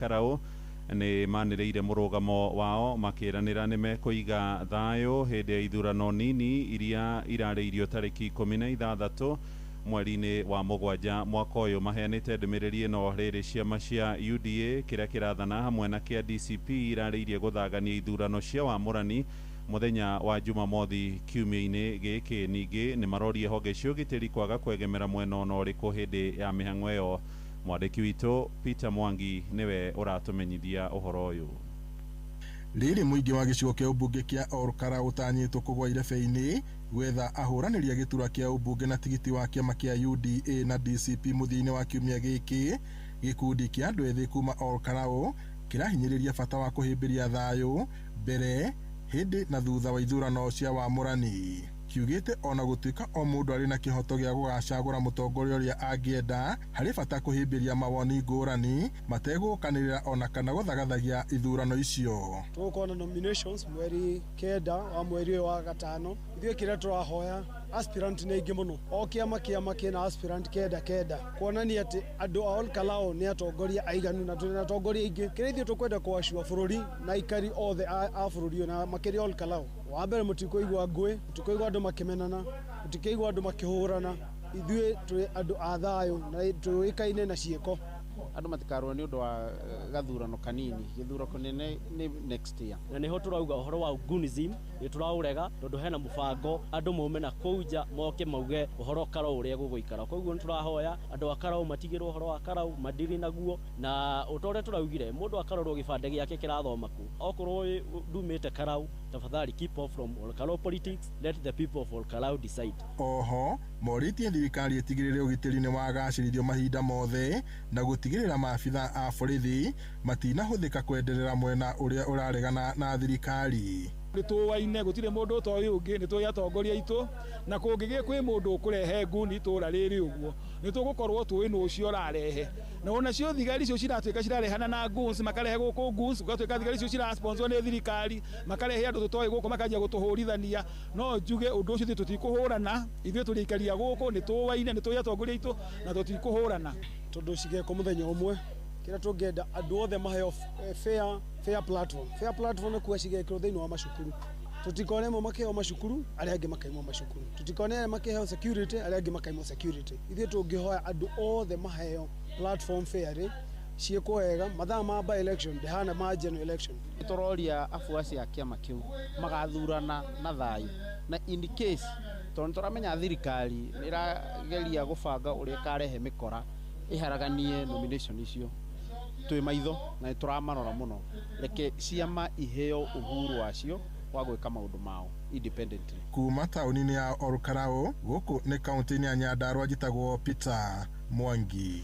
Karau nĩ manĩrĩire mũrũgamo wao makĩranĩra nĩ mekũiga thayũ hĩndĩ ya ithurano nini iria irarĩirio tarĩki 16 mweri-inĩ wa 7 mwaka ũyũ. Maheanĩte ndũmĩrĩri ĩno rĩrĩ ciama cia UDA kĩrĩa kĩrathana hamwe na kĩa DCP irarĩirie gũthagania ithurano cia wamũrani muthenya wa Jumamothi kiumia-inĩ gĩkĩ. Ningĩ nĩ marorie honge cia ũgitĩri kwaga kwegemera mwena ona ũrĩkũ hĩndĩ ya mĩhang'o ĩyo. Mwandĩki witũ Peter Mwangi nĩwe ũratũmenyithia ũhoro ũyũ. Rĩrĩ mũingĩ wa gĩcigo kĩa ũmbunge kĩa Olkalau ũtanyĩtwo kũgwa irebe-inĩ gwetha ahũranĩri a gĩturwa kĩa ũmbunge na tigiti wa kĩama kĩa UDA na DCP mũthia-inĩ wa kiumia gĩkĩ. Gĩkundi kĩa andũ ethĩ kuma Olkalau kĩrahinyĩrĩria bata wa kũhĩmbĩria thayũ mbere, hĩndĩ na thutha wa ithurano cia wamũrani. Kiugĩte ona gũtuĩka o mũndũ arĩ na kĩhoto gĩa gũgacagũra mũtongoria ũrĩa angĩenda, harĩ bata kũhĩmbĩria mawoni ngũrani mategũkanĩrĩra ona kana gũthagathagia ithurano icio. Tũgũkorwo na nominations mweri 9 wa mweri ũyũ wa 5. Ithuĩ kĩrĩa tũrahoya aspirant nĩ aingĩ mũno, o kĩama kĩama kĩna aspirant 9 kuonania atĩ andũ a Olkalau nĩ atongoria aiganu na tũrĩ na atongoria aingĩ. Kĩrĩa ithuĩ tũkwenda kũacua bũrũri na aikari othe a bũrũri ũyũ na makĩria Olkalau, wa mbere mũtikũigua ngũĩ, mũtikũigua andũ makĩmenana, mũtikũigua andũ makĩhũrana. Ithuĩ tũrĩ andũ a thayũ na tũĩkaine na ciĩko. Andũ matikarũe nĩ ũndũ wa gathurano kanini, gĩthurano kĩnene nĩ next year. Na nĩho tũrauga ũhoro wa Gunism nĩ tũraũrega tondũ hena mũbango andũ maume na kũu nja moke mauge ũhoro Karau ũrĩa gũgũikara. Koguo nĩ tũrahoya andũ a Karau matigĩrwo ũhoro wa Karau madiri naguo, na ũta ũrĩa tũraugire mũndũ akarorwo gĩbandĩ gĩake kĩrathoma kũ. Okorwo ndumĩte Karau, tafadhali keep off from Olkalau politics, let the people of Olkalau decide. Oho morĩtie thirikari ĩtigĩrĩre ũgitĩri nĩ wagacĩrithio mahinda mothe na gũtigĩrĩra maabitha a borithi matinahũthĩka kwenderera mwena ũrĩa ũraregana na thirikari. Nĩ tũwaine gũtirĩ mũndũ ũtoĩ ũngĩ, nĩ tũĩ atongoria aitũ, na kũngĩgĩe kwĩ mũndũ ũkũrehe nguni itũra rĩrĩ ũguo nĩ tũgũkorwo tũĩ nũ ũcio ũrarehe. Na onacio thigari icio ciratuĩka cirarehana na goons, makarehe gũkũ goons, gũgatuĩka thigari icio cirasponsor nĩ thirikari, makarehe andũ tũtoĩ gũkũ makanjia gũtũhũrithania. No njuge ũndũ ũcio ithuĩ tũtikũhũrana, ithuĩ tũrĩ aikaria gũkũ, nĩ tũwaine, nĩ tũĩ atongoria aitũ na tũtikũhũrana. Tondũ cigekwo mũthenya ũmwe, kĩrĩa tũngĩenda andũ othe maheo fair platform. Fair platform nĩ kuga cigekĩrwo thĩinĩ wa macukuru. Tũtikone amwe makĩheo macukuru, arĩa angĩ makaimwo macukuru. Tũtikone arĩa makĩheo security, arĩa angĩ makaimwo security. Ithuĩ tũngĩhoya andũ othe maheo platform fair, ciĩkwo wega. Mathaa ma by election ndĩhana ma general election. Tũroria afuasi a kĩama kĩu magathurana na thayũ, na in case tondũ nĩ tũramenya thirikari nĩ ĩrageria gũbanga ũrĩa ĩkarehe mĩkora ĩharaganie nomination icio, twĩ maitho na nĩ tũramarora mũno. Reke ciama iheo uhuru wacio wa gwĩka maũndũ mao independently. Kuma taũni-inĩ ya Olkalau gũkũ nĩ kaunti-inĩ ya Nyandarua, njĩtagwo Peter Mwangi.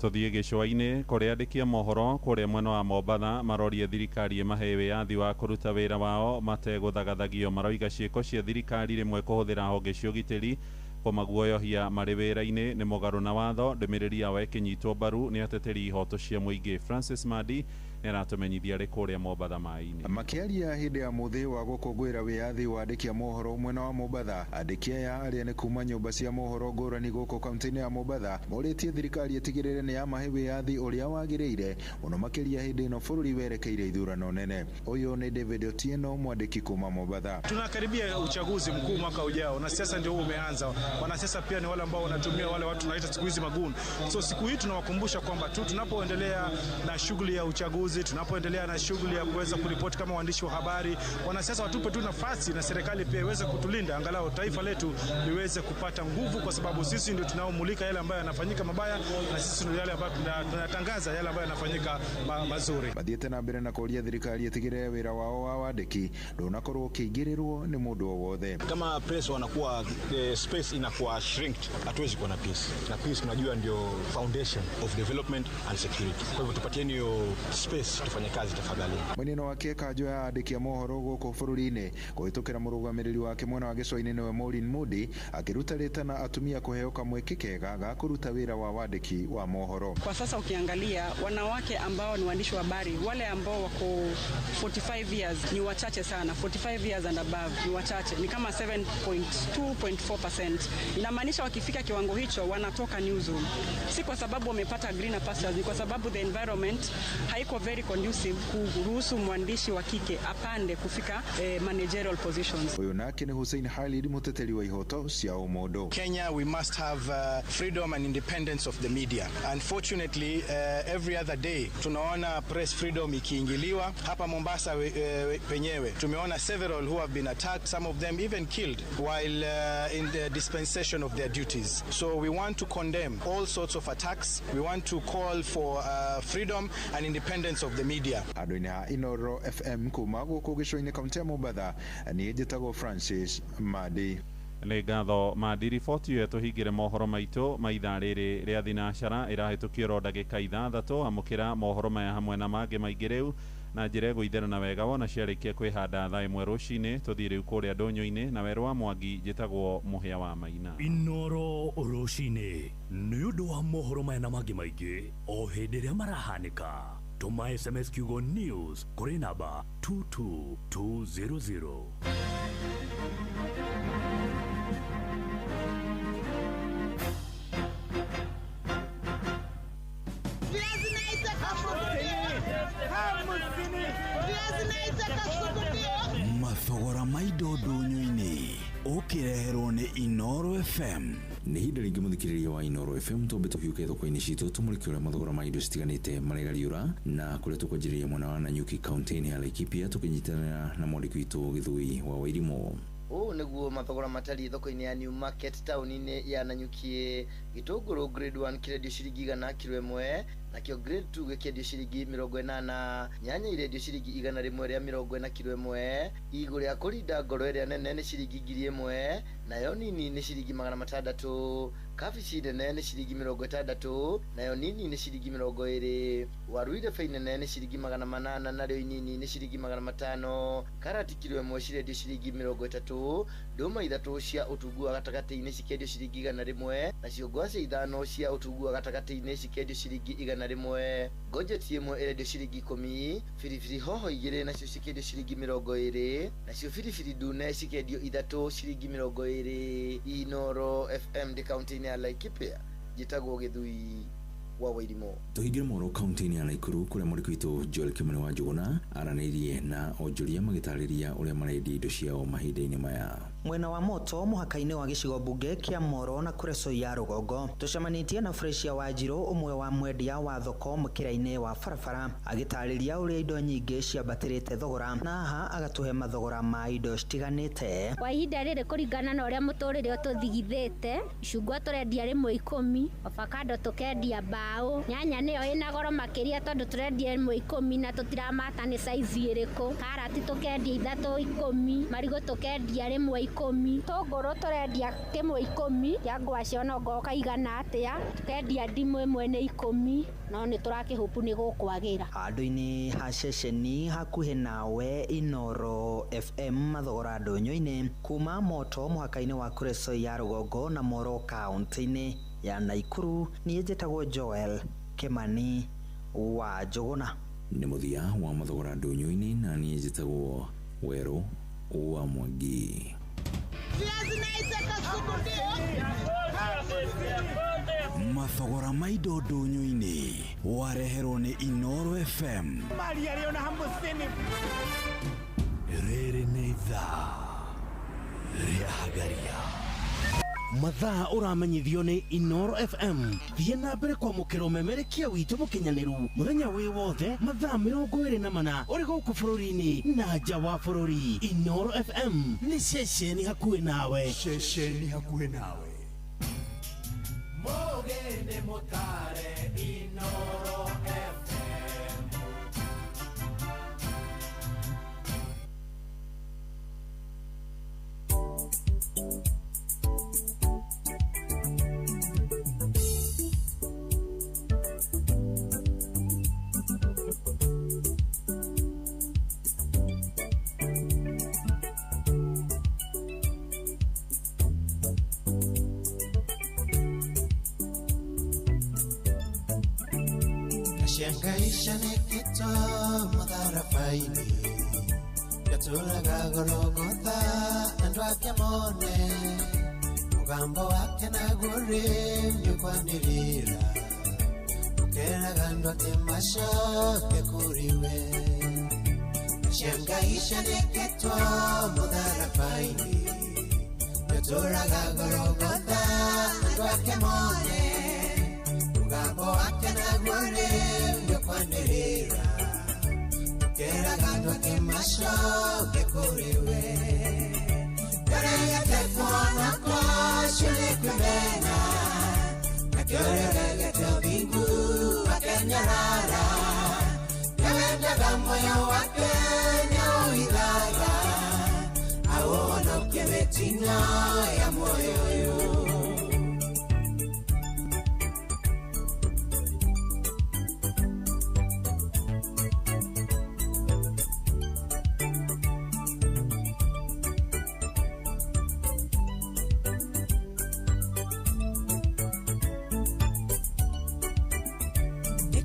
Tũthiĩ gĩcũa-inĩ kũrĩa andĩki a mohoro kũrĩa mwena wa Mombatha marorie thirikari ĩmahe wĩyathi wa kũruta wĩra wao mategũthagathagio. Maroiga ciĩko cia thirikari rĩmwe kũhũthĩra honge cia ũgitĩri kũmaguoyohia marĩ wĩra-inĩ nĩ mũgarũ na watho. Ndũmĩrĩri yao ĩkĩnyitwo mbaru nĩ ateteri ihoto cia mũingĩ. Francis Madi nĩ aratũmenyithia arĩ kũrĩa Mombatha maĩ-inĩ. Makĩaria hĩndĩ ya mũthĩ wa gũkũngũĩra wĩyathi wa andĩki a mohoro mwena wa Mombatha, andĩki aya arĩa nĩ kuma nyũmba cia mohoro ngũrani gũkũ kaunti-inĩ ya Mombatha morĩtie thirikari ĩtigĩrĩre nĩ yamahe wĩyathi ũrĩa wagĩrĩire mũno makĩria hĩndĩ ĩno bũrũri werekeire ithurano nene. Ũyũ nĩ David Otieno, mwandĩki kuma Mombatha. Tunakaribia uchaguzi mkuu mwaka ujao na siasa ndio umeanza. Wanasiasa pia ni wale ambao wanatumia wale watu tunaita siku hizi magoon. So siku hii tunawakumbusha kwamba tu tunapoendelea na shughuli ya uchaguzi, tunapoendelea na shughuli ya kuweza kuripoti kama waandishi wa habari, wanasiasa watupe tu nafasi na serikali pia iweze kutulinda, angalau taifa letu liweze kupata nguvu, kwa sababu sisi ndio tunaomulika yale ambayo yanafanyika mabaya na sisi ndio yale ambayo tunatangaza yale ambayo yanafanyika mazuri. Mathiĩte na mbere na kũũria thirikari ĩtigĩrĩre wĩra wao wa wandĩki ndũnakorwo ũkĩingĩrĩrwo nĩ mũndũ o wothe. Kama press wanakuwa the space inakuwa shrinked, hatuwezi kuwa na peace, na peace tunajua ndio foundation of development and security. Kwa hivyo tupatieni hiyo space. space tufanye kazi tafadhali. Mweneno wake kanjo ya andĩki a mohoro gũkũ bũrũri-inĩ kũhĩtũkĩra mũrũgamĩrĩri wake mwena wa gĩcũa-inĩ nĩwe Maureen Moody akĩruta rĩtana atumia kũheo kamweke kega ga kũruta wĩra wa wandĩki wa mohoro. Kwa sasa ukiangalia wanawake ambao ni waandishi wa habari, wale ambao wako 45 years ni wachache sana. 45 years and above ni wachache, ni kama 7.2.4%. Inamaanisha wakifika kiwango hicho wanatoka newsroom, si kwa sababu wamepata greener pastures, ni kwa sababu the environment haiko very conducive kuruhusu mwandishi wa kike apande kufika managerial positions. Ũyũ nake nĩ Hussein Khalid mũteteri wa ihoto cia ũmũndũ. Kenya, we must have freedom and independence of the media. Unfortunately, every other day tunaona press freedom ikiingiliwa. Hapa Mombasa penyewe tumeona several who have been attacked, some of them even killed while in the dispensation of their duties. So we want to condemn all sorts of attacks. We want to call for freedom and independence of the media. Handũ-inĩ ha Inoro FM kuma gũkũ gĩcũa-inĩ kaunti ya Mombatha, niĩ njĩtagwo Francis Madi. Nĩ ngatho Madi. Riboti ĩyo tũhingĩre mohoro maitũ ma ithaa rĩrĩ rĩa thinacara ĩrahĩtũkio oro ndagĩka ithathatũ. Amũkĩra mohoro maya hamwe na mangĩ maingĩ rĩu na njĩra ĩgũitherana wega wona ciarĩkia kwĩhanda thaa ĩmwe rũcinĩ. Tũthiĩ rĩu kũrĩa ndũnyũ-inĩ na werũ wa Mwangi. Njĩtagwo Mũhĩa wa Maina. Inoro rũcinĩ nĩ ũndũ wa mohoro maya na mangĩ maingĩ o hĩndĩ ĩrĩa marahanĩka, tũma SMS kiugo news kũrĩ namba 22200. Mathogora ma indo ndũnyũ-inĩ ũkĩreherwo nĩ Inoro FM. Nĩ ihinda rĩngĩ mũthikĩrĩria wa Inoro FM twambe tũhiũke thoko-inĩ citũ tũmũrĩke ũrĩa mathogora ma indo citiganĩte maregariũra na kũrĩa tũkwanjĩrĩria mwena wa Nanyuki kaunti-inĩ ya Laikipia tũkĩnyitanĩra na mwandĩki witũ Gĩthui wa Wairimũ. Ũũ nĩguo mathogora matariĩ thoko-inĩ ya New Market taũni-inĩ ya Nanyuki. Gĩtũngũrũ grade 1 kĩrendio ciringi 100 kiro ĩmwe, nakĩo grade 2 gĩkĩendio ciringi 80. Nyanya irendio ciringi 140 kiro ĩmwe. Igũ rĩa kũrinda ngoro ĩrĩa nene nĩ ciringi 1000, nayo nini nĩ ciringi 600. Kabici nene nĩ ciringi 60, nayo nini nĩ ciringi 20. Waru irebe nene nĩ ciringi 800, narĩo inini nĩ ciringi 500. Karati kiro ĩmwe cirendio ciringi 30. Ndũma ithatũ cia ũtungu wa gatagatĩ-inĩ cikĩendio ciringi 100, nacio ngwacĩ ithano cia ũtungu wa gatagatĩ-inĩ cikĩendio ciringi 100. Ngojeti ĩmwe ĩrendio ciringi 10. Biribiri hoho igĩrĩ nacio cikĩendio ciringi 20, nacio biribiri ndune cikĩendio ithatũ ciringi 20. Inoro FM ndĩ kaunti-inĩ ya Laikipia, njĩtagwo Gĩthui wa Wairimũ. Tũhingĩre mohoro kaunti-inĩ ya Naikuru kũrĩa mwandĩki witũ Joel Kimani wa Njũgũna aranĩirie na onjoria magĩtarĩria ũrĩa marendia indo ciao mahinda-inĩ maya. Mwena wa moto mũhaka-inĩ wa gĩcigo mbunge kĩa Moro na Kuresoi ya rũgongo tũcemanĩtie na Fresia Wanjirũ, ũmwe wa mwendia wa thoko mũkĩra-inĩ wa barabara, agĩtarĩria ũrĩa indo nyingĩ ciambatĩrĩte thogora na haha agatũhe mathogora ma indo citiganĩte. Kwa ihinda rĩrĩ kũringana na ũrĩa mũtũrĩre ũtũthigithĩte, icungwa tũrendia rĩmwe 10, avocado tũkendia mbaũ, nyanya nĩyo ĩna goro makĩria tondũ tũrendia rĩmwe 10 na tũtiramata nĩ size ĩrĩkũ, karati tũkendia ithatũ 10, marigũ tũkendia rĩmwe 10, tũngũrũ tũrendia kĩmwe 10, kĩa ngwacĩ ona ngoka igana atĩa, tũkendia ndimũ ĩmwe nĩ 10, no nĩ tũrakĩhũpu nĩ gũkwagĩra. Handũ-inĩ ha ceceni hakuhĩ nawe Inoro FM mathogora ndũnyũ-inĩ kuma moto mũhaka-inĩ wa Kuresoi ya rũgongo na Moro kaunti-inĩ ya Naikuru, niĩ njĩtagwo Joel Kimani wa Njũgũna. Nĩ mũthia wa mathogora ndũnyũ-inĩ na niĩ njĩtagwo Werũ wa Mwangi. Mathogora ma indo ndũnyũ-inĩ wareherwo nĩ Inoro FM. Rĩrĩ nĩ ithaa rĩa Hagaria. Mathaa ũramenyithio nĩ Inoro FM. Thiĩ na mbere kwamũkĩra ũmemerekia witũ mũkinyanĩru mũthenya wĩ wothe mathaa 24 ũrĩ gũkũ bũrũri-inĩ na nja wa bũrũri. Inoro FM nĩ ceceni hakuhĩ nawe. Ceceni hakuhĩ nawe. Mũgeni mũtare Inoro FM. Shangaisha nikitwa mutharabaini Gatũraga Golgotha andũ ake mone Mũgambo wake naguo rĩu nĩũkwanĩrĩra Ũkeraga andũ ake macoke kũrĩ we Shangaisha nikitwa mutharabaini Gatũraga Golgotha andũ ake mone Mũgambo wake naguo rĩu nĩũkwanĩrĩra Ũkeraga andũ ake macoke kũrĩ we Ndoregete kuona kwacio nĩ kwĩmena Nakĩo rĩoregete ũthingu akenyarara Nĩwendaga muoyo wake nĩaũhithaga Aũhonokie mĩtino ya muoyo ũyũ.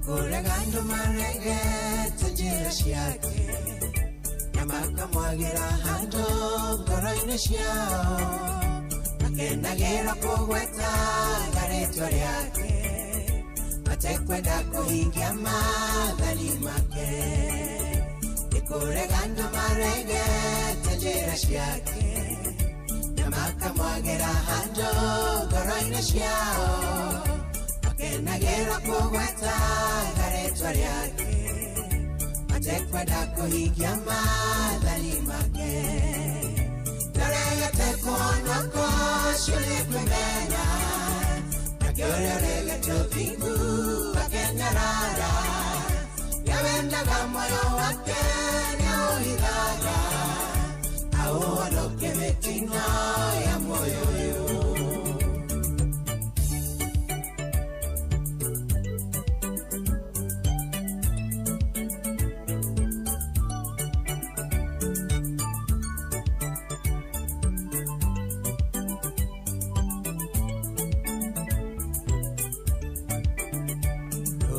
Kũrega andũ maregete njĩra ciake na makamwagĩra handũ ngoro-inĩ ciao makenagĩra kũgwetaga rĩtwa rĩake matekwenda kũhingia maathani make. Nĩ kũrega andũ maregete njĩra ciake na makamwagĩra handũ ngoro-inĩ ciao makenagĩra kũgwetaga rĩtwa rĩake matekwenda kũhingia maathani make. Ndoregete kuona kwacio nĩ kwĩmena nakĩo rĩoregete ũthingu akenyarara Nĩwendaga muoyo wake nĩaũhithaga aũhonokie mĩtino ya muoyo ũyũ.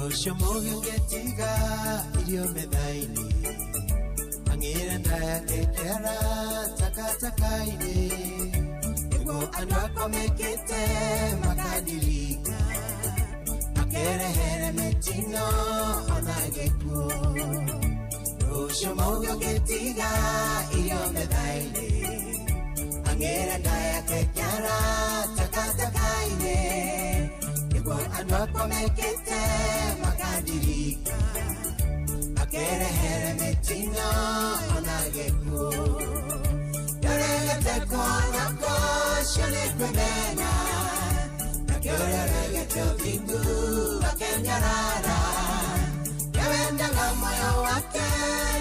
Ũcio mũgĩ ũngĩtiga irio metha-inĩ ang'ĩre nda yake kĩara takataka-inĩ nĩguo andũ akwa mekĩte makandirika makerehere mĩtino ona gĩkuũ. Ũcio mũgĩ ũngĩtiga irio metha-inĩ ang'ĩre nda yake kĩara takataka-inĩ nĩguo andũ akwa mekĩte makandirika makerehere mĩtino ona gĩkuũ. Ndoregete kuona kwacio nĩ kwĩmena nakĩo rĩoregete ũthingu akenyarara Nĩwendaga muoyo wake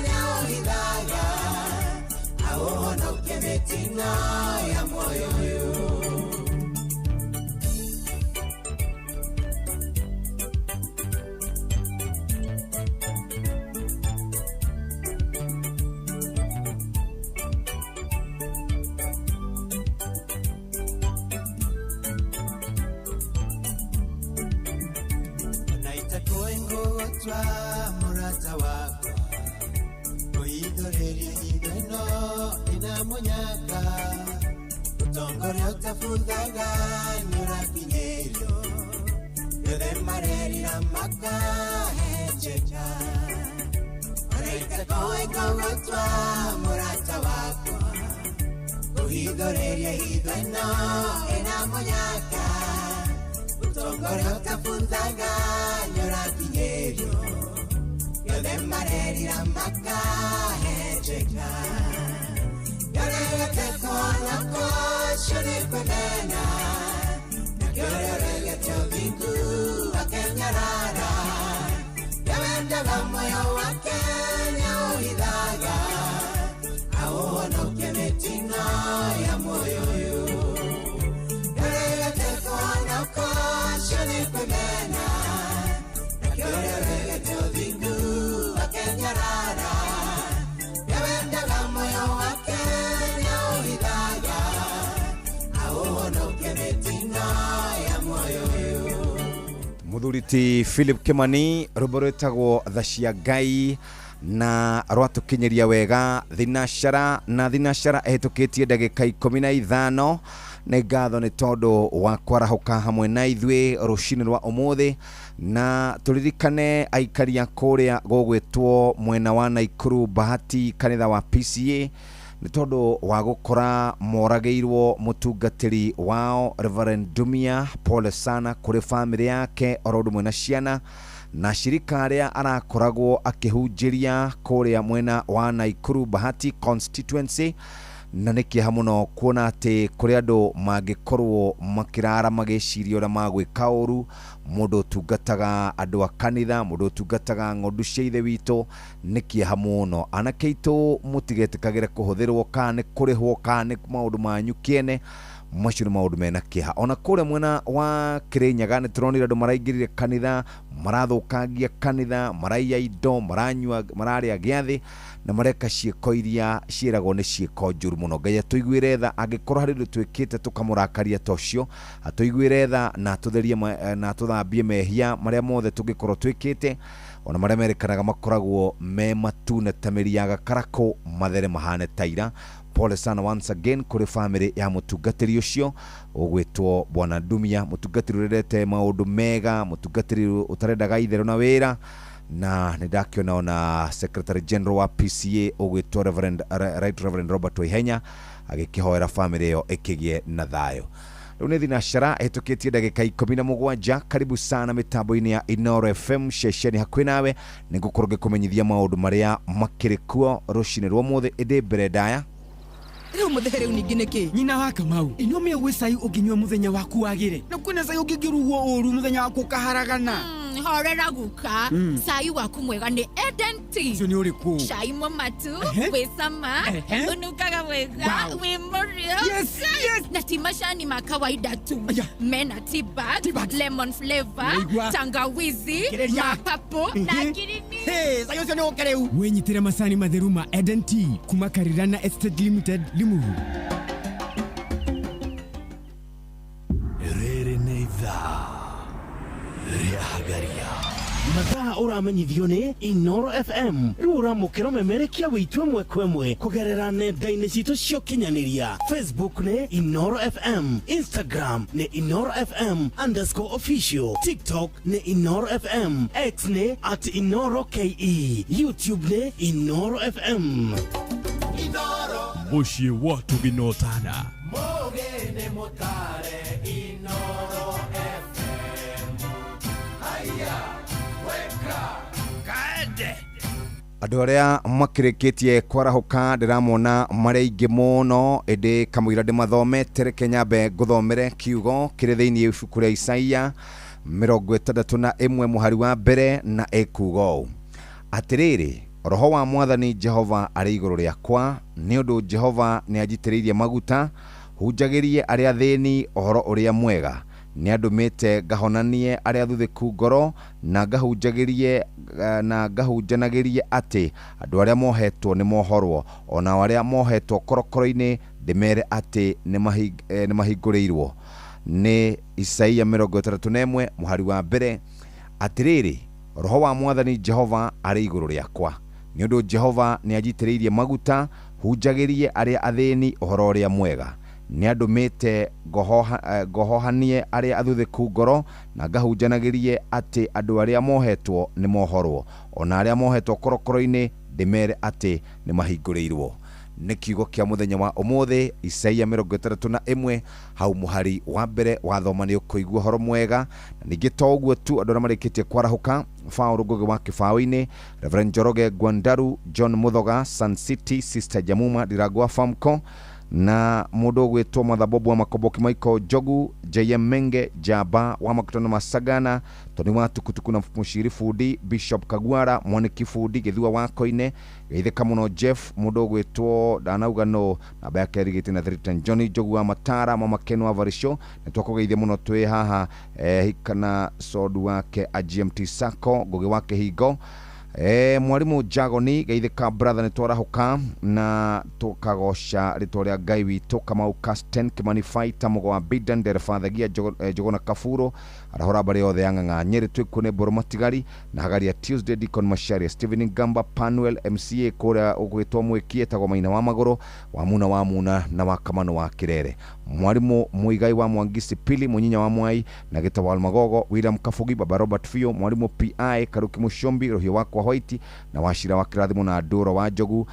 nĩaũhithaga aũhonokie mĩtino ya muoyo ũyũ. Twa murata wakwa ũhithũrĩrie hitho ĩno ĩna mũnyaka ũtongoria ũtabuthaga nĩũrakinyĩrio yothe marerira makahenjeka ona itakoĩ kũgũtwa mũrata wakwa ũhithũrĩrie hitho ĩno ĩna mũnyaka ũtongoria ũtabuthaga nĩũrakinyĩrio yothe marerira makahenjeka Ndoregete kuona kwacio nĩ kwĩmena nakĩo rĩoregete ũthingu akenyarara Nĩwendaga muoyo wake nĩaũhithaga aũhonokie mĩtino ya muoyo ũyũ. Ndoregete kuona kwacio nĩ kwĩmena nakĩo rĩoregete ũthingu akenyarara Nĩwendaga muoyo wake nĩaũhithaga aũhonokie mĩtino ya muoyo ũyũ. Muthuri ti Philip Kimani rwimbo rwĩtagwo Tha cia Ngai na rwatũkinyĩria wega thinashara na thinashara ĩhĩtũkĩtie ndagĩka 15. Nĩ ngatho nĩ tondũ wa kwarahũka hamwe na ithuĩ rũcinĩ rwa ũmũthĩ, na tũririkane aikari a kũrĩa gũgwĩtwo mwena wa Naikuru Bahati kanitha wa PCA nĩ tondũ wa gũkora moragĩirwo mũtungatĩri wao Reverend Dumia, pole sana kũrĩ famĩlĩ yake oro ũndũ ũmwe na ciana na shirika arĩa arakoragwo akĩhunjĩria kũrĩa mwena wa Naikuru Bahati constituency. Na nĩ kĩeha mũno kuona atĩ kũrĩ andũ mangĩkorwo makĩrara magĩciria ũrĩa magwĩka ũru, mũndũ ũtungataga andũ a kanitha, mũndũ ũtungataga ng'ondu cia ithe witũ. Nĩ kĩeha mũno. Anake aitũ mũtigetĩkagĩre kũhũthĩrwo kana nĩ kũrĩhwo kana nĩ maũndũ manyu kĩene, macio nĩ maũndũ mena kĩeha. Ona kũrĩa mwena wa Kĩrĩnyaga nĩ tũronire andũ maraingĩrire kanitha, marathũkangia kanitha, maraiya indo, maranyua, mararĩa gĩathĩ na mareka ciĩko iria ciĩragwo nĩ ciĩko njũru mũno. Ngai atũiguĩre tha angĩkorwo harĩ ũndũ twĩkĩte tũkamũrakaria ta ũcio, atũiguĩre tha na atũtherie na atũthambie mehia marĩa mothe tũngĩkorwo twĩkĩte, ona marĩa merĩkanaga makoragwo me matune ta mĩri ya gakarakũ, mathere mahane ta ira. Pole sana once again kũrĩ famĩlĩ ya mũtungatĩri ũcio ũgwĩtwo Bwana Dumia, mũtungatĩri ũrerete maũndũ mega, mũtungatĩri ũtarendaga itherũ na wĩra. Na nĩ ndakĩona ona Secretary General wa PCA ũgwĩtwo Right Reverend Robert Waihenya agĩkĩhoera famĩlĩ ĩyo ĩkĩgĩe na thayũ. Rĩu nĩ thinashara ĩhĩtũkĩtie ndagĩka 17. Karibu sana mĩtambo-inĩ ya Inooro FM ceceni hakuhĩ nawe, nĩ ngũkorwo ngĩkũmenyithia maũndũ marĩa makĩrĩ kuo rũcinĩ rwa ũmũthĩ. Ĩndĩ mbere ndaya Rĩu mũthee rĩu ningĩ nĩkĩ? Nyina wa Kamau, ĩno mĩo gwĩ cai ũngĩnyua mũthenya waku wagĩre, na kwĩna cai ũngĩngĩrugwo ũru mũthenya waku ũkaharagana. Horera guka. Cai waku mwega nĩ Eden Tea. Ũcio nĩ ũrĩkũ? Cai mũmatu, wĩ cama, ũnungaga wega, wĩ mũrĩo. Yes, yes. Na ti macani ma kawaida tu. Mena tea bag, lemon flavor, Nĩigua. tangawizi, Kĩrĩria. mapapo na ngirini. Hey, cai ũcio nĩ ũke rĩu. Wĩnyitĩre macani matheru ma Eden Tea kuma Karirana Estate Limited, Limuru. Rĩrĩ nĩ ithaa rĩa Hagaria. Mathaa ũramenyithio nĩ Inooro FM. Rĩu ũramũkĩra ũmemerekia witũ ĩmwe kwa ĩmwe kũgerera nenda-inĩ citũ cia ũkinyanĩria. Facebook nĩ Inooro FM, Instagram nĩ Inooro FM _official, TikTok nĩ Inooro FM, X nĩ @InooroKE, YouTube nĩ Inooro FM. Mũciĩ wa tũginotana. Mũgene mũtare Inooro FM. Haya, weka kaende. Andũ arĩa makĩrĩkĩtie kwarahũka ndĩramona marĩ aingĩ mũno, ĩndĩ kamũira ndĩmathomete reke nyambe ngũthomere kiugo kĩrĩ thĩinĩ ibuku rĩa Isaia 61 mũhari wa mbere, na ĩkuga ũũ: atĩrĩrĩ, roho wa mwathani Jehova arĩ igũrũ rĩakwa, nĩ ũndũ Jehova nĩ anjitĩrĩirie maguta hunjagĩrie arĩa athĩni ũhoro ũrĩa mwega, nĩ andũmĩte ngahonanie arĩa athuthĩku ngoro, na ngahunjagĩrie na ngahunjanagĩrie atĩ andũ arĩa mohetwo nĩ mohorwo, ona arĩa mohetwo korokoro-inĩ ndĩmere atĩ nĩ mahingũrĩirwo. Nĩ Isaia 61 mũhari wa mbere. Atĩrĩrĩ, roho wa mwathani Jehova arĩ igũrũ rĩakwa, nĩ ũndũ Jehova nĩ anjitĩrĩirie maguta hunjagĩrie arĩa athĩni ũhoro ũrĩa mwega, nĩ andũmĩte ngohohanie arĩa athuthĩku ngoro, na ngahunjanagĩrie atĩ andũ arĩa mohetwo nĩ mohorwo, ona arĩa mohetwo korokoro-inĩ ndĩmere atĩ nĩ mahingũrĩirwo. Nĩ kiugo kĩa mũthenya wa ũmũthĩ, Isaia 61 hau mũhari wa mbere wathoma nĩ ũkũigua ũhoro mwega. Na ningĩ to ũguo tu, andũ arĩa marĩkĩtie kwarahũka: Paul Ngugi wa Kĩbaũ-inĩ, Reverend Njoroge Gwandaru, John Muthoga, Sun City, Sister Jamuma Ndirangwa Famco, na mũndũ ũgwĩtwo Mathabobu wa Makomboki, Michael Njogu, JM Menge, Jaba wa Makutano Masagana, Tony wa Tukutuku na Mũciri Bundi, Bishop Kagwara, Mwaniki Bundi, Gĩthua wa Koine, Geithĩka mũno Jeff, mũndũ ũgwĩtwo ndanauga no namba yake ĩrigĩte na 310, Johnny Njogu wa Matara, Mama Ken wa Varisho, nĩ twakũgeithia mũno twĩ haha, Hikana Sodu wake a GMT Sacco, Ngugi wa Kĩhingo, Mwarimu Jagoni geithĩka brother, nĩ twarahũka na tũkagoca rĩtwa rĩa Ngai witũ. Kamau Casten Kimani Fighter Mũgo wa Bidan ndereba Thagia Njogona Kaburo arahũra mbarĩ yothe ya Ng'ang'a Nyĩrĩ twĩkuo nĩ Mbũrũ Matigari na Hagaria Tuesday Deacon Macharia Stephen Ngamba Panuel MCA kũrĩa ũgwĩtwo Mwĩki etagwo Maina wa Magũrũ wa Muna wa Muna na wa Kamano wa Kirere Mwarimu Muigai wa Mwangisi Pili Munyinya wa Mwai na Gitawal Magogo William Kafugi Baba Robert Fio Mwarimu PI Karuki Mushombi Ruhio wakwa Hoiti na Wachira wa Kirathimo na Nduro wa Njogu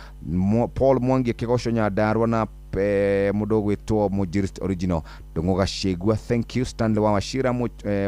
Paul Mwangi Kigoco Nyandarua na mũndũ ũgwĩtwo Mũnjirist Original Ndũng'ũ Gacĩgua thank you Stanley wa Wachira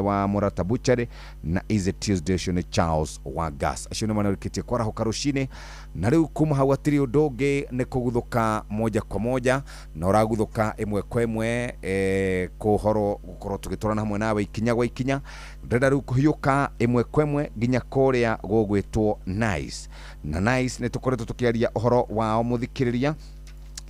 wa Mũrata Butchery na Easy Tuesday ũcio nĩ Charles wa Gas. Acio nĩ manorĩkĩtie kwarahũka rũcinĩ na rĩu kuma hau hatirĩ ũndũ ũngĩ nĩ kũguthũka moja kwa moja na ũraguthũka ĩmwe kwa ĩmwe kũhoro gũkorwo tũgĩtwarana hamwe nawe ikinya gwa ikinya. Ndĩrenda rĩu kũhiũka ĩmwe kwa ĩmwe nginya kũrĩa gũgwĩtwo Nice na Nice nĩ tũkoretwo tũkĩaria ũhoro wao mũthikĩrĩria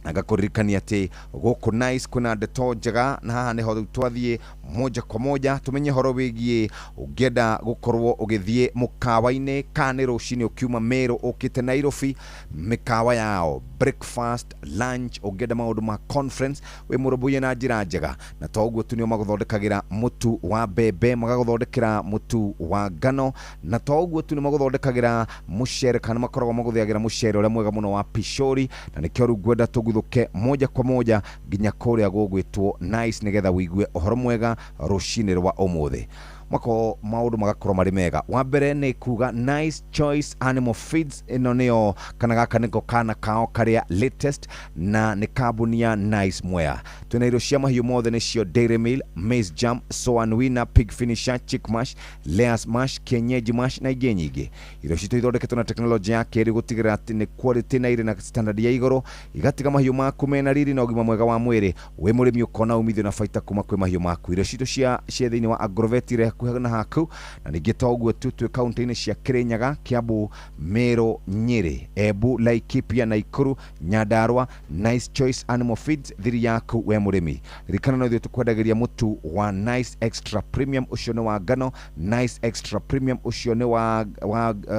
na ngakũririkania atĩ gũkũ Nice kwĩna ndeto njega na haha nĩho rĩu twathiĩ moja kwa moja tũmenye ũhoro wĩgiĩ ũngĩenda gũkorwo ũgĩthiĩ mũkawa-inĩ kana nĩ rũcinĩ ũkiuma Meru ũkĩte Nairobi mĩkawa yao breakfast lunch ũngĩenda maũndũ ma conference wĩ mũrũmbũiye na njĩra njega na to ũguo tu nĩo magũthondekagĩra mũtu wa mbembe magagũthondekera mũtu wa ngano na to ũguo tu nĩ magũthondekagĩra mũcere kana makoragwo magũthĩagĩra mũcere ũrĩa mwega mũno wa pishori na nĩkĩo rĩu ngwenda tũguthũke moja kwa moja nginya kũrĩa gũgwĩtwo Nice nĩgetha wĩigue ũhoro mwega rũcinĩ rwa ũmũthĩ mako maũndũ magakorwo marĩ mega. Wa mbere nĩ kuga Nice Choice Animal Feeds ĩno nĩyo kana gaka nĩko kana kao karĩa latest na nĩ kambuni ya Nice Mwea. Twĩna irio cia mahiũ mothe nĩcio Dairy Meal, Maize Jam, Soan Winner, Pig Finisher, Chick Mash, Layers Mash, Kienyeji Mash na ingĩ nyingĩ. Irio citũ ithondeketwo na tekinoronjĩ ya kĩrĩu gũtigĩrĩra atĩ nĩ quality na irĩ na standard ya igũrũ igatiga mahiũ maku mena riri na ũgima mwega wa mwĩrĩ. Wĩ mũrĩmi ũkona umithio na baita kuma kwĩ mahiũ maku. Irio citũ cia thĩinĩ wa Agrovet irĩ hakuhĩ na haku na ningĩ to ũguo tu twĩ kaunti-inĩ cia Kirinyaga, Kiambu, Meru, Nyĩrĩ, Embu, Laikipia, Nakuru, Nyandarua. Nice Choice Animal Feeds thiri yaku we mũrĩmi. Ririkana no ithuĩ tũkwendagĩria mũtu wa Nice Extra Premium ũcio nĩ wa ngano, Nice Extra Premium ũcio nĩ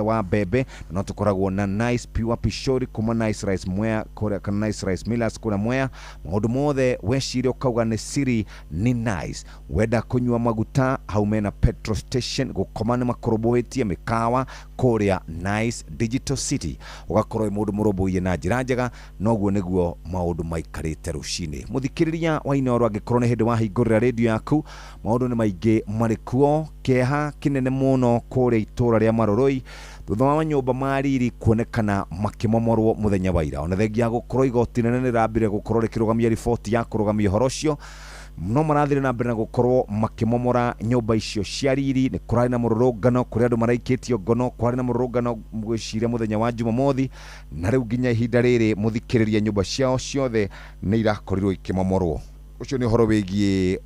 wa mbembe na no tũkoragwo na Nice Pure Pishori kuma Nice Rice Mwea kũrĩa kana Nice Rice Millers kũrĩa Mwea. Maũndũ mothe weciria ũkauga nĩ siri nĩ Nice. Wenda kũnyua maguta hau mena petrol station gũkoma nĩ makũrũmbũĩtie mĩkawa kũrĩa Nice Digital City ũgakorwo wĩ mũndũ mũrũmbũiye na njĩra njega noguo nĩguo maũndũ maikarĩte rũcinĩ. Mũthikĩrĩria wa Inooro angĩkorwo nĩ hĩndĩ wahingũrĩra rĩndiũ yaku maũndũ nĩ maingĩ marĩ kuo. Kĩeha kĩnene mũno kũrĩa itũũra rĩa Marũrũi thutha wa manyũmba ma riri kuonekana makĩmomorwo mũthenya wa ira. Ona thengia gũkorwo igoti nene nĩrambire gũkorwo rĩkĩrũgamia riboti ya kũrũgamia ũhoro ũcio no marathire na mbere na gũkorwo makĩmomora nyũmba icio cia riri. Nĩ kũrarĩ na mũrũrũngano kũrĩa andũ maraikĩtio ngono, kwarĩ na mũrũrũngano ngwĩciria mũthenya wa Jumamothi na rĩu nginya ihinda rĩrĩ mũthikĩrĩria nyũmba ciao ciothe nĩ irakorirwo ikĩmomorwo. Ũcio nĩ ũhoro wĩgiĩ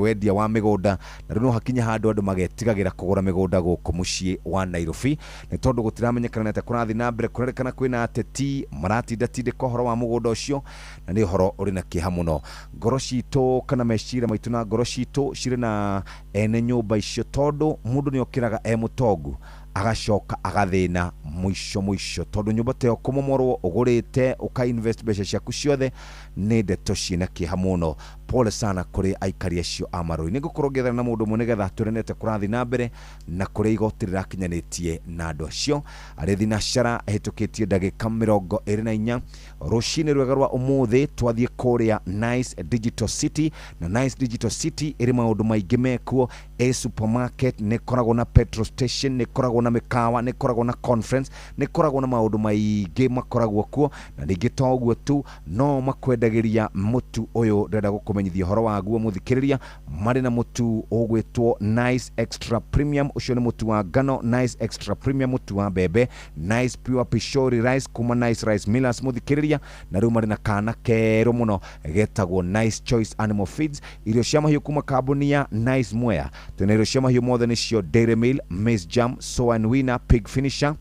wendia wa mĩgũnda na rĩu no hakinya handũ andũ magetigagĩra kũgũra mĩgũnda gũkũ mũciĩ wa Nairobi nĩ tondũ gũtiramenyekana nĩ atĩa kũrathiĩ na mbere. Kũrerĩkana kwĩna ateti maratindatindĩka ũhoro wa mũgũnda ũcio na nĩ ũhoro ũrĩ na kĩeha mũno. Ngoro citũ kana meciria maitũ na ngoro citũ cirĩ na ene nyũmba icio tondũ mũndũ nĩ okĩraga e mũtongu agacoka agathĩna mũico mũico tondũ nyũmba ta ĩyo kũmomorwo ũgũrĩte ũka invest mbeca ciaku ciothe nĩ ndeto ciĩna kĩeha mũno. Pole sana kũrĩ aikari acio a Marũrũi. Nĩ ngũkorwo ngĩethana na mũndũ ũmwe nĩgetha atwĩre kũrathiĩ na mbere na kũrĩa igoti rĩrakinyanĩtie na andũ acio. Arĩ thinacara ĩhĩtũkĩtie ndagĩka 24 rũcinĩ rwega rwa ũmũthĩ twathiĩ kũrĩa Nice Digital City na Nice Digital City ĩrĩ maũndũ maingĩ mekuo. Ĩ supermarket, nĩ ĩkoragwo na petrol station, nĩ ĩkoragwo na mĩkawa, nĩ ĩkoragwo na conference, nĩ ĩkoragwo na maũndũ maingĩ makoragwo kuo na ningĩ to ũguo tu no makwendagĩria mũtu ũyũ ndĩrenda gũkũmenyithia ũhoro waguo mũthikĩrĩria. Marĩ na mũtu ũgwĩtwo Nice Extra Premium ũcio nĩ mũtu wa ngano, Nice Extra Premium mũtu wa mbembe, Nice Pure Pishori Rice kuma Nice Rice Millers mũthikĩrĩria na rĩu marĩ na kana kerũ mũno getagwo Nice Choice Animal Feeds irio cia mahiũ kuma kambuni ya Nice Mwea. Twĩna irio cia mahiũ mothe nĩcio Dairy Meal, Maize Jam, Soan Winner, Pig Finisher,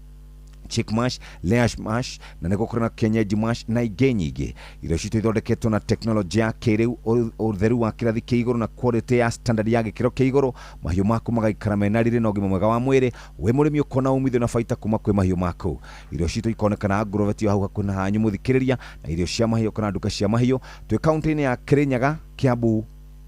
Chick mash, layers mash na nĩguo kũrĩ na kienyeji mash na ingĩ nyingĩ. Irio citũ ithondeketwo na tekinoronjĩ ya kĩrĩu, ũtheru wa kĩrathi kĩa igũrũ na quality ya standard ya gĩkĩro kĩa igũrũ. Mahiũ maku magaikara mena riri na ũgima mwega wa mwĩrĩ. Wĩ mũrĩmi ũkona umithio na baita kuma kwĩ mahiũ maku. Irio citũ ikonekana ngurubeti hau hakuhĩ na hanyu mũthikĩrĩria, na irio cia mahiũ kana nduka cia mahiũ. Twĩ kaunti-inĩ ya Kirinyaga, Kiambu,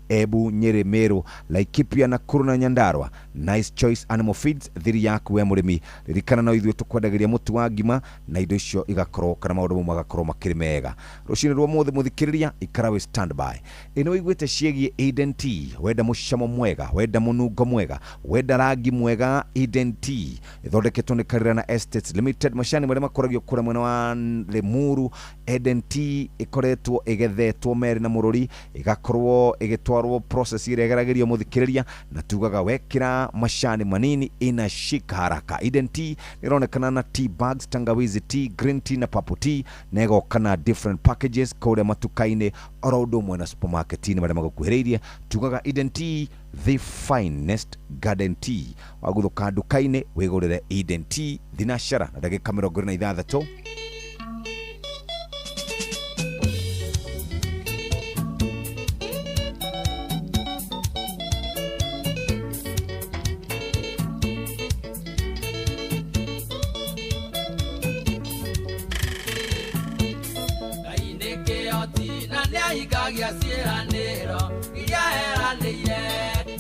Embu, Nyeri, Meru, Laikipia, Nakuru na Nyandarua. Nice Choice Animal Feeds, thiri yaku we mũrĩmi. Ririkana no ithuĩ tũkwendagĩria mũtu wa ngima na indo icio igakorwo kana maũndũ mau magakorwo makĩrĩ mega. Rũcinĩ rwa ũmũthĩ mũthikĩrĩria, ikara wĩ standby. Ĩno ũiguĩte ciĩgiĩ Eden Tea. Wenda mũcamo mwega, wenda mũnungo mwega, wenda rangi mwega, Eden Tea ĩthondeketwo nĩ Karirana Estates Limited. Macani marĩa makũragio kũrĩa mwena wa Limuru. Eden Tea ĩkoretwo ĩgethetwo merĩ na mũrũri, ĩgakorwo ĩgĩtwarwo process ĩrĩa ĩgeragĩrio mũthikĩrĩria, na tugaga wekĩra macani manini inashika haraka. Eden Tea ĩronekana na tea bags, tangawizi tea, green tea na purple tea, na ĩgoka na different packages kũrĩa matuka-inĩ oro ũndũ ũmwe na supermarket-inĩ marĩa magũkuhĩrĩirie. Tugaga Eden Tea, the finest garden tea. Wagũthũka nduka-inĩ wĩgũrĩre Eden Tea thinashara na ndagĩka 26. Ahingagia ciĩranĩro iria eranĩire,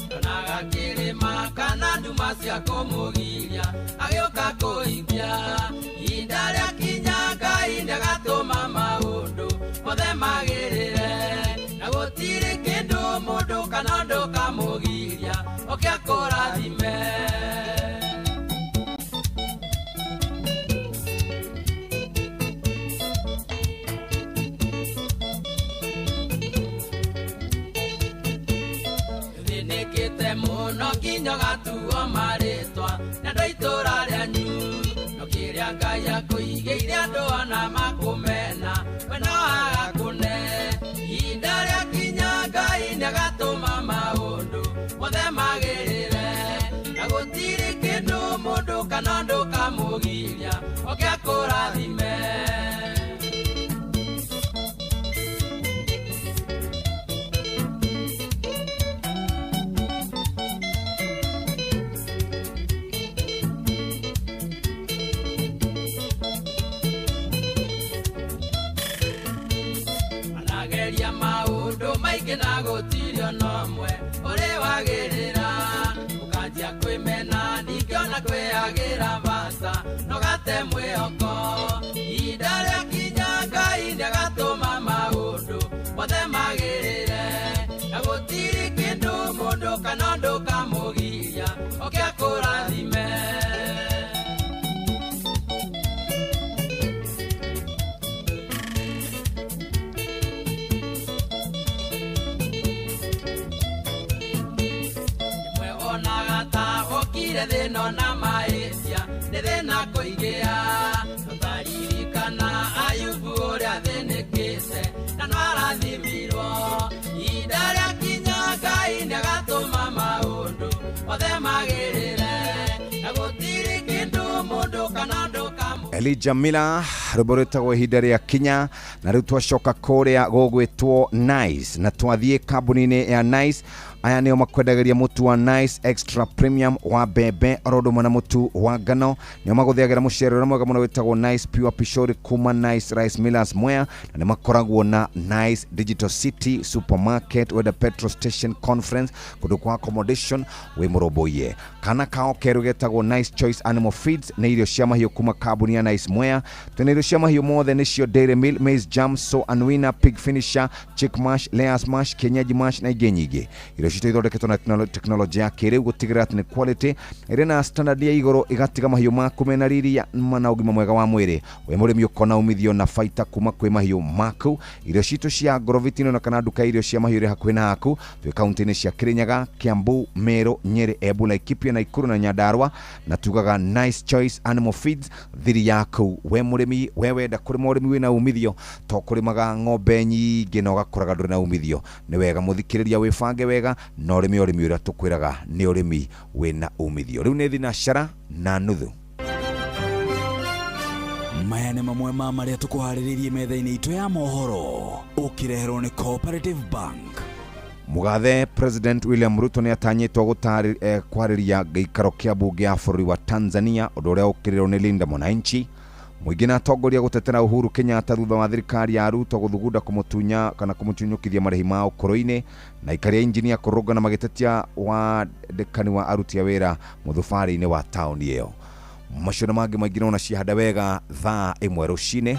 ndonaga kĩrĩma kana nduma cia kũmũgiria agĩũka kũhingia. Ihinda rĩakinya Ngai nĩagatũma maũndũ mothe magĩrĩre, na gũtirĩ kĩndũ mũndũ kana ũndũ kamũgiria oke akũrathime. Mũno nginya ũgatuo marĩtwa na andũ a itũũra rĩanyu, no kĩrĩa Ngai akũigĩire andũ ona makũmena we no agakũne. Ihinda rĩakinya Ngai nĩagatũma maũndũ mothe magĩrĩre, na gũtirĩ kĩndũ mũndũ kana ũndũ kamũgiria oke akũrathime. Na gũtirĩ ona ũmwe ũrĩ wagĩrĩra, ũkanjia kwĩmena ningĩ ona kwĩagĩra bata no gate mwĩhoko. Ihinda rĩakinya Ngai nĩagatũma maũndũ mothe magĩrĩre, na gũtirĩ kĩndũ mũndũ kana ũndũ kamũgiria oke akũrathime. Thĩna na mahĩtia nĩ thĩna kũigĩa, tũtaririkana Ayubu ũrĩa athĩnĩkĩte na no arathimirwo. Ihinda rĩakinya Ngai nĩagatũma maũndũ mothe magĩrĩre, na gũtirĩ kĩndũ mũndũ kana ũndũ kamũ. Elijah Miller rwĩmbo rwĩtagwo ihinda rĩa kinya. Na rĩu twacoka kũrĩa gũgwĩtwo Nice, na twathiĩ kambuni-inĩ ya Nice. Aya nĩo makwendagĩria mũtu wa Nice Extra Premium wa mbembe oro ũndũ ũmwe na mũtu wa ngano. Nĩo magũthĩagĩra mũcere ũrĩa mwega mũno wĩtagwo Nice Pure Pishori kuma Nice Rice Millers Mwea, na nĩ makoragwo na Nice Digital City Supermarket, wenda petrol station conference, kũndũ kwa accommodation wĩ mũrũmbũiye. Kana kao kerũ getagwo Nice Choice Animal Feeds, nĩ irio cia mahiũ kuma kambuni ya Nice Mwea. Twĩna irio cia mahiũ mothe nĩcio Dairy Meal, Maize Jam, So and Winner, Pig Finisher, Chick Mash, Layers Mash, Kienyeji Mash na ingĩ nyingĩ. Irio citũ ithondeketwo na tekinoronjĩ ya kĩrĩu gũtigĩrĩra atĩ nĩ quality ĩrĩ na standard ya igũrũ, ĩgatiga mahiũ maku mena riri na ũgima mwega wa mwĩrĩ. Wĩ mũrĩmi ũkona umithio na baita kuma kwĩ mahiũ maku. Irio citũ cia Ngoroviti na kana nduka irio cia mahiũ ĩrĩ hakuhĩ na haku. Twĩ kaunti-inĩ cia Kirinyaga, Kiambu, Meru, Nyeri, Embu, Laikipia, Nakuru na Nyandarua, na tugaga Nice Choice Animal Feeds thiri yaku. We mũrĩmi, we wenda kũrĩma ũrĩmi wĩna umithio, to kũrĩmaga ng'ombe nyingĩ na ũgakoraga ndũrĩ na umithio. Nĩ wega mũthikĩrĩria wĩbange wega na ũrĩmi ũrĩmi ũrĩa tũkwĩraga nĩ ũrĩmi wĩna umithio. Rĩu nĩ thinacara na nuthu. Maya nĩ mamwe ma marĩa tũkũharĩrĩirie metha-inĩ itũ ya mohoro ũkĩreherwo nĩ Cooperative Bank. Mugathe President William Ruto nĩ atanyĩtwo kwarĩria gĩikaro kĩa bunge ya bũrũri wa Tanzania, ũndũ ũrĩa ũkĩrĩrwo nĩ Linda Mwananchi. Mũingĩ na atongoria gũtetera Uhuru Kenyatta thutha wa thirikari ya Ruto gũthugunda kũmũtunya kana kũmũtunyũkithia marĩhi ma ũkũrũ-inĩ, na aikari a injinia kũrũngana magĩtetia wandĩkani wa aruti a wĩra mũthubarĩ-inĩ wa taũni ĩyo. Macio na mangĩ maingĩ nona ciahanda wega thaa 1 rũcinĩ.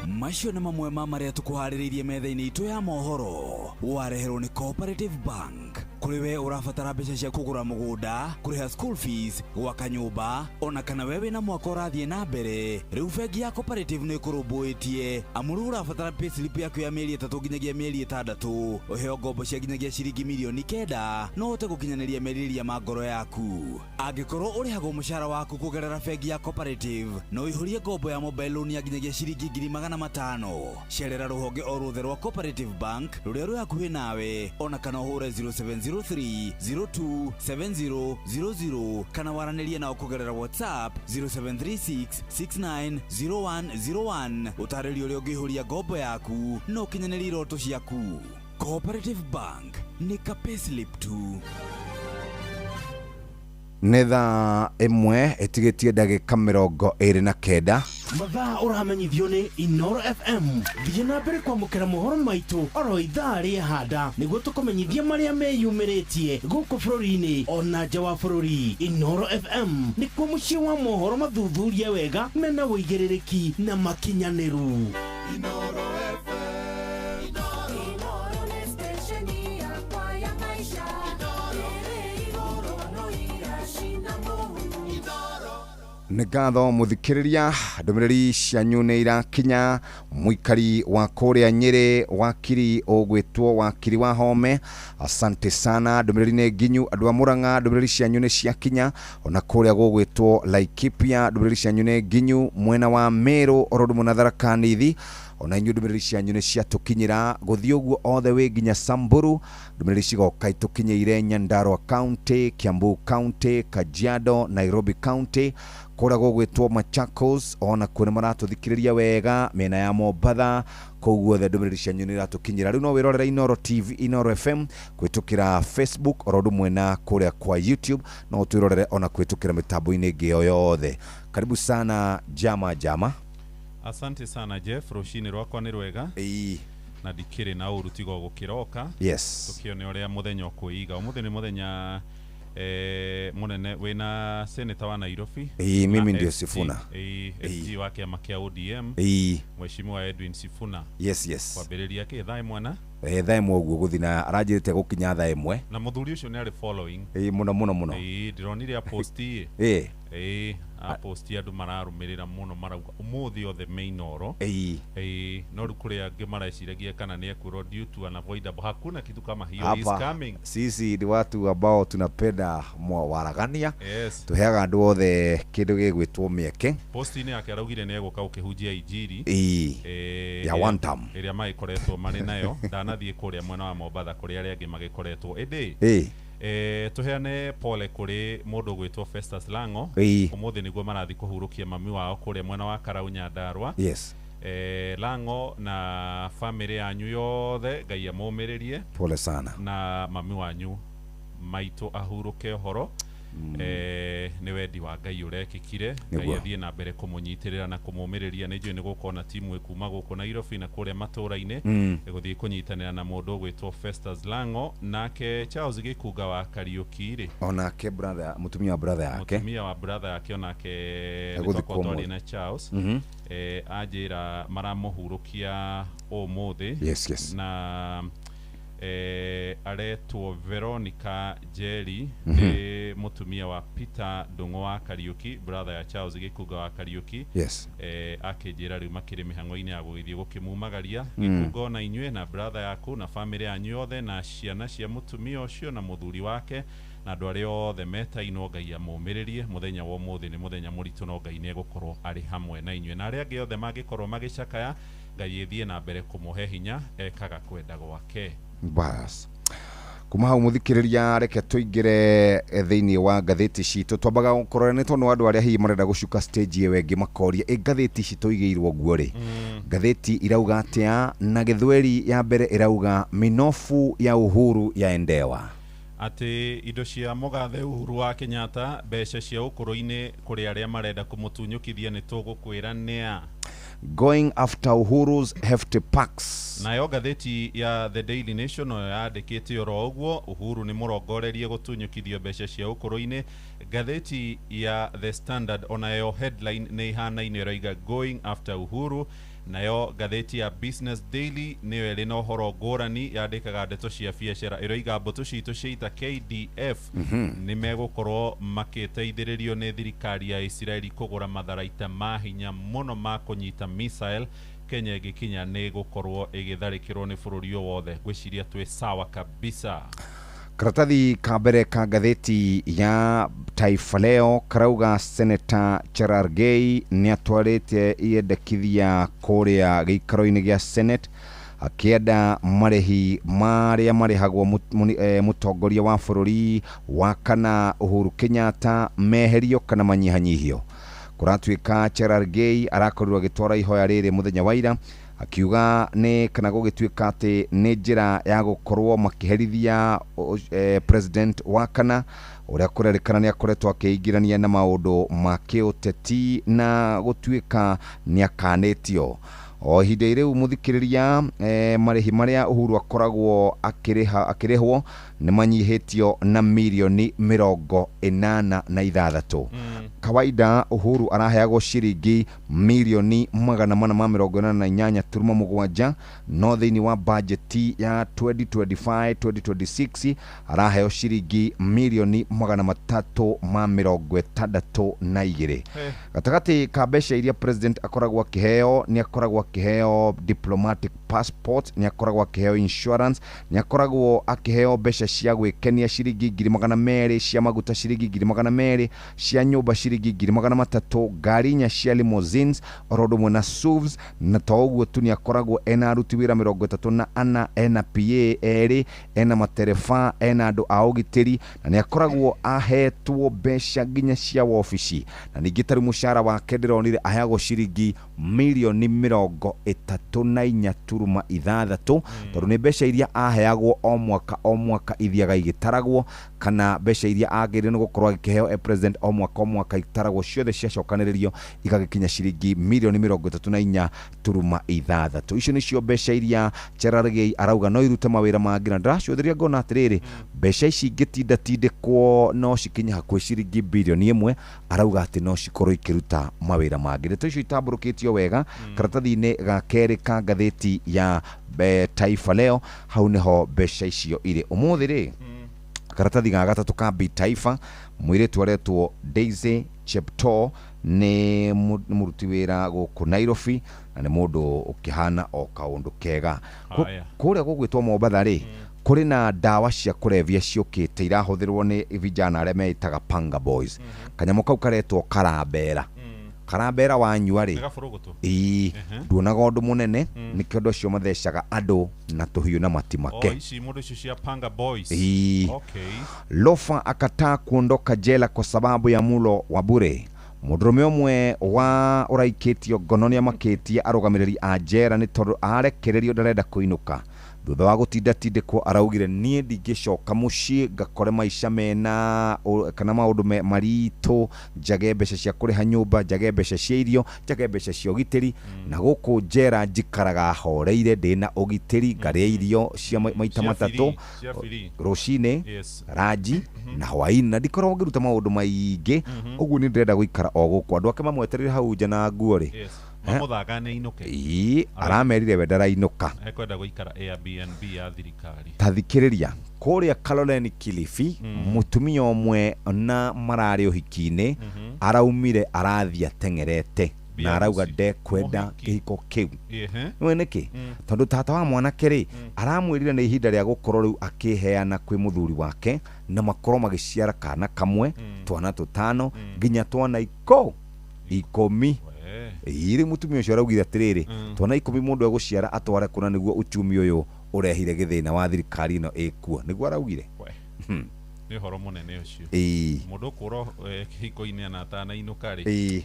Macio nĩ mamwe ma marĩa tũkũharĩrĩirie metha-inĩ itũ ya mohoro wareherwo nĩ Cooperative Bank. Kũrĩ we ũrabatara mbeca cia kũgũra mũgũnda, kũrĩha school fees, gwaka nyũmba, ona kana we wĩna mwaka ũrathiĩ na mbere, rĩu bengi ya Cooperative nĩ ĩkũrũmbũĩtie. Amu rĩu ũrabatara payslip yaku ya mĩeri 3 nginyagia mĩeri 6, ũheo ngombo cia nginyagia ciringi mirioni 9 no ũhote gũkinyanĩria merirĩria ma ngoro yaku. Angĩkorwo ũrĩhagwo mũcara waku kũgerera bengi ya Cooperative, no ũihũrie ngombo ya mobile loan ya nginyagia ciringi 500,000. Cerera rũhonge o ruothe rwa Cooperative Bank rũrĩa rwĩ hakuhĩ nawe, ona kana ũhũre 0703 027000 kana waranĩrie nao kũgerera WhatsApp 0736 690101. Ũtarĩrio ũrĩa ũngĩihũria ngombo yaku no ũkinyanĩrie iroto ciaku. Cooperative Bank nĩ ka payslip tu. Nĩ thaa 1 ĩtigĩtie ndagĩka 29. Mathaa ũramenyithio nĩ Inoro FM. Thiĩ na mbere kwamũkĩra mohoro maitũ oro ithaa rĩahanda nĩguo tũkũmenyithia marĩa meyumĩrĩtie gũkũ bũrũri-inĩ ona nja wa bũrũri. Inoro FM nĩkuo mũciĩ wa mohoro mathuthurie wega mena ũigĩrĩrĩki na makinyanĩru. Inoro FM. Inoro nĩ station yakwa ya maisha. Nĩ ngatho mũthikĩrĩria, ndũmĩrĩri cianyu nĩ irakinya. Mũikari wa kũrĩa Nyĩrĩ, wakiri ũgwĩtwo wakiri wa Home, asante sana, ndũmĩrĩri nĩ nginyu. Andũ a Mũrang'a, ndũmĩrĩri cianyu nĩ ciakinya. Ona kũrĩa gũgwĩtwo Laikipia, ndũmĩrĩri cianyu nĩ nginyu. Mwena wa Meru oro ũndũ na Tharaka Nithi, ona inyuĩ ndũmĩrĩri cianyu nĩ ciatũkinyĩra. Gũthiĩ ũguo othe wĩ nginya Samburu, ndũmĩrĩri cigoka itũkinyĩire Nyandarua County, Kiambu County, Kajiado, Nairobi County, kũrĩa gũgwĩtwo Machakos, ona kuo nĩ maratũthikĩrĩria wega. Mĩena ya Mombatha, kũu guothe ndũmĩrĩri cianyu nĩ iratũkinyĩra. Rĩu no wĩrorere Inoro TV, Inoro FM kũhĩtũkĩra Facebook, oro ũndũ ũmwe na kũrĩa kwa YouTube, no ũtwĩrorere ona kũhĩtũkĩra mĩtambo-inĩ ĩngĩ o yothe. Karibu sana jama jama. Asante sana Jeff, rũcinĩ rwakwa nĩ rwega. Na ndikĩrĩ na ũru tiga gũkĩroka. Yes. Tũkĩone ũrĩa mũthenya ũkwĩiga. Ũmũthĩ nĩ mũthenya mũnene wĩna seneta wa Nairobi. Mimi ndio Sifuna. SG wa kĩama kĩa ODM. Mheshimiwa Edwin Sifuna. Yes, yes. Kwambĩrĩria kĩ thaa ĩmwe na? Thaa 1 ũguo gũthiĩ na aranjĩrĩte gũkinya thaa 1. Na mũthuri ũcio nĩ arĩ following. Mũno mũno mũno. Ndĩronire aposti. Aposti andũ mararũmĩrĩra mũno marauga ũmũthĩ othe me Inoro. No rĩu kũrĩ angĩ mareciragia kana nĩ ekwĩrwo due to unavoidable. Hakuna kitu kama hiyo, is coming. Sisi ni watu ambao tunapenda mwaragania. Yes. Tuheaga andũ othe kĩndũ gĩgwĩtwo mĩeke. Posti-inĩ yake araugire nĩ egũka gũkĩhunjia injiri. Ya one term. Ĩrĩa magĩkoretwo marĩ nayo. Ndanathiĩ kũrĩa mwena wa Mombatha kũrĩa arĩa angĩ magĩkoretwo. Ĩndĩ tuheane pole kũrĩ mũndũ ũgwĩtwo Festus Lango. Ũmũthĩ nĩguo marathiĩ kũhurũkia mami wao kũrĩa mwena wa Karau Nyandarua. Yes. Lango na family yanyu yothe Ngai amũmĩrĩrie. Pole sana. Na mami wanyu maitũ ahurũke ũhoro. Nĩ wendi wa Ngai ũrekĩkire. Ngai athiĩ na mbere kũmũnyitĩrĩra na kũmũmĩrĩria. Nĩ njũĩ nĩ gũkorwo na timu ĩkuma gũkũ Nairobi na kũrĩa matũũra-inĩ ĩgũthiĩ kũnyitanĩra na mũndũ ũgwĩtwo Festus Lango. Nake Charles Gĩkunga wa Kariũki rĩ, onake brother, mũtumia wa brother yake, mũtumia wa brother yake onake nĩtwakorwo twarĩ na Charles. Anjĩra maramũhurũkia ũmũthĩ. Yes, yes. Na aretwo Veronica Jerry, nĩ mũtumia wa Peter Ndung'u wa Kariũki, brother ya Charles Gĩkunga wa Kariũki. Yes. Akĩnjĩra rĩu makĩrĩ mĩhang'o-inĩ ya gũgĩthiĩ gũkĩmumagaria. Gĩkunga ona inyuĩ na brother yaku na family yanyu yothe na ciana cia mũtumia ũcio na mũthuri wake na andũ arĩa othe metainwo, Ngai amũmĩrĩrie. Mũthenya wa ũmũthĩ nĩ mũthenya mũritũ, no Ngai nĩ egũkorwo arĩ hamwe na inyuĩ. Na arĩa angĩ othe mangĩkorwo magĩcakaya, Ngai ĩthiĩ na mbere kũmũhe hinya ekaga kwenda gwake. Bas. Kuma hau muthikiriria reke tuingire thiini wa ngathĩti citũ. Twambaga gũkorora nĩ tondũ andũ arĩa hihi marenda gũcuka stage ĩyo ĩngĩ makoria ĩ ngathĩti citũ igĩirwo guo rĩ, ngathĩti irauga atĩa? Na gĩthweri ya mbere ĩrauga minofu ya Uhuru yaendewa. Atĩ indo cia mũgathe Uhuru wa Kenyatta, mbeca cia ũkũrũ-inĩ kũrĩ arĩa marenda kũmũtunyũkithia nĩ tũgũkwĩra nĩa. Going after Uhuru's hefty packs. Nayo ngathĩti ya The Daily Nation nayo yandĩkĩte oro ũguo, Uhuru nĩ mũrongorerie gũtunyũkithio mbeca cia ũkũrũ-inĩ. Ngathĩti ya The Standard onayo headline nĩ ihanaine, ĩroiga going after Uhuru. Nayo ngathĩti ya Business Daily nĩyo ĩrĩ na ũhoro ngũrani, yandĩkaga ndeto cia biacara, ĩroiga mbũtũ citũ cia ita KDF nĩ megũkorwo makĩteithĩrĩrio nĩ thirikari ya Israeli kũgũra matharaita ma hinya mũno ma kũnyita missile. Kenya ĩgĩkinya nĩ gũkorwo ĩgĩtharĩkĩrwo nĩ bũrũri o wothe. Ngwĩciria twĩ sawa kabisa. Karatathi ka mbere ka ngathĩti ya Taifa Leo karauga Senator Cherargei nĩ atwarĩte iendekithia kũrĩa gĩikaro-inĩ gĩa Senate akĩenda marĩhi marĩa marĩhagwo mũtongoria wa bũrũri wa kana Uhuru Kenyatta meherio kana manyihanyihio. Kũratuĩka Cherargei arakorirwo agĩtwara ihoya rĩrĩ mũthenya wa ira, akiuga nĩ kana gũgĩtuĩka atĩ nĩ njĩra ya gũkorwo makĩherithia president wa kana ũrĩa kũrerĩkana nĩ akoretwo akĩingĩrania na maũndũ ma kĩũteti na gũtuĩka nĩ akanĩtio. O ihinda rĩu mũthikĩrĩria, marĩhi marĩa Uhuru akoragwo akĩrĩhwo nĩ manyihĩtio na mirioni 86. Kawaida Uhuru araheagwo ciringi mirioni 488.7, no thĩinĩ wa bajeti ya 2025-2026 araheo ciringi mirioni 362. Gatagatĩ ka mbeca iria president akoragwo akĩheo, nĩ akoragwo akĩheo diplomatic passport, nĩ akoragwo akĩheo insurance, nĩ akoragwo akĩheo mbeca cia gwĩkenia ciringi 200,000, cia maguta ciringi 200,000, cia nyũmba ciringi 300,000, ngari inya cia limousines oro ũndũ ũmwe na SUVs. Na to ũguo tu, nĩ akoragwo ena aruti wĩra 34, ena PA erĩ, ena matereba, ena andũ a ũgitĩri, na nĩ akoragwo ahetwo mbeca nginya cia wobici. Na ningĩ tarĩu mũcara wake ndĩronire aheagwo ciringi mirioni 34.6, tondũ nĩ mbeca iria aheagwo o mwaka o mwaka ithiaga igĩtaragwo, kana mbeca iria agĩrĩirwo nĩ gũkorwo agĩkĩheo e president o mwaka o mwaka itaragwo ciothe ciacokanĩrĩrio igagĩkinya ciringi mirioni 34.6. Icio nĩcio mbeca iria Cherargei arauga no irute mawĩra mangĩ, na ndĩracũthĩria ngona atĩrĩrĩ, mbeca ici ingĩtindatindĩkwo no cikinye hakuhĩ ciringi birioni 1, arauga atĩ no cikorwo ikĩruta mawĩra mangĩ. Ndeto icio itambũrũkĩtio wega karatathi-inĩ ga kerĩ ka ngathĩti ya Taifa Leo, hau nĩho mbeca icio irĩ. Ũmũthĩ rĩ, karatathi ga gatatũ ka B Taifa, mũirĩtu aretwo Daisy Cheptoo nĩ mũruti wĩra gũkũ Nairobi, na nĩ mũndũ ũkĩhana o kaũndũ kega. Kũrĩa gũgwĩtwo Mombatha rĩ, kũrĩ na ndawa cia kũrebia ciũkĩte irahũthĩrwo nĩ vijana arĩa meĩtaga Panga Boys. Kanyamũ kau karetwo karambera. Karambera wanyua rĩ, ĩĩ, nduonaga ũndũ mũnene, nĩkĩo andũ acio mathecaga andũ na tũhiũ na matimake. Ici mũndũ icio cia Panga Boys. Ĩĩ. Lofa akataa kuondoka jela kwa sababu ya mulo wa bure. Mũndũrũme ũmwe wa ũraikĩtio ngono nĩamakĩtie arũgamĩrĩri a njera nĩ tondũ arekererio ndarenda kũinũka. Thutha wa gũtindatindĩkwo araugire niĩ ndingĩcoka mũciĩ ngakore maica mena kana maũndũ maritũ, njage mbeca cia kũrĩha nyũmba, njage mbeca cia irio, njage mbeca cia ũgitĩri, na gũkũ njera njikaraga horeire ndĩna ũgitĩri, ngarĩa irio cia maita matatũ rũcinĩ, ranji na hwaĩ-inĩ, na ndikoragwo ngĩruta maũndũ maingĩ, ũguo nĩ ndĩrenda gũikara o gũkũ. Andũ ake mamwetereire hau nja na nguo rĩ, Mamũthaga nĩ ainũke. Ĩĩ, aramerire we ndarainũka. Ekwenda gũikara Airbnb ya thirikari. Ta thikĩrĩria, kũrĩa Kaloleni Kilifi, mũtumia ũmwe na mararĩ ũhiki-inĩ, araumire arathiĩ ateng'erete na arauga ndekwenda kĩhiko kĩu. Nĩũĩ nĩkĩ? Tondũ tata wa mwanake rĩ, aramwĩrire nĩ ihinda rĩa gũkorwo rĩu akĩheana kwĩ mũthuri wake na makorwo magĩciara kana kamwe, twana tũtano, nginya twana 10. Ĩĩ, rĩu mũtumia ũcio araugire atĩrĩrĩ, twana 10 mũndũ egũciara atware kũna nĩguo uchumi ũyũ ũrehire gĩthĩna wa thirikari ĩno ĩkuo, nĩguo araugire. Nĩ ũhoro mũnene ũcio. Mũndũ ũkũrwo kĩhiko-inĩ na atanainũka rĩ, Ĩĩ.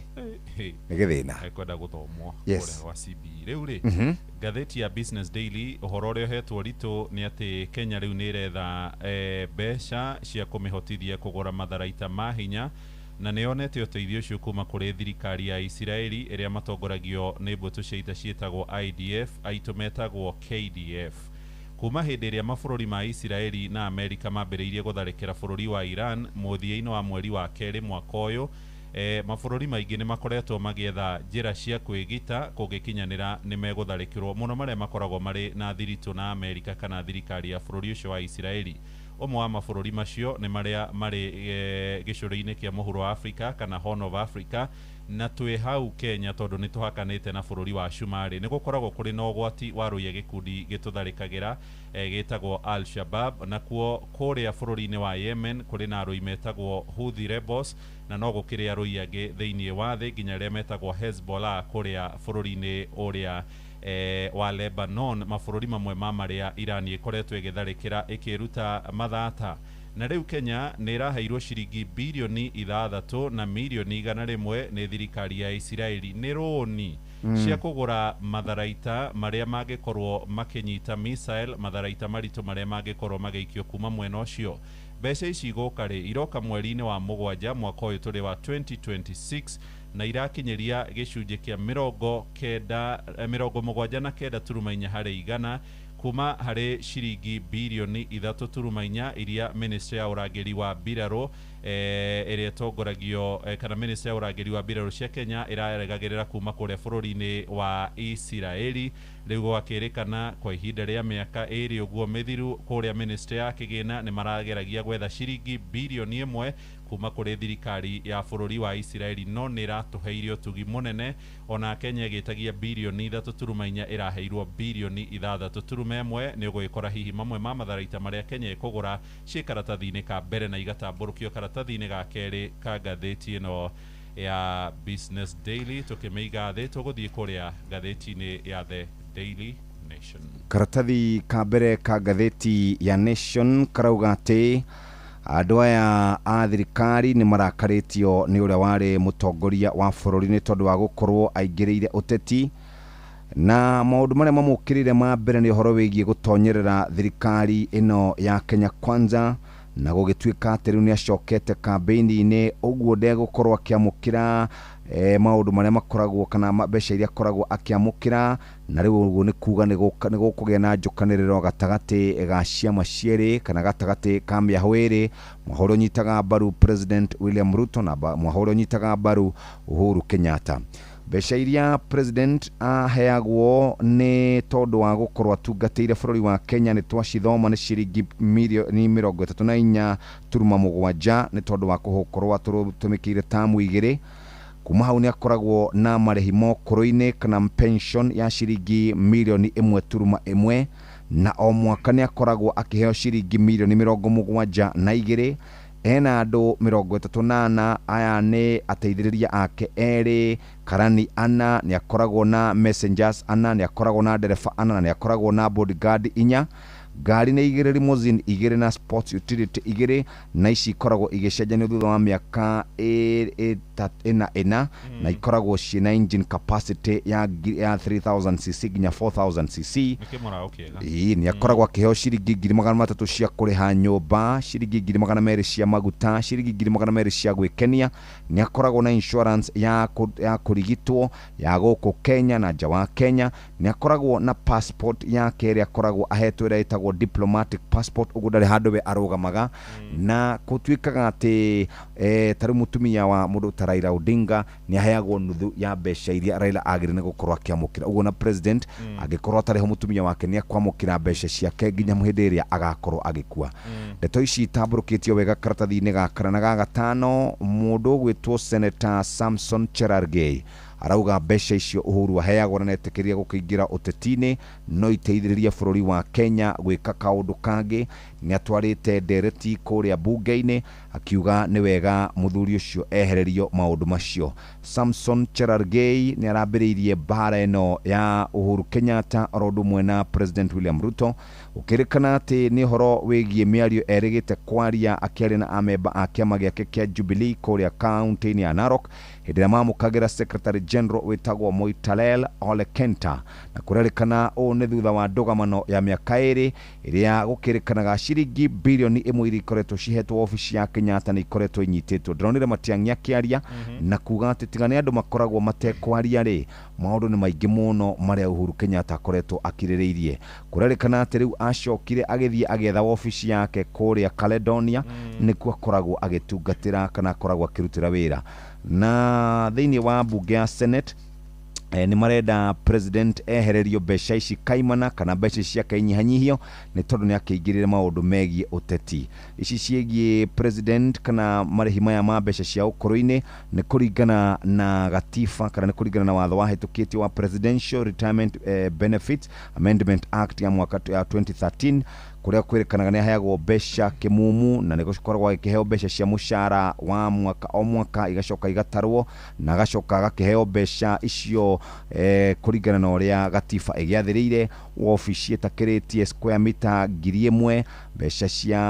Nĩ gĩthĩna. Ekwenda gũthomwo Yes. kũrĩa gwa CBE. Rĩu rĩ, ngathĩti ya Business Daily, ũhoro ũrĩa ũhetwo ritũ nĩ atĩ Kenya rĩu nĩ ĩretha mbeca cia kũmĩhotithia kũgũra matharaita ma hinya, na nĩ yonete ũteithio ũcio kuma kũrĩ thirikari ya Isiraeli ĩrĩa matongoragio nĩ mbũtũ cia ita ciĩtagwo IDF, aitũ metagwo KDF. Kuma hĩndĩ ĩrĩa mabũrũri ma Isiraeli na Amerika mambĩrĩirie gũtharĩkĩra bũrũri wa Iran mũthia-inĩ wa mweri wa kerĩ mwaka ũyũ, mabũrũri maingĩ nĩ makoretwo magĩetha njĩra cia kwĩgita kũngĩkinyanĩra nĩ megũtharĩkĩrwo mũno, marĩa makoragwo marĩ na thiritũ na Amerika kana thirikari ya bũrũri ũcio wa Isiraeli. Ũmwe wa mabũrũri macio nĩ marĩa marĩ gĩcũrĩ-inĩ kĩa mũhuro wa Africa kana Horn of Africa, na twĩ hau Kenya tondũ nĩ tũhakanĩte na bũrũri wa Cumarĩ, nĩ gũkoragwo kũrĩ na ũgwati wa rũiya gĩkundi gĩtũtharĩkagĩra gĩtagwo Al Shabab. Nakuo kũrĩa bũrũri-inĩ wa Yemen kũrĩ na arũi metagwo Houthi rebels, na no gũkĩrĩ arũi angĩ thĩinĩ wa thĩ nginya arĩa metagwo Hezbollah kũrĩa bũrũri-inĩ ũrĩa wa Lebanon, mabũrũri mamwe ma marĩa Iran ĩkoretwo ĩgĩtharĩkĩra ĩkĩruta mathata. Na rĩu Kenya nĩ ĩraheirwo ciringi birioni 6 na mirioni 100 nĩ thirikari ya Isiraeli nĩ rũni cia kũgũra matharaita marĩa mangĩkorwo makĩnyita missile, matharaita maritũ marĩa mangĩkorwo magĩikio kuma mwena ũcio. Mbeca ici igũka rĩ, iroka mweri-inĩ wa 7 mwaka ũyũ tũrĩ wa 2026, na irakinyĩria gĩcunjĩ kĩa 79.4 harĩ igana kuma harĩ ciringi birioni 3.4 iria ministry ya ũrangĩri wa mbirarũ ĩrĩa ĩtongoragio kana ministry ya ũrangĩri wa mbirarũ cia Kenya ĩraregagĩrĩra kuma kũrĩa bũrũri-inĩ wa Isiraeli. Rĩu gwakĩrĩkana kwa ihinda rĩa mĩaka 2 ũguo mĩthiru, kũrĩa ministry ya kĩgĩna nĩ marageragia gwetha ciringi birioni 1 kuma kũrĩ thirikari ya bũrũri wa Isiraeli, no nĩ ĩratũheire ũtugi mũnene. Ona Kenya ĩgĩtagia birioni 3.4 ĩraheirwo birioni 6.1. Nĩ ũgũgĩkora hihi mamwe ma matharaita marĩa Kenya ĩkũgũra ciĩ karatathi-inĩ ka mbere na igatambũrũkio karatathi-inĩ ga kerĩ ka ngathĩti ĩno ya Business Daily. Tũkĩmĩiga thĩ, tũgũthiĩ kũrĩa ngathĩti-inĩ ya The Daily Nation. Karatathi ka mbere ka ngathĩti ya Nation karauga atĩ andũ aya a thirikari nĩ marakarĩtio nĩ ũrĩa warĩ mũtongoria wa bũrũri nĩ tondũ wa gũkorwo aingĩrĩire ũteti, na maũndũ marĩa mamũkĩrĩire ma mbere nĩ ũhoro wĩgiĩ gũtonyerera thirikari ĩno ya Kenya Kwanza, na gũgĩtuĩka atĩ rĩu nĩ acokete kambĩini-inĩ, ũguo ndegũkorwo akĩamũkĩra maũndũ marĩa makoragwo kana mbeca iria akoragwo akĩamũkĩra, na rĩu ũguo nĩ kuga nĩ gũkũgĩa na njũkanĩrĩro gatagatĩ ga ciama cierĩ kana gatagatĩ ka mĩahũ ĩrĩ, mwaho ũrĩa ũnyitaga mbaru President William Ruto na mwaho ũrĩa ũnyitaga mbaru Uhuru Kenyatta. Mbeca iria president aheagwo nĩ tondũ wa gũkorwo atungatĩire bũrũri wa Kenya nĩ twacithoma nĩ ciringi mirioni 34.7 nĩ tondũ wa gũkorwo atũmĩkĩire tamu 2. Kuma hau nĩ akoragwo na marĩhi mokũrũ-inĩ kana pension ya ciringi mirioni 1.1, na o mwaka nĩ akoragwo akĩheo ciringi mirioni 72. Ena andũ 34, aya nĩ ateithĩrĩria ake 2, karani 4, nĩ akoragwo na messengers 4, nĩ akoragwo na ndereba 4, na nĩ akoragwo na bodyguard 4. Ngari nĩ 2, limousine 2 na sports utility 2, na ici ikoragwo igĩcenjanio thutha wa mĩaka 4 na ikoragwo ciĩna engine capacity ya 3000 cc nginya 4000 cc. Ĩĩ, nĩ akoragwo akĩheo ciringi 300,000 cia kũrĩha nyũmba, ciringi 200,000 cia maguta, ciringi 200,000 cia gwĩkenia. Nĩ akoragwo na insurance ya kũrigitwo ya gũkũ Kenya na nja wa Kenya. Nĩ akoragwo na passport yake ĩrĩa akoragwo ahetwo ĩrĩa ĩtagwo diplomatic passport, ũguo ndarĩ handũ we arũgamaga. Na gũtuĩkaga atĩ ta rĩu mũtumia wa mũndũ ta Raila Odinga nĩ aheagwo nuthu ya mbeca iria Raila agĩrĩire nĩ gũkorwo akĩamũkĩra. Ũguo na president angĩkorwo atarĩ ho mũtumia wake nĩ akwamũkĩra mbeca ciake nginya hĩndĩ ĩrĩa agakorwo agĩkua. Ndeto ici itambũrũkĩtio wega karatathi-inĩ ga kana na ga gatano. Mũndũ ũgwĩtwo Senator Samson Cherargei arauga mbeca icio Uhuru aheagwo na netĩkĩria gũkĩingĩra ũteti-inĩ no iteithĩrĩrie bũrũri wa Kenya gwĩka kaũndũ kangĩ. Nĩ atwarĩte ndereti kũrĩa bunge-inĩ akiuga nĩ wega mũthuri ũcio ehererio maũndũ macio. Samson Cherargei nĩ arambĩrĩirie mbara ĩno ya Uhuru Kenyatta oro ũndũ ũmwe na President William Ruto, gũkĩrĩkana atĩ nĩ ũhoro wĩgiĩ mĩario erĩgĩte kwaria akĩaria na amemba a kĩama gĩake kĩa Jubilee kũrĩa kaunti-inĩ ya Narok hĩndĩ ĩrĩa mamũkagĩra Secretary General wĩtagwo Moitalel Ole Kenta, na kũrerĩkana ũũ nĩ thutha wa ndũgamano ya mĩaka 2 ĩrĩa gũkĩrĩkanaga ciringi bilioni 1 iria ikoretwo cihetwo obici ya Kenyatta nĩ ikoretwo inyitĩtwo. Ndĩronire Matiang'i akĩaria na kuga atĩ tiga nĩ andũ makoragwo matekwaria rĩ, maũndũ nĩ maingĩ mũno marĩa Uhuru Kenyatta akoretwo akirĩrĩirie. Kũrerĩkana atĩ rĩu acokire agĩthiĩ agĩetha wobici yake kũrĩa Caledonia, nĩkuo akoragwo agĩtungatĩra kana akoragwo akĩrutĩra wĩra. Na thĩinĩ wa mbunge ya Senate nĩ marenda president ehererio mbeca ici kaimana kana mbeca ici ciake inyihanyihio nĩ tondũ nĩ akĩingĩrĩre maũndũ megiĩ ũteti. Ici ciĩgiĩ president kana marĩhi maya ma mbeca cia ũkũrũ-inĩ nĩ kũringana na gatiba kana nĩ kũringana na watho wahĩtũkĩtio wa Presidential Retirement Benefits Amendment Act ya mwaka ya 2013, kũrĩa kwĩrĩkanaga nĩ aheagwo mbeca kĩmumu na nĩ gũkoragwo agĩkĩheo mbeca cia mũcara wa mwaka o mwaka, igacoka igatarwo na agacoka agakĩheo mbeca icio kũringana na ũrĩa gatiba ĩgĩathĩrĩire. Wobici ĩtakĩrĩtie square meter 1000, mbeca cia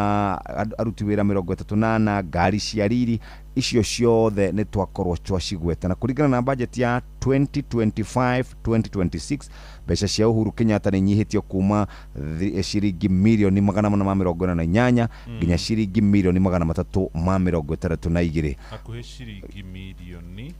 aruti wĩra 34, ngari cia riri, icio ciothe nĩ twakorwo twacigweta. Na kũringana na budget ya 2025-2026 mbeca cia Uhuru Kenyatta nĩ inyihĩtio kuma ciringi mirioni 448 nginya ciringi mirioni 362, hakuhĩ ciringi mirioni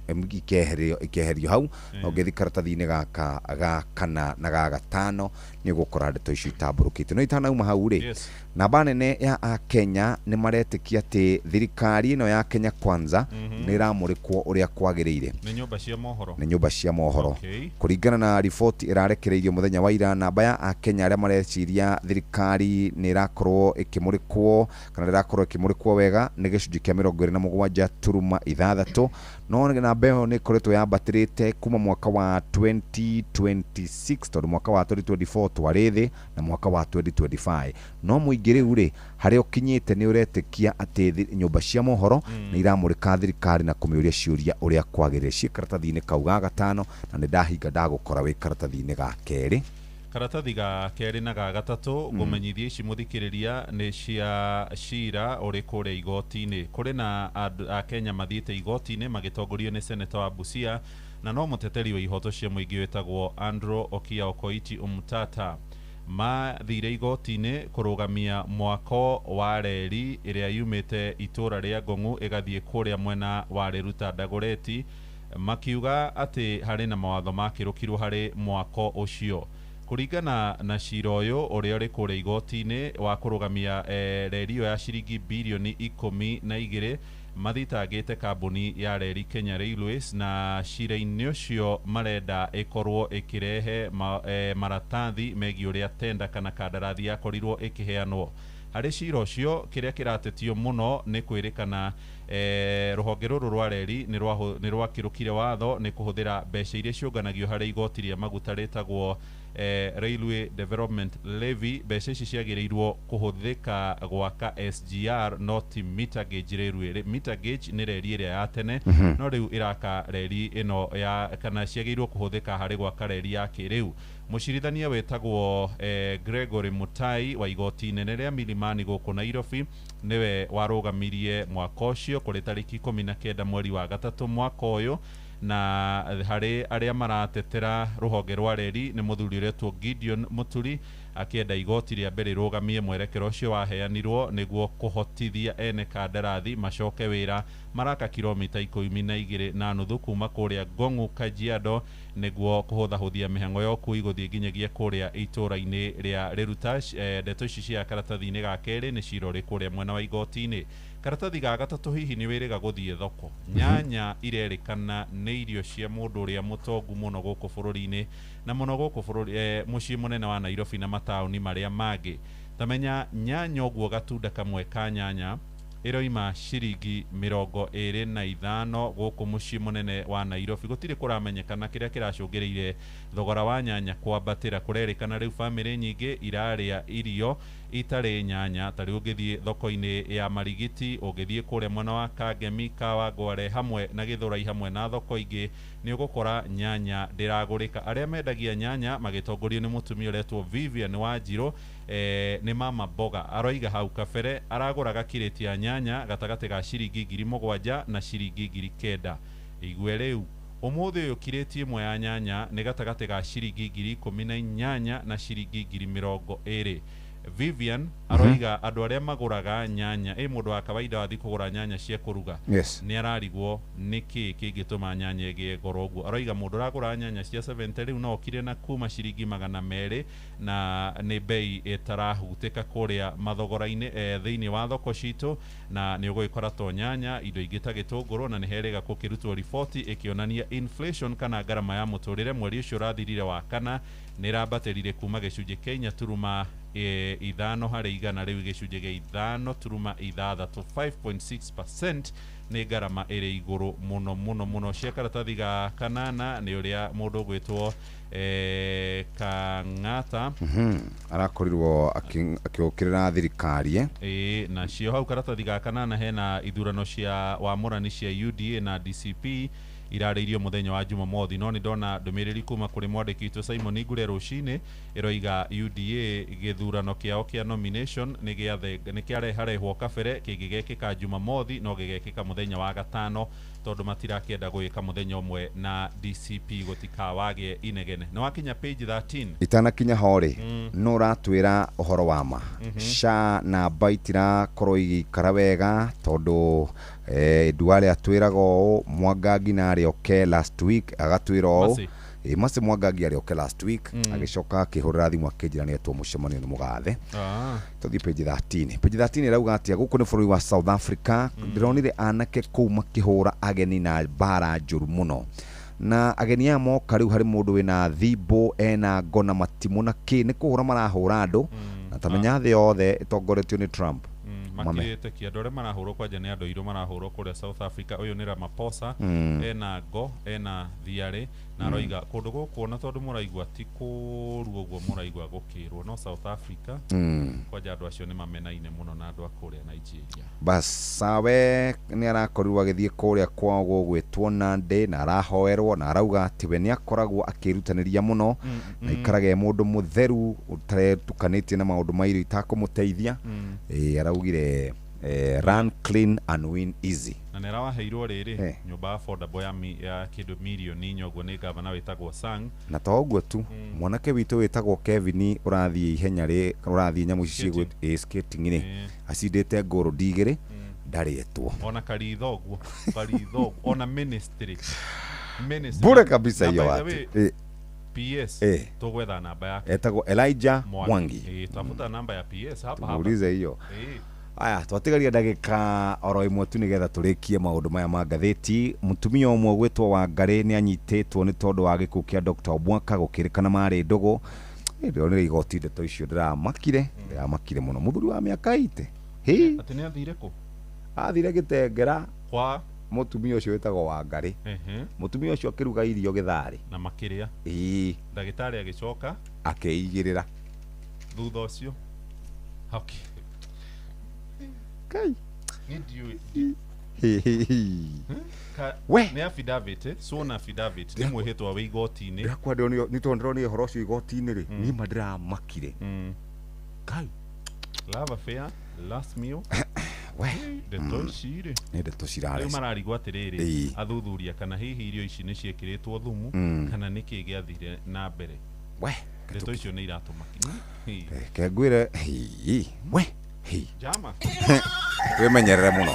100 ikeherio hau. Na ũngĩthiĩ karatathi-inĩ gaka ga kana na ga gatano nĩ ũgũkora ndeto icio itambũrũkĩte. No itanauma hau rĩ, namba nene ya akenya nĩ maretĩkia atĩ thirikari ĩno ya Kenya Kwanza nĩ ĩramũrĩkwo ũrĩa kwagĩrĩire nĩ nyũmba cia mohoro, nĩ nyũmba cia mohoro. Kũringana na riboti ĩrarekereirio mũthenya wa ira, namba ya akenya arĩa mareciria thirikari nĩ ĩrakorwo ĩkĩmũrĩkwo kana ĩrakorwo ĩkĩmũrĩkwo wega nĩ gĩcunjĩ kĩa 27.6, no namba ĩyo nĩ ĩkoretwo yambatĩrĩte kuma mwaka wa 2026, tondũ mwaka wa 2024 twarĩ thĩ na mwaka wa 2025. No mũingĩ rĩu rĩ, harĩa ũkinyĩte nĩ ũretĩkia atĩ nyũmba cia mohoro nĩ iramũrĩka thirikari na kũmĩũria ciũria ũrĩa kwagĩrĩire. Ciĩ karatathi-inĩ kau ga gatano, na nĩ ndahinga ndagũkora wĩ karatathi-inĩ ga kerĩ. Karatathi ga kerĩ na ga gatatũ ngũmenyithia ici mũthikĩrĩria nĩ cia cira ũrĩ kũrĩa igoti-inĩ. Kũrĩ na akenya mathiĩte igoti-inĩ magĩtongorio nĩ seneta wa Busia na no mũteteri wa ihoto cia mũingĩ wĩtagwo Andrew Okia Okoiti Omutata. Mathire igoti-inĩ kũrũgamia mwako wa reri ĩrĩa yumĩte itũra rĩa Ngong'u ĩgathiĩ kũrĩa mwena wa Riruta Dagoretti, makiuga atĩ harĩ na mawatho makĩrũkirwo harĩ mwako ũcio. Kũringana na cira ũyũ ũrĩa ũrĩ kũrĩa igoti-inĩ wa kũrũgamia reri ĩyo ya ciringi bilioni 12, mathitangĩte kambuni ya reri Kenya Railways, na cira-inĩ ũcio marenda ĩkorwo ĩkĩrehe maratathi megiĩ ũrĩa tenda kana kandarathi yakorirwo ĩkĩheanwo. Harĩ cira ũcio kĩrĩa kĩratetio mũno nĩ kwĩrĩkana rũhonge rũrũ rwa reri nĩ rwakĩrũkire watho nĩ kũhũthĩra mbeca iria ciũnganagio harĩ igoti rĩa maguta rĩtagwo Railway Development Levy. Mbeca ici ciagĩrĩirwo kũhũthĩka gwaka SGR no ti meter gauge railway. Meter gauge nĩ reri ĩrĩa ya tene, no rĩu ĩraka reri ĩno ya kana ciagĩrĩirwo kũhũthĩka harĩ gwaka reri ya kĩrĩu. Mũcirithania wĩtagwo Gregory Mutai wa igoti inene rĩa Milimani gũkũ Nairobi nĩwe warũgamirie mwaka ũcio kũrĩ tarĩki 19 mweri wa gatatũ mwaka ũyũ. Na harĩ arĩa maratetera rũhonge rwa reri nĩ mũthuri ũretwo Gideon Muturi akĩenda igoti rĩa mbere rĩrũgamie mwerekero ũcio waheanirwo nĩguo kũhotithia ene kandarathi macoke wĩra maraka kilomita 12.5 kuma kũrĩa Ngong'u Kajiado nĩguo kũhũthahũthia mĩhang'o ya ũkui gũthiĩ nginyagia kũrĩa itũra-inĩ rĩa Riruta. Ndeto ici cia karatathi-inĩ ga kerĩ nĩ cira ũrĩ kũrĩa mwena wa igoti-inĩ. Karatathi ga gatatũ hihi nĩ wĩrĩga gũthiĩ thoko. Nyanya irerĩkana nĩ irio cia mũndũ ũrĩa mũtongu mũno gũkũ bũrũri-inĩ na mũno gũkũ bũrũri mũciĩ mũnene wa Nairobi na mataũni marĩa mangĩ. Tamenya nyanya ũguo gatunda kamwe ka nyanya Ĩroima ciringi 25 gũkũ mũciĩ mũnene wa Nairobi. Gũtirĩ kũramenyekana kĩrĩa kĩracũngĩrĩire thogora wa nyanya kwambatĩra. Kũrerĩkana rĩu bamĩrĩ nyingĩ irarĩa irio itarĩ nyanya. Ta rĩu ũngĩthiĩ thoko-inĩ ya Marigiti, ũngĩthiĩ kũrĩa mwena wa Kangemi, Kawangware hamwe na Gĩthũrai hamwe na thoko ingĩ, nĩ ũgũkora nyanya ndĩragũrĩka. Arĩa mendagia nyanya magĩtongorio nĩ mũtumia ũretwo Vivian Wanjirũ, nĩ mama mboga, aroiga hau kabere aragũraga kirĩti ya nyanya gatagatĩ ga ciringi 7,000 na ciringi 9,000. Igue rĩu ũmũthĩ ũyũ kirĩti ĩmwe ya nyanya nĩ gatagatĩ ga ciringi 18,000 na ciringi 20,000. Vivian aroiga andũ arĩa magũraga nyanya, mũndũ wa kawaida wathiĩ kũgũra nyanya cia kũruga, nĩ ararigwo nĩkĩ kĩngĩtũma nyanya ĩgĩe goro ũguo. Aroiga mũndũ ũragũra nyanya cia 70 rĩu no okire na kuma ciringi 200, na nĩ bei ĩtarahutĩka kũrĩa mathogora-inĩ thĩinĩ wa thoko citũ, na nĩ ũgũgĩkora to nyanya, indo ingĩ ta gĩtũngũrũ, na nĩ herĩga gũkĩrutwo riboti ĩkĩonania inflation kana ngarama ya mũtũrĩre mweri ũcio ũrathirire wa kana nĩ ĩrambatĩrire kuma gĩcunjĩ kĩa 4.5 harĩ igana rĩu gĩcunjĩ gĩa 5.6, 5.6% nĩ ngarama ĩrĩ igũrũ mũno mũno mũno. Cia karatathi ga kanana nĩ ũrĩa mũndũ ũgwĩtwo Kang'ata arakorirwo akĩũkĩrĩra thirikari. Nacio hau karatathi ga kanana hena ithurano cia wamũrani cia UDA na DCP irarĩirio mũthenya wa Jumamothi. No nĩ ndona ndũmĩrĩri kuma kũrĩ mwandĩki witũ Simon Ngure rũcinĩ ĩroiga UDA gĩthurano kĩao kĩa nomination nĩ kĩareharehwo kabere, kĩngĩgekĩka Jumamothi no gĩgekĩka mũthenya wa gatano, tondũ matirakĩenda gwĩka mũthenya ũmwe na DCP gũtikawagĩe inegene. Nĩ wakinya page 13. Itanakinya ho rĩ, no ũratwĩra ũhoro wa ma SHA namba itirakorwo igĩikara wega tondũ Duale atwĩraga ũũ, Mwangangi na arĩoke last week agatwĩra ũũ, Mercy Mwangangi arĩoke last week agĩcoka akĩhũrĩra thimũ akĩnjĩra nĩ etwo mũcemanio nĩ mũgathe. Tũthiĩ page 13. Page 13 ĩrauga atĩa? Gũkũ nĩ bũrũri wa South Africa. Ndĩronire anake kũu makĩhũra ageni na mbara njũru mũno, na ageni aya moka rĩu harĩ mũndũ wĩna thimbo ena ngo na matimũ na kĩ, nĩ kũhũra marahũra andũ, na tamenya thĩ yothe ĩtongoretio nĩ Trump. Makirĩte ki andũ arĩa marahũrwo kwanja nĩ andũ airũ marahũrwo kũrĩa South Africa. Ũyũ nĩ Ramaphosa, ena ngo ena thiarĩ, na aroiga kũndũ gũkũ ona tondũ mũraigua ti kũũru ũguo mũraigua gũkĩrwo, no South Africa kwanja andũ acio nĩ mamenaine mũno na andũ a kũrĩa Nigeria. Basawe nĩ arakorirwo agĩthiĩ kũrĩa kwao gũgwĩtwo Nandi na arahoerwo, na arauga atĩ we nĩ akoragwo akĩrutanĩria mũno na ikaraga e mũndũ mũtheru ũtaretukanĩtie na maũndũ ma irio itakũmũteithia. Araugire run clean and win easy. Na nĩ arawaheirwo rĩrĩ nyũmba affordable ya kĩndũ mirioni 4 ũguo nĩ gavana wĩtagwo Sang. Na to ũguo tu, mwanake witũ wĩtagwo Kevin ũrathiĩ ihenya rĩ, ũrathiĩ nyamũ ici ciĩ skating rĩ, acindĩte ngũrũ 2 ndarĩetwo. Ona Karitho ũguo, Karitho ona ministry. Bure kabisa hiyo watu. PS tũgwetha namba yake. Etagwo Elijah Mwangi. Tafuta namba ya PS hapa hapa. Muulize hiyo. Aya, twatigaria ndagĩka oro ĩmwe tu nĩgetha tũrĩkie maũndũ maya ma ngathĩti. Mũtumia ũmwe gwĩtwo Wangari nĩ anyitĩtwo nĩ tondũ wa gĩkuũ kĩa Dr. Obwaka gũkĩrĩkana marĩ ndũgũ. Ndĩronire igoti ndeto icio ndĩramakire mũno. Mũthuri wa mĩaka 80. Hĩ, atĩ nĩ athire kũ? Athire Gĩtengera kwa mũtumia ũcio wĩtagwo Wangari. Mũtumia ũcio akĩruga irio gĩtharĩ na makĩrĩa. Ndagĩtarĩ agĩcoka akĩigĩrĩra thutha ũcio. Okay. Kai. We nĩ affidavit, sworn affidavit nĩ mwĩhĩtwa wĩ igoti-inĩ. Ndĩrakwa nĩ tondũ ndĩronire ũhoro ũcio igoti-inĩ rĩ, niĩ ma ndĩramakire. Kai. Love affair, last meal. We ndeto ici rĩ, nĩ ndeto cirarĩ. Rĩu mararigwo atĩrĩrĩ, athuthuria kana hihi irio ici nĩ ciĩkĩrĩtwo thumu kana nĩkĩ gĩathire na mbere. We ndeto icio nĩ iratũmakia. Reke ngwĩre, we Jama. Wĩmenyerere mũno.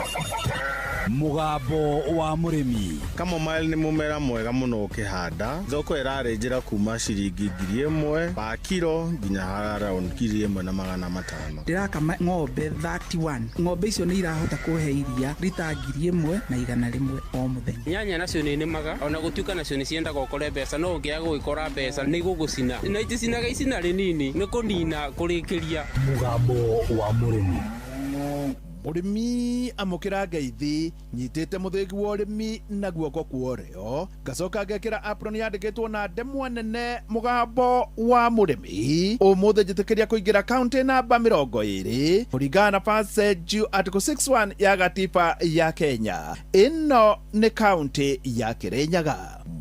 Mũgambo wa mũrĩmi. Chamomile nĩ mũmera mwega mũno ũkĩhanda. Thoko ĩrarĩ njĩra kuma ciringi 1,000 pa kiro nginya around 1,500. Ndĩrakama ng'ombe 31. Ng'ombe icio nĩ irahota kũhe iria rita 1,100 o mũthenya. Nyanya nacio nĩ nĩmaga ona gũtuĩka nacio nĩ ciendaga ũkore mbeca, no ũngĩaga gũgĩkora mbeca nĩ igũgũcina na iticinaga icina rĩnini nĩ kũnina kũrĩkĩria. Mũgambo wa mũrĩmi. Mũrĩmi amũkĩra ngeithi nyitĩte mũthĩgi wa ũrĩmi na guoko kwa ũrĩo, ngacoka ngekĩra apron yandĩkĩtwo na ndemwa nene mũgambo wa mũrĩmi. Ũmũthĩ njĩtĩkĩria kũingĩra kaunti namba 20 kũringana na passage article 61 ya gatiba ya Kenya. Ĩno nĩ kaunti ya Kĩrĩnyaga.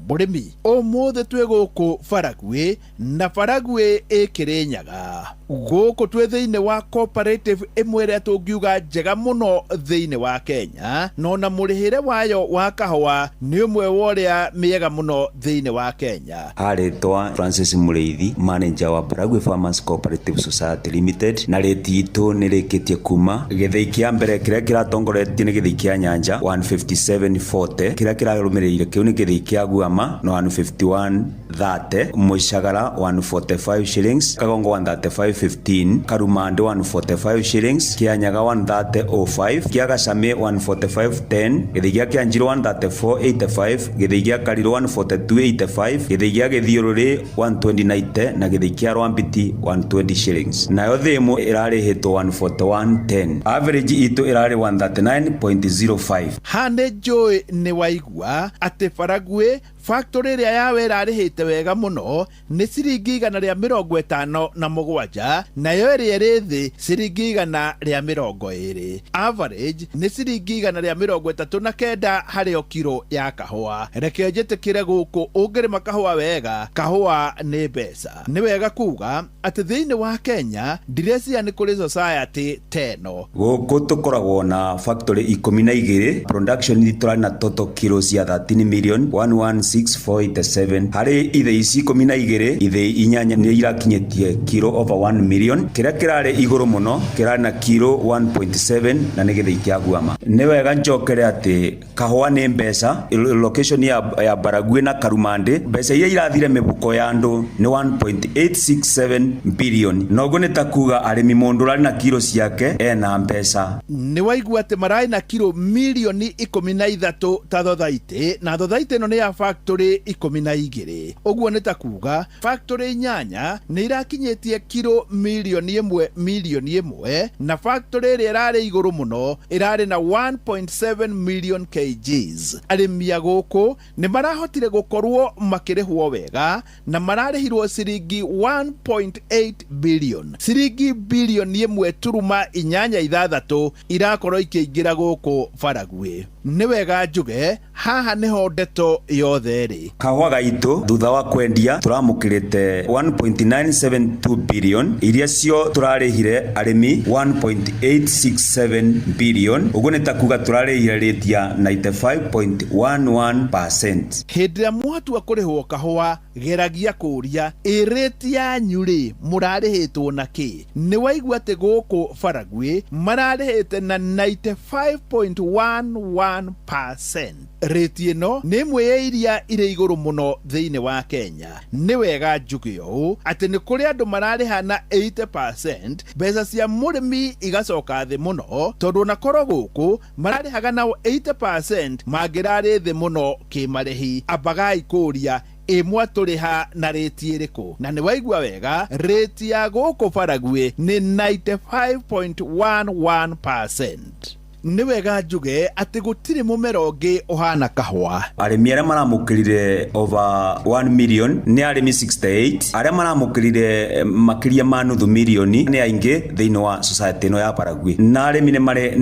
Mũrĩmi, ũmũthĩ twĩ gũkũ Baragwi na Baragwi ĩ Kĩrĩnyaga. Gũkũ twĩ thĩinĩ wa cooperative ĩmwe ĩrĩa tũngiuga njega mũno thĩinĩ wa Kenya, na ona mũrĩhĩre wayo wa kahũa nĩ ũmwe wa ũrĩa mĩega mũno thĩinĩ wa Kenya. Arĩtwa Francis Mũrĩithi, manager wa Baragwi Farmers Cooperative Society Limited, na rĩti itũ nĩ rĩkĩtie kuma gĩthĩi kĩa mbere kĩrĩa kĩratongoretie nĩ gĩthĩi kĩa Nyanja 157.40, kĩrĩa kĩrarũmĩrĩire kĩu nĩ gĩthĩi kĩa Guama na 151.30, Mũcagara 145 shillings, Kagongo 135.15, Karumande 145 shillings, Kĩanyaga 130.05, kĩa Gacamĩ 145.10, gĩthĩi gĩa Kĩanjirũ 134.85, gĩthĩi gĩa Karirũ 142.85, gĩthĩi gĩa Gĩthiũrũrĩ 120.90 na gĩthĩi kĩa Rwambiti 120 shillings. Nayo thĩmũ ĩrarĩhĩtwo 141.10. Average itũ ĩrarĩ 139.05. Haha nĩ njũĩ nĩ waigua atĩ Baragwi factory ĩrĩa yawe ĩrarĩhĩte wega mũno nĩ ciringi 157, nayo ĩrĩa ĩrĩ thĩ ciringi 120. Average nĩ ciringi 139 harĩ o kiro ya kahũa. Reke njĩtĩkĩre gũkũ ũngĩrĩma kahũa wega, kahũa nĩ mbeca. Nĩ wega kuga atĩ thĩinĩ wa Kenya ndireciria nĩ kũrĩ society teno. Gũkũ tũkoragwo na factory 12, production tũrarĩ na total kilo cia 13 million 116,487. Harĩ ithĩi ici 12, ithĩi 8 nĩ irakinyĩtie kilo over 1 million. Kĩrĩa kĩrarĩ igũrũ mũno kĩrarĩ na kilo 1.7 na nĩ gĩthĩi kĩa Guama. Nĩ wega njokere atĩ kahũa nĩ mbeca. Location ya Baragwi na Karumande, mbeca iria irathire mĩbuko ya andũ nĩ 1.867 billion. Noguo nĩ ta kuga arĩmi mũndũ ũrarĩ na kilo ciake ena mbeca. Nĩ waigua atĩ mararĩ na kilo milioni 13 ta thothaitĩ, na thothaitĩ ĩno nĩ ya factory 12. Ũguo nĩ ta kuga factory 8 nĩ irakinyĩtie kilo milioni 1 na factory ĩrĩa ĩrarĩ igũrũ mũno ĩrarĩ na 1.7 million kgs. Arĩmi a gũkũ nĩ marahotire gũkorwo makĩrĩhwo wega na mararĩhirwo ciringi 1.8 billion, ciringi bilioni 1.86 irakorwo ikĩingĩra gũkũ Baragwi. Nĩ wega njuge haha nĩho ndeto yothe ĩrĩ. Kahũa gaitũ thutha wa kwendia tũramũkĩrĩte 1.972 billion, iria cio tũrarĩhire arĩmi 1.867 billion. Ũguo nĩ ta kuga tũrarĩhire rate ya 95.11%. Hĩndĩ ĩrĩa mwatua kũrĩhwo kahũa, geragia kũũria ĩ rate yanyu rĩ mũrarĩhĩtwo na kĩ? Nĩ waigua atĩ gũkũ Baragwi mararĩhĩte na 95.11%. Rate ĩno nĩ ĩmwe ya iria irĩ igũrũ mũno thĩinĩ wa Kenya. Nĩ wega njuge ũũ atĩ nĩ kũrĩ andũ mararĩha na 80%, mbeca cia mũrĩmi igacoka thĩ mũno, tondũ ona korwo gũkũ mararĩhaga nao 80% mangĩrarĩ thĩ mũno kĩmarĩhi. Ambagai kũũria ĩ mwatũrĩha na rĩti ĩrĩkũ? Na nĩ waigua wega, rĩti ya gũkũ Baragwi nĩ 95.11%. Nĩ wega njuge atĩ gũtirĩ mũmera ũngĩ ũhana kahũa. Arĩmi arĩa maramũkĩrire over 1 million nĩ arĩmi 68, arĩa maramũkĩrire makĩria ma nuthu milioni nĩ aingĩ thĩinĩ wa society ĩno ya Baragwi. Na arĩmi nĩ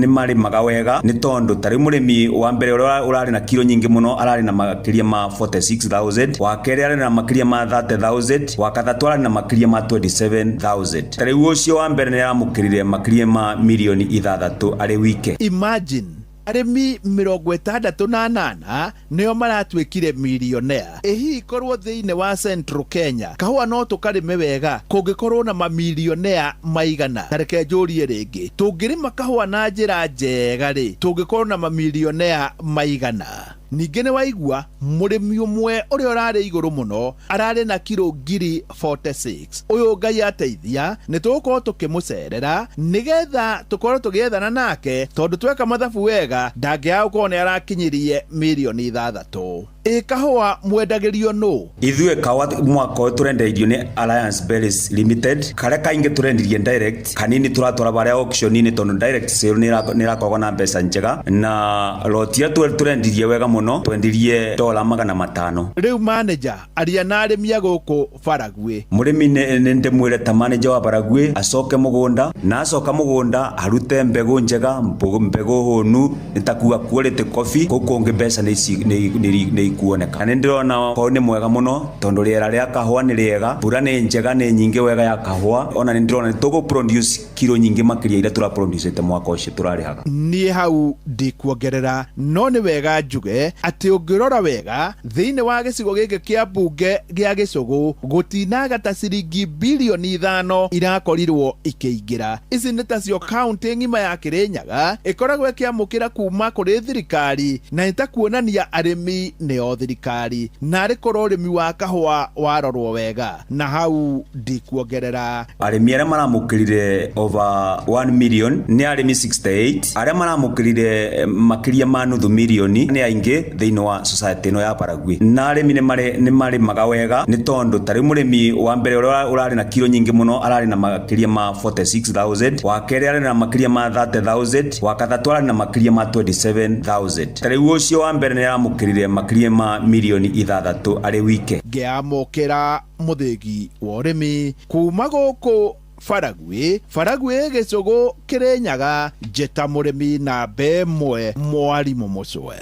marĩmaga wega, nĩ tondũ tarĩu mũrĩmi wa mbere ũrĩa ũrarĩ na kilo nyingĩ mũno ararĩ na makĩria ma 46,000, wa kerĩ ararĩ na makĩria ma 30,000, wa gatatũ ararĩ na makĩria ma 27,000. Tarĩu ũcio wa mbere nĩ aramũkĩrire makĩria ma milioni 6 arĩ wike. Imagine arĩmi 68 nĩo maratuĩkire millionaire. Ĩ hihi korwo thĩinĩ wa Central Kenya kahũa no tũkarĩme wega kũngĩkorwo na mamilionea maigana? Ta reke njũrie rĩngĩ, tũngĩrĩma kahũa na njĩra njega rĩ, tũngĩkorwo na mamilionea maigana? Ningĩ nĩ waigua mũrĩmi ũmwe ũrĩa ũrarĩ igũrũ mũno ararĩ na kiro 46,000. Ũyũ Ngai ateithia nĩ tũgũkorwo tũkĩmũcerera nĩgetha tũkorwo tũgĩethana nake, tondũ tweka mathabu wega ndangĩaga gũkorwo nĩ arakinyirie milioni 6. Ĩ kahũa mwendagĩrio nũ? Ithuĩ kawa mwaka ũyũ tũrendeirio nĩ Alliance Berries Limited, karĩa kaingĩ tũrendirie direct, kanini tũratwara barĩa auction-inĩ tondũ direct sale nĩ ĩrakoragwo na mbeca njega, na lot iria tũrendirie wega mũno twendirie $500. Rĩu manager aria na arĩmi a gũkũ Baragwi. Mũrĩmi nĩ ndĩmwĩre ta manager wa Baragwi acoke mũgũnda, na acoka mũgũnda arute mbegũ njega, mbegũ hũnu, nĩ ta kuga quality coffee, kũu kũngĩ mbeca nĩ ikuoneka. Na nĩ ndĩrona korwo nĩ mwega mũno tondũ rĩera rĩa kahũa nĩ rĩega, mbura nĩ njega, nĩ nyingĩ wega ya kahũa, ona nĩ ndĩrona nĩ tũgũ produce kiro nyingĩ makĩria iria tũra produce mwaka ũcio tũrarĩhaga. Niĩ hau ndikuongerera, no nĩ wega njuge atĩ ũngĩrora wega thĩinĩ wa gĩcigo gĩkĩ kĩa mbunge gĩa Gĩcũgũ gũtinaga ta ciringi bilioni 5 irakorirwo ikĩingĩra. Ici nĩ tacio kaunti ng'ima ya Kĩrĩnyaga ĩkoragwo ĩkĩamũkĩra kuma kũrĩ thirikari, na nĩ ta kuonania arĩmi nĩo thirikari, na arĩ korwo ũrĩmi wa kahũa warorwo wega. Na hau ndikuongerera. Arĩmi arĩa maramũkĩrire over 1 million nĩ arĩmi 68, arĩa maramũkĩrire makĩria ma nuthu milioni nĩ aingĩ thĩinĩ wa society ĩno ya Baragwi. Na arĩmi nĩ marĩmaga wega, nĩ tondũ ta rĩu mũrĩmi wa mbere ũrĩa ũrarĩ na kiro nyingĩ mũno ararĩ na makĩria ma 46,000, wa kerĩ ararĩ na makĩria ma 30,000, wa gatatũ ararĩ na makĩria ma 27,000. Ta rĩu ũcio wa mbere nĩ aramũkĩrire makĩria ma milioni 6 arĩ wike. Ngĩamũkĩra mũthĩgi wa ũrĩmi kuma gũkũ Baragwi, Baragwi Gĩcũgũ Kĩrĩnyaga, njĩta mũrĩmi namba 1 mwarimũ Mũcwe.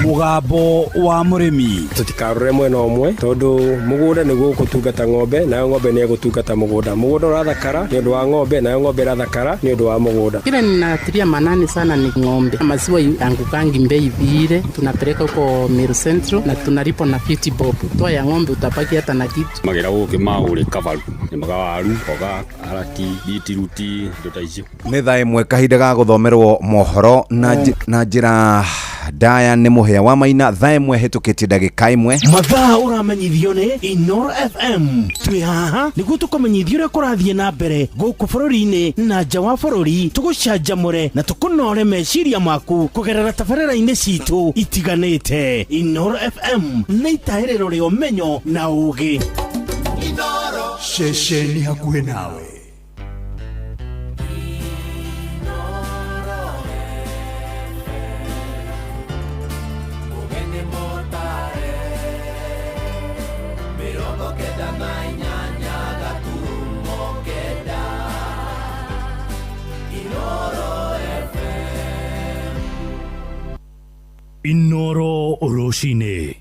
Mũgambo wa mũrĩmi. Tũtikarore mwena ũmwe tondũ mũgũnda nĩguo ũgũtungata ng'ombe, nayo ng'ombe nĩ ĩgũtungata mũgũnda. Mũgũnda ũrathakara nĩ ũndũ wa ng'ombe, nayo ng'ombe ĩrathakara nĩ ũndũ wa mũgũnda. Kile ninatilia manani sana ni ng'ombe. Maziwa yangukangi mbei vile, tunapeleka huko Meru Central na tunalipa na 50 bob. Toa ya ng'ombe utabaki hata na kitu. Magera gũkĩ maũrĩ kabaru, nĩ maga waru, mboga, karati, beetroot, indo ta icio. Nĩ thaa 1 kahinda ga gũthomerwo mohoro na njĩra ndaya nĩ Mũhĩa wa Maina. Thaa 1 hĩtũkĩtie ndagĩka 1. Mathaa ũramenyithio nĩ Inooro FM. Twĩ haha nĩguo tũkũmenyithie ũrĩa kũrathiĩ na mbere gũkũ bũrũri-inĩ na nja wa bũrũri, tũgũcanjamũre na tũkũnore meciria maku kũgerera tabarĩra-inĩ citũ itiganĩte. Inooro FM nĩ itahĩrĩro rĩa ũmenyo na ũũgĩ. Ceceni hakuhĩ nawe. Inooro rũcinĩ.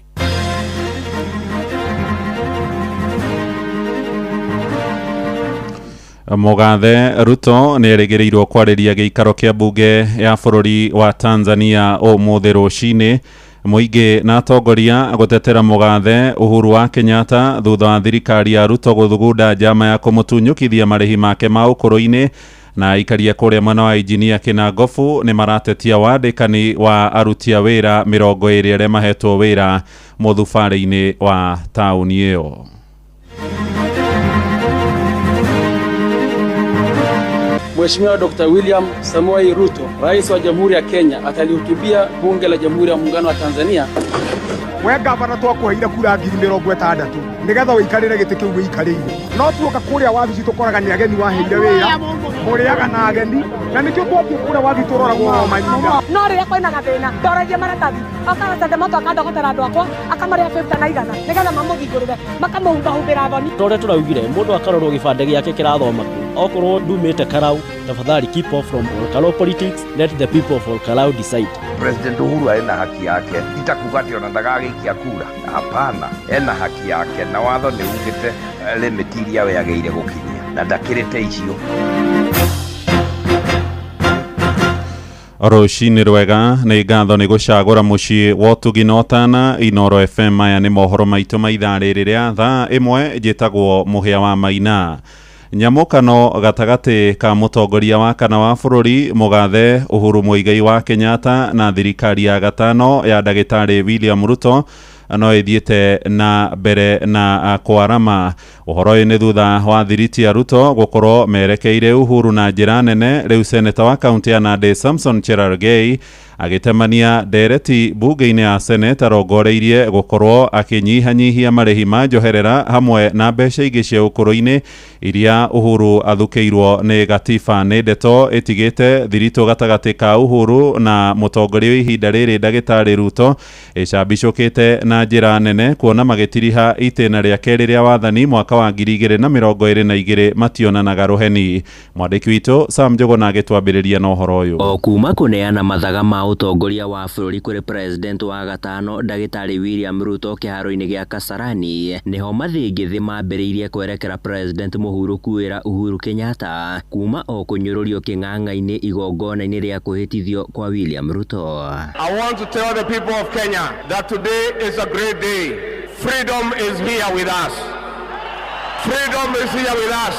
Mũgathe Ruto nĩ erĩgĩrĩirwo kwarĩria gĩikaro kĩa mbunge ya bũrũri wa Tanzania ũmũthĩ rũcinĩ. Mũingĩ na atongoria gũtetera mũgathe Uhuru wa Kenyatta thutha wa thirikari ya Ruto gũthugunda njama ya kũmũtunyũkithia marĩhi make ma ũkũrũ-inĩ. Na aikaria kũrĩa mwena wa injinia Kĩnangobu nĩ maratetia wandĩkani wa aruti a wĩra 20 arĩa mahetwo wĩra mũthubarĩ-inĩ wa taũni ĩyo. Mheshimiwa Dr. William Samoei Ruto, Rais wa Jamhuri ya Kenya, atalihutubia Bunge la Jamhuri ya Muungano wa Tanzania. We gavana twakuheire kura 60,000 nigetha ũikarĩre gĩtĩ kĩu wĩikarĩire, no tuoka kũrĩa wabici tũkoraga nĩ ageni waheire wĩra, ũrĩaga na ageni, na nĩkĩo twathiĩ kũrĩa wabici tũroragwo o manyina. No rĩrĩa kwĩna gathĩna ndoragia maratathi, akaga moto akandogotera andũ akwa akamarĩa 50 na 100 nĩgetha mamũthingũrĩre makamũhumbahumbĩra thoni. Ta ũrĩa tũraugire mũndũ akarorwo gĩbandĩ gĩake kĩrathoma kũ, okorwo ndumĩte Karau, tafadhali keep off from Olkalou politics, let the people of Olkalou decide. President Uhuru ena haki yake, itakuga atĩ ona ndagagĩikia kura, hapana, ena haki yake na watho nĩ ugĩte limit iria we agĩrĩire gũkinyia na ndakĩrĩte icio. Rũcinĩ rwega, nĩ ngatho nĩ gũcagũra mũciĩ wa ũtugi na ũtana. Inooro FM, maya nĩ mohoro maitũ ma ithaa rĩrĩ rĩa thaa 1. Njĩtagwo Mũhĩa wa Maina. Nyamũkano gatagatĩ ka mũtongoria wa kana wa bũrũri mũgathe Uhuru Muigai wa Kenyatta na thirikari ya gatano ya ndagĩtarĩ William Ruto no ĩthiĩte na mbere na kwarama. Ũhoro ũyũ nĩ thutha wa thiriti ya Ruto gũkorwo merekeire Uhuru na njĩra nene. Rĩu seneta wa kaunti ya Nandi Samson Cherargei Agĩtemania ndereti bunge-inĩ ya Senate arongoreirie gũkorwo akĩnyihanyihia marĩhi ma njoherera hamwe na mbeca ingĩ cia ũkũrũ-inĩ iria Uhuru athukĩirwo nĩ gatiba. Nĩ ndeto ĩtigĩte thiritũ gatagatĩ ka Uhuru na mũtongoria wa ihinda rĩrĩ ndagĩtarĩ Ruto ĩcambicũkĩte na njĩra nene kuona magĩtiriha itĩna rĩa kerĩ rĩa wathani mwaka wa 2022 mationanaga rũheni. Mwandĩki witũ Sam Njũgũna agĩtwambĩrĩria na ũhoro ũyũ. O kuma kũneana mathaga ma ũtongoria wa bũrũri kũrĩ president wa gatano ndagĩtarĩ William Ruto kĩharo-inĩ gĩa Kasarani nĩho mathĩngĩthĩ mambĩrĩirie kwerekera president mũhurũku wĩra Uhuru Kenyatta kuma o kũnyũrũrio kĩng'ang'a-inĩ igongona-inĩ rĩa kwĩhĩtithio kwa William Ruto. I want to tell the people of Kenya that today is a great day. Freedom is here with us. Freedom is here with us.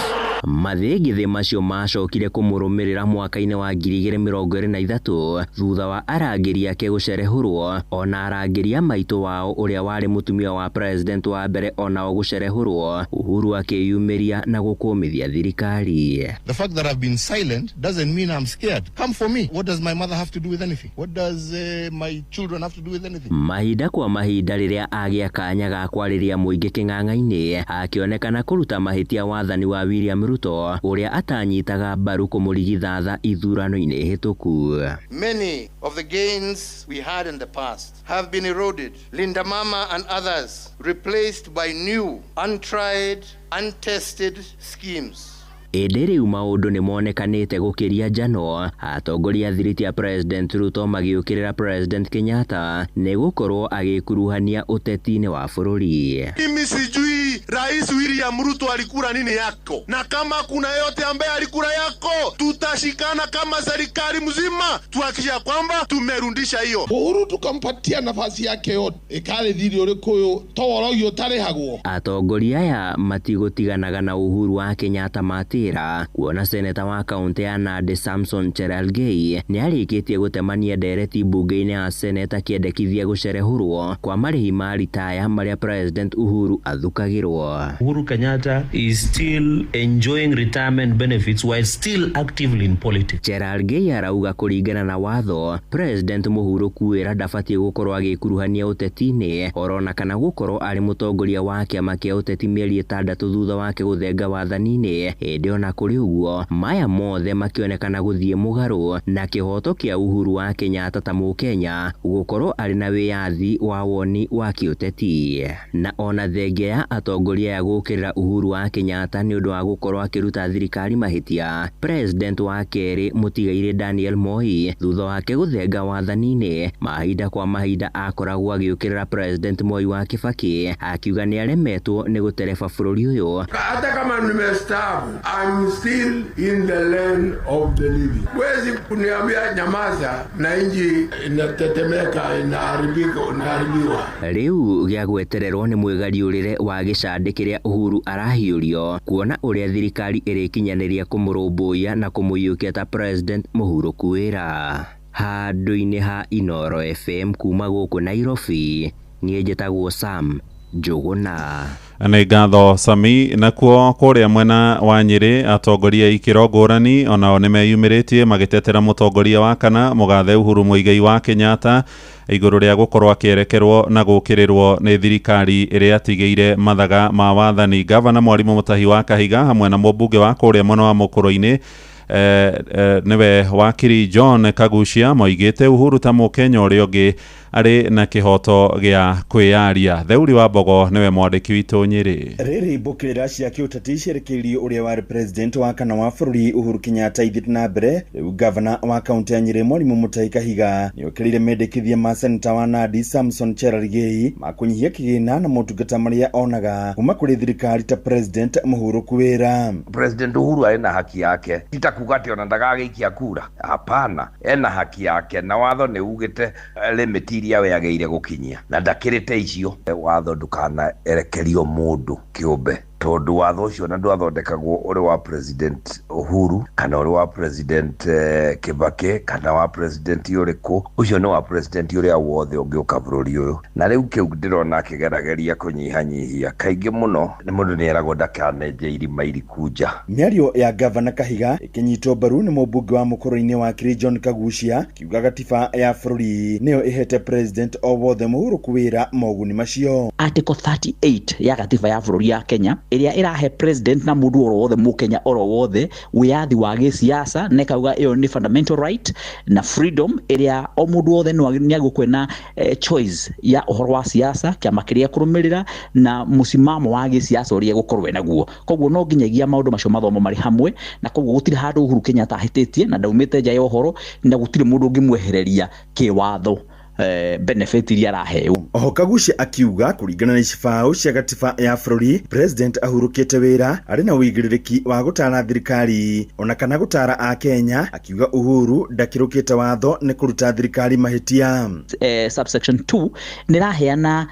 Mathĩngĩthĩ macio macokire kũmũrũmĩrĩra mwaka-inĩ wa 2023 thutha wa arangĩri ake gũcerehũrwo ona arangĩri a maitũ wao ũrĩa warĩ mũtumia wa president wa mbere onao gũcerehũrwo. Uhuru akĩyumĩria na gũkũmithia thirikari. The fact that I've been silent doesn't mean I'm scared. Come for me. What does my mother have to do with anything? What does my children have to do with anything? Mahinda kwa mahinda rĩrĩa agĩa kanya ga kwarĩria mũingĩ kĩng'ang'a-inĩ akĩonekana kũruta mahĩtia wathani wa William Ruto ũrĩa atanyitaga mbaru kũmũrigithatha ithurano-inĩ hĩtũku. Many of the gains we had in the past have been eroded. Linda Mama and others replaced by new, untried, untested schemes. Ĩndĩ rĩu maũndũ nĩ monekanĩte gũkĩria njano atongoria thiriti ya President Ruto magĩũkĩrĩra President Kenyatta nĩ gũkorwo agĩkuruhania ũteti-inĩ wa bũrũri. Mimi sijui Rais William Ruto alikula nini yako, na kama kuna yeyote ambaye alikula yako, tutashikana kama serikali mzima tuhakikisha kwamba tumerundisha hiyo. Uhuru tukampatia nafasi yake yote ikari thiri uriku toworogio utarihagwo. Atongoria aya matigũtiganaga na Uhuru wa Kenyatta matira kuona seneta wa kaunti ya Nandi Samson Cherargei nĩ arĩkĩtie gũtemania ndereti bunge-inĩ ya seneta akĩendekithia gũcerehũrwo kwa marĩhi ma ritaya marĩa President Uhuru athukagĩrwo. Uhuru Kenyatta is still enjoying retirement benefits while still actively in politics. Cherargei arauga kũringana na watho President mũhurũku wĩra ndabatiĩ gũkorwo agĩkuruhania ũteti-inĩ orona kana gũkorwo arĩ mũtongoria wa kĩama kĩa ũteti mĩeri 6 thutha wake gũthenga wathani-inĩ. Ĩndĩ ona kũrĩ ũguo maya mothe makĩonekana gũthiĩ mũgarũ na kĩhoto kĩa Uhuru wa Kenyatta ta mũkenya gũkorwo arĩ na wĩyathi wa woni wa kĩũteti. Na ona thengia ya atongoria ya gũkĩrĩra Uhuru wa Kenyatta nĩ ũndũ wa gũkorwo akĩruta thirikari mahĩtia, President wa kerĩ mũtigairĩ Daniel Moi thutha wake gũthenga wathani-inĩ mahinda kwa mahinda akoragwo agĩũkĩrĩra President Moi wa Kibaki akiuga nĩ aremetwo nĩ gũtereba bũrũri ũyũ. Hata kama nimestaafu, I'm still in the land of the living. Huwezi kuniambia nyamaza na nchi inatetemeka, inaharibika, inaharibiwa. Rĩu gĩa gwetererwo nĩ mwĩgariũrĩre wa gĩcandĩ kĩrĩa Uhuru arahiũrio kuona ũrĩa thirikari ĩrĩkinyanĩria kũmũrũmbũiya na kũmũiyũkia ta President mũhurũku wĩra. Handũ-inĩ ha Inooro FM kuma gũkũ Nairobi, niĩ njĩtagwo Sam Njũgũna. Nĩ ngatho Sami. Nakuo kũrĩa mwena wa Nyĩrĩ atongoria ikĩro ngũrani onao nĩ meyumĩrĩtie magĩtetera mũtongoria wa kana mũgathe Uhuru Muigai wa Kenyatta igũrũ rĩa gũkorwo akĩerekerwo na gũkĩrĩrwo nĩ thirikari ĩrĩa atigĩire mathaga ma wathani. Gavana Mwarimũ Mutahi wa Kahiga hamwe na mũmbunge wa kũrĩa mwena wa Mũkũrũ-inĩ nĩwe wakiri John Kagucia moigĩte Uhuru ta mũkenya ũrĩa ũngĩ arĩ na kĩhoto gĩa kwĩyaria. Theuri wa Mbogo nĩwe mwandĩki witũ Nyĩrĩ. Rĩrĩ mbũkĩrĩra cia kĩũteti ciĩrĩkĩirio ũrĩa warĩ president wa kana wa bũrũri Uhuru Kenyatta ithiĩte na mbere. Rĩu gavana wa kaunti ya Nyĩrĩ Mwarimũ Mutahi Kahiga nĩokĩrĩire mendekithia ma seneta wa Nandi Samson Cherargei ma kũnyihia kĩgĩna na motungata marĩa onaga kuma kũrĩ thirikari ta president mũhurũku wĩra. President Uhuru arĩ na haki yake, ti ta kuga atĩ ona ndagagĩikia kura, hapana, ena haki yake na watho nĩ ugĩte limit iria we agĩire gũkinyia na ndakĩrĩte icio. Watho ndũkanaerekerio mũndũ kĩũmbe. Tondu watho ũcio na ndwathondekagwo ũrĩ wa President Uhuru kana ũrĩ wa President Kibaki kana wa President ũrĩkũ, ũcio nĩ wa President ũrĩa wothe ũngĩũka bũrũri ũyũ. Na rĩu kĩu ndĩrona akĩgerageria kũnyihanyihia kaingĩ mũno nĩ mũndũ nĩeragwo ndakanenje irima iriku nja. Mĩario ya Gavana Kahiga ĩkĩnyitwo mbaru nĩ mũmbunge wa Mũkũrũ-inĩ wa Kiri John Kagucia kiuga gatiba ya bũrũri nĩyo ĩhete president o wothe mũhurũku wĩra moguni macio. Article 38 ya gatiba ya bũrũri ya Kenya ĩrĩa ĩrahe president na mũndũ oro wothe mũkenya oro wothe wĩyathi wa gĩsiasa, na ĩkauga ĩyo nĩ fundamental right na freedom ĩrĩa o mũndũ wothe nĩ na choice ya ũhoro wa siasa, kĩama kĩrĩa kũrũmĩrĩra na mũcimamo wa gĩsiasa ũrĩa gũkorwo naguo. Koguo no nginyagia maũndũ macio mathomo marĩ hamwe, na koguo gũtirĩ handũ Uhuru Kenyatta ahĩtĩtie na ndaumĩte nja ya ũhoro, na gũtirĩ mũndũ ũngĩmwehereria kĩwatho benefit iria araheo. Oho Kagucia akiuga kũringana na icibaũ cia gatiba ya bũrũri, president ahurũkĩte wĩra arĩ na ũigĩrĩrĩki wa gũtara thirikari ona kana gũtara akenya, akiuga Uhuru ndakĩrũkĩte watho nĩ kũruta thirikari mahĩtia. Subsection 2 nĩraheana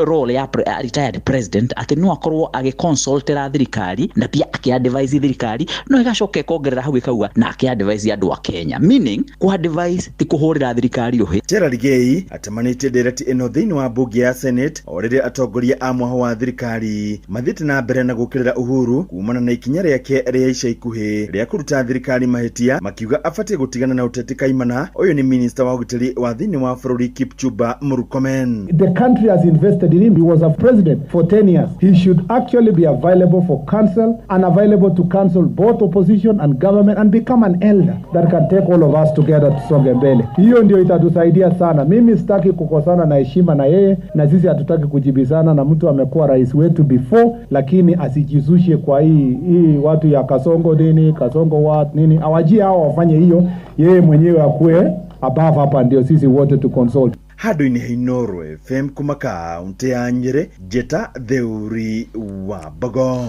role ya retired president atĩ no akorwo agĩconsultera thirikari na pia akĩadvise thirikari, no ĩgacoka ĩkongerera hau ĩkauga na akĩadvise andũ a Kenya, meaning kũadvise ti kũhũrĩra thirikari rũhĩ. Cherargei atemanĩtie ndereti ĩno thĩinĩ wa mbunge ya Senate o rĩrĩa atongoria a mwaho wa thirikari mathiĩte na mbere na gũkĩrĩra Uhuru kumana na ikinya rĩake rĩa ica ikuhĩ rĩa kũruta thirikari mahĩtia, makiuga abatiĩ gũtigana na ũteti kaimana. Ũyũ nĩ minista wa ũgitĩri wa thĩinĩ wa bũrũri Kipchumba Murkomen. The country has invested in him. He was a president for 10 years. He should actually be available for counsel and available to counsel both opposition and government and become an elder that can take all of us together tusonge mbele. Hiyo ndio itatusaidia sana. Mimi sitaki kukosana na heshima na yeye, na sisi hatutaki kujibizana na mtu amekuwa rais wetu before, lakini asijizushe kwa hii watu ya Kasongo nini, Kasongo what nini. Awajie hao wafanye hiyo, yeye mwenyewe akue above hapa ndio sisi wote tu consult. Handũ-inĩ ha Inooro FM kuma kaũntĩ ya Nyĩrĩ, Njĩta Theuri wa Mbogo.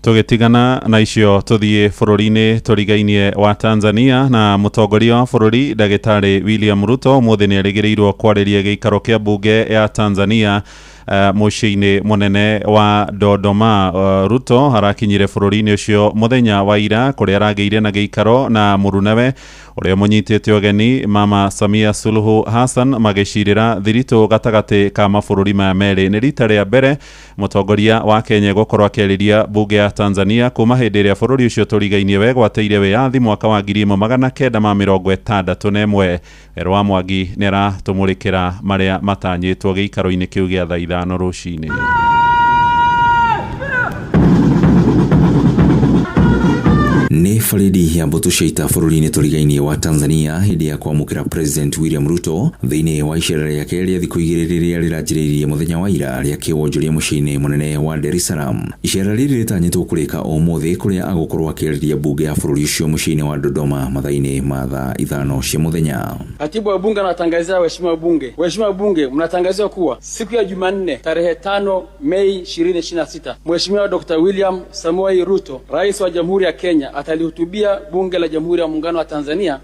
Tũgĩtigana na icio tũthiĩ bũrũri-inĩ tũrigainie wa Tanzania, na mũtongoria wa bũrũri Ndagĩtarĩ William Ruto ũmũthĩ nĩerĩgĩrĩirwo kwarĩria gĩikaro kĩa mbunge ya Tanzania mũciĩ-inĩ mũnene wa Dodoma. Ruto arakinyire bũrũri-inĩ ũcio mũthenya wa ira kũrĩa aragĩire na gĩikaro na mũrunawe ũrĩa mũnyitĩte ũgeni Mama Samia Suluhu Hassan, magĩcirĩra thiritũ gatagatĩ ka mabũrũri maya merĩ. Nĩ rita rĩa mbere mũtongoria wa Kenya gũkorwo akĩarĩria mbunge ya Tanzania kuma hĩndĩ ĩrĩa bũrũri ũcio tũrigainie wegwatĩire wĩyathi mwaka wa 1961. Werũ wa Mwangi nĩaratũmũrĩkĩra marĩa matanyĩtwo gĩikaro-inĩ kĩu gĩa thaa 5 rũcinĩ. Nĩ baridi ya mbũtũ cia ita bũrũri-inĩ tũrigainie wa Tanzania hĩndĩ ya kwamũkĩra President William Ruto thĩinĩ wa icera rĩake rĩa thikũ igĩrĩ rĩrĩa rĩranjĩrĩirie mũthenya wa ira rĩa kĩwonjoria mũciĩ-inĩ mũnene wa Dar es Salaam. Icera rĩrĩ rĩtanyĩtwo kũrĩka ũmũthĩ kũrĩa agũkorwo akĩarĩria mbunge ya bũrũri ũcio mũciĩ-inĩ wa Dodoma mathaa-inĩ ma thaa 5 cia mũthenya. Katibu wa bunge anatangazia waheshimiwa bunge. Waheshimiwa bunge, mnatangaziwa kuwa siku ya Jumanne tarehe 5 Mei 2026 Mheshimiwa Dr. William Samoei Ruto, Rais wa Jamhuri ya Kenya, atalihutubia bunge la Jamhuri ya Muungano wa Tanzania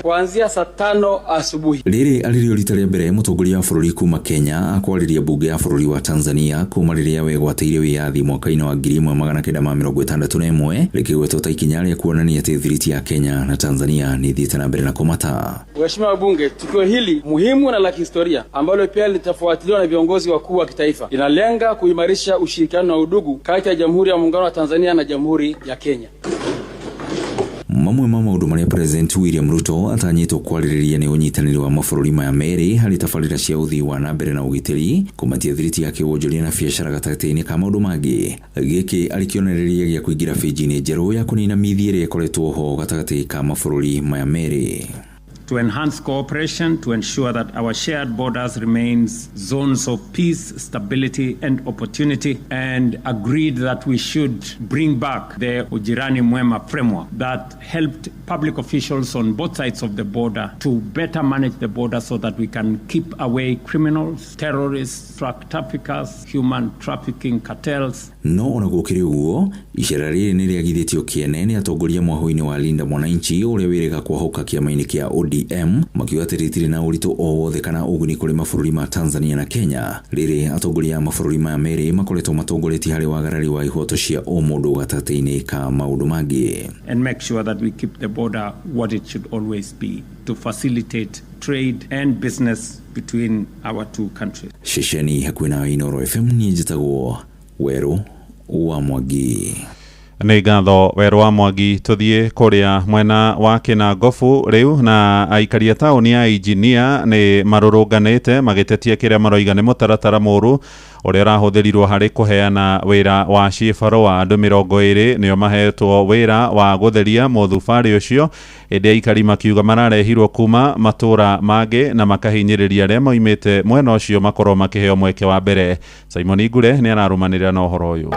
kuanzia saa 5 asubuhi. Rĩrĩ arĩrĩo rita rĩa mbere mũtongoria wa bũrũri kuma Kenya akwarĩria mbunge ya bũrũri wa Tanzania kuma rĩrĩa wegwatĩire wĩyathi mwaka-inĩ wa 1961, rĩkĩgwetwo ta ikinya rĩa kuonania atĩ thiriti ya Kenya na Tanzania nĩ ithiĩte na mbere na kũmata. Waheshimiwa wabunge, tukio hili muhimu na la kihistoria ambalo pia litafuatiliwa na viongozi wakuu wa kitaifa linalenga kuimarisha ushirikiano na udugu kati ya Jamhuri ya Muungano wa Tanzania na Jamhuri ya Kenya. Mamwe ma maũndũ marĩa President William Ruto atanyĩtwo kwarĩrĩria nĩ ũnyitanĩri wa mabũrũri maya merĩ harĩ tabarĩra cia ũthii wa na mbere na ũgitĩri, kũmatia thiriti ya kĩwonjoria na biacara gatagatĩ-inĩ ka maũndũ mangĩ. Gĩkĩ arĩ kĩonereria gĩa kũingĩra benji-inĩ njerũ ya kũnina mĩthiĩ ĩrĩa ĩkoretwo ho gatagatĩ ka mabũrũri maya merĩ. To enhance cooperation to ensure that our shared borders remains zones of peace, stability and opportunity, and agreed that we should bring back the Ujirani Mwema framework that helped public officials on both sides of the border to better manage the border so that we can keep away criminals, terrorists, drug traffickers, human trafficking cartels. No ona gũkĩrĩ ũguo, icera rĩrĩ nĩ rĩagithĩtio kĩene nĩ atongoria mwahũ-inĩ wa Linda Mwananchi ũrĩa wĩrĩga kwahũka kĩama-inĩ kĩa ODM. ODM makiuga atĩ rĩtirĩ na ũritũ o wothe kana ũguni kũrĩ mabũrũri ma Tanzania na Kenya. Rĩrĩ atongoria a mabũrũri maya merĩ makoretwo matongoretie harĩ wagarari wa ihoto cia ũmũndũ gatagatĩ-inĩ ka maũndũ mangĩ. And make sure that we keep the border what it should always be, to facilitate trade and business between our two countries. Ceceni hakuhĩ na Inooro FM, niĩ njĩtagwo Werũ wa Mwangi. Nĩ ngatho Werũ wa Mwangi. Tũthiĩ kũrĩa mwena wa Kĩnangobu rĩu, na aikari a taũni ya Injinia nĩ marũrũnganĩte magĩtetia kĩrĩa maroiga nĩ mũtaratara mũru ũrĩa ũrahũthĩrirwo harĩ kũheana wĩra wa ciĩbarũa. Andũ 20 nĩo mahetwo wĩra wa gũtheria mũthubarĩ ũcio, ĩndĩ aikari makiuga mararehirwo kuma matũra mangĩ na makahinyĩrĩria arĩa maumĩte mwena ũcio makorwo makĩheo mweke wa mbere. Simon Ngure nĩ ararũmanĩrĩra na ũhoro ũyũ.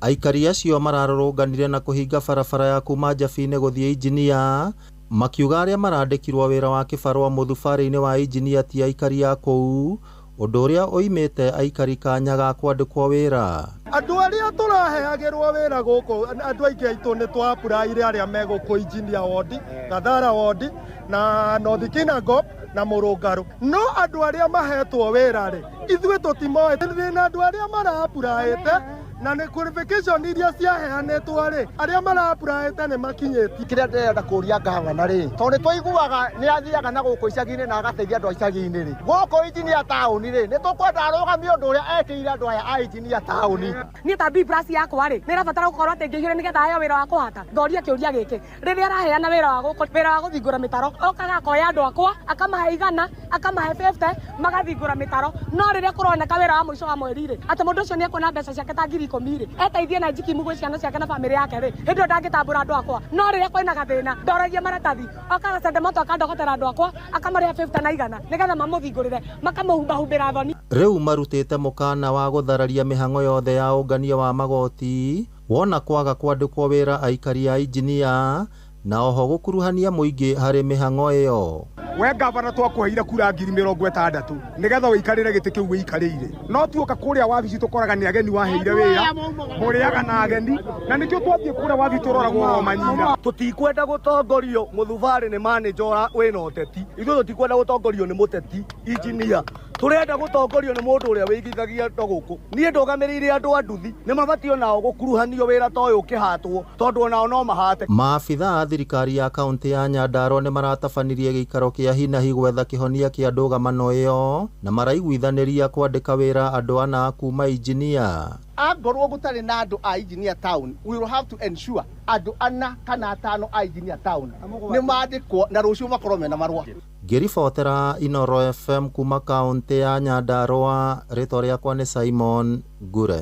Aikari acio mararũrũnganire na kũhinga barabara ya kuma Njabini gũthiĩ Injinia, makiuga arĩa marandĩkirwo wĩra wa kĩbarũa mũthubarĩ-inĩ wa Injinia ti aikari a kũu, ũndũ ũrĩa ũimĩte aikari kanya ga kwandĩkwo wĩra. Andũ arĩa tũraheagĩrwo wĩra gũkũ, andũ aingĩ aitũ nĩ twapuraire arĩa me gũkũ Injinia wodi, Gathara wodi na North Kinangop na Mũrũngarũ. No andũ arĩa mahetwo wĩra rĩ, ithuĩ tũtimoĩ. Thĩna andũ arĩa marapuraĩte na nĩ qualification iria ciaheanĩtwo rĩ, arĩa marapuraĩte nĩ makinyĩtie. Kĩrĩa ndĩrenda kũria ngavana rĩ, tondũ nĩ twaiguaga nĩ athiaga na gũkũ icagi-inĩ na agateithia andũ a icagi-inĩ rĩ, gũkũ Injinia taũni rĩ, nĩ tũkwenda arũgamie ũndũ ũrĩa ekĩire andũ aya a Injinia taũni. Niĩ ta B plus yakwa rĩ, nĩ ĩrabatara gũkorwo atĩ ngĩihũre nĩgetha heo wĩra wa kũhata. Ngoria kĩũria gĩkĩ, rĩrĩa araheana wĩra wa gũkũ, wĩra wa gũthingũra mĩtaro, okaga akoya andũ akwa, akamahe 100, akamahe 50, magathingũra mĩtaro. No rĩrĩa kũroneka wĩra wa mũico wa mweri rĩ, atĩ mũndũ ũcio nĩ ekuona mbeca ciake ta 10,000 rĩ, eteithie na njikimu gwĩ ciana ciake na bamĩrĩ yake rĩ, hĩndĩ ĩyo ndangĩtambũra andũ akwa. No rĩrĩa kwĩna gathĩna, ndoragia maratathi, okaga Sendemoto akandogotera andũ akwa, akamarĩha 50 na 100 nĩgetha mamũthingũrĩre, makamũhumbahumbĩra thoni. Rĩu marutĩte mũkana wa gũthararia mĩhang'o yothe ya ũngania wa magoti wona kwaga kwandĩkwo wĩra aikari a Injinia, na oho gũkuruhania mũingĩ harĩ mĩhang'o ĩyo. We gavana twakũheire kura 60,000 nĩgetha ũikarĩre gĩtĩ kĩu wĩikarĩire, no tuoka kũrĩa wabici tũkoraga nĩ ageni waheire wĩra, mũrĩaga na ageni, na nĩkĩo twathiĩ kũrĩa wabici tũroragwo oro manyira. Tũtikwenda gũtongorio mũthubarĩ nĩ manager wĩna ũteti, ithuĩ tũtikwenda gũtongorio nĩ mũteti Injinia, tũrenda gũtongorio nĩ mũndũ ũrĩa wĩigithagia andũ gũkũ. Niĩ ndũgamĩrĩire andũ a nduthi, nĩ mabatiĩ onao gũkuruhanio wĩra ta ũyũ ũkĩhatwo, tondũ onao no mahate. Maabitha a thirikari ya kaunti ya Nyandarua nĩ maratabanirie gĩikaro kĩa hinahi gwetha kĩhonia kĩa ndũgamano ĩyo, na maraiguithanĩria kwandĩka wĩra andũ ana kuma Injinia. Angorwo gũtarĩ na andũ a Injinia town, we will have to ensure andũ 4 kana 5 a Injinia town nĩ mandĩkwo na rũciũ makorwo mena marũa. Ngĩribotera Inooro FM kuma kaunti ya Nyandarua, rĩtwa rĩakwa nĩ Simon Ngure.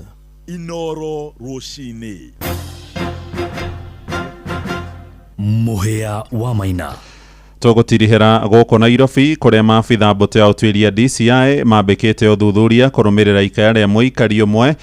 Inooro rũcinĩ. Mũhĩa wa Maina. Tũgũtirihĩra gũkũ Nairobi kũrĩa maabitha mbũtũ ya ũtuĩria DCI mambĩkĩte ũthuthuria kũrũmĩrĩra ikaya rĩa mũikari ũmwe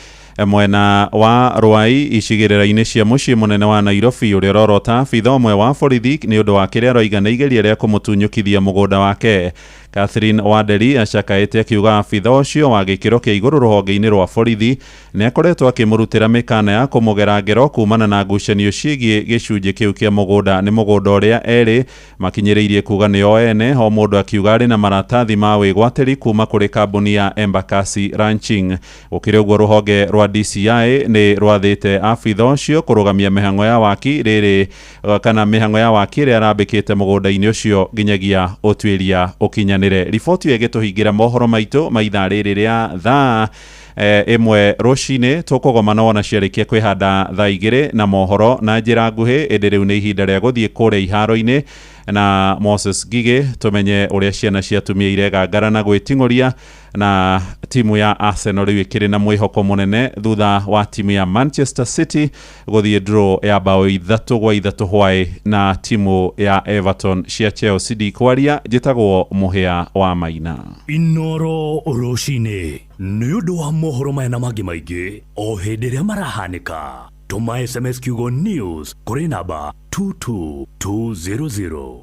mwena wa Rwai icigĩrĩra-inĩ cia mũciĩ mũnene wa Nairobi, ũrĩa ũrorota abitha ũmwe wa borithi nĩ ũndũ wa kĩrĩa aroiga nĩ igeria rĩa kũmũtunyũkithia mũgũnda wake. Catherine Wanderi acakaĩte akiuga abitha ũcio wa gĩkĩro kĩa igũrũ rũhonge-inĩ rwa borithi nĩ akoretwo akĩmũrutĩra mĩkana ya kũmũgera ngero kumana na ngucanio ciĩgiĩ gĩcunjĩ kĩu kĩa mũgũnda. Nĩ mũgũnda ũrĩa erĩ makinyĩrĩirie kuga nĩo ene, o mũndũ akiuga arĩ na maratathi ma wĩgwatĩri kuma kũrĩ kambuni ya Embakasi Ranching. Gũkĩrĩ ũguo rũhonge rwa DCI nĩ rwathĩte abitha ũcio kũrũgamia mĩhang'o ya waki rĩrĩ kana mĩhang'o ya waki ĩrĩa arambĩkĩte mũgũnda-inĩ ũcio nginyagia ũtuĩria ũkinyanĩre. Riboti ĩyo ĩgĩtũhingĩra mohoro maitũ ma ithaa rĩrĩ rĩa thaa 1 rũcinĩ. Tũkũgomana wona ciarĩkia kwĩhanda thaa 2 na mohoro na njĩra nguhĩ, ĩndĩ rĩu nĩ ihinda rĩa gũthiĩ kũrĩa iharo-inĩ na Moses Ngigĩ tũmenye ũrĩa ciana cia atumia iregangara na gwĩting'ũria na timu ya Arsenal rĩu ĩkĩrĩ na mwĩhoko mũnene thutha wa timu ya Manchester City gũthiĩ draw ya bao 3-3 hwaĩ na timu ya Everton cia Chelsea. Ndikwaria, njĩtagwo Mũhĩa wa Maina. Inooro rũcinĩ nĩ ũndũ wa mohoro maya na mangĩ maingĩ o hĩndĩ ĩrĩa marahanĩka. Tũma SMS kiugo news kũrĩ namba 22200.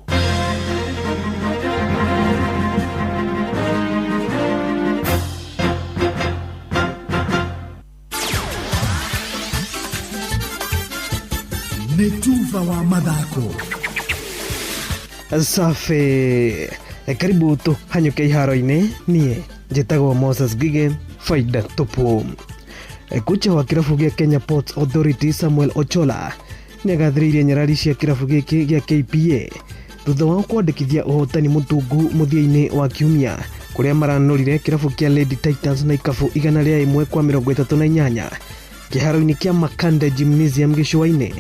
Nĩ tuba wa mathako. Safi, karibu tuhanyũke iharo-inĩ. Niĩ njĩtagwo Moses Ngige, faida tupu. Kocha wa kĩrabu gĩa Kenya Ports Authority Samuel Ochola nĩagathĩrĩirie nyarari cia kĩrabu gĩkĩ gĩa KPA thutha wao kwandĩkithia ũhotani mũtungu mũthia-inĩ wa kiumia kũrĩa maranũrire kĩrabu kĩa Lady Titans na ikabu 101-38 kĩharo-inĩ kĩa Makande Gymnasium gĩcũa-inĩ.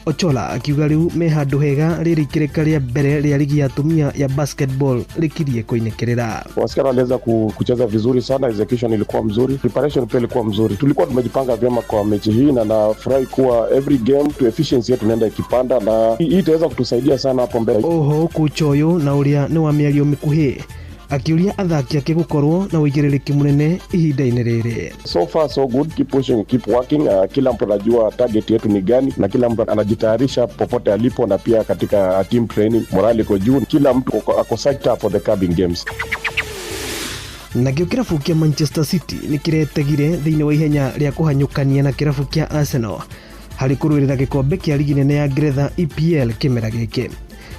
Ochola akiuga rĩu me handũ hega rĩrĩ ikĩrĩka rĩa mbere rĩa ligi ya atumia ya basketball rĩkirie kũinĩkĩrĩra. Wasichana waliweza kucheza vizuri sana, execution ilikuwa mzuri, preparation pia ilikuwa mzuri. Tulikuwa tumejipanga vyema kwa mechi hii na nafurahi kuwa every game to efficiency yetu inaenda ikipanda na hii itaweza kutusaidia sana hapo mbele. Oho kocha ũyũ na ũrĩa nĩ wa mĩario mĩkuhĩ akiuria athaki ake gukorwo na uigĩrĩrĩki mũnene ihinda-inĩ rĩrĩ. So far so good, keep pushing, keep working. Kila mtu anajua target yetu ni gani na kila mtu anajitayarisha popote alipo, na pia katika team training morale iko juu, kila mtu ako psyched up for the coming games. Nakĩo kĩrabu kĩa Manchester City nĩ kĩretegire thĩinĩ wa ihenya rĩa kũhanyũkania na kĩrabu kĩa Arsenal harĩ kũrũĩrĩra gĩkombe kĩa ligi nene ya Ngeretha EPL kĩmera gĩkĩ.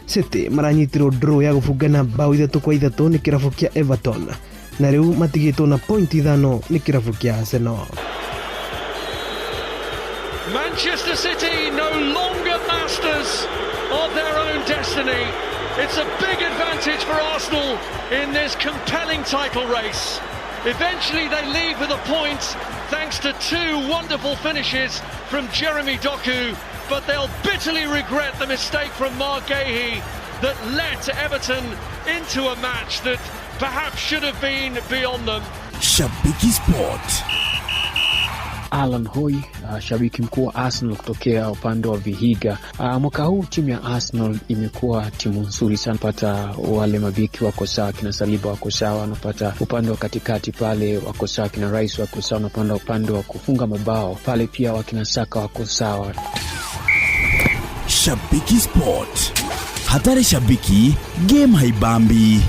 City maranyitirwo draw ya gũbungana bao 3-3 nĩ kĩrabu kĩa Everton na rĩu matigĩtwo na point 5 nĩ kĩrabu kĩa Arsenal. Manchester City no longer masters of their own destiny. It's a big advantage for Arsenal in this compelling title race. Eventually they leave with a point thanks to two wonderful finishes from Jeremy Doku, but they'll bitterly regret the mistake from Mark Gahey that let Everton into a match that perhaps should have been beyond them. Shabiki Sport. Alan Hoy, shabiki mkuu wa Arsenal kutokea upande wa Vihiga. Mwaka huu timu ya Arsenal imekuwa timu nzuri sana, pata wale mabiki wako sawa, kina Saliba wako sawa, wanapata upande wa katikati pale wako sawa, kina Rice wako sawa, wanapanda upande wa kufunga mabao pale pia wakina Saka wako sawa. Shabiki Sport. Hatari shabiki, game haibambi.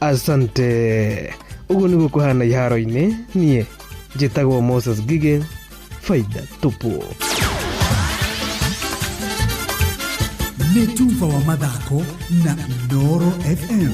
Asante. Uguo niguo kuhana iharo-inĩ. Niĩ njĩtagwo Moses Ngige, faida tupu. Nĩ tuba wa mathako na Inooro FM.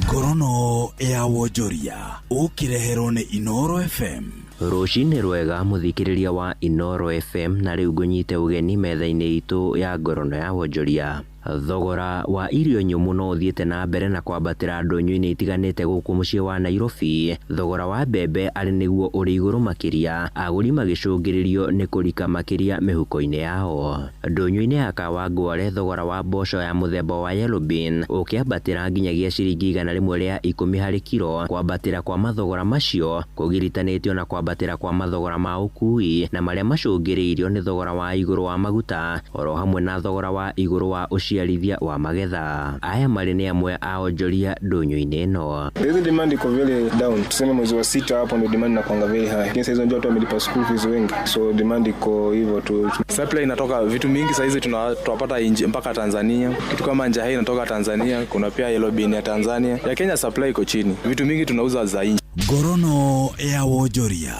Ngorono ya wonjoria ũkĩreherwo nĩ Inooro FM. Rũcinĩ rwega mũthikĩrĩria wa Inooro FM, na rĩu ngũnyite ũgeni metha-inĩ itũ ya ngorono ya wonjoria. Thogora wa irio nyũmũ no ũthiĩte na mbere na kwambatĩra ndũnyũ-inĩ itiganĩte gũkũ mũciĩ wa Nairobi. Thogora wa mbembe arĩ nĩguo ũrĩ igũrũ makĩria, agũri magĩcũngĩrĩrio nĩ kũrika makĩria mĩhuko-inĩ yao. Ndũnyũ-inĩ ya Kawangware thogora wa mboco ya mũthemba wa yellow bean ũkĩambatĩra nginyagia ciringi 110 harĩ kiro. Kwambatĩra kwa mathogora macio kũgiritanĩtio na kwambatĩra kwa mathogora ma ũkui na marĩa macũngĩrĩirio nĩ thogora wa igũrũ wa maguta oro hamwe na thogora wa igũrũ wa ũciarithia wa magetha. Aya marĩ nĩ amwe a onjoria ndũnyũ-inĩ ĩno. Hizi demand iko very down. Tuseme mwezi wa 6 hapo ndio demand inakuanga very high. Lakini sasa ndio watu wamelipa school fees wengi. So demand iko hivyo tu. Supply inatoka vitu mingi sasa hizi tunapata nje mpaka Tanzania. Kitu kama njahi inatoka Tanzania, kuna pia yellow bean ya Tanzania. Ya Kenya supply iko chini. Vitu mingi tunauza za nje. Ngorono ya wonjoria.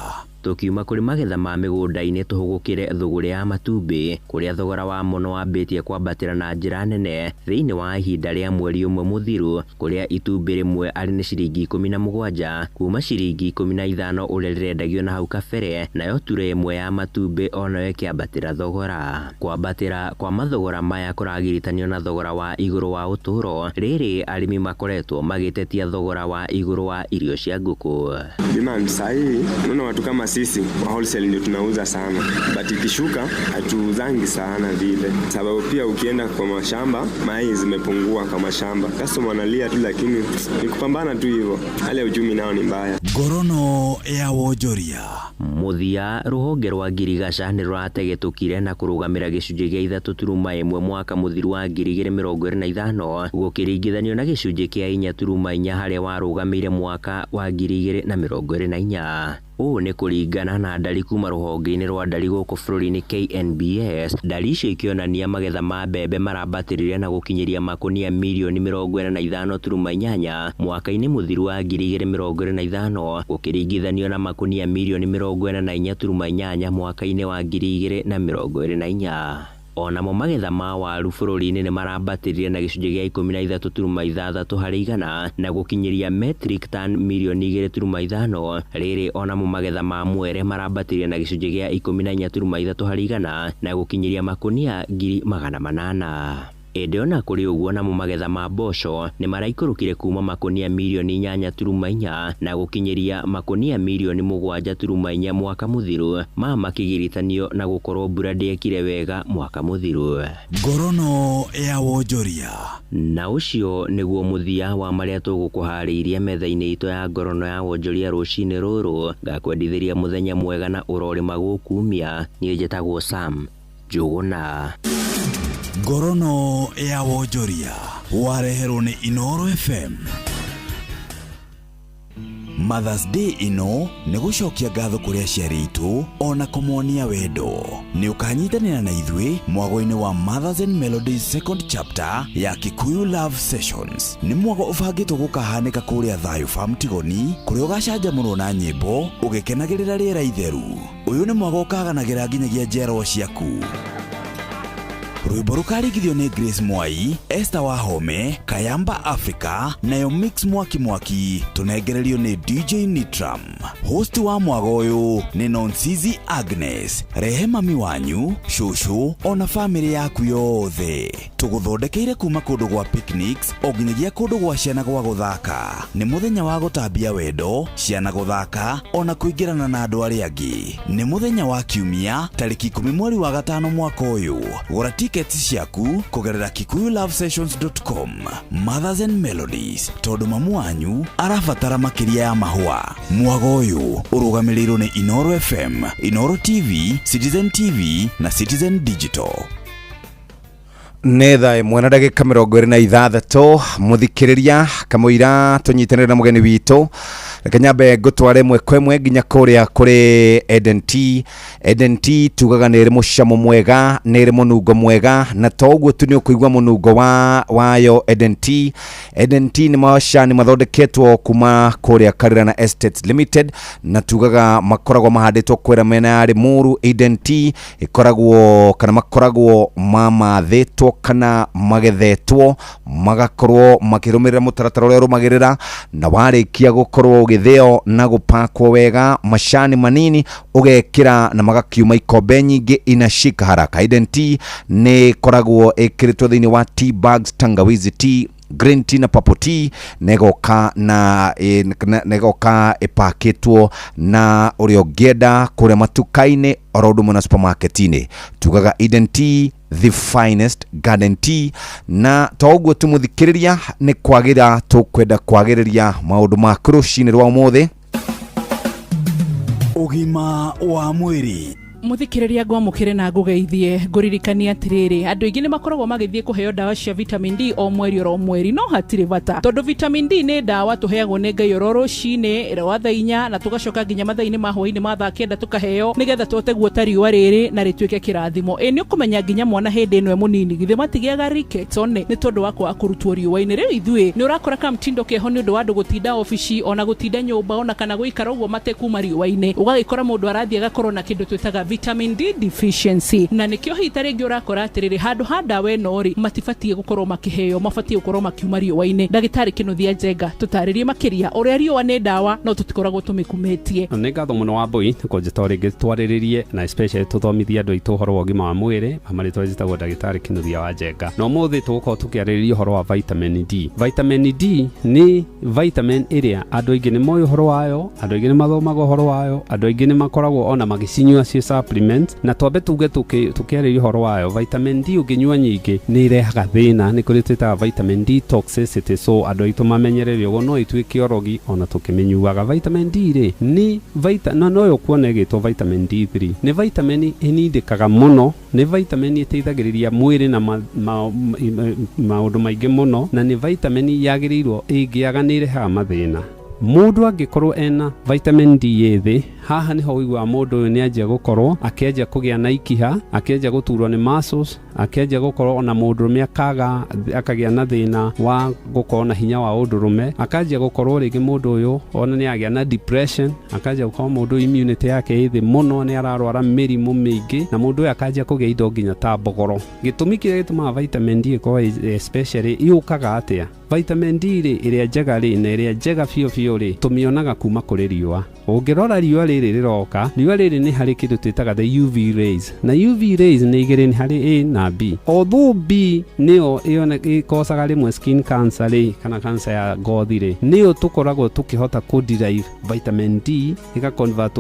Tukiuma kũrĩ magetha ma mĩgũnda-inĩ tũhũgũkĩre thũgũrĩ ya matumbĩ kũrĩa thogora wa mũno wambĩtie kwambatĩra na njĩra nene thĩinĩ wa ihinda rĩa mweri ũmwe mũthiru, kũrĩa itumbĩ rĩmwe arĩ nĩ ciringi 17 kuma ciringi 15 ũrĩa rĩrendagio na hau kabere, nayo ture ĩmwe ya matumbĩ onayo ĩkĩambatĩra thogora. Kwambatĩra kwa mathogora maya kũragiritanio na thogora wa igũrũ wa ũtũũro, rĩrĩ arĩmi makoretwo magĩtetia thogora wa igũrũ wa irio cia ngũkũ. Demand sahi unaona watu kama sisi wa wholesale ndio tunauza sana, but ikishuka hatuuzangi sana vile, sababu pia ukienda kwa mashamba mayai zimepungua kwa mashamba, customer analia tu, lakini ni kupambana tu hivyo, hali ya uchumi nao ni mbaya. Ngorono ya wonjoria. Mũthia rũhonge rwa ngirigaca nĩ rũrategetũkire na kũrũgamĩra gĩcunjĩ gĩa 3.1 mwaka mũthiru wa 2025 gũkĩringithanio na gĩcunjĩ kĩa 4.4 harĩa warũgamĩire mwaka wa 2024. Ũũ nĩ kũringana na ndari kuma rũhonge-inĩ rwa ndari gũkũ bũrũri-inĩ KNBS. Ndari icio ikĩonania magetha ma mbembe marambatĩrire na gũkinyĩria makũnia mirioni 45.8 mwaka-inĩ mũthiru wa 2025 gũkĩringithanio na makũnia mirioni 44.8 mwaka-inĩ wa 2024. Onamo magetha ma waru bũrũri-inĩ nĩ marambatĩrire na gĩcunjĩ gĩa 13.6 harĩ igana na gũkinyĩria metric ton mirioni 2.5. Rĩrĩ onamo magetha ma mwere marambatĩrire na gĩcunjĩ gĩa 14.3 harĩ igana na gũkinyĩria makunia 800,000. Ĩndĩ ona kũrĩ ũguo namo magetha ma mboco nĩ maraikũrũkire kuma makunia mirioni 8.4 na gũkinyĩria makunia mirioni 7.4 mwaka mũthiru, ma makĩgiritanio na gũkorwo mbura ndĩekire wega mwaka mũthiru. Ngorono ya wonjoria. Na ũcio nĩguo mũthia wa marĩa tũgũkũharĩirie metha-inĩ itũ ya ngorono ya wonjoria rũcinĩ rũrũ. Ngakwendithĩria mũthenya mwega na ũrorĩma gũkumia. Niĩ njĩtagwo Sam Njũgũna. Ngorono ya wonjoria wareherwo nĩ Inooro FM. Mother's Day ĩno nĩ gũcokia ngatho kũrĩ aciari aitũ ona kũmonia wendo. Nĩ ũkanyitanĩra na ithuĩ mwago-inĩ wa Mothers and Melodies second chapter ya Kikuyu Love Sessions. Nĩ mwago ũbangĩtwo gũkahanĩka kũrĩa Thayũ Farm Tigoni, kũrĩa ũgacanjamũrwo na nyĩmbo ũgĩkenagĩrĩra rĩera itheru. Ũyũ nĩ mwago ũkaganagĩra nginyagia njiarwa ciaku. Rwĩmbo rũkarigithio nĩ Grace Mwai, Esther Wahome, Kayamba Africa, nayo Mix Mwaki Mwaki tũnengererio nĩ DJ Nitram. Host wa mwago ũyũ nĩ Nonsizi Agnes. Rehe mami wanyu, cũcũ ona famĩlĩ yaku yothe. Tũgũthondekeire kuma kũndũ gwa picnics o nginyagia kũndũ gwa ciana gwa gũthaka. Nĩ mũthenya wa gũtambia wendo, ciana gũthaka ona kũingĩrana na andũ arĩa angĩ. Nĩ mũthenya wa Kiumia tarĩki 10 mweri wa 5 mwaka ũyũ. Gũra tickets ciaku kũgerera kikuyulovesessions.com. Mothers and Melodies, tondũ mamu wanyu arabatara makĩria ya mahũa. Mwago ũyũ ũrũgamĩrĩirwo nĩ Inooro FM, Inooro TV, Citizen TV na Citizen Digital. Nĩ thaa 1 na ndagĩka 26 mũthikĩrĩria kamũira tũnyitanĩre na mũgeni witũ. Reke nyambe ngũtware ĩmwe kwa ĩmwe nginya kũrĩa kũrĩ Eden Tea. Eden Tea tugaga nĩ ĩrĩ mũcamo mwega, nĩ ĩrĩ mũnungo mwega, na to ũguo tu nĩ ũkũigua mũnungo wayo Eden Tea. Eden Tea nĩ macani mathondeketwo kuma kũrĩa Karirana Estates Limited, na tugaga makoragwo mahandĩtwo kwĩra mĩena ya Limuru. Eden Tea ĩkoragwo kana makoragwo mamathĩtwo kana magethetwo magakorwo makĩrũmĩrĩra mũtaratara ũrĩa ũrũmagĩrĩra, na warĩkia gũkorwo ũgĩthĩo na gũpakwo wega macani manini ũgekĩra na magakiuma ikombe nyingĩ inashika haraka. Eden Tea nĩ ĩkoragwo ĩkĩrĩtwo thĩinĩ wa tea bags, tangawizi tea, green tea na purple tea, negoka na negoka ĩpakĩtwo na ũrĩa ũngĩenda kũrĩa matuka-inĩ oro ũndũ ũmwe na supermarket-inĩ. Tugaga Eden Tea, the finest garden tea. Na to ũguo tu mũthikĩrĩria, nĩ kwagĩra tũkwenda kwagĩrĩria maũndũ ma rũcinĩ rwa ũmũthĩ. Ũgima wa mwĩrĩ. Muthikiriria ngwamukire na ngugeithie nguririkania atiriri andu aingi ni makoragwo magithie kuheo ndawa cia vitamin D o mweri oro mweri, no hatiri bata tondu vitamin D ni ndawa tuheagwo ni Ngai oro rucini rwa thaa 4 na tugacoka nginya mathaa-inĩ ma hwaĩ-inĩ ma thaa 9 tukaheo nigetha tuhote guota riũa rĩrĩ na rĩtuĩke kĩrathimo. Ĩ nĩ ũkũmenya nginya mwana hĩndĩ ĩno e mũnini githĩ matigĩaga rickets one nĩ tondũ wa kwaga kũrutwo riũa-inĩ. Rĩu ithuĩ nĩ ũrakora kamtindo keho nĩ ũndũ wa andũ gũtinda obici ona gũtinda nyũmba ona kana gũikara ũguo matekuma riũa-inĩ, ũgagĩkora mũndũ arathiĩ agakorwo na kĩndũ twĩtaga vitamin D deficiency, na nikio hita rĩngĩ ũrakora atĩrĩrĩ handũ ha ndawa ĩno rĩ matibatiĩ gũkorwo makĩheo, mabatiĩ gũkorwo makiuma riũa-inĩ. Ndagĩtarĩ Kĩnuthia Njenga, tũtarĩrie makĩria ũrĩa riũa nĩ ndawa no tũtikoragwo tũmĩkumĩtie. Nĩ ngatho mũno wa Mbui kũnjĩta o rĩngĩ twarĩrĩrie na especially tũthomithie andũ aitũ ũhoro wa ũgima wa mwĩrĩ. Marĩtwa njĩtagwo ndagĩtarĩ Kĩnuthia wa Njenga, na ũmũthĩ tũgũkorwo tũkĩarĩrĩria ũhoro wa vitamin D. Vitamin D nĩ vitamin ĩrĩa andũ aingĩ nĩ moĩ ũhoro wayo, andũ aingĩ nĩ mathomaga ũhoro wayo, andũ aingĩ nĩ makoragwo ona magĩcinyua ciĩ supplement. Na twambe tuge tukiarĩria ũhoro wayo, vitamin D ũngĩnyua nyingĩ nĩ irehaga thĩna, nĩ kũrĩ twĩtaga vitamin D toxicity, so andũ aitũ mamenyerere ũguo, no ĩtuĩke orogi ona tũkĩmĩnyuaga. Vitamin D rĩ nĩ no ũkuona ĩgĩtwo vitamin D3, nĩ vitamin ĩnindĩkaga mũno, nĩ vitamin ĩteithagĩrĩria mwĩrĩ na maũndũ maingĩ mũno, na nĩ vitamin yagĩrĩirwo ĩngĩaga nĩ ĩrehaga mathĩna. Mũndũ angĩkorwo ena vitamin D ĩ thĩ Haha nĩho ũiguaga mũndũ ũyũ nĩanjia gũkorwo akĩanjia kũgĩa na ikiha, akĩanjia gũturwo nĩ muscles, akĩanjia gũkorwo ona mũndũrũme akaga akagĩa na thĩna wa gũkorwo na hinya wa ũndũrũme, akanjia gũkorwo rĩngĩ mũndũ ũyũ ona nĩ agĩa na depression, akanjia gũkorwo mũndũ immunity yake ĩ thĩ mũno, nĩ ararwara mĩrimũ mĩingĩ, na mũndũ ũyũ akanjia kũgĩa indo nginya ta mbogoro. Gĩtũmi kĩrĩa gĩtũmaga vitamin D ĩkorwo especially yũkaga atĩa? Vitamin D rĩ, ĩrĩa njega rĩ, na ĩrĩa njega biũ biũ rĩ, tũmĩonaga kuma kũrĩ riũa. Ũngĩrora riũa rĩrĩ rĩroka, riũa rĩrĩ nĩ harĩ kĩndũ twĩtaga the UV rays, na UV rays nĩ igĩrĩ, nĩ harĩ A na B. Although B nĩyo ĩkocaga rĩmwe skin cancer rĩ, kana cancer ya ngothi rĩ, nĩyo tũkoragwo tũkĩhota kũ derive vitamin D, ĩga convert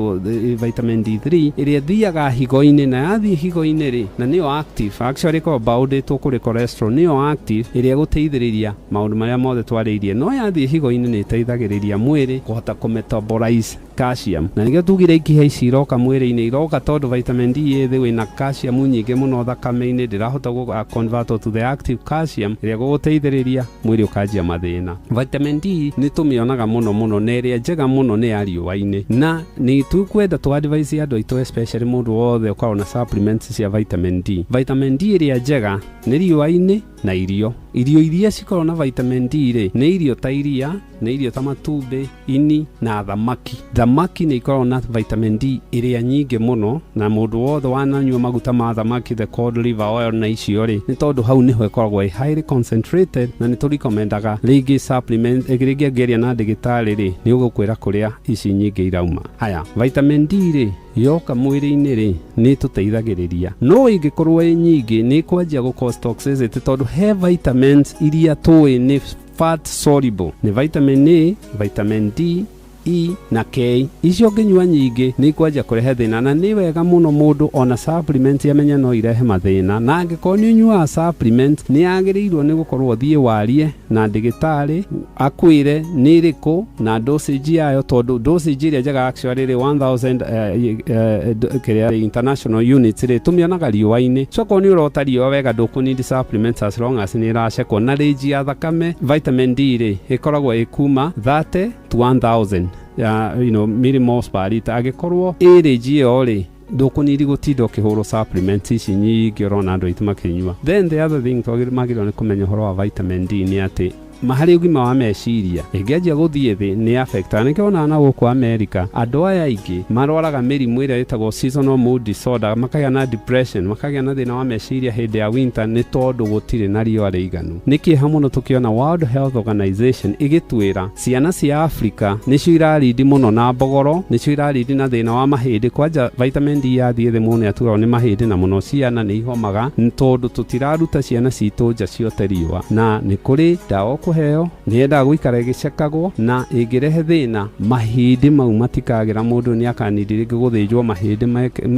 vitamin D3 ĩrĩa ĩthiaga higo-inĩ, na yathiĩ higo-inĩ rĩ, na nĩyo active, actually ĩkoragwo boundĩtwo kũrĩ cholesterol, nĩyo active ĩrĩa ĩgũteithĩrĩria maũndũ marĩa mothe twarĩirie. No yathiĩ higo-inĩ nĩ ĩteithagĩrĩria mwĩrĩ kũhota kũmetabolize calcium, na nĩkĩo tugire ikiha ici iroka mwĩrĩ-inĩ, iroka tondũ vitamin D ĩ thĩ, wĩna calcium nyingĩ mũno thakame-inĩ, ndĩrahota gũ convert to the active calcium ĩrĩa gũgũteithĩrĩria mwĩrĩ ũkanjia mathĩna. Vitamin D nĩ tũmĩonaga mũno mũno, na ĩrĩa njega mũno nĩ ya riũa-inĩ, na nĩ tũkwenda tũ advise andũ aitũ, especially mũndũ wothe ũkoragwo na supplements cia vitamin D. Vitamin D ĩrĩa njega nĩ riũa-inĩ na irio. Irio iria cikoragwo na vitamin D rĩ, nĩ irio ta iria, nĩ irio ta matumbĩ, ini na thamaki. Thamaki nĩ ikoragwo na vitamin D ĩrĩa nyingĩ mũno, na mũndũ wothe wananyua maguta ma thamaki, the cod liver oil na icio rĩ, nĩ tondũ hau nĩho ĩkoragwo ĩ highly concentrated, na nĩ tũrekomendaga rĩngĩ supplement rĩngĩ angĩaria na ndagĩtarĩ rĩ, nĩ ũgũkwĩra kũrĩa ici nyingĩ irauma. Haya, vitamin D rĩ, yoka mwĩrĩ-inĩ rĩ, nĩ ĩtũteithagĩrĩria, no ĩngĩkorwo ĩ nyingĩ nĩ ĩkwanjia gũ cause toxicity, tondũ he vitamins iria tũĩ nĩ fat soluble, nĩ vitamin A, vitamin D, E na K. Icio ũngĩnyua nyingĩ nĩ ikwanjia kũrehe thĩna, na nĩ wega mũno mũndũ ona supplement amenye no irehe mathĩna, na angĩkorwo nĩ ũnyuaga supplement nĩ yagĩrĩirwo nĩ gũkorwo ũthiĩ warie na ndagĩtarĩ akwĩre nĩ ĩrĩkũ na dosage yayo, tondũ dosage ĩrĩa njega actually rĩ 1000 kĩrĩa international units rĩ, tũmĩonaga riũa-inĩ. So okorwo nĩ ũrota riũa wega, ndũkũ need supplements as long as nĩ ĩracekwo. Na range ya thakame vitamin D rĩ, ĩkoragwo ĩkuma 30 to 1000 ya millimoles per liter. Angĩkorwo ĩ range ĩyo rĩ, ndũkũnidi gũtinda ũkĩhũrwo supplements ici nyingĩ ũrona andũ aitũ makĩnyua. Then the other thing twagĩrĩirwo nĩ kũmenya ũhoro wa vitamin D nĩ atĩ harĩ ũgima wa meciria ĩngĩanjia gũthiĩ thĩ nĩ affectaga. Nĩkĩo wonaga na gũkũ America andũ aya aingĩ marwaraga mĩrimũ ĩrĩa ĩtagwo seasonal mood disorder, makagĩa na depression, makagĩa na thĩna wa meciria hĩndĩ ya winter, nĩ tondũ gũtirĩ na riũa rĩiganu. Nĩ kĩeha mũno tũkĩona World Health Organization ĩgĩtwĩra ciana cia Africa nĩcio irarindi mũno na mbogoro, nĩcio irarindi na thĩna wa mahĩndĩ. Kwanja vitamin D yathiĩ thĩ mũno nĩ aturagwo nĩ mahĩndĩ, na mũno ciana nĩ ihomaga, nĩ tondũ tũtiraruta ciana citũ nja ciote riũa. Na nĩ kũrĩ ndawa ũkũheo nĩ yendaga gũikara ĩgĩcekagwo, na ĩngĩrehe thĩna mahĩndĩ mau matikagĩra, mũndũ nĩ akanindi rĩngĩ gũthĩnjwo mahĩndĩ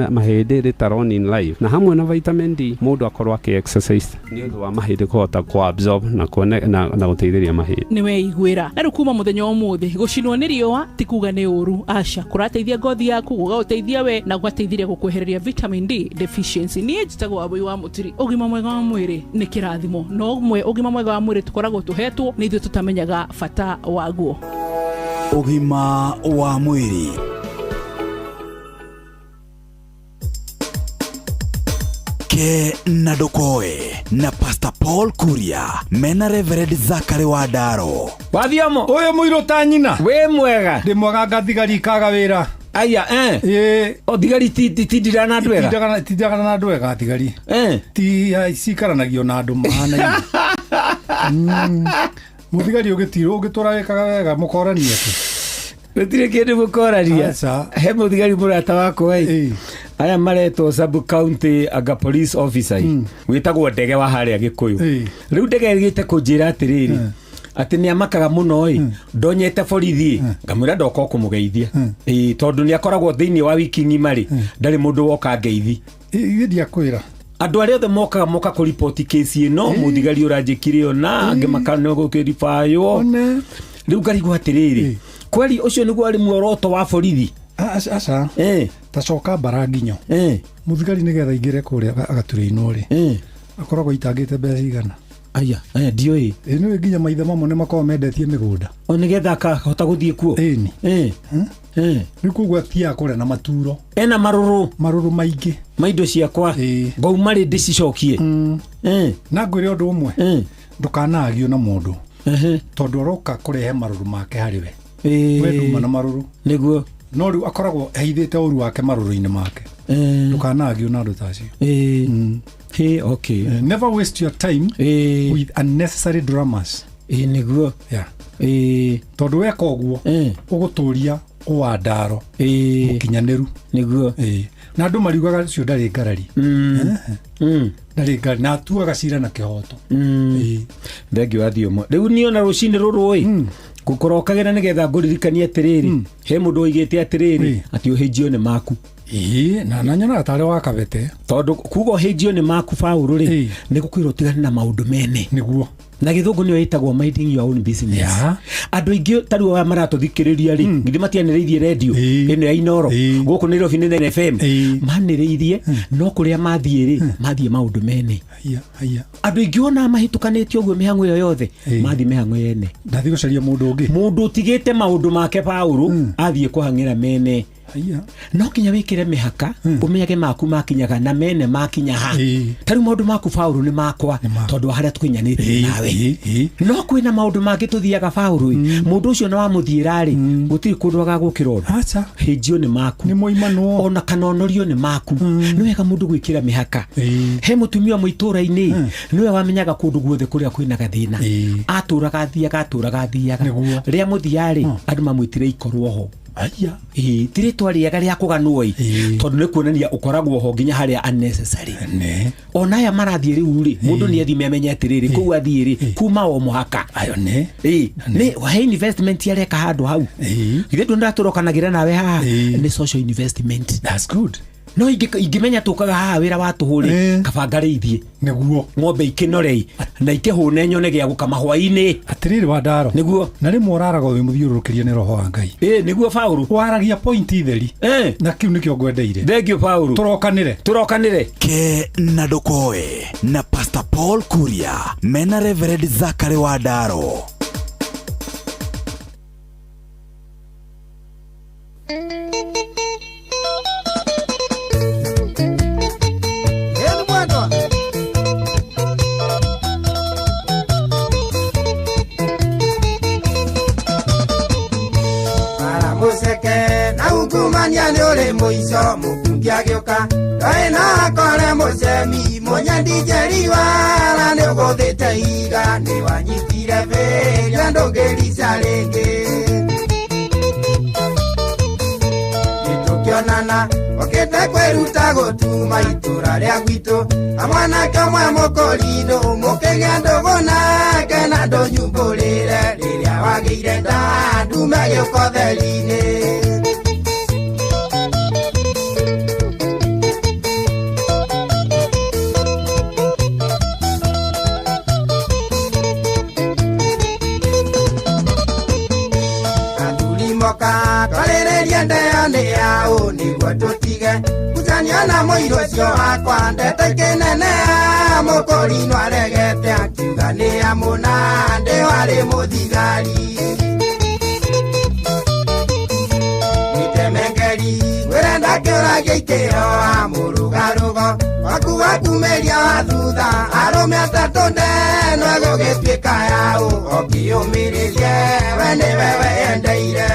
mahĩndĩ later on in life. Na hamwe na vitamin D, mũndũ akorwo akĩ exercise nĩ ũndũ wa mahĩndĩ kũhota kũ absorb na kuone na gũteithĩrĩria mahĩndĩ. Nĩ weiguĩra. Na rĩu kuma mũthenya wa ũmũthĩ, gũcinwo nĩ riũa ti kuga nĩ ũru, aca. Kũrateithia ngothi yaku, gũgagũteithia we, na gũgateithĩria gũkwehereria vitamin D deficiency. Niĩ njĩtagwo Wambui wa Mũtiri. Ũgima mwega wa mwĩrĩ nĩ kĩrathimo, no ũmwe ũgima mwega wa mwĩrĩ tũkoragwo tũhetwo nĩ ithuĩ tũtamenyaga bata waguo. Ũgima wa mwĩrĩ. Ke na ndũkoe na Pastor Paul Kuria mena Reverend Zachary Wandaro. Wathiomo ũyũ mũirũ ta nyina. Wĩ mwega? Ndĩ mwega, ngathigari ikaga wĩra. Aya, ĩĩ. O thigari titindiraga na andũ ega? Titindiraga na andũ ega thigari. Ti ciikaranagio na andũ mahanaine. Mũthigari ũgĩtirwo ũngĩtũra wĩkaga wega mũkoranie atĩ. Gũtirĩ kĩndũ mũkoraria. Aca. He mũthigari mũrata wakwa ĩ, aya maretwo sub county anga police officer ĩ, wĩtagwo Ndege wa harĩa Gĩkũyũ. Rĩu Ndege ĩgĩte kũnjĩra atĩrĩrĩ, atĩ nĩ amakaga mũno ĩ ndonyete borithi, ngamwĩra ndoka kũmũgeithia ĩ, tondũ nĩ akoragwo thĩinĩ wa wiki ng'ima rĩ, ndarĩ mũndũ woka ngeithi. Ithuĩ ndiakwĩra. Andũ arĩa othe mokaga moka kũriboti kesi ĩno, mũthigari ũranjĩkire ũna, angĩ makana gũkĩribaywo. Rĩu ngarigwo atĩrĩrĩ, kweri ũcio nĩguo arĩ muoroto wa borithi? Aca. Ta coka mbara nginyo. Mũthigari nĩgetha aingĩre kũrĩa agaturĩinwo rĩ, akoragwo aitangĩte mbeca igana. Aya, aya ndiũĩ. Ĩ nĩũĩ nginya maithe mamwe nĩ makoragwo mendetie mĩgũnda. O nĩgetha akahota gũthiĩ kuo. Ĩni. Rĩu koguo atiaga kũrĩa na maturo. Ena marũrũ. Marũrũ maingĩ. Ma indo ciakwa. Ngauma rĩ ndĩcicokie. Na ngwĩre ũndũ ũmwe. Ndũkanagio na mũndũ. Tondũ aroka kũrehe marũrũ make harĩ we. We nduma na marũrũ. Nĩguo. No rĩu akoragwo ehithĩte ũru wake marũrũ-inĩ make. Ndũkanagio na andũ ta acio. Hey, okay. Never waste your time with unnecessary dramas. Nĩguo. Yeah. Tondũ weka ũguo ũgũtũria ũwandaro mũkinyanĩru. Nĩguo. Na andũ mariugaga ũcio ndarĩ ngarari. Ndarĩ ngarari na atuaga cira na kĩhoto. Thengiũ wa Thiomo. Rĩu niĩ ona rũcinĩ rũrũ ĩ ngũkũrokagĩra nĩgetha ngũririkanie atĩrĩrĩ he mũndũ oigĩte atĩrĩrĩ atĩ ũhĩnjio nĩ maku. Na nyonaga tarĩ wa Kabete. Tondũ kuga ũhĩnjio nĩ maku Paũlũ rĩ nĩ gũkwĩrwo ũtigane na maũndũ mene. Nĩguo. Na gĩthũngũ nĩyo ĩtagwo minding your own business. Andũ aingĩ ta rĩu aya maratũthikĩrĩria rĩ githĩ matianĩrĩirie redio ĩno ya Inoro gũkũ Nairobi nĩ FM manĩrĩirie no kũrĩa mathiĩ rĩ mathiĩ maũndũ mene. Andũ aingĩ ona mahĩtũkanĩtie ũguo mĩhang'o ĩyo yothe mathiĩ mĩhang'o yene. Ndathiĩ gũcaria mũndũ ũngĩ. Mũndũ ũtigĩte maũndũ make Paũlũ athiĩ kũhang'ĩra mene. No kinya wikire mĩhaka ũmenyage maku makinyaga na mene makinya ha. Ta rĩu maũndũ maku Paũlũ nĩ makwa tondũ harĩa tũkinyanĩtie nawe. No kwĩna maũndũ mangĩ tũthiaga Paũlũ mũndũ ũcio na wamũthiĩra rĩ gũtirĩ kũndũ agagũkĩra ũndũ. Hĩnjio nĩ maku. Ona kana onorio nĩ maku. Nĩ wega mũndũ gwĩkĩra mĩhaka. He mũtumia ũmwe itũũra-inĩ nĩwe wamenyaga kũndũ guothe kũrĩa kwĩna gathĩna. Atũraga athiaga atũraga athiaga. Rĩrĩa mũthia rĩ andũ mamwĩtire ikorwo ho. Ti rĩtwa rĩega rĩa kũganwo ĩ tondũ nĩ kuonania ũkoragwo ho nginya harĩa unnecessary. Ona aya marathiĩ rĩu rĩ mũndũ nĩ athime amenye atĩrĩrĩ kũu athiĩ rĩ kuma o mũhaka. Nĩ he investment areka handũ hau. Githĩ ndũ ndatũrokanagĩra nawe haha nĩ social investment. That's good. No ingĩmenya tũkaga haha wĩra wa tũhũ rĩ kaba ngarĩithie. Nĩguo. Ng'ombe ikĩnore na ikĩhũne nyone gĩa gũkama hwaĩ-inĩ. Atĩrĩrĩ wa Ndaro. Nĩguo. Na rĩmwe ũraraga wĩ mũthiũrũrũkĩrie nĩ roho wa Ngai. Nĩguo Paũlũ. Waragia point theri. Na kĩu nĩkĩo ngwendeire. Thengiũ Paũlũ. Tũrokanĩre. Tũrokanĩre. Ke na ndũkoe na Pastor Paul Kuria mena Reverend Zachary wa Ndaro. Muico mukungi agĩũka ndoĩ na akore mũcemi mũnyandijeri wara nĩ ũgũthĩte iga nĩ wanyitire bĩria ndũngĩrica rĩngĩ nĩtũkĩonana okĩte kwĩruta gũtuma itũra rĩa gwitũ amwanake ũmwe mũkũrinũ mũkĩgĩa ndũgũ nake na ndũnyumbũrĩre rĩrĩa wagĩire nda ndume gĩũka ũtheri-inĩ. Nĩguo tũtige ngucanio na mũirũ ũcio wakwa ndete kĩnene mũkũrinũ aregete akiuga nĩ amũna ndĩ warĩ mũthigari nĩtemengeri ngwĩre ndakĩũragia ikĩro amũrũgarũgo waku wakumĩria wa thutha arũme atatũ ndeno ĩgũgĩtuĩka yaũ okĩũmĩrĩrie we nĩwe weyendeire.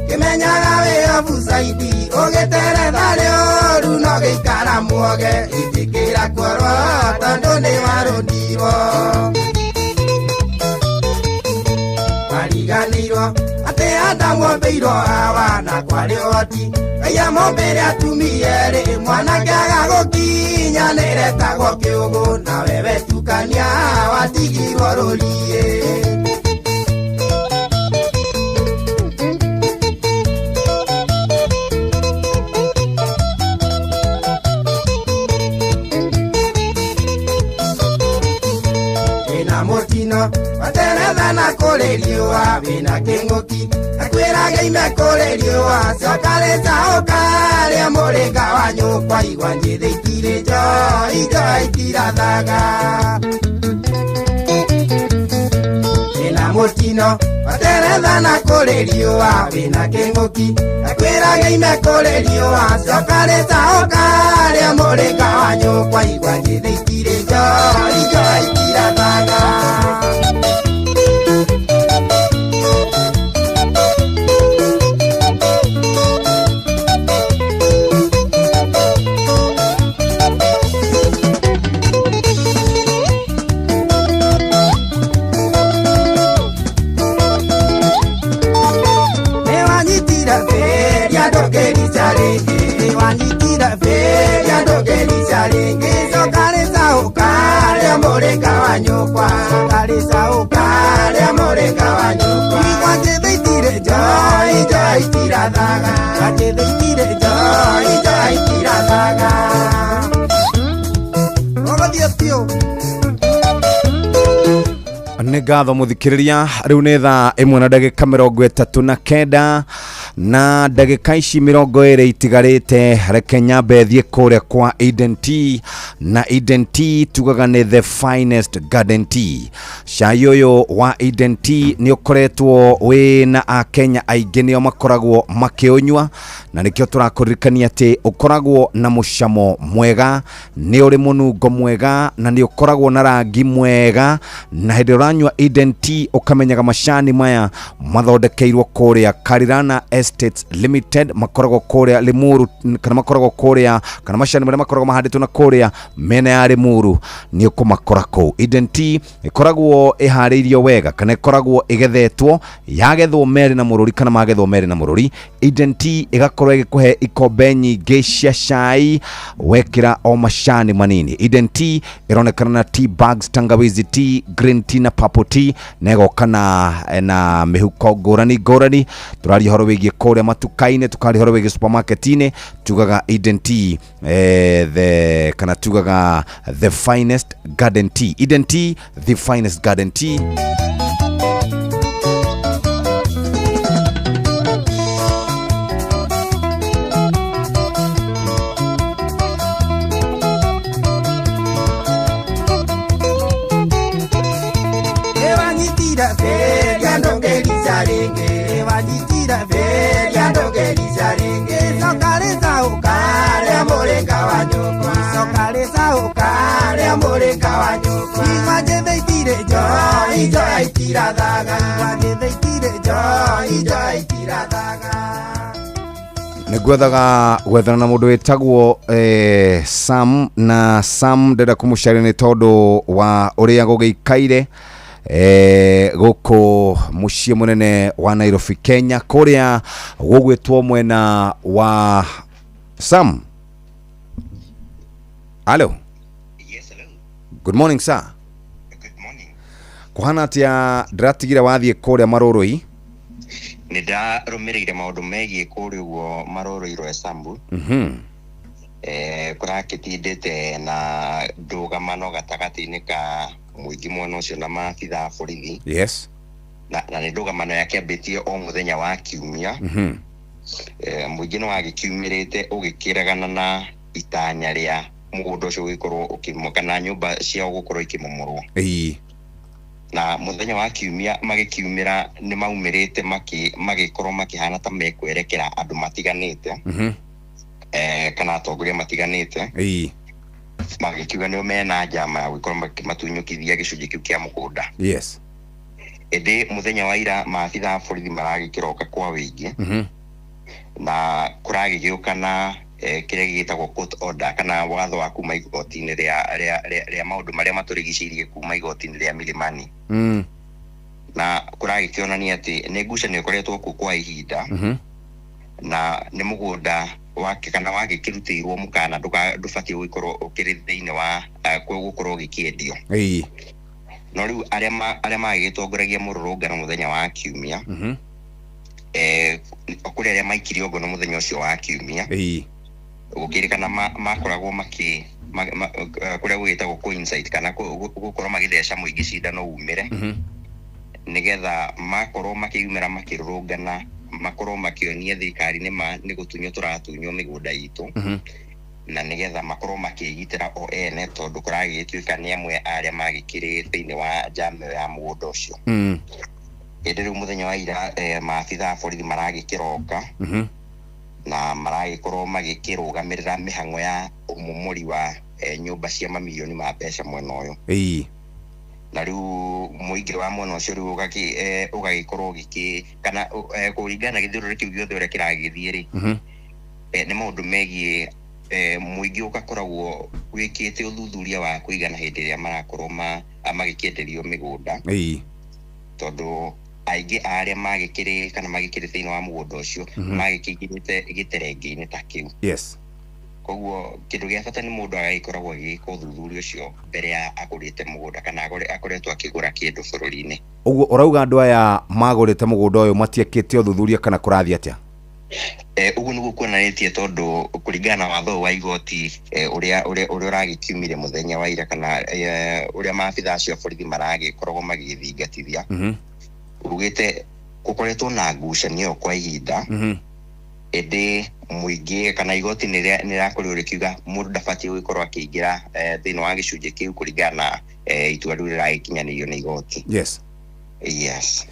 Kimenyaga wĩ obucaidi ũgĩteretha rĩũru no gĩikara muoge ĩtĩkĩra kuorwo tondũ nĩ warũndirwo mariganĩirwo atĩ Adamu ombĩirwo Hawa na kwarĩ ũhoti Ngai amombĩre atumia erĩ mwanake aga gũkinya nĩretagwo kĩũgũ nawe wetukania watigirwo rũriĩ. Wĩna mũtino wateretha na kũrĩ riũa wĩna kĩng'ũki akwĩraga ime kũrĩ riũa coka rĩcaũka rĩa mũrĩnga wa nyũkwa igwa njĩthĩ itirĩ njoi njoi itirathaga wĩna mũtino wateretha na kũrĩ riũa wĩna kĩng'ũki akwĩraga ime kũrĩ riũa coka rĩcaũka rĩa mũrĩnga wa nyũkwa igwa njĩthĩ itirĩ njoi njoi itirathaga. Nĩ ngatho mũthikĩrĩria rĩu nĩ thaa 1 na ndagĩka 39 na ndagĩka ici 20 itigarĩte reke nyambe thiĩ kũrĩa kwa Eden Tea na Eden Tea tugaga nĩ the finest garden tea. Cai ũyũ wa Eden Tea nĩ ũkoretwo wĩna akenya aingĩ nĩo makoragwo makĩũnyua na nĩkĩo tũrakũririkania atĩ ũkoragwo na mũcamo mwega nĩ ũrĩ mũnungo mwega na nĩ ũkoragwo na rangi mwega na hĩndĩ ũranyua Eden Tea ũkamenyaga macani maya mathondekeirwo kũrĩa Karirana Estates Limited makoragwo kũrĩa Limuru kana makoragwo kũrĩa kana macani marĩa makoragwo mahandĩtwo na kũrĩa mena ya Limuru nĩ ũkũmakora kũu. Eden Tea ĩkoragwo ĩharĩirio wega kana ĩkoragwo ĩgethetwo yagethwo merĩ na mũrũri kana magethwo merĩ na mũrũri. Eden Tea ĩgakorwo ĩgĩkũhe ikombe nyingĩ cia cai wekĩra o macani manini. Eden Tea ĩronekana na tea bags, tangawizi tea, green tea na purple tea na ĩgoka na mĩhuko ngũrani ngũrani. Tũraria ũhoro wĩgiĩ kũrĩa matuka-inĩ, tukaria ũhoro wĩgiĩ supermarket-inĩ, tugaga Eden Tea the kana tugaga the finest garden tea. Eden Tea, the finest garden tea. Nĩngwethaga gwethana na mũndũ wĩtagwo Sam na Sam ndĩrenda kũmũcaria nĩ tondũ wa ũrĩa gũgĩikaire gũkũ mũciĩ mũnene wa Nairobi Kenya kũrĩa gũgwĩtwo mwena wa Sam. Hello. Yes, hello. Good morning sir. Good morning. Kũhana atĩa ndĩratigire wathiĩ kũrĩa Marũrũi? Nĩ ndarũmĩrĩire maũndũ megiĩ kũrĩa ũguo Marũrũi Roysambu. Kũrakĩtindĩte na ndũgamano gatagatĩ-inĩ ka mũingĩ mwena ũcio na maabitha a borithi. Yes. Na nĩ ndũgamano yakĩambĩtie o mũthenya wa kiumia. Mũingĩ nĩ wagĩkiumĩrĩte ũgĩkĩregana na itanya rĩa mũgũnda ũcio ũgĩkorwo ũkĩmomoka kana nyũmba ciao gũkorwo ikĩmomorwo. Na mũthenya wa kiumia magĩkiumĩra nĩ maumĩrĩte magĩkorwo makĩhana ta mekwerekera andũ matiganĩte kana atongoria matiganĩte magĩkiuga nĩo mena njama ya gũkorwo makĩmatunyũkithia gĩcunjĩ kĩu kĩa mũgũnda. Yes. Ĩndĩ mũthenya wa ira maabitha a borithi maragĩkĩroka kwa wĩingĩ na kũragĩgĩũka na kĩrĩa gĩgĩtagwo court order kana watho wa kuma igoti-inĩ rĩa maũndũ marĩa matũrigicĩirie kuma igoti-inĩ rĩa Milimani. Na kũragĩkĩonania atĩ nĩ ngucanio ĩkoretwo kuo kwa ihinda na nĩ mũgũnda wake kana wagĩkĩrutĩirwo mũkana ndũbatiĩ gũgĩkorwo ũkĩrĩ thĩinĩ wa gũkorwo ũgĩkĩendio. No rĩu arĩa magĩgĩtongoragia mũrũrũngano mũthenya wa kiumia kũrĩ arĩa maikirio ngono mũthenya ũcio wa kiumia Gũkĩrĩkana makoragwo makĩ kũrĩa gũgĩtagwo coincide kana gũkorwo magĩtheca mũingĩ cindano umĩre nĩgetha makorwo makĩumĩra makĩrũrũngana makorwo makĩonia thirikari nĩma nĩ gũtunywo tũratunywo mĩgũnda itũ na nĩgetha makorwo makĩgitĩra o ene tondũ kũragĩtuĩka nĩ amwe arĩa magĩkĩrĩ thĩinĩ wa njama ĩyo ya mũgũnda ũcio. Ĩndĩ rĩu mũthenya wa ira maabitha a borithi maragĩkĩroka na maragĩkorwo magĩkĩrũgamĩrĩra mĩhang'o ya ũmomori wa nyũmba cia mamirioni ma mbeca mwena ũyũ. Na rĩu mũingĩ wa mwena ũcio rĩu ũgagĩkorwo ũgĩkĩ kana kũringana na gĩthiũrũrĩ kĩu gĩothe ũrĩa kĩragĩthiĩ rĩ, nĩ maũndũ megiĩ mũingĩ ũgakoragwo wĩkĩte ũthuthuria wa kũigana hĩndĩ ĩrĩa marakorwo magĩkĩenderio mĩgũnda tondũ aingĩ a arĩa magĩkĩrĩ kana magĩkĩrĩ thĩinĩ wa mũgũnda ũcio magĩkĩingĩrĩte gĩterenge-inĩ ta kĩu. Koguo kĩndũ gĩa bata nĩ mũndũ agagĩkoragwo agĩka ũthuthuria ũcio mbere ya agũrĩte mũgũnda kana akoretwo akĩgũra kĩndũ bũrũri-inĩ. Ũguo ũrauga andũ aya magũrĩte mũgũnda ũyũ matiekĩte ũthuthuria kana kũrathiĩ atĩa? Ũguo nĩguo kuonanĩtie tondũ kũringana na watho wa igoti ũrĩa ũragĩkiumire mũthenya wa ira kana ũrĩa maabitha acio a borithi maragĩkoragwo magĩgĩthingatithia ugĩte gũkoretwo na ngucanio kwa ihinda ĩndĩ mũingĩ kana igoti nĩ rĩrakorirwo rĩkiuga mũndũ ndabatiĩ gũgĩkorwo akĩingĩra thĩinĩ wa gĩcunjĩ kĩu kũringana na itua rĩu rĩragĩkinyanĩrio nĩ igoti. Yes. Yes.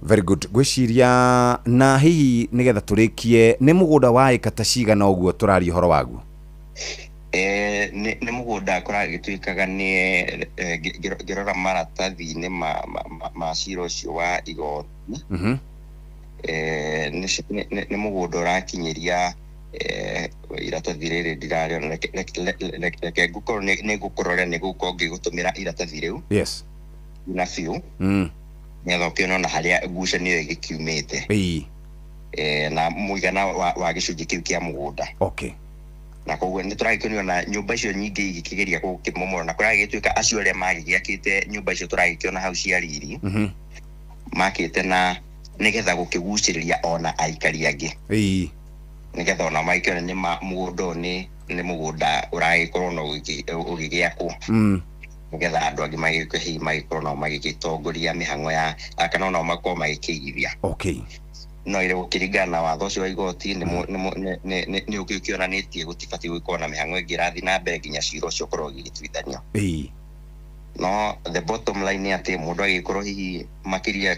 Very good. Ngwĩciria na hihi nĩgetha tũrĩkie nĩ mũgũnda wa ĩka ta cigana ũguo tũraria ũhoro waguo? Nĩ mũgũnda kũragĩtuĩkaga nĩ ngĩrora maratathi-inĩ ma cira ũcio wa igoti nĩ mũgũnda ũrakinyĩria iratathi rĩrĩ ndirarĩona, reke ngũkorwo nĩ ngũkũrora nĩ gũkorwo ngĩgũtũmĩra iratathi rĩu. Yes. Na biũ nĩgetha ũkĩone ona harĩa ngucanio ĩgĩkiumĩte na mũigana wa gĩcunjĩ kĩu kĩa mũgũnda. Okay. Na koguo nĩ tũragĩkĩonio na nyũmba icio nyingĩ igĩkĩgeria gũkĩmomora na kũragĩtuĩka acio arĩa magĩgĩakĩte nyũmba icio tũragĩkĩona hau cia riri makĩte na nĩgetha gũkĩgucĩrĩria ona aikari angĩ nĩgetha ona magĩkĩona nĩ mũgũnda ũyũ nĩ mũgũnda ũragĩkorwo na ũgĩgĩakwo nĩgetha andũ angĩ magĩũke hihi magĩkorwo nao magĩgĩtongoria mĩhang'o ya kana onao makorwo magĩkĩigithia. Okay. No ĩrĩ gũkĩringana na watho ũcio wa igoti nĩ ũkĩonanĩtie gũtibatiĩ gũkorwo na mĩhang'o ĩngĩ ĩrathiĩ na mbere nginya cira ũcio ũkorwo ũgĩgĩtuithanio. No the bottom line nĩ atĩ mũndũ agĩkorwo hihi makĩria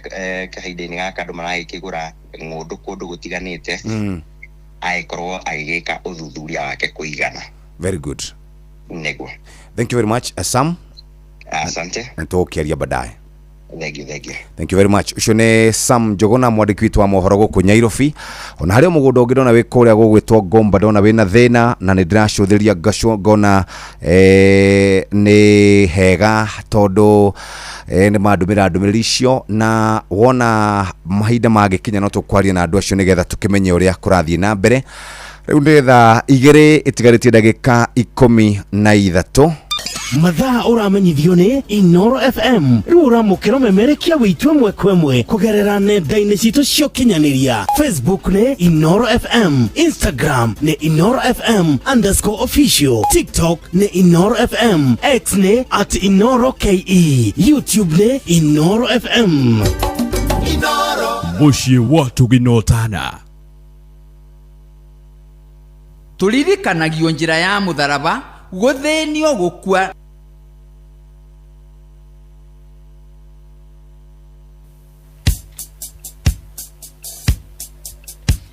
kahinda-inĩ gaka andũ maragĩkĩgũra ng'ũndũ kũndũ gũtiganĩte agĩkorwo agĩgĩka ũthuthuria wake kũigana. Very good. Nĩguo. Thank you very much, Sam. Asante. Na tũgũkĩaria baadaye. Thank you, thank you. Thank you very much. Ũcio nĩ Sam Njuguna mwandĩki witũ wa mohoro gũkũ Nyairobi. Ona harĩ o mũgũnda ũngĩ ndona wĩ kũrĩa gũgwĩtwo Ngomba ndona wĩna thĩna na nĩ ndĩracũthĩria ngona nĩ hega tondũ nĩ mandũmĩra ndũmĩrĩri icio na wona mahinda mangĩkinya no tũkwaria na andũ acio nĩgetha tũkĩmenye ũrĩa kũrathiĩ na mbere. Rĩu nĩ thaa 2 ĩtigarĩtie ndagĩka 13. Mathaa ũramenyithio nĩ Inoro FM rĩu ũramũkĩra memerekia wĩitũ ĩmwe kwa ĩmwe kũgerera nenda-inĩ citũ cia ũkinyanĩria. Facebook nĩ Inoro FM, Instagram nĩ Inoro FM _official, TikTok nĩ Inoro FM, X nĩ @InoroKE, YouTube nĩ Inoro FM. Inoro mũciĩ wa tũginotana. Tũririkanagio njĩra ya mũtharaba gũthĩnio gũkua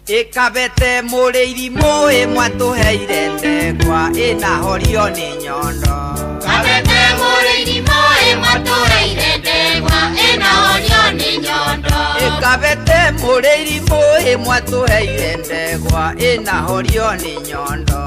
Ikabete mũrĩiri mũĩ mwatũheire ndegwa ĩnahorio nĩ nyondo. Kabete mũrĩiri mũĩ mwatũheire ndegwa ĩnahorio nĩ nyondo. Ikabete mũrĩiri mũĩ mwatũheire ndegwa ĩnahorio nĩ nyondo.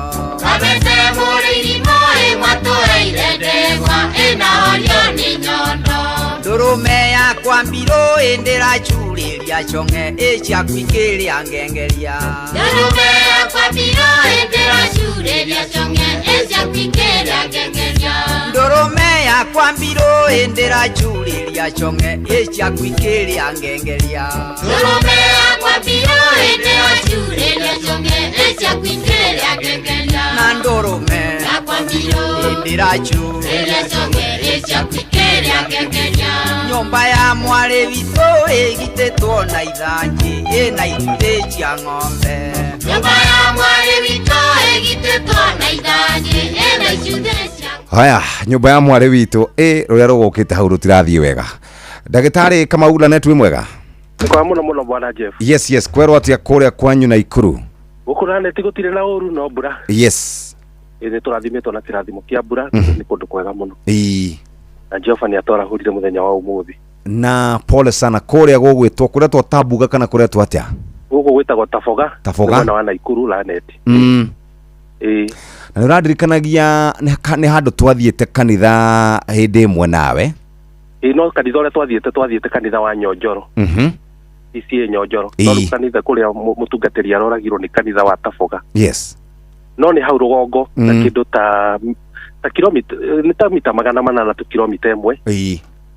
Kabete mũrĩiri mũĩ mwatũheire ndegwa ĩnahorio nĩ nyondo. Ndũrũme yakwa mbirũ ĩndĩracurĩria cong'e ĩciaku ikĩrĩa ngengeria. Ndũrũme yakwa mbirũ ĩndĩracurĩria cong'e ĩciaku ikĩrĩa ngengeria. Ndũrũme yakwa mbirũ ĩndĩracurĩria cong'e ĩciaku ikĩrĩa ngengeria. Ndũrũme yakwa mbirũ ĩndĩracurĩria cong'e ĩciaku ikĩrĩa ngengeria. Na ndũrũme yakwa mbirũ ĩndĩracurĩria cong'e ĩciaku ikĩrĩa ngengeria. Nyũmba ya mwarĩ witũ ĩgitĩtwo na ithanjĩ ĩna icunjĩ cia ng'ombe. Nyũmba ya mwarĩ witũ ĩgitĩtwo na ithanjĩ ĩna icunjĩ cia. Haya, nyũmba ya mwarĩ witũ rũrĩa rũgũkĩte hau rũtirathiĩ wega. Ndagĩtarĩ Kamau Lanet wĩ mwega? Kwa mũno mũno bwana Jeff. Yes, yes, kwerwo atĩa kũrĩa kwanyu Naikuru? Gũkũ Lanet gũtirĩ na ũru no mbura. Yes. Nĩ tũrathimĩtwo na kĩrathimo kĩa mbura, nĩ kũndũ kwega mũno. Na Jehova nĩ atwarahũrire mũthenya wa ũmũthĩ. Na pole sana kũrĩa gũgwĩtwo kũrĩa twa Tabuga kana kũrĩa twa atĩa? Gũkũ gwĩtagwo Taboga. Taboga. Mwena wa Naikuru Lanet. Na nĩ ũrandirikanagia nĩ handũ twathiĩte kanitha hĩndĩ ĩmwe nawe? No kanitha ũrĩa twathiĩte kanitha wa Nyonjoro. PCA Nyonjoro. No rĩu kanitha kũrĩa mũtungatĩri aroragirwo nĩ kanitha wa Taboga. Yes. No nĩ hau rũgongo na kĩndũ ta kilomita nĩ ta mita 800 tu kilomita ĩmwe.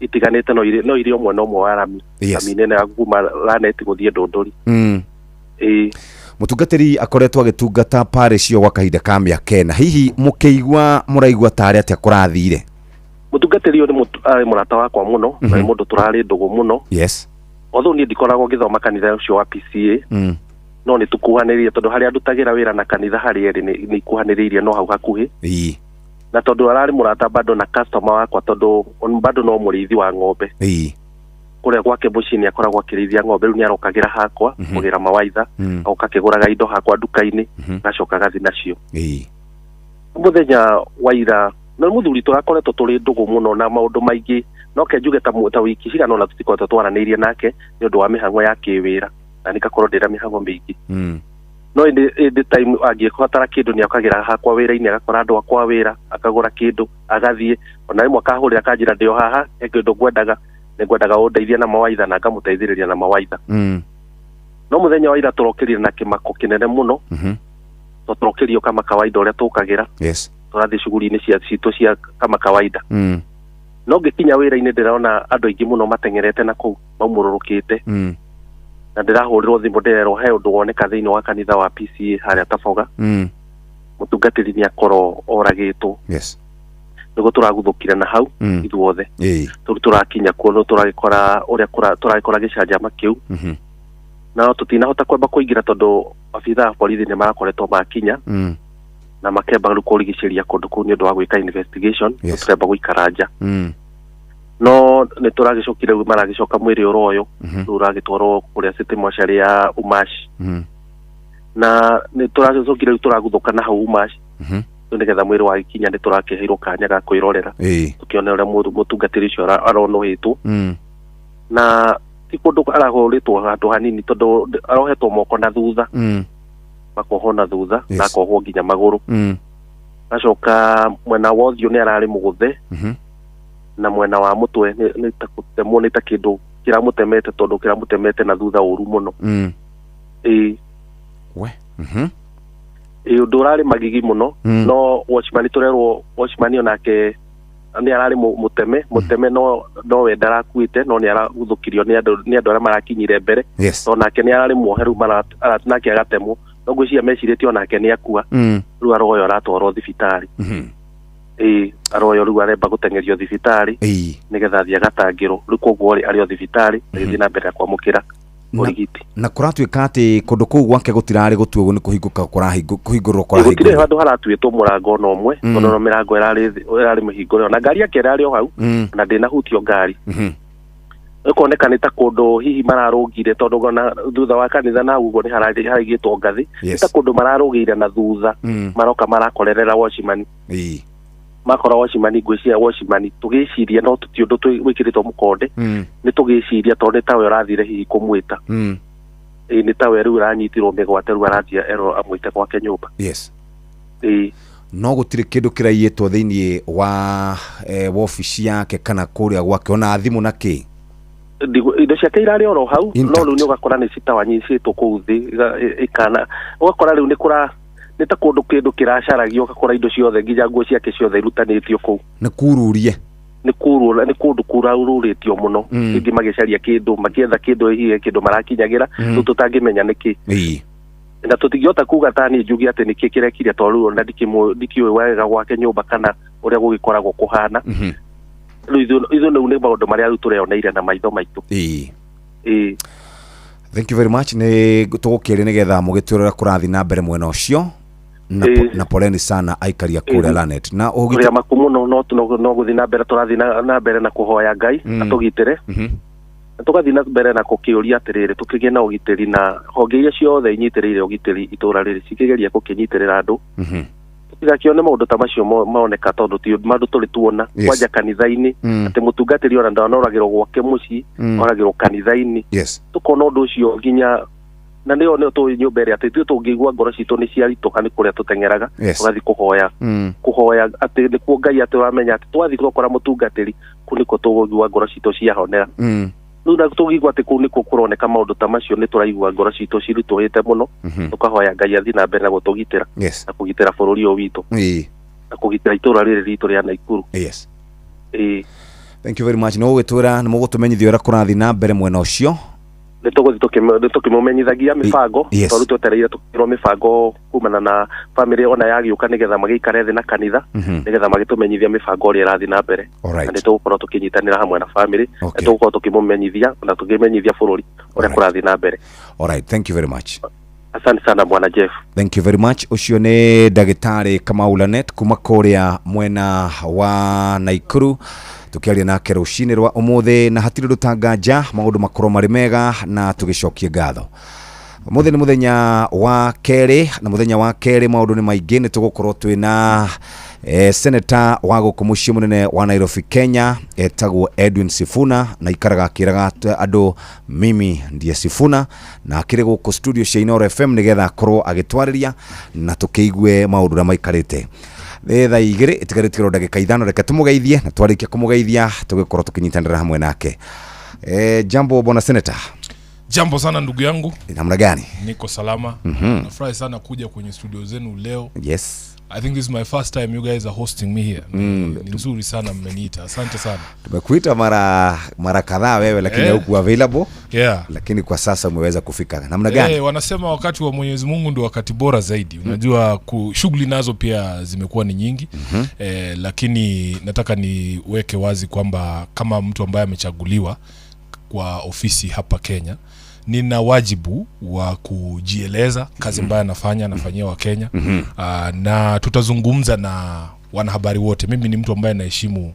Itiganĩte no irĩ o mwena ũmwe wa rami. Rami nene ya kuma Lanet gũthiĩ Ndũndũri. Mũtungatĩri akoretwo agĩtungata parish ĩyo gwa kahinda ka mĩaka ĩna. Hihi mũkĩigua mũraigua tarĩ atĩa kũrathire? Mũtungatĩri ũyũ nĩ arĩ mũrata wakwa mũno, na nĩ mũndũ tũrarĩ ndũgũ mũno. Yes. Although niĩ ndikoragwo ngĩthoma kanitha ũcio wa PCA, no nĩ tũkuhanĩrĩirie tondũ harĩa ndutagĩra wĩra na kanitha harĩa ĩrĩ nĩ ikuhanĩrĩirie no hau hakuhĩ. Na tondũ ararĩ mũrata bado na customer wakwa tondũ bado no mũrĩithi wa ng'ombe. Kũrĩa gwake mũciĩ nĩ akoragwo akĩrĩithia ng'ombe, rĩu nĩ arokagĩra hakwa kũgĩra mawaitha, agoka akĩgũraga indo hakwa nduka-inĩ, agacoka agathiĩ nacio. Mũthenya wa ira na mũthuri tũrakoretwo tũrĩ ndũgũ mũno na maũndũ maingĩ, no ke njuge ta wiki cigana ũna tũtikoretwo twaranĩirie nake nĩ ũndũ wa mĩhang'o ya kĩwĩra, na nĩgakorwo ndĩna mĩhang'o mĩingĩ. No ĩndĩ time angĩbatara kĩndũ nĩ okagĩra hakwa wĩra-inĩ, agakora andũ akwa wĩra, akagũra kĩndũ agathiĩ, ona rĩmwe akahũrĩra akanjĩra ndĩ o haha, he kĩndũ ngwendaga, nĩngwendaga ũndeithie na mawaitha, na ngamũteithĩrĩria na mawaitha. No mũthenya wa ira tũrokĩrire na kĩmako kĩnene mũno, to tũrokĩrio kama kawaida ũrĩa tũkagĩra. Yes. Tũrathiĩ cuguri-inĩ citũ cia kama kawaida. No ngĩkinya wĩra-inĩ ndĩrona andũ aingĩ mũno mateng'erete na kũu maumũrũrũkĩte. Na ndĩrahũrĩrwo thimũ ndĩrerwo he ũndũ woneka thĩinĩ wa kanitha wa PCA harĩa Taboga. Mũtungatĩri nĩ akorwo oragĩtwo. Yes. Nĩguo tũraguthũkire na hau ithuothe. Tũrĩ tũrakinya kuo no tũragĩkora ũrĩa tũragĩkora gĩcanjama kĩu. Na tũtinahota kwamba kũingĩra tondũ abithaa a borithi nĩ marakoretwo makinya. Na makemba rĩu kũrigicĩria kũndũ kũu nĩ ũndũ wa gwĩka investigation. Tũremba gũikara nja. No nĩ tũragĩcokire rĩu maragĩcoka mwĩrĩ ũroyo, rĩu ũragĩtwarwo kũrĩa city mortuary ya Umash. Na nĩ tũragĩcokire rĩu tũraguthũka na hau Umash. Rĩu nĩgetha mwĩrĩ wagĩkinya nĩ tũrakĩheirwo kanya ga kwĩrorera, tũkĩone ũrĩa mũtungatĩri ũcio aronũhĩtwo. Na ti kũndũ arahũrĩtwo handũ hanini tondũ arohetwo moko na thutha, makohwo na thutha, na akohwo nginya magũrũ. Acoka mwena wa ũthiũ nĩ ararĩ mũgũthe, na mwena wa mũtwe nĩ ta gũtemwo, nĩ ta kĩndũ kĩramũtemete tondũ kĩramũtemete na thutha ũru mũno. We. Ũndũ ũrarĩ magigi mũno. No watchman tũrerwo watchman onake nĩ ararĩ mũteme no we ndarakuĩte, no nĩ araguthũkirio nĩ andũ arĩa marakinyire mbere. No nake nĩ ararĩ muohe rĩu nake agatemwo, no ngwĩciria mecirĩtie onake nĩ akua. Rĩu aroyo aratwarwo thibitarĩ. Aroyo rĩu aremba gũteng'erio thibitarĩ nĩgetha athiĩ agatangĩrwo. Rĩu koguo rĩ arĩ o thibitarĩ agĩthiĩ na mbere na kwamũkĩra ũrigiti. Na kũratuĩka atĩ kũndũ kũu gwake gũtirarĩ gũtuo nĩ kũhingũka kũhingũrwo kũrahingũrwo. Gũtirĩ handũ haratuĩtwo mũrango ona ũmwe, tondũ no mĩrango ĩrarĩ mĩhingũre, na ngari yake ĩrarĩ o hau, na ndĩnahutio ngari. Ĩkoneka nĩ ta kũndũ hihi mararũgire, tondũ ona thutha wa kanitha na hau ũguo nĩ haraigĩtwo ngathĩ. Nĩ ta kũndũ mararũgĩire na thutha, maroka marakorerera watchman. Makora watchman, ngwĩciria watchman tũgĩciria no ti ũndũ wĩkĩrĩtwo mũkonde, nĩ tũgĩciria tondũ nĩ tawe ũrathire hihi kũmwĩta. Nĩ tawe rĩu ũranyitirwo mĩgwate, rĩu arathiĩ erwo amwĩte gwake nyũmba. Yes. No gũtirĩ kĩndũ kĩraiyĩtwo thĩinĩ wa wabici yake kana kũrĩa gwake, ona thimũ na kĩ? Indo ciake irarĩ oro hau, no rĩu nĩ ũgakora nĩ citawanyicĩtwo kũu thĩ ikana, ũgakora rĩu nĩ kũra nĩ ta kũndũ kĩndũ kĩracaragio, ũgakora indo ciothe nginya nguo ciake ciothe irutanĩtio kũu. Nĩ kururie. Nĩ kũrũra nĩ kũndũ kũraurũrĩtio mũno. Rĩngĩ magĩcaria kĩndũ, makĩetha kĩndũ, hihi kĩndũ marakinyagĩra. Rĩu tũtangĩmenya nĩkĩ na tũtingĩhota kuga ta niĩ njuge atĩ nĩkĩ kĩrekire, tondũ rĩu ona ndikĩũĩ wega gwake nyũmba kana ũrĩa gũgĩkoragwo kũhana. Rĩu ithuĩ rĩu nĩ maũndũ marĩa rĩu tũreoneire na maitho maitũ. Ĩĩ. Thank you very much. Nĩ tũgũkĩria nĩgetha mũgĩtwĩre ũrĩa kũrathiĩ na mbere mwena ũcio na, na poleni sana aikaria kũrĩa Lanet na Ũrĩa maku mũno, no gũthiĩ na mbere tũrathiĩ na mbere na kũhoya Ngai atũgitĩre, na tũgathiĩ na mbere na gũkĩũria atĩrĩrĩ, tũkĩgĩe na ũgitĩri, na honge iria ciothe inyitĩrĩire ũgitĩri itũra rĩrĩ cikĩgeria gũkĩnyitĩrĩra andũ, tũtigakĩone maũndũ ta macio maoneka, tondũ ti maũndũ tũrĩ tuona. Kwanja kanitha-inĩ, atĩ mũtungatĩri ona ndanoragĩrwo gwake mũciĩ, oragĩrwo kanitha-inĩ. Tũkona ũndũ ũcio nginya na nĩyo tũĩ nyũmba ĩrĩa atĩ ithuĩ tũngĩigua ngoro citũ nĩ ciaritũha, nĩ kũrĩa tũteng'eraga tũgathiĩ kũhoya, kũhoya atĩ nĩkuo Ngai atĩ ũramenya atĩ twathiĩ twakora mũtungatĩri kũu nĩkuo tũgũigua ngoro citũ ciahonera. Rĩu na tũngĩigua atĩ kũu nĩkuo kũroneka maũndũ ta macio, nĩ tũraigua ngoro citũ ciritũhĩte mũno. Tũkahoya Ngai athiĩ na mbere na gũtũgitĩra na kũgitĩra bũrũri ũyũ witũ na kũgitĩra itũũra rĩrĩ ritũ rĩa Naikuru. Ĩĩ. Thank you very much. Nĩ ũgũgĩtwĩra, nĩ mũgũtũmenyithia ũrĩa kũrathiĩ na mbere mwena ũcio. Nĩ tũgũthiĩ tũkĩmũmenyithagia mĩbango, tondũ twetereire tũkĩrwo mĩbango kumana na famĩlĩ ona yagĩũka, nĩgetha magĩikare thĩ na kanitha, nĩgetha magĩtũmenyithia mĩbango ũrĩa ĩrathiĩ na mbere. Na nĩ tũgũkorwo tũkĩnyitanĩra hamwe na famĩlĩ, nĩ tũgũkorwo tũkĩmũmenyithia na tũkĩmenyithia bũrũri ũrĩa kũrathiĩ na mbere. Alright, thank you very much. Asante sana, bwana Jeff. Thank you very much. Ũcio nĩ ndagĩtarĩ Kamau Lanet kuma kũrĩa mwena wa Naikuru, tũkĩaria nake rũcinĩ rwa ũmũthĩ, na hatirĩ ũndũ tanganja maũndũ makorwo marĩ mega na tũgĩcokie ngatho. Ũmũthĩ nĩ mũthenya wa kerĩ, na mũthenya wa kerĩ maũndũ nĩ maingĩ. Nĩ tũgũkorwo twĩna seneta wa gũkũ mũciĩ mũnene wa Nairobi, Kenya, etagwo Edwin Sifuna, na ikaraga akĩraga andũ mimi ndiye Sifuna, na akĩrĩ gũkũ studio cia Inooro FM nĩgetha akorwo agĩtwarĩria na tũkĩigue maũndũ ũrĩa maikarĩte. Nĩ thaa 2 ĩtigarĩtie oro ndagĩka 5. Reke tũmũgeithie, na twarĩkia kũmũgeithia tũgĩkorwo tũkĩnyitanĩra hamwe nake. Jambo bwana seneta. Jambo sana ndugu yangu. Namna gani? Niko salama. Nafurahi sana kuja kwenye studio zenu leo. I think this is my first time you guys are hosting me here. Ni nzuri sana mmeniita. Asante sana. Tumekuita mara kadhaa wewe, lakini haukuwa available. Lakini kwa sasa umeweza kufika. Namna gani? Wanasema wakati wa Mwenyezi Mungu ndio wakati bora zaidi. Unajua shughuli nazo pia zimekuwa ni nyingi. Lakini nataka niweke wazi kwamba kama mtu ambaye amechaguliwa kwa ofisi hapa Kenya, nina wajibu wa kujieleza kazi ambayo nafanyia wa Kenya. Na tutazungumza na wanahabari wote. Mimi ni mtu ambaye naheshimu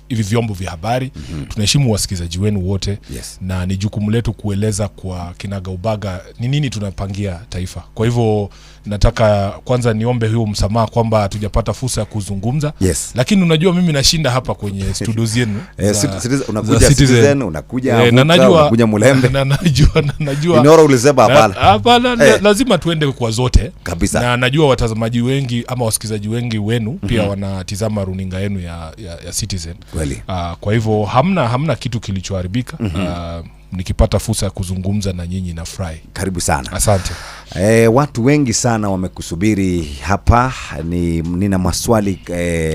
hivi vyombo vya habari. Tunaheshimu wasikizaji wenu wote. Na ni jukumu letu kueleza kwa kinagaubaga ni nini tunapangia taifa. Kwa hivyo nataka kwanza niombe huo msamaha kwamba hatujapata fursa ya kuzungumza. Lakini unajua mimi nashinda hapa kwenye studio zenu Citizen, unakuja za Citizen. Citizen, unakuja Na Amuka, najua unakuja Mulembe. Na najua Inooro ulisema hapana. Hapana, lazima tuende kwa zote. Kabisa. Na najua watazamaji wengi ama wasikizaji wengi wenu pia wanatizama runinga yenu ya Citizen. Kwa hivyo hamna kitu kilichoharibika. Nikipata fursa ya kuzungumza na nyinyi nafurahi. Karibu sana. Asante. Watu wengi sana wamekusubiri hapa. Nina maswali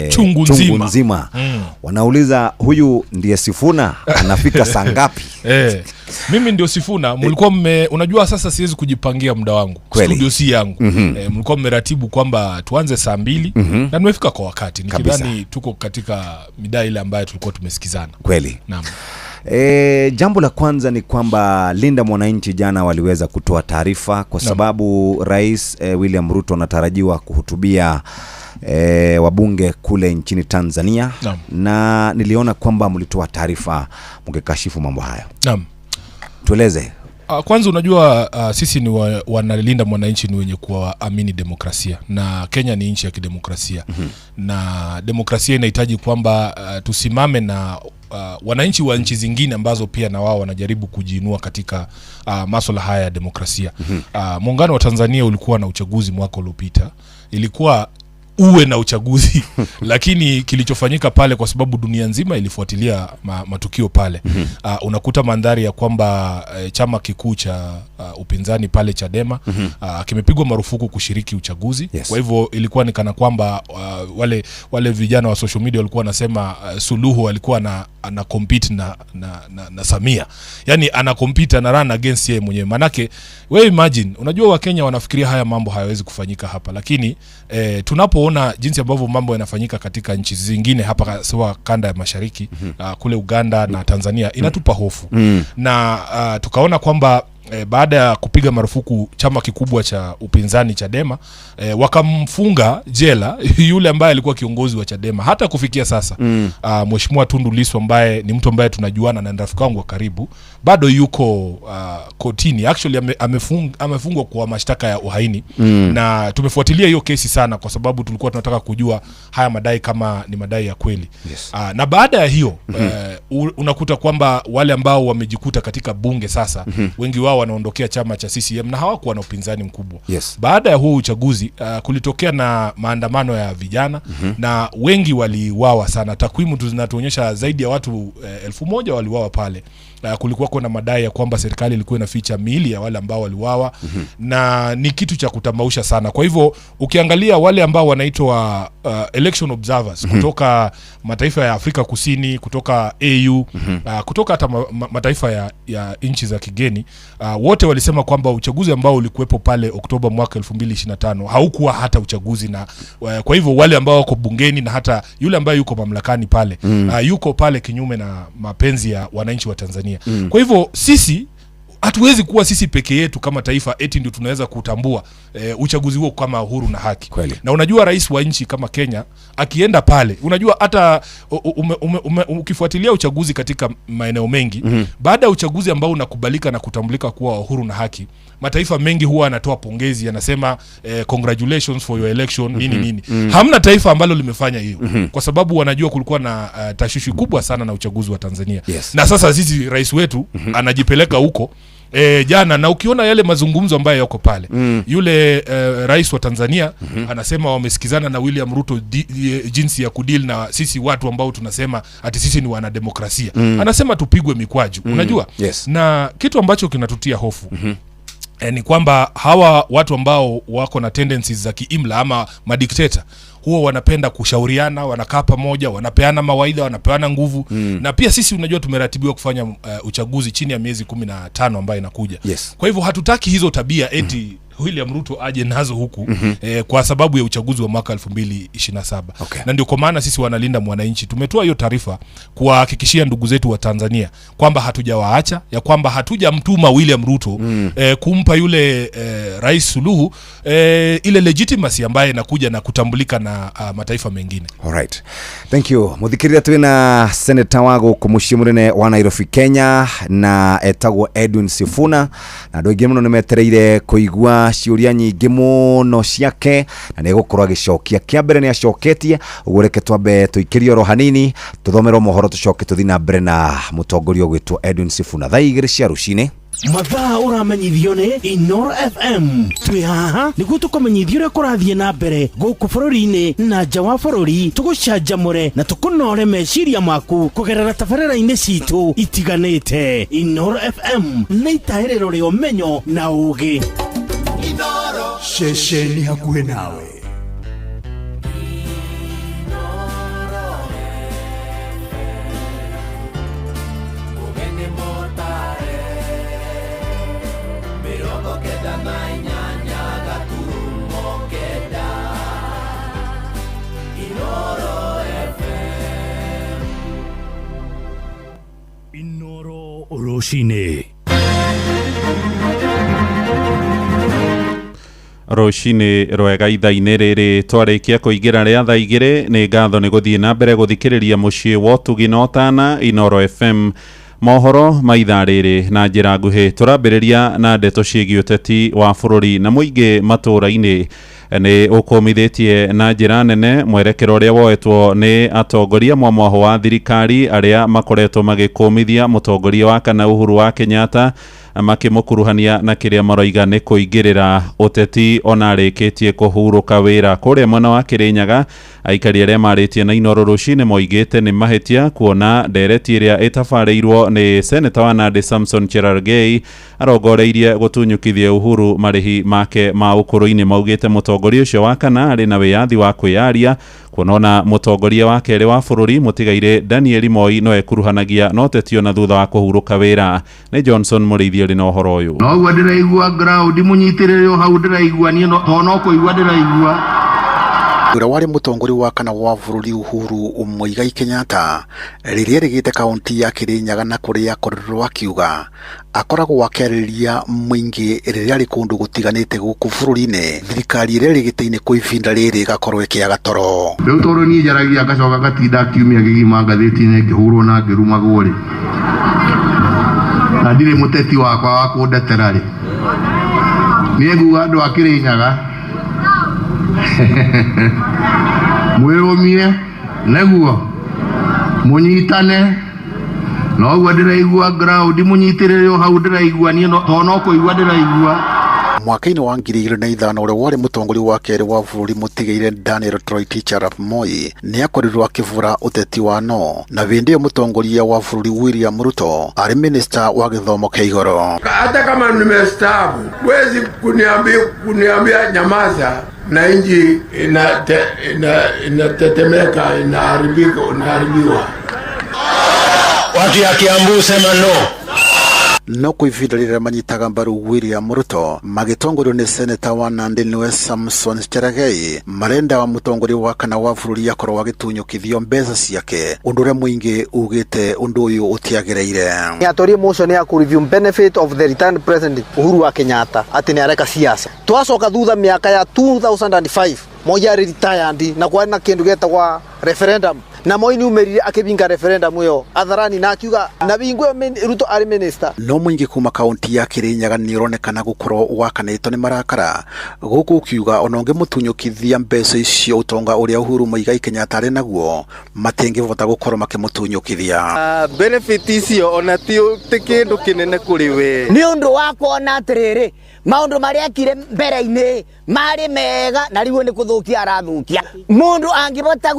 chungu chungu nzima. Nzima. Wanauliza huyu ndiye Sifuna, anafika saa ngapi? Mimi ndio Sifuna. Mlikuwa unajua sasa siwezi kujipangia muda wangu. Studio si yangu. Mlikuwa mmeratibu kwamba tuanze saa 2 na nimefika kwa wakati. Nikidhani tuko katika mida ile ambayo tulikuwa tumesikizana. Naam. Jambo la kwanza ni kwamba Linda Mwananchi jana waliweza kutoa taarifa kwa sababu Rais William Ruto anatarajiwa kuhutubia wabunge kule nchini Tanzania. Na niliona kwamba mlitoa taarifa mkikashifu mambo hayo. Tueleze. Kwanza unajua, sisi ni wanalinda mwananchi ni wenye kuamini demokrasia, na Kenya ni nchi ya kidemokrasia. Na demokrasia inahitaji kwamba tusimame na wananchi wa nchi zingine ambazo pia na wao wanajaribu kujiinua katika masuala haya ya demokrasia. Muungano wa Tanzania ulikuwa na uchaguzi mwaka uliopita. Ilikuwa Uwe na uchaguzi, lakini kilichofanyika pale, kwa sababu dunia nzima ilifuatilia matukio pale, unakuta mandhari ya kwamba chama kikuu cha upinzani pale Chadema kimepigwa marufuku kushiriki uchaguzi. Kwa hivyo ilikuwa ni kana kwamba wale vijana wa social media walikuwa wanasema Suluhu alikuwa ana compete na Samia, yani ana compete, ana run against yeye mwenyewe. Manake we imagine, unajua Wakenya wanafikiria haya mambo hayawezi kufanyika hapa, lakini tunapoona jinsi ambavyo mambo yanafanyika katika nchi zingine hapa, sawa kanda ya mashariki, kule Uganda na Tanzania, inatupa hofu. Na tukaona kwamba baada ya kupiga marufuku chama kikubwa cha upinzani Chadema, wakamfunga jela yule ambaye alikuwa kiongozi wa Chadema hata kufikia sasa. Mheshimiwa Tundu Lissu, ambaye ni mtu ambaye tunajuana na rafiki wangu wa karibu, bado yuko kotini. Actually amefungwa kwa mashtaka ya uhaini. Na tumefuatilia hiyo kesi sana kwa sababu tulikuwa tunataka kujua haya madai kama ni madai ya kweli. Na baada ya hiyo, unakuta kwamba wale ambao wamejikuta katika bunge sasa, wengi wao wanaondokea chama cha CCM na hawakuwa na upinzani mkubwa. Baada ya huo uchaguzi, kulitokea na maandamano ya vijana, na wengi waliuawa sana. Takwimu tu zinatuonyesha zaidi ya watu 1000 waliuawa pale. Kulikuwa kuna madai ya kwamba serikali ilikuwa inaficha miili ya wale ambao waliuawa, na ni kitu cha kutamausha sana. Kwa hivyo ukiangalia wale ambao wanaitwa election observers kutoka mataifa ya Afrika Kusini, kutoka AU, kutoka hata mataifa ya nchi za kigeni, wote walisema kwamba uchaguzi ambao ulikuwepo pale Oktoba mwaka 2025 haukuwa hata uchaguzi. Na kwa hivyo wale ambao wako bungeni na hata yule ambaye yuko mamlakani pale, yuko pale kinyume na mapenzi ya wananchi wa Tanzania. Kwa hivyo sisi hatuwezi kuwa sisi peke yetu kama taifa eti ndio tunaweza kutambua uchaguzi huo kama huru na haki. Na unajua rais wa nchi kama Kenya akienda pale, unajua hata ukifuatilia uchaguzi katika maeneo mengi, baada ya uchaguzi ambao unakubalika na kutambulika kuwa huru na haki, mataifa mengi huwa anatoa pongezi, anasema congratulations for your election, nini nini. Hamna taifa ambalo limefanya hiyo, kwa sababu wanajua kulikuwa na tashwishi kubwa sana na uchaguzi wa Tanzania. Na sasa sisi rais wetu anajipeleka huko jana, na ukiona yale mazungumzo ambayo yako pale, yule rais wa Tanzania anasema wamesikizana na William Ruto jinsi ya kudeal na sisi watu ambao tunasema ati sisi ni wanademokrasia. Anasema tupigwe mikwaju, unajua? Na kitu ambacho kinatutia hofu ni kwamba hawa watu ambao wako na tendencies za kiimla ama madikteta huwa wanapenda kushauriana, wanakaa pamoja, wanapeana mawaidha, wanapeana nguvu. Na pia sisi unajua tumeratibiwa kufanya uchaguzi chini ya miezi 15 ambayo inakuja. Kwa hivyo hatutaki hizo tabia eti William Ruto aje nazo huku, kwa sababu ya uchaguzi wa mwaka 2027. Na ndio kwa maana sisi wanalinda mwananchi tumetoa hiyo taarifa kuwahakikishia ndugu zetu wa Tanzania kwamba hatujawaacha, ya kwamba hatujamtuma William Ruto kumpa yule Rais Suluhu ile legitimacy ambaye inakuja na kutambulika na mataifa mengine. Alright. Thank you. Muthikiriria, twina senator wa guku muciĩ mũnene wa Nairobi Kenya na etagwo Edwin Sifuna, na andũ aingĩ mũno nĩ metereire kũigua ciũria nyingĩ mũno ciake na nĩ egũkorwo agĩcokia. Kĩa mbere nĩ acoketie ũguo, reke twambe tũikĩrie oro hanini, tũthomerwo mohoro, tũcoke tũthiĩ na mbere na mũtongoria ũgwĩtwo Edwin Sifuna thaa 2 cia rũcinĩ. Mathaa ũramenyithio nĩ Inoro FM. Twĩ haha nĩguo tũkũmenyithia ũrĩa kũrathiĩ na mbere gũkũ bũrũri-inĩ na nja wa bũrũri, tũgũcanjamũre na tũkũnore meciria maku kũgerera tabarĩra-inĩ citũ itiganĩte. Inoro FM nĩ itahĩrĩro rĩa ũmenyo na ũgĩ. Ceceni hakuhĩ nawe. 98.9 Inoro FM. Inoro rũcinĩ. Rũcinĩ rwega. Ithaa-inĩ rĩrĩ twarĩkia kũingĩra rĩa thaa 2, nĩ ngatho nĩ gũthiĩ na mbere gũthikĩrĩria mũciĩ wa ũtugi na ũtana Inoro FM. Mohoro ma ithaa rĩrĩ na njĩra nguhĩ, tũrambĩrĩria na ndeto ciĩgiĩ ũteti wa bũrũri. Na mũingĩ matũũra-inĩ nĩ ũkũmithĩtie na njĩra nene mwerekero ũrĩa woetwo nĩ atongoria mwamwaho wa thirikari arĩa makoretwo magĩkũmithia mũtongoria wa kana Uhuru wa Kenyatta. Makĩmũkuruhania na kĩrĩa maroiga nĩ kũingĩrĩra ũteti ona arĩkĩtie kũhurũka wĩra. Kũrĩa mwena wa Kĩrĩnyaga, aikari arĩa marĩtie na Inooro rũcinĩ moigĩte nĩ mahĩtia kuona ndereti ĩrĩa ĩtabarĩirwo nĩ seneta wa Nandi Samson Cherargei arongoreirie gũtunyũkithia Uhuru marĩhi make ma ũkũrũ-inĩ. Maugĩte mũtongoria ũcio wa kana arĩ na wĩyathi wa kwĩyaria, kuona ona mũtongoria wa kerĩ wa bũrũri mũtigairĩ Daniel Moi no ekuruhanagia na ũteti ona thutha wa kũhurũka wĩra. Nĩ Johnson Mũrĩithi ũrĩ na ũhoro ũyũ. Noguo ndĩraigua ground mũnyitĩrĩre o hau ndĩraigua niĩ to no kũigua ndĩraigua. Ũrĩa warĩ mũtongoria wa kana wa bũrũri Uhuru Muigai Kenyatta rĩrĩa erĩgĩte kaunti ya Kĩrĩnyaga na kũrĩa akorirwo akiuga akoragwo akĩarĩria mũingĩ rĩrĩa arĩ kũndũ gũtiganĩte gũkũ bũrũri-inĩ, thirikari ĩrĩa ĩrĩ gĩtĩ-inĩ kwa ihinda rĩrĩ ĩgakorwo ĩkĩaga toro. Rĩu tondũ niĩ njaragia ngacoka ngatinda kiumia kĩgima ngathĩti-inĩ ngĩhũrwo na ngĩrumagwo rĩ, na ndirĩ mũteti wakwa wa kũndetera rĩ, niĩ nguga andũ a Kĩrĩnyaga mwĩrũmie nĩguo mũnyitane. Noguo ndĩraigua ground mũnyitĩrĩre o hau ndĩraigua niĩ to no kũigua ndĩraigua. Mwaka-inĩ wa 2005 ũrĩa warĩ mũtongoria wa kerĩ wa bũrũri mũtigaire Daniel Toroitich arap Moi nĩ akorirwo akĩbũra ũteti wa no, na hĩndĩ ĩyo mũtongoria wa bũrũri William Ruto arĩ minista wa gĩthomo kĩa igũrũ. Hata kama nimestaafu, huwezi kuniambia nyamaza na nchi inatetemeka, inaharibika, inaharibiwa. Watu ya Kiambu sema no. No kwa ihinda rĩrĩa manyitaga mbaru William Ruto magĩtongorio nĩ seneta wa Nandi nĩwe Samson Cherargei marenda wa mũtongoria wa kana wa bũrũri akorwo agĩtunyũkithio mbeca ciake, ũndũ ũrĩa mũingĩ ugĩte ũndũ ũyũ ũtiagĩrĩire. Nĩatwarie motion ya ku review benefit of the returned president Uhuru wa Kenyatta atĩ nĩareka siasa. Twacoka thutha mĩaka ya 2005 Moi arĩ retired na kwarĩ na kĩndũ gĩetagwa referendum, na Moi nĩumĩrire akĩbinga referendum ĩyo hadharani na akiuga na bingo ĩyo Ruto arĩ minister. No mũingĩ kuma kaunti ya Kĩrĩnyaga nĩũronekana gũkorwo wakanĩtwo nĩ marakara, gũkũ ũkiuga ona ũngĩmũtunyũkithia mbeca icio ũtonga ũrĩa Uhuru Muigai Kenyatta arĩ naguo matingĩhota gũkorwo makĩmũtunyũkithia. Benefit icio ona ti kĩndũ kĩnene kũrĩ we. Nĩ ũndũ wa kuona atĩrĩrĩ maũndũ marĩa ekire mbere-inĩ marĩ mega na rĩu nĩ kũthũkia arathũkia. Mũndũ angĩhota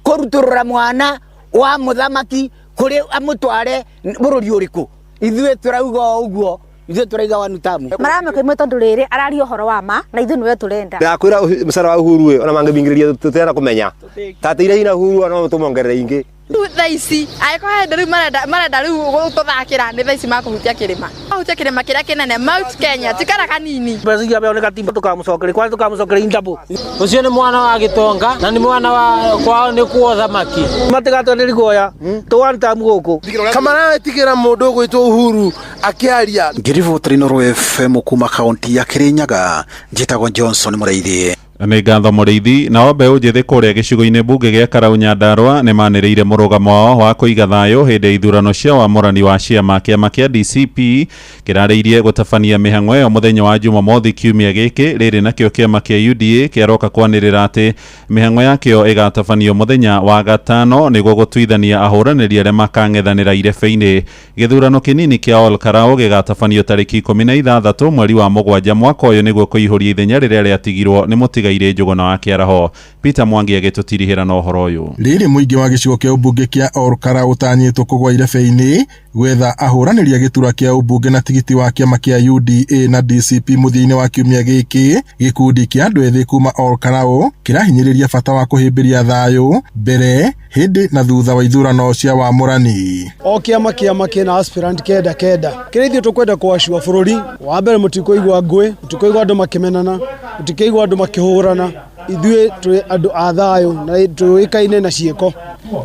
kũrutũrũra mwana wa mũthamaki kũrĩ amũtware bũrũri ũrĩkũ? Ithuĩ tũrauga o ũguo, ithuĩ tũrauga one term. Maramĩka imwe tondũ rĩrĩ araria ũhoro wa ma na ithuĩ nĩwe tũrenda. Ndakwĩra mũcara wa Uhuru ĩ ona mangĩbingĩrĩria tũtirenda kũmenya tateire hinya Uhuru ona no tũmongerere ingĩ. Rĩu thaa ici angĩkorwo he rĩu marenda rĩu gũtũthakĩra nĩ thaa ici makũhutia kĩrĩma, mahutia kĩrĩma kĩrĩa kĩnene Mount Kenya ti kara kanini. Mbeca iria aheo nĩ gatimba tũkamũcokeria kwani tũkamũcokeria indabo. Ũcio nĩ mwana wa gĩtonga na nĩ mwana wa kwao nĩ kuo thamaki. Matigatwenderie guoya tũ one term gũkũ. Kamara tigĩra mũndũ ũgwĩtwo Uhuru akĩaria. Ngĩribotera Inooro FM kuma kaunti ya Kĩrĩnyaga, njĩtagwo Johnson Mũrĩithi. Nĩ ngatho Mũrĩithi. Nao mbeũ njĩthĩ kũrĩa gĩcigo-inĩ mbunge gĩa Karau Nyandarua nĩ manĩrĩire mũrũgamo wao wa kũiga thayũ hĩndĩ ya ithurano cia wamũrani wa ciama. Kĩama kĩa DCP kĩrarĩirie gũtabania mĩhang'o ĩyo mũthenya wa Jumamothi kiumia gĩkĩ. Rĩrĩ nakĩo kĩama kĩa UDA kĩaroka kwanĩrĩra atĩ mĩhang'o yakĩo ĩgatabanio mũthenya wa gatano nĩguo gũtuithania ahũranĩri arĩa makang'ethanĩra irebe-inĩ. Gĩthurano kĩnini kĩa Ol Kalou gĩgatabanio tarĩki 16 mweri wa 7 mwaka ũyũ nĩguo kũihũria ithenya rĩrĩa rĩatigirwo nĩ mũtigairĩ Njũgũna wa Kĩaraho. Peter Mwangi agĩtũtirihĩra na ũhoro ũyũ. Rĩrĩ mũingĩ wa gĩcigo kĩa ũmbunge kĩa Ol Kalou ũtanyĩtwo kũgwa irebe-inĩ gwetha ahũranĩri a gĩturwa kĩa ũmbunge na tigiti wa kĩama kĩa UDA na DCP mũthia-inĩ wa kiumia gĩkĩ. Gĩkundi kĩa andũ ethĩ kuma Ol Kalou kĩrahinyĩrĩria bata wa kũhĩmbĩria thayũ mbere, hĩndĩ na thutha wa ithurano cia wamũrani. O kĩama kĩama kĩna aspirant kenda kĩrĩa ithuĩ tũkwenda kũacua bũrũri. Wa mbere mũtikũigua ngũĩ, mũtikũigua andũ makĩmenana, mũtikũigua andũ makĩhũrana. Ithuĩ twĩ andũ a thayũ na tũĩkaine na ciĩko.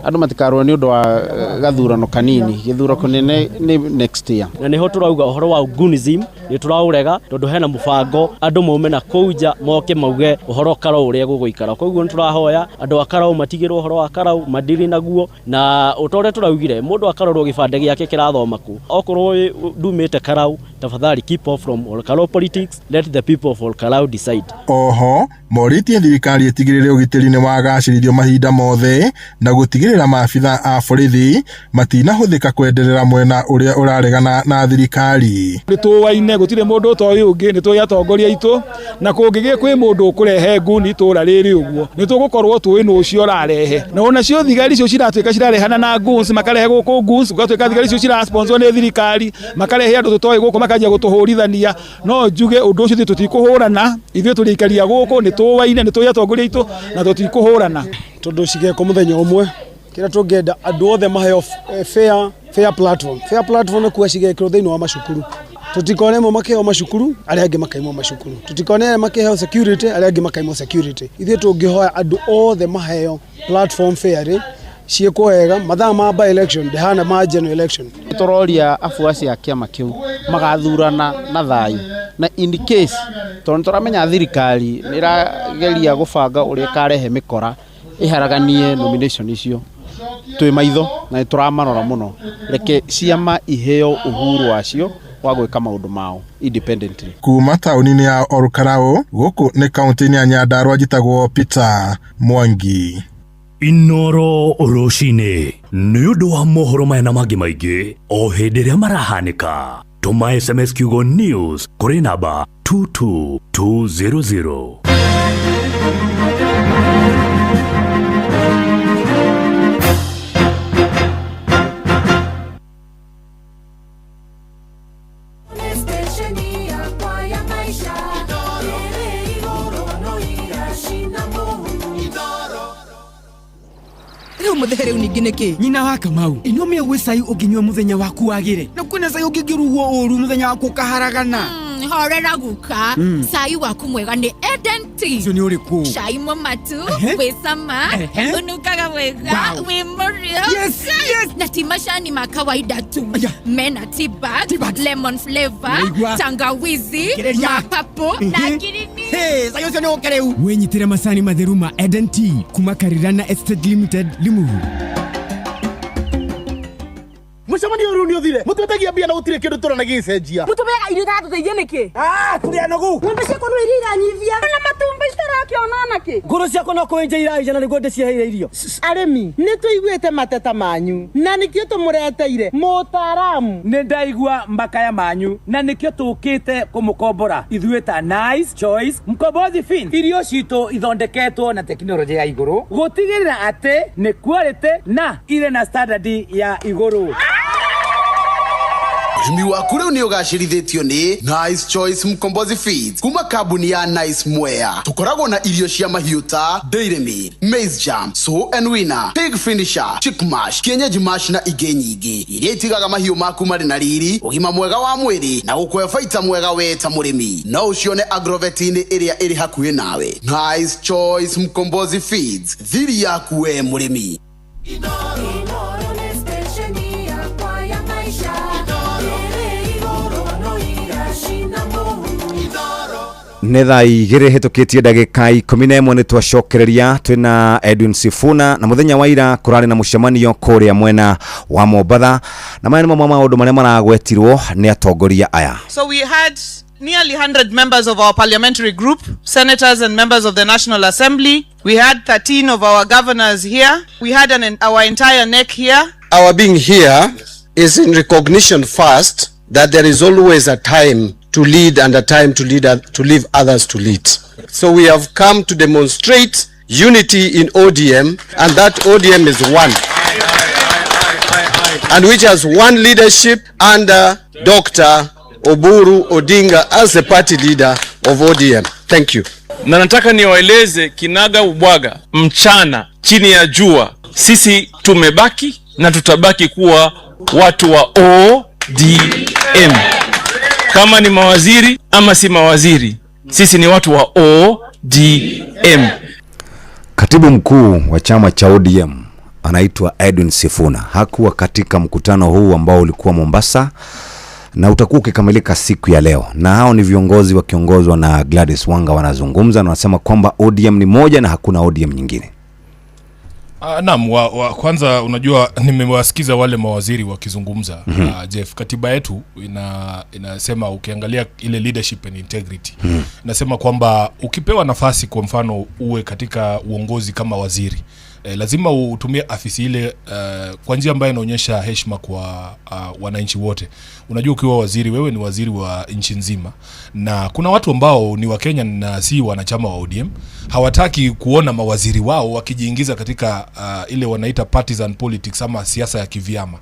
Andũ matikarũe nĩ ũndũ wa gathurano kanini, gĩthurano kĩnene nĩ next year. Na nĩho tũrauga ũhoro wa ugunism nĩ tũraũrega tondũ hena mũbango andũ maume na kũu nja moke mauge ũhoro Karau ũrĩa gũgũikara. Koguo nĩ tũrahoya andũ a Karau matigĩrwo ũhoro wa Karau madiri naguo, na ũta ũrĩa tũraugire mũndũ akarorwo gĩbandĩ gĩake kĩrathoma kũ. Okorwo ndumĩte Karau, tafadhali keep off from Ol Kalou politics, let the people of Ol Kalou decide. Oho Morĩtie thirikari ĩtigĩrĩre ũgitĩri nĩ wagacĩrithio mahinda mothe na gũtigĩrĩra maabitha a borithi matinahũthĩka kwenderera mwena ũrĩa ũraregana na thirikari. Nĩ tũwaine gũtirĩ mũndũ ũtoĩ ũngĩ, nĩ tũĩ atongoria aitũ, na kũngĩgĩe kwĩ mũndũ ũkũrehe nguni itũra rĩrĩ ũguo nĩ tũgũkorwo tũĩ nũ ũcio ũrarehe. Na onacio thigari icio ciratuĩka cirarehana na goons, makarehe gũkũ goons, gũgatuĩka thigari icio cirasponsor nĩ thirikari, makarehe andũ tũtoĩ gũkũ makanjia gũtũhũrithania. No njuge ũndũ ũcio ithuĩ tũtikũhũrana, ithuĩ tũrĩikaria gũkũ, nĩ tũwaine, nĩ tũĩ atongoria aitũ na tũtikũhũrana. Tondũ cigekwo mũthenya ũmwe, kĩrĩa tũngĩenda andũ othe maheo fair platform. Fair platform nĩ kuga cigekĩrwo thĩinĩ wa macukuru. Tũtikone amwe makĩheo macukuru, arĩa angĩ makaimwo macukuru. Tũtikone arĩa makĩheo security, arĩa angĩ makaimwo security. Ithuĩ tũngĩhoya andũ othe maheo platform fair, ciĩkwo wega, mathaa ma by election ndĩhana ma general election. Tũroria afuasi a kĩama kĩu magathurana na thayũ, na in case tondũ nĩtũramenya thirikari nĩ ĩrageria gũbanga ũrĩa ĩkarehe mĩkora ĩharaganie nomination icio, twĩ maitho na nĩtũramarora mũno. Reke ciama iheo uhuru wacio wa gwĩka maũndũ mao independently. Kuma taũni-inĩ ya Olkalou gũkũ nĩ kaunti-inĩ ya Nyandarua, njĩtagwo Peter Mwangi. Inoro rũcinĩ nĩ ũndũ wa mohoro maya na mangĩ maingĩ o hĩndĩ ĩrĩa marahanĩka, tũma SMS kiugo news kũrĩ namba 22200. Rĩu mũthehe rĩu ningĩ nĩkĩ? Nyina wa Kamau, ino mĩũgwĩ cai ũngĩnyua mũthenya waku wagĩre, na kwĩna cai ũngĩngĩrugwo ũru mũthenya waku ũkaharagana. Horera guka. Cai waku mwega nĩ Eden Tea. Ũcio nĩ ũrĩkũ? Cai mũmatu, wĩ cama, ũnungaga wega, wĩ mũrĩo. Yes, yes. Na ti macani ma kawaida tu. Mena tea bag, lemon flavor, Nĩigua. tangawizi, Thikĩrĩria. mapapo na ngirini. Hey, cai ũcio nĩ ũke rĩu. Wĩnyitĩre macani matheru ma Eden Tea kuma Karirana Estate Limited, Limuru. Mũcemanio ũyũ nĩ ũthire, mũtwĩtagia mbia na gũtirĩ kĩndũ tũrona gĩgĩcenjia. Mũtũbeaga irio itatũteithia nĩkĩ? Tũrĩ anogu. Ng'ombe ciakwa no iria iranyivia na matumbĩ citarakĩona nakĩ. Ngũrũ ciakwa no kũenja iraenja na nĩguo ndĩciheire irio. Arĩmi nĩ tũiguĩte mateta manyu na nĩkĩo tũmũreteire mũtaaramu. Nĩ ndaigua makaya manyu na nĩkĩo tũkĩte kũmũkombora ithuĩ ta Nice Choice Mkombozi Fin. Irio citũ ithondeketwo na tekinoronjĩ ya igũrũ gũtigĩrĩra atĩ nĩ quality na irĩ na standard ya igũrũ. Ũrĩmi waku rĩu nĩ ũgacĩrithĩtio nĩ Nice Choice Mkombozi Feeds kuma kambuni ya Nice Mwea. Tũkoragwo na irio cia mahiũ ta Dairy Meal, Maize Jam, Sow and Winner, Pig Finisher, Chick Mash, Kienyeji Mash na ingĩ nyingĩ iria itigaga mahiũ maku marĩ na riri, ũgima mwega wa mwĩrĩ na gũkũhe baita mwega we ta mũrĩmi. No ũcione agrovet-inĩ ĩrĩa ĩrĩ hakuhĩ nawe. Nice Choice Mkombozi Feeds, thiri yaku we mũrĩmi. Nĩ thaa igĩrĩ hĩtũkĩtie ndagĩka 11 nĩ twacokereria twĩna Edwin Sifuna, na mũthenya wa ira kũrarĩ na mũcemanio kũrĩa mwena wa Mombatha, na maya nĩ mamwe ma maũndũ marĩa maragwetirwo nĩ atongoria aya. So we had nearly 100 members of our parliamentary group, senators and members of the National Assembly. We had 13 of our governors here. We had our entire NEC here. Our being here is in recognition first that there is always a time to lead and a time to lead, to leave others to lead. So we have come to demonstrate unity in ODM, and that ODM is one, and which has one leadership under Dr. Oburu Odinga as the party leader of ODM. Thank you. Na nataka niwaeleze kinaga ubwaga, mchana chini ya jua, sisi tumebaki na tutabaki kuwa watu wa ODM. Kama ni mawaziri ama si mawaziri, sisi ni watu wa ODM. Katibu mkuu wa chama cha ODM anaitwa Edwin Sifuna hakuwa katika mkutano huu ambao ulikuwa Mombasa na utakuwa ukikamilika siku ya leo. Na hao ni viongozi wakiongozwa na Gladys Wanga wanazungumza na wanasema kwamba ODM ni moja na hakuna ODM nyingine. Naam, kwanza unajua nimewasikiza wale mawaziri wakizungumza. Jeff, katiba yetu inasema ukiangalia ile leadership and integrity, inasema kwamba ukipewa nafasi, kwa mfano uwe katika uongozi kama waziri, lazima utumie afisi ile kwa njia ambayo inaonyesha heshima kwa wananchi wote. Unajua ukiwa waziri, wewe ni waziri wa nchi nzima, na kuna watu ambao ni Wakenya na si wanachama wa ODM, hawataki kuona mawaziri wao wakijiingiza katika ile wanaita partisan politics ama siasa ya kivyama.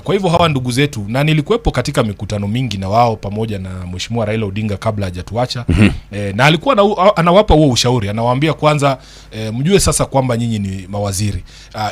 Kwa hivyo hawa ndugu zetu, na nilikuwepo katika mikutano mingi na wao pamoja na Mheshimiwa Raila Odinga kabla hajatuacha. Na alikuwa anawapa huo ushauri, anawaambia kwanza, mjue sasa kwamba nyinyi ni mawaziri.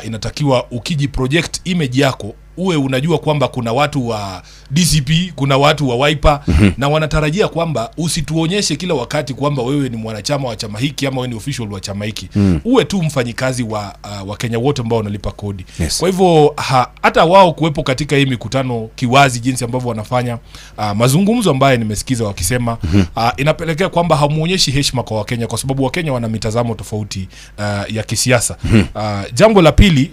Inatakiwa ukijiproject image yako uwe unajua kwamba kuna watu wa DCP, kuna watu wa Wiper, na wanatarajia kwamba usituonyeshe kila wakati kwamba wewe ni mwanachama wa chama hiki ama wewe ni official wa chama hiki. Uwe tu mfanyikazi wa Wakenya wote ambao wanalipa kodi. Yes. Kwa hivyo hata wao kuwepo katika hii mikutano kiwazi jinsi ambavyo wanafanya, mazungumzo ambayo nimesikiza wakisema, inapelekea kwamba hamuonyeshi heshima kwa Wakenya, kwa sababu Wakenya wana mitazamo tofauti ya kisiasa. Jambo la pili,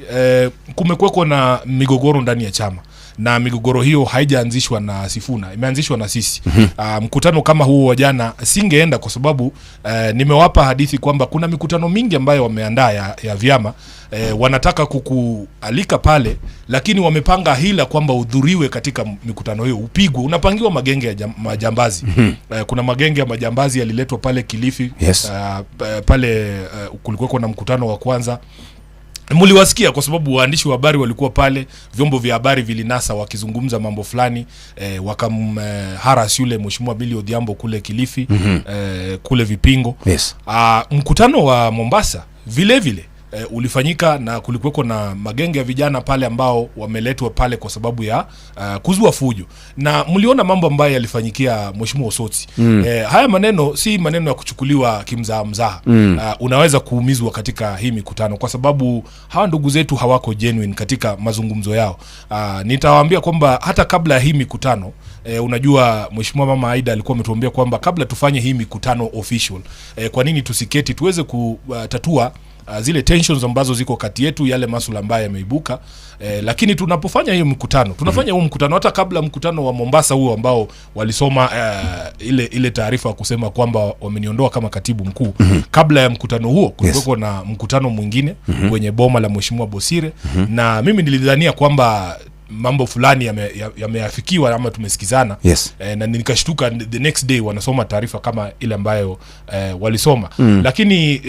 kumekuweko na migogoro ndani ya chama, na migogoro hiyo haijaanzishwa na Sifuna, imeanzishwa na sisi. Mkutano kama huo wa jana singeenda kwa sababu nimewapa hadithi kwamba kuna mikutano mingi ambayo wameandaa ya vyama, wanataka kukualika pale, lakini wamepanga hila kwamba udhuriwe katika mikutano hiyo, upigwe, unapangiwa magenge ya majambazi. Kuna magenge ya majambazi yaliletwa pale Kilifi. Yes. Pale kulikuwa na mkutano wa kwanza. Mliwasikia kwa sababu waandishi wa habari walikuwa pale, vyombo vya habari vilinasa wakizungumza mambo fulani, wakamharas yule Mheshimiwa Billy Odhiambo kule Kilifi, kule Vipingo. Yes. Mkutano wa Mombasa vile vile ulifanyika na kulikuweko na magenge ya vijana pale ambao wameletwa pale kwa sababu ya kuzua fujo, na mliona mambo ambayo yalifanyikia Mheshimiwa Osotsi. Haya maneno si maneno ya kuchukuliwa kimzaha mzaha. Unaweza kuumizwa katika hii mikutano kwa sababu hawa ndugu zetu hawako genuine katika mazungumzo yao. Nitawaambia kwamba hata kabla ya hii mikutano, unajua Mheshimiwa Mama Aida alikuwa ametuambia kwamba kabla tufanye hii mikutano official, kwa nini tusiketi tuweze kutatua zile tensions ambazo ziko kati yetu, yale masuala ambayo yameibuka. Lakini tunapofanya hiyo mkutano, tunafanya huo mkutano hata kabla mkutano wa Mombasa huo ambao walisoma ile taarifa kusema kwamba wameniondoa kama katibu mkuu. Kabla ya mkutano huo kulikuwa na mkutano mwingine kwenye boma la Mheshimiwa Bosire, na mimi nilidhania kwamba mambo fulani yameafikiwa ama tumesikizana. Yes. Na nikashtuka the next day wanasoma taarifa kama ile ambayo walisoma. Lakini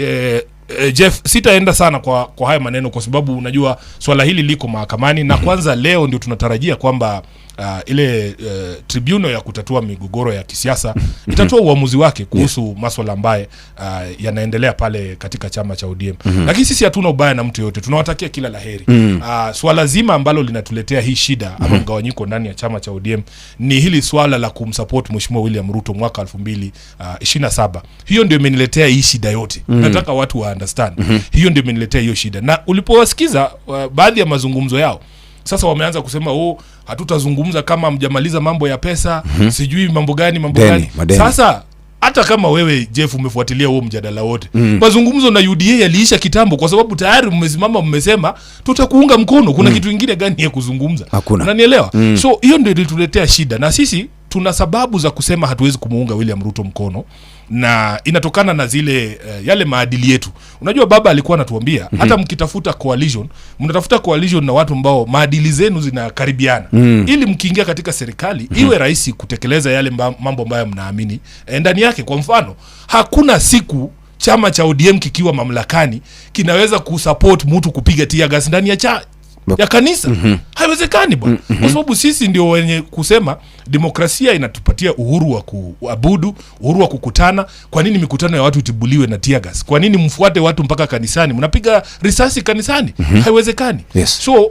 Jeff, sitaenda sana kwa haya maneno kwa sababu unajua swala hili liko mahakamani, na kwanza leo ndio tunatarajia kwamba ile tribunal ya kutatua migogoro ya kisiasa itatoa uamuzi wake kuhusu masuala ambayo yanaendelea pale katika chama cha ODM. Lakini sisi hatuna ubaya na mtu yote, tunawatakia kila laheri. Swala zima ambalo linatuletea hii shida ama mgawanyiko ndani ya chama cha ODM ni hili swala la kumsupport Mheshimiwa William Ruto mwaka 2027. Hiyo ndio imeniletea hii shida yote. Nataka watu wa understand. Hiyo ndio imeniletea hiyo shida. Na ulipowasikiza baadhi ya mazungumzo yao, sasa wameanza kusema hatutazungumza kama mjamaliza mambo ya pesa, sijui mambo gani mambo gani. Sasa hata kama wewe Jeff umefuatilia huo mjadala wote, mazungumzo na UDA yaliisha kitambo kwa sababu tayari mmesimama mmesema tutakuunga mkono. Kuna kitu kingine gani ya kuzungumza? Unanielewa? So hiyo ndio ilituletea shida, na sisi tuna sababu za kusema hatuwezi kumuunga William Ruto mkono, na inatokana na zile yale maadili yetu. Unajua baba alikuwa anatuambia hata mkitafuta coalition, mnatafuta coalition na watu ambao maadili zenu zinakaribiana, ili mkiingia katika serikali iwe rahisi kutekeleza yale mambo ambayo mnaamini ndani yake. Kwa mfano, hakuna siku chama cha ODM kikiwa mamlakani kinaweza kusupport mtu kupiga tear gas ndani ya ya kanisa. Haiwezekani bwana. Kwa sababu sisi ndio wenye kusema demokrasia inatupatia uhuru wa kuabudu, uhuru wa kukutana. Kwa nini mikutano ya watu itibuliwe na tear gas? Kwa nini mfuate watu mpaka kanisani? Mnapiga risasi kanisani? Haiwezekani. Yes. So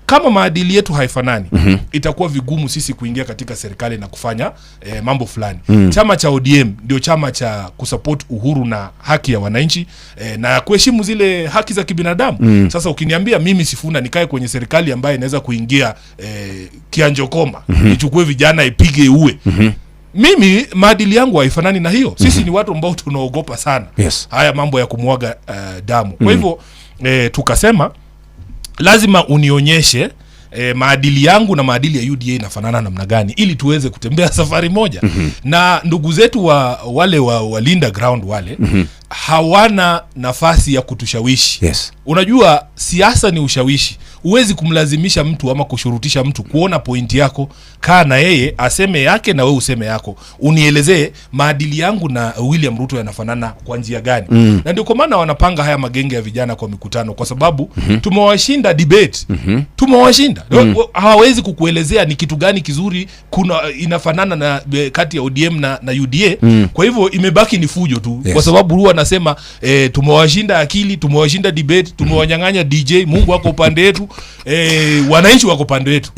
kama maadili yetu haifanani, itakuwa vigumu sisi kuingia katika serikali na kufanya mambo fulani. Chama cha ODM ndio chama cha kusupport uhuru na haki ya wananchi, na kuheshimu zile haki za kibinadamu. Sasa ukiniambia mimi Sifuna nikae kwenye serikali ambayo inaweza kuingia kianjokoma, ichukue vijana ipige uwe, mimi maadili yangu haifanani na hiyo. Sisi ni watu ambao tunaogopa sana haya mambo ya kumwaga damu. Kwa hivyo Tukasema lazima unionyeshe maadili yangu na maadili ya UDA inafanana namna gani ili tuweze kutembea safari moja. Na ndugu zetu wa wale wa Linda Ground wale hawana nafasi ya kutushawishi. Unajua siasa ni ushawishi. Huwezi kumlazimisha mtu ama kushurutisha mtu kuona pointi yako. Kaa na yeye aseme yake na wewe useme yako. Unielezee maadili yangu na William Ruto yanafanana kwa njia gani. Na ndio kwa maana wanapanga haya magenge ya vijana kwa mikutano, kwa sababu tumewashinda debate. Tumewashinda. Hawawezi kukuelezea ni kitu gani kizuri kuna inafanana na kati ya ODM na UDA. Kwa hivyo imebaki ni fujo tu. Kwa sababu huwa anasema tumewashinda akili, tumewashinda debate, tumewanyang'anya DJ, Mungu wako upande wetu, wananchi wako upande wetu.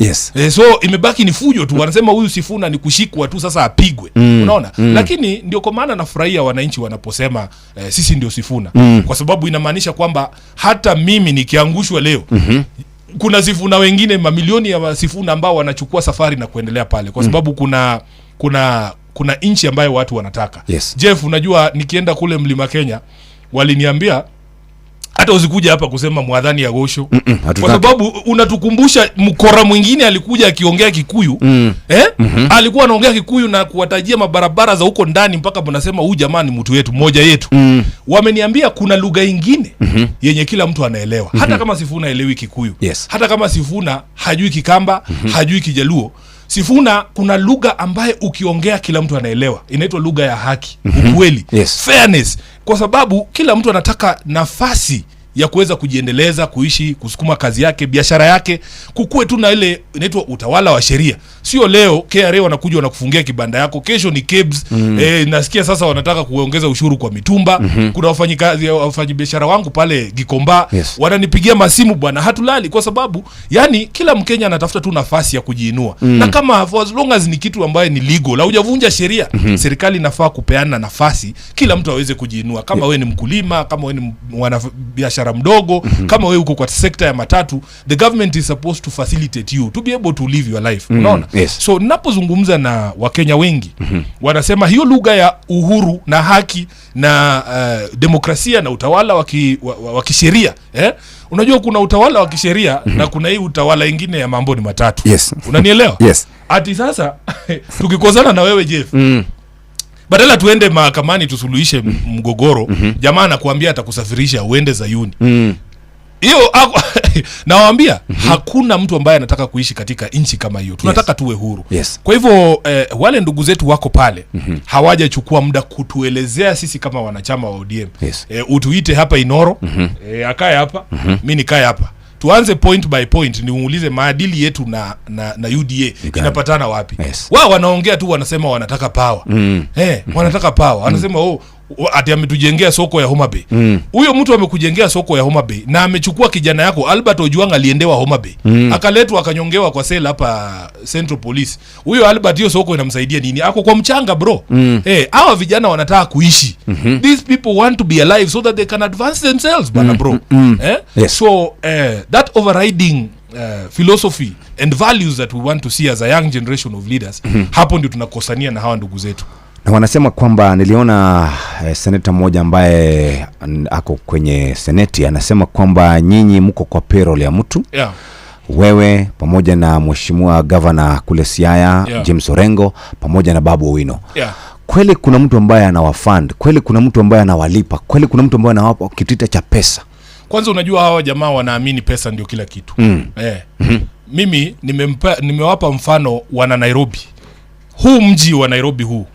So imebaki ni fujo tu. Wanasema huyu Sifuna ni kushikwa tu sasa apigwe. Unaona? Lakini ndio kwa maana nafurahia wananchi wanaposema sisi ndio Sifuna. Kwa sababu inamaanisha kwamba hata mimi nikiangushwa leo, kuna Sifuna wengine, mamilioni ya Sifuna ambao wanachukua safari na kuendelea pale, kwa sababu kuna nchi ambayo watu wanataka. Jeff, unajua nikienda kule Mlima Kenya waliniambia hata usikuja hapa kusema mwadhani ya gosho, kwa sababu unatukumbusha mkora mwingine alikuja akiongea Kikuyu. Alikuwa anaongea Kikuyu na kuwatajia mabarabara za huko ndani mpaka mnasema huyu jamaa ni mtu wetu, mmoja yetu. Wameniambia kuna lugha ingine yenye kila mtu anaelewa. Hata kama Sifuna haelewi Kikuyu. Hata kama Sifuna hajui Kikamba, hajui Kijaluo. Sifuna kuna lugha ambaye ukiongea kila mtu anaelewa. Inaitwa lugha ya haki, ukweli, fairness. Kwa sababu kila mtu anataka nafasi ya kuweza kujiendeleza, kuishi, kusukuma kazi yake, biashara yake, kukue tu na ile inaitwa utawala wa sheria. Sio leo KRA wanakuja wanakufungia kibanda yako, kesho ni KEBS. Nasikia sasa wanataka kuongeza ushuru kwa mitumba. Kuna wafanyikazi, wafanyabiashara wangu pale Gikomba wananipigia masimu, bwana hatulali, kwa sababu yani kila Mkenya anatafuta tu nafasi ya kujiinua. Na kama for as long as ni kitu ambaye ni legal, hujavunja sheria, serikali inafaa kupeana nafasi kila mtu aweze kujiinua. Kama wewe ni mkulima, kama wewe ni mwanabiashara mdogo, kama wewe uko kwa sekta ya matatu, the government is supposed to facilitate you to be able to live your life. Unaona? So ninapozungumza na Wakenya wengi, wanasema hiyo lugha ya uhuru na haki na demokrasia na utawala wa kisheria. Unajua kuna utawala wa kisheria na kuna hii utawala ingine ya mambo ni matatu. Unanielewa? Ati sasa tukikozana na wewe Jeff, badala tuende mahakamani tusuluhishe mgogoro, jamaa anakuambia atakusafirisha uende Zayuni. Hiyo nawaambia hakuna mtu ambaye anataka kuishi katika nchi kama hiyo. Tunataka tuwe huru. Kwa hivyo wale ndugu zetu wako pale hawajachukua muda kutuelezea sisi kama wanachama wa ODM. Utuite hapa Inoro, akae hapa, mimi nikae hapa. Tuanze point by point, niulize maadili yetu na UDA inapatana wapi. Wao wanaongea tu wanasema wanataka power. Wanataka power. Wanasema ati ametujengea soko ya Homa Bay. Huyo mtu amekujengea soko ya Homa Bay na amechukua kijana yako Albert Ojwang aliendewa Homa Bay. Akaletwa akanyongewa kwa sela hapa Central Police. Huyo Albert hiyo soko inamsaidia nini? Ako kwa mchanga bro. Hawa vijana wanataka kuishi. These people want to be alive so that they can advance themselves bana bro. So that overriding philosophy and values that we want to see as a young generation of leaders, hapo ndio tunakosania na hawa ndugu zetu. Na wanasema kwamba niliona seneta mmoja ambaye ako kwenye seneti anasema kwamba nyinyi mko kwa payroll ya mtu. Wewe pamoja na mheshimiwa governor kule Siaya, James Orengo, pamoja na Babu Owino. Kweli kuna mtu ambaye anawafund, kweli kuna mtu ambaye anawalipa, kweli kuna mtu ambaye anawapa kitita cha pesa. Kwanza unajua hawa jamaa wanaamini pesa ndio kila kitu. Mimi nimewapa mfano wana Nairobi. Huu mji wa Nairobi huu.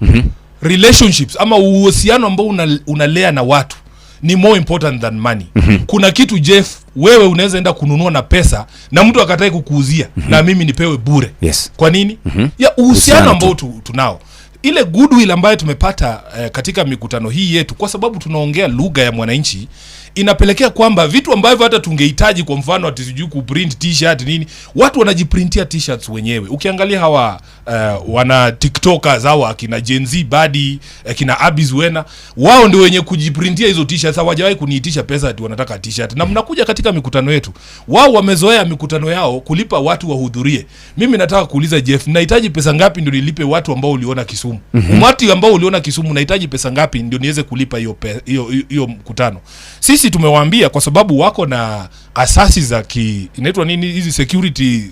Relationships ama uhusiano ambao unalea na watu ni more important than money. Kuna kitu Jeff wewe unaweza enda kununua na pesa na mtu akatai kukuuzia na mimi nipewe bure. Kwa nini? Ya uhusiano ambao tunao. Ile goodwill ambayo tumepata katika mikutano hii yetu, kwa sababu tunaongea lugha ya mwananchi, inapelekea kwamba vitu ambavyo hata tungehitaji, kwa mfano ati sijui kuprint t-shirt nini, watu wanajiprintia t-shirts wenyewe. Ukiangalia hawa wana tiktokers hawa akina Gen Z Badi, akina Abis Wena, wao ndio wenye kujiprintia hizo t-shirts. Hawajawahi kuniitisha pesa ati wanataka t-shirt. Na mnakuja katika mikutano yetu, wao wamezoea mikutano yao kulipa watu wahudhurie. Mimi nataka kuuliza Jeff, nahitaji pesa ngapi ndio nilipe watu ambao uliona Kisumu? Umati ambao uliona Kisumu nahitaji pesa ngapi ndio niweze kulipa hiyo mkutano? Sisi Sisi tumewaambia kwa sababu wako na asasi za inaitwa nini hizi security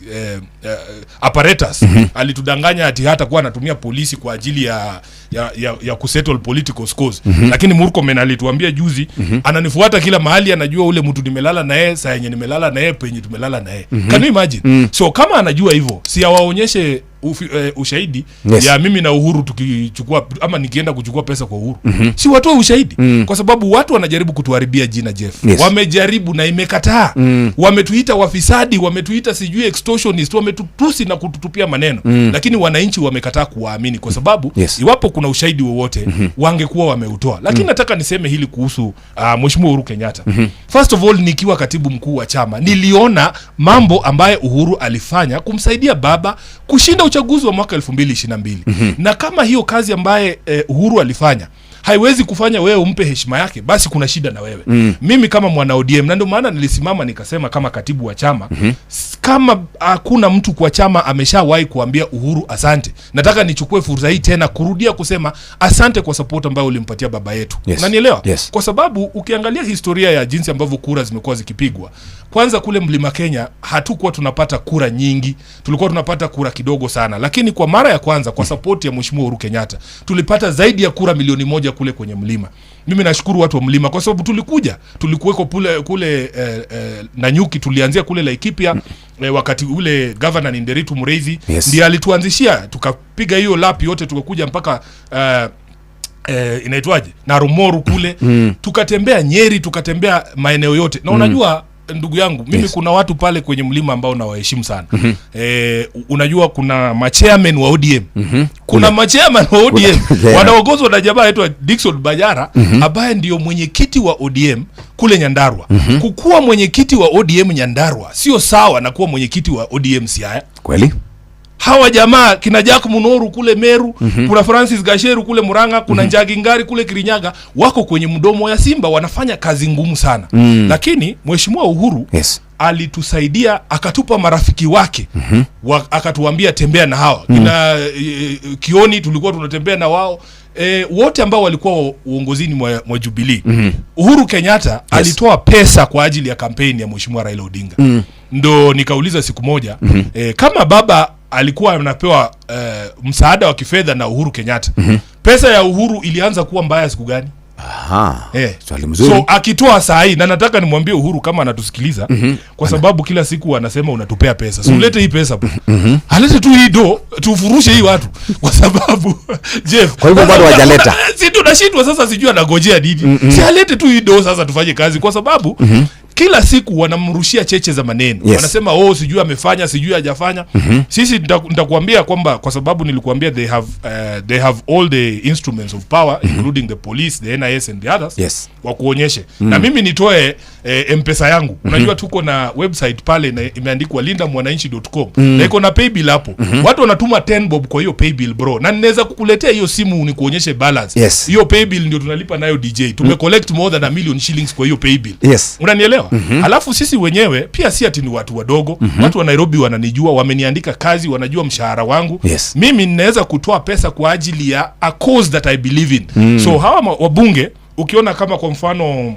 apparatus. Alitudanganya ati hata kuwa anatumia polisi kwa ajili ya kusettle political scores. Lakini Murkomen alituambia juzi, ananifuata kila mahali, anajua ule mtu nimelala naye, saa yenye nimelala naye, penye tumelala naye. Can you imagine? So kama anajua hivyo, si awaonyeshe ushahidi ya mimi na Uhuru tukichukua ama nikienda kuchukua pesa kwa Uhuru. Si watoe ushahidi? Kwa sababu watu wanajaribu kutuharibia jina, Jeff. Wamejaribu na imekataa. Wametuita wafisadi, wametuita sijui extortionist, wametutusi na kututupia maneno. Lakini wananchi wamekataa kuwaamini kwa sababu iwapo kuna ushahidi wowote wangekuwa wameutoa. Lakini nataka niseme hili kuhusu Mheshimiwa Uhuru Kenyatta. First of all, nikiwa katibu mkuu wa chama niliona mambo ambaye Uhuru alifanya kumsaidia baba kushinda uchaguzi wa mwaka 2022. Na kama hiyo kazi ambaye Uhuru alifanya haiwezi kufanya wewe umpe heshima yake, basi kuna shida na wewe. Mimi kama mwana ODM, na ndio maana nilisimama nikasema kama katibu wa chama, kama hakuna mtu kwa chama ameshawahi kuambia Uhuru asante, nataka nichukue fursa hii tena kurudia kusema asante kwa support ambayo ulimpatia baba yetu. Unanielewa? Kwa sababu ukiangalia historia ya jinsi ambavyo kura zimekuwa zikipigwa, kwanza kule Mlima Kenya hatukuwa tunapata kura nyingi, tulikuwa tunapata kura kidogo sana, lakini kwa mara ya kwanza kwa support ya Mheshimiwa Uhuru Kenyatta tulipata zaidi ya kura 1 milioni kule kwenye mlima. Mimi nashukuru watu wa mlima kwa sababu tulikuweko kule Nanyuki, tulianzia kule Laikipia wakati ule governor ni Nderitu Mureithi ndiye alituanzishia, tukapiga hiyo lap yote tukakuja mpaka inaitwaje, Narumoru kule, tukatembea Nyeri, tukatembea maeneo yote na unajua ndugu yangu mimi kuna watu pale kwenye mlima ambao nawaheshimu sana. Unajua kuna machairman wa ODM. Kuna machairman wa ODM wanaongozwa na jamaa anaitwa Dickson Bajara, ambaye ndio mwenyekiti wa ODM kule Nyandarua. Kukuwa mwenyekiti wa ODM Nyandarua sio sawa na kuwa mwenyekiti wa ODM Siaya. Kweli? Hawa jamaa kina Jack Munoru kule Meru, kuna Francis Gasheru kule Murang'a, kuna Njagi Ngari kule Kirinyaga, wako kwenye mdomo ya simba, wanafanya kazi ngumu sana. Lakini Mheshimiwa Uhuru alitusaidia, akatupa marafiki wake, akatuambia tembea na hawa kina Kioni, tulikuwa tunatembea na wao, wote ambao walikuwa uongozini mwa Jubilee. Uhuru Kenyatta alitoa pesa kwa ajili ya kampeni ya Mheshimiwa Raila Odinga. Ndo nikauliza siku moja, kama baba alikuwa anapewa msaada wa kifedha na Uhuru Kenyatta, pesa ya Uhuru ilianza kuwa mbaya siku gani? Aha. Swali mzuri. So akitoa saa hii, na nataka nimwambie Uhuru kama anatusikiliza, kwa sababu kila siku anasema unatupea pesa, so ulete hii pesa bro. Alete tu hii do tufurushe hii watu, kwa sababu Jeff, Kwa hivyo bado hawajaleta. Si tunashindwa sasa, sijui anagojea nini. Si alete tu hii do sasa tufanye kazi, kwa sababu kila siku wanamrushia cheche za maneno. Wanasema oh, sijui amefanya, sijui hajafanya. Sisi nitakuambia kwamba kwa sababu nilikuambia they have all the instruments of power, including the police, the NIS and the others, wakuonyeshe. Na mimi nitoe mpesa yangu. Unajua tuko na website pale na imeandikwa lindamwananchi.com na iko na paybill hapo. Watu wanatuma 10 bob kwa hiyo paybill, bro, na ninaweza kukuletea hiyo simu nikuonyeshe balance. Hiyo paybill ndio tunalipa nayo DJ. Tumecollect more than 1 million shillings kwa hiyo paybill. Unanielewa? Alafu sisi wenyewe pia si ati ni watu wadogo. Watu wa Nairobi wananijua, wameniandika kazi, wanajua mshahara wangu. Mimi ninaweza kutoa pesa kwa ajili ya a cause that I believe in. So hawa wabunge, ukiona kama kwa mfano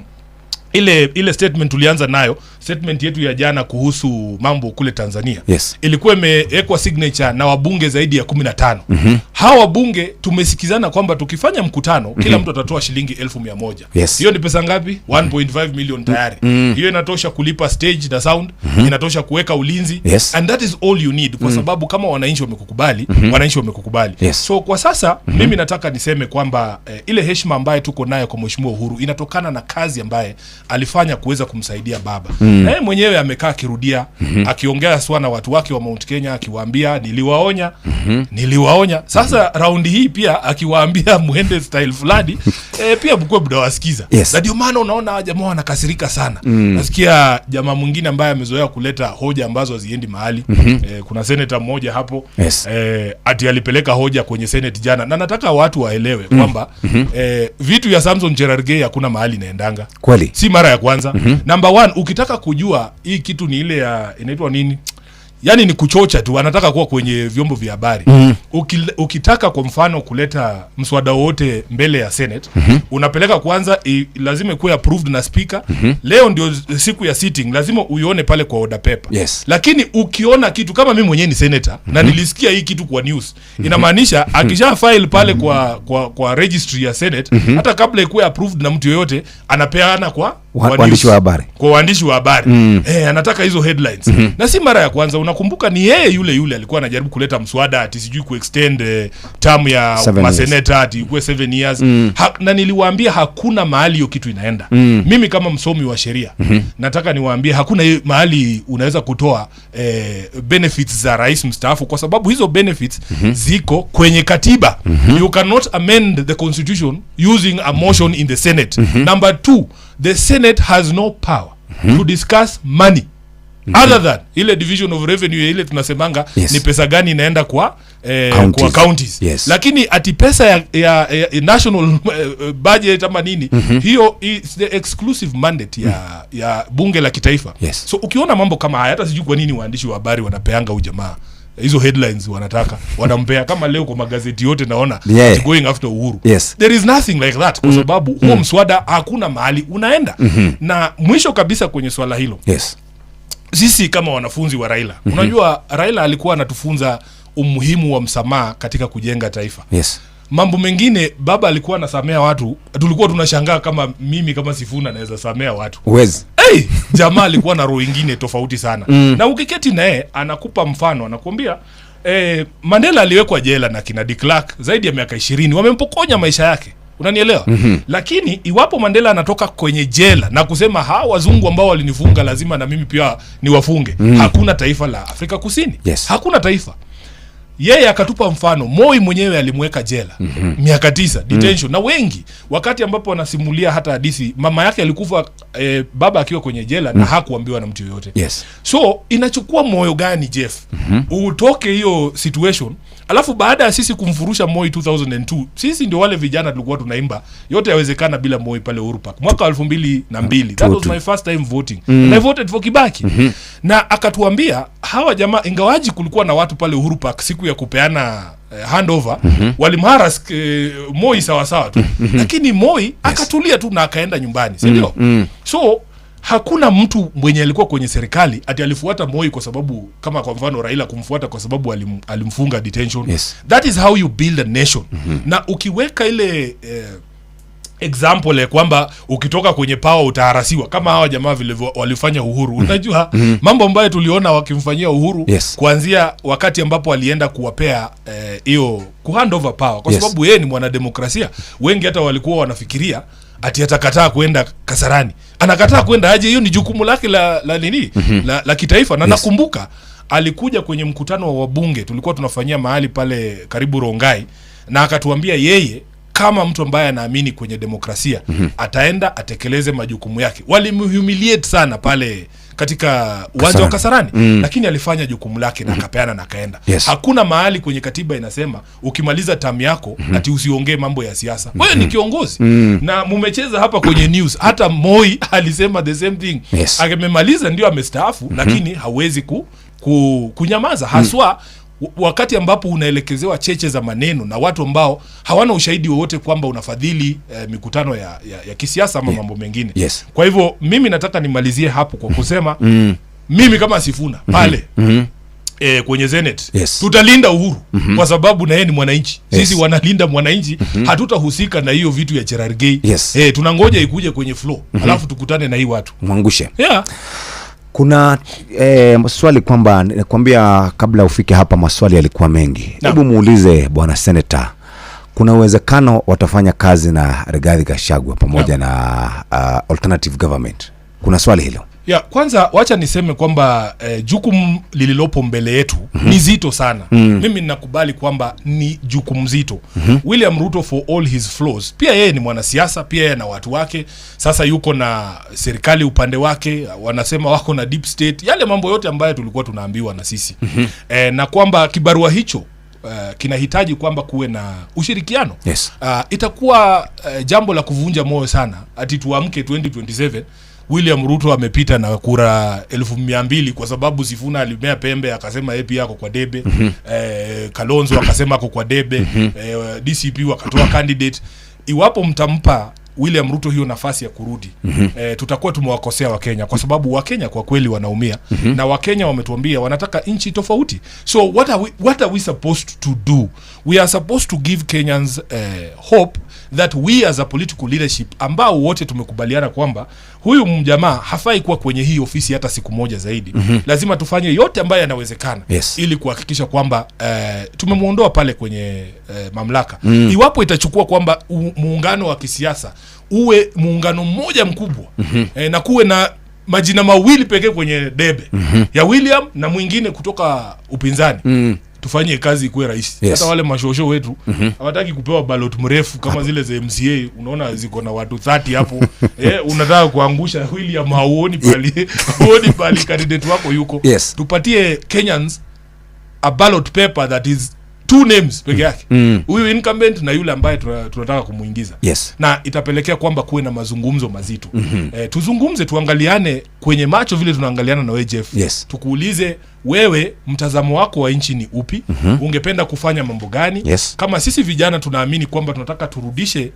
ile statement tulianza nayo, statement yetu ya jana kuhusu mambo kule Tanzania, ilikuwa imewekwa signature na wabunge zaidi ya 15. Hawa wabunge tumesikizana kwamba tukifanya mkutano, kila mtu atatoa shilingi 100,000. Hiyo ni pesa ngapi? 1.5 million tayari. Hiyo inatosha kulipa stage na sound, inatosha kuweka ulinzi. And that is all you need, kwa sababu kama wananchi wamekukubali, wananchi wamekukubali. So kwa sasa mimi nataka niseme kwamba ile heshima ambayo tuko nayo kwa Mheshimiwa Uhuru inatokana na kazi ambaye alifanya kuweza kumsaidia baba. Na yeye mwenyewe amekaa akirudia, akiongea swa na watu wake wa Mount Kenya, akiwaambia niliwaonya, niliwaonya. Sasa raundi hii pia akiwaambia muende style fulani, pia mkuwe mnawasikiza. Na ndio maana unaona hawa jamaa wanakasirika sana. Nasikia jamaa mwingine ambaye amezoea kuleta hoja ambazo haziendi mahali. Kuna seneta mmoja hapo, ati alipeleka hoja kwenye Senate jana, na nataka watu waelewe kwamba vitu ya Samson Cherargei hakuna mahali inaendanga. Si mara ya kwanza. Number one, ukitaka kujua hii kitu ni ile ya inaitwa nini Yani ni kuchocha tu, anataka kuwa kwenye vyombo vya habari. Ukitaka kwa mfano kuleta mswada wote mbele ya Senate, unapeleka kwanza, lazima ikuwe approved na speaker. Leo ndio siku ya sitting, lazima uione pale kwa order paper. Lakini ukiona kitu kama mimi mwenyewe ni senator na nilisikia hii kitu kwa news, inamaanisha akisha file pale kwa registry ya Senate, hata kabla ikuwe approved na mtu yoyote, anapeana kwa waandishi wa habari. Kwa waandishi wa habari. Anataka hizo headlines. Na si mara ya kwanza, unakumbuka ni yeye yule yule alikuwa anajaribu kuleta mswada ati sijui kuextend term ya maseneta ati ikuwe 7 years. Na niliwaambia hakuna mahali hiyo kitu inaenda. Mimi kama msomi wa sheria nataka niwaambie hakuna mahali unaweza kutoa benefits za rais mstaafu, kwa sababu hizo benefits ziko kwenye katiba. You cannot amend the constitution using a motion in the Senate. Number 2, the Senate has no power to discuss money other than ile division of revenue ile tunasemanga ni pesa gani inaenda kwa counties. Kwa counties. Lakini ati pesa ya national budget ama nini, hiyo is the exclusive mandate ya bunge la kitaifa. So ukiona mambo kama haya, hata sijui kwa nini waandishi wa habari wanapeanga ujamaa hizo headlines, wanataka wanampea. Kama leo kwa magazeti yote naona going after Uhuru. There is nothing like that, kwa sababu huo mswada hakuna mahali unaenda. Na mwisho kabisa kwenye swala hilo, sisi kama wanafunzi wa Raila, unajua Raila alikuwa anatufunza umuhimu wa msamaha katika kujenga taifa. Mambo mengine baba alikuwa anasamea watu, tulikuwa tunashangaa kama mimi kama Sifuna naweza samea watu. Uwezi. Hey, jamaa alikuwa na roho ingine tofauti sana. Na ukiketi naye anakupa mfano, anakuambia Mandela aliwekwa jela na kina de Klerk zaidi ya miaka 20, wamempokonya maisha yake. Unanielewa? Lakini iwapo Mandela anatoka kwenye jela na kusema hawa wazungu ambao walinifunga lazima na mimi pia niwafunge, hakuna taifa la Afrika Kusini. Hakuna taifa. Yeye akatupa mfano, Moi mwenyewe alimweka jela miaka 9 detention. Na wengi wakati ambapo wanasimulia hata hadithi, mama yake alikufa baba akiwa kwenye jela na hakuambiwa na mtu yoyote. So inachukua moyo gani, Jeff, utoke hiyo situation? Alafu baada ya sisi kumfurusha Moi 2002, sisi ndio wale vijana tulikuwa tunaimba yote yawezekana bila Moi pale Uhuru Park mwaka 2002. That was my first time voting. And I voted for Kibaki. Na akatuambia hawa jamaa, ingawaji kulikuwa na watu pale Uhuru Park siku ya kupeana handover, walimharas Moi sawa sawa tu. Lakini Moi akatulia tu na akaenda nyumbani, si ndio? So hakuna mtu mwenye alikuwa kwenye serikali ati alifuata Moi kwa sababu, kama kwa mfano Raila kumfuata kwa sababu alimfunga detention. That is how you build a nation. Na ukiweka ile example ya kwamba ukitoka kwenye power utaharasiwa kama hawa jamaa vile walifanya Uhuru. Unajua mambo ambayo tuliona wakimfanyia Uhuru kuanzia wakati ambapo alienda kuwapea hiyo kuhand over power, kwa sababu yeye ni mwanademokrasia. Wengi hata walikuwa wanafikiria ati atakataa kwenda Kasarani. Anakataa kwenda aje? Hiyo ni jukumu lake la nini? La kitaifa. Na nakumbuka alikuja kwenye mkutano wa wabunge tulikuwa tunafanyia mahali pale karibu Rongai, na akatuambia yeye kama mtu ambaye anaamini kwenye demokrasia ataenda atekeleze majukumu yake. Walimhumiliate sana pale katika uwanja wa Kasarani, lakini alifanya jukumu lake na akapeana na akaenda. Hakuna mahali kwenye katiba inasema ukimaliza term yako ati usiongee mambo ya siasa. Wewe ni kiongozi. Na mumecheza hapa kwenye news, hata Moi alisema the same thing. Amemaliza ndio amestaafu, lakini hawezi kunyamaza, haswa wakati ambapo unaelekezewa cheche za maneno na watu ambao hawana ushahidi wowote kwamba unafadhili mikutano ya kisiasa ama mambo mengine. Kwa hivyo mimi nataka nimalizie hapo kwa kusema mimi kama Sifuna pale kwenye Senate tutalinda Uhuru kwa sababu na yeye ni mwananchi. Sisi wanalinda mwananchi, hatutahusika na hiyo vitu ya Cherargei. Tunangoja ikuje kwenye flow, alafu tukutane na hii watu. Mwangushe. Kuna swali kwamba nakwambia kabla ufike hapa maswali yalikuwa mengi. Hebu muulize bwana senator, kuna uwezekano watafanya kazi na Rigathi Gachagua pamoja na alternative government? Kuna swali hilo. Ya, kwanza wacha niseme kwamba jukumu lililopo mbele yetu ni zito sana. Mimi ninakubali kwamba ni jukumu zito. William Ruto for all his flaws, pia yeye ni mwanasiasa, pia yeye na watu wake. Sasa yuko na serikali upande wake, wanasema wako na deep state, yale mambo yote ambayo tulikuwa tunaambiwa na sisi. Na kwamba kibarua hicho kinahitaji kwamba kuwe na ushirikiano. Itakuwa jambo la kuvunja moyo sana ati tuamke 2027 William Ruto amepita na kura 200,000 kwa sababu Sifuna alimea pembe akasema yeye pia ako kwa debe. Kalonzo akasema ako kwa debe. DCP wakatoa candidate. Iwapo mtampa William Ruto hiyo nafasi ya kurudi, tutakuwa tumewakosea Wakenya, kwa sababu Wakenya kwa kweli wanaumia. Na Wakenya wametuambia wanataka nchi tofauti. So what are we supposed to do? We are supposed to give Kenyans hope that we as a political leadership, ambao wote tumekubaliana kwamba huyu mjamaa hafai kuwa kwenye hii ofisi hata siku moja zaidi, lazima tufanye yote ambayo yanawezekana ili kuhakikisha kwamba tumemuondoa pale kwenye mamlaka. Iwapo itachukua kwamba muungano wa kisiasa uwe muungano mmoja mkubwa, na kuwe na majina mawili pekee kwenye debe, ya William na mwingine kutoka upinzani, tufanye kazi ikuwe rahisi. Hata wale mashosho wetu hawataki kupewa ballot mrefu kama zile za MCA, unaona ziko na watu 30 hapo. Unataka kuangusha William, hauoni pali hauoni pali candidate wako yuko. Tupatie Kenyans a ballot paper that is 2 names peke yake, huyu incumbent na yule ambaye tunataka kumuingiza. Na itapelekea kwamba kuwe na mazungumzo mazito. Tuzungumze, tuangaliane kwenye macho vile tunaangaliana na wewe Jeff. Tukuulize wewe mtazamo wako wa nchi ni upi? Ungependa kufanya mambo gani? Kama sisi vijana tunaamini kwamba tunataka turudishe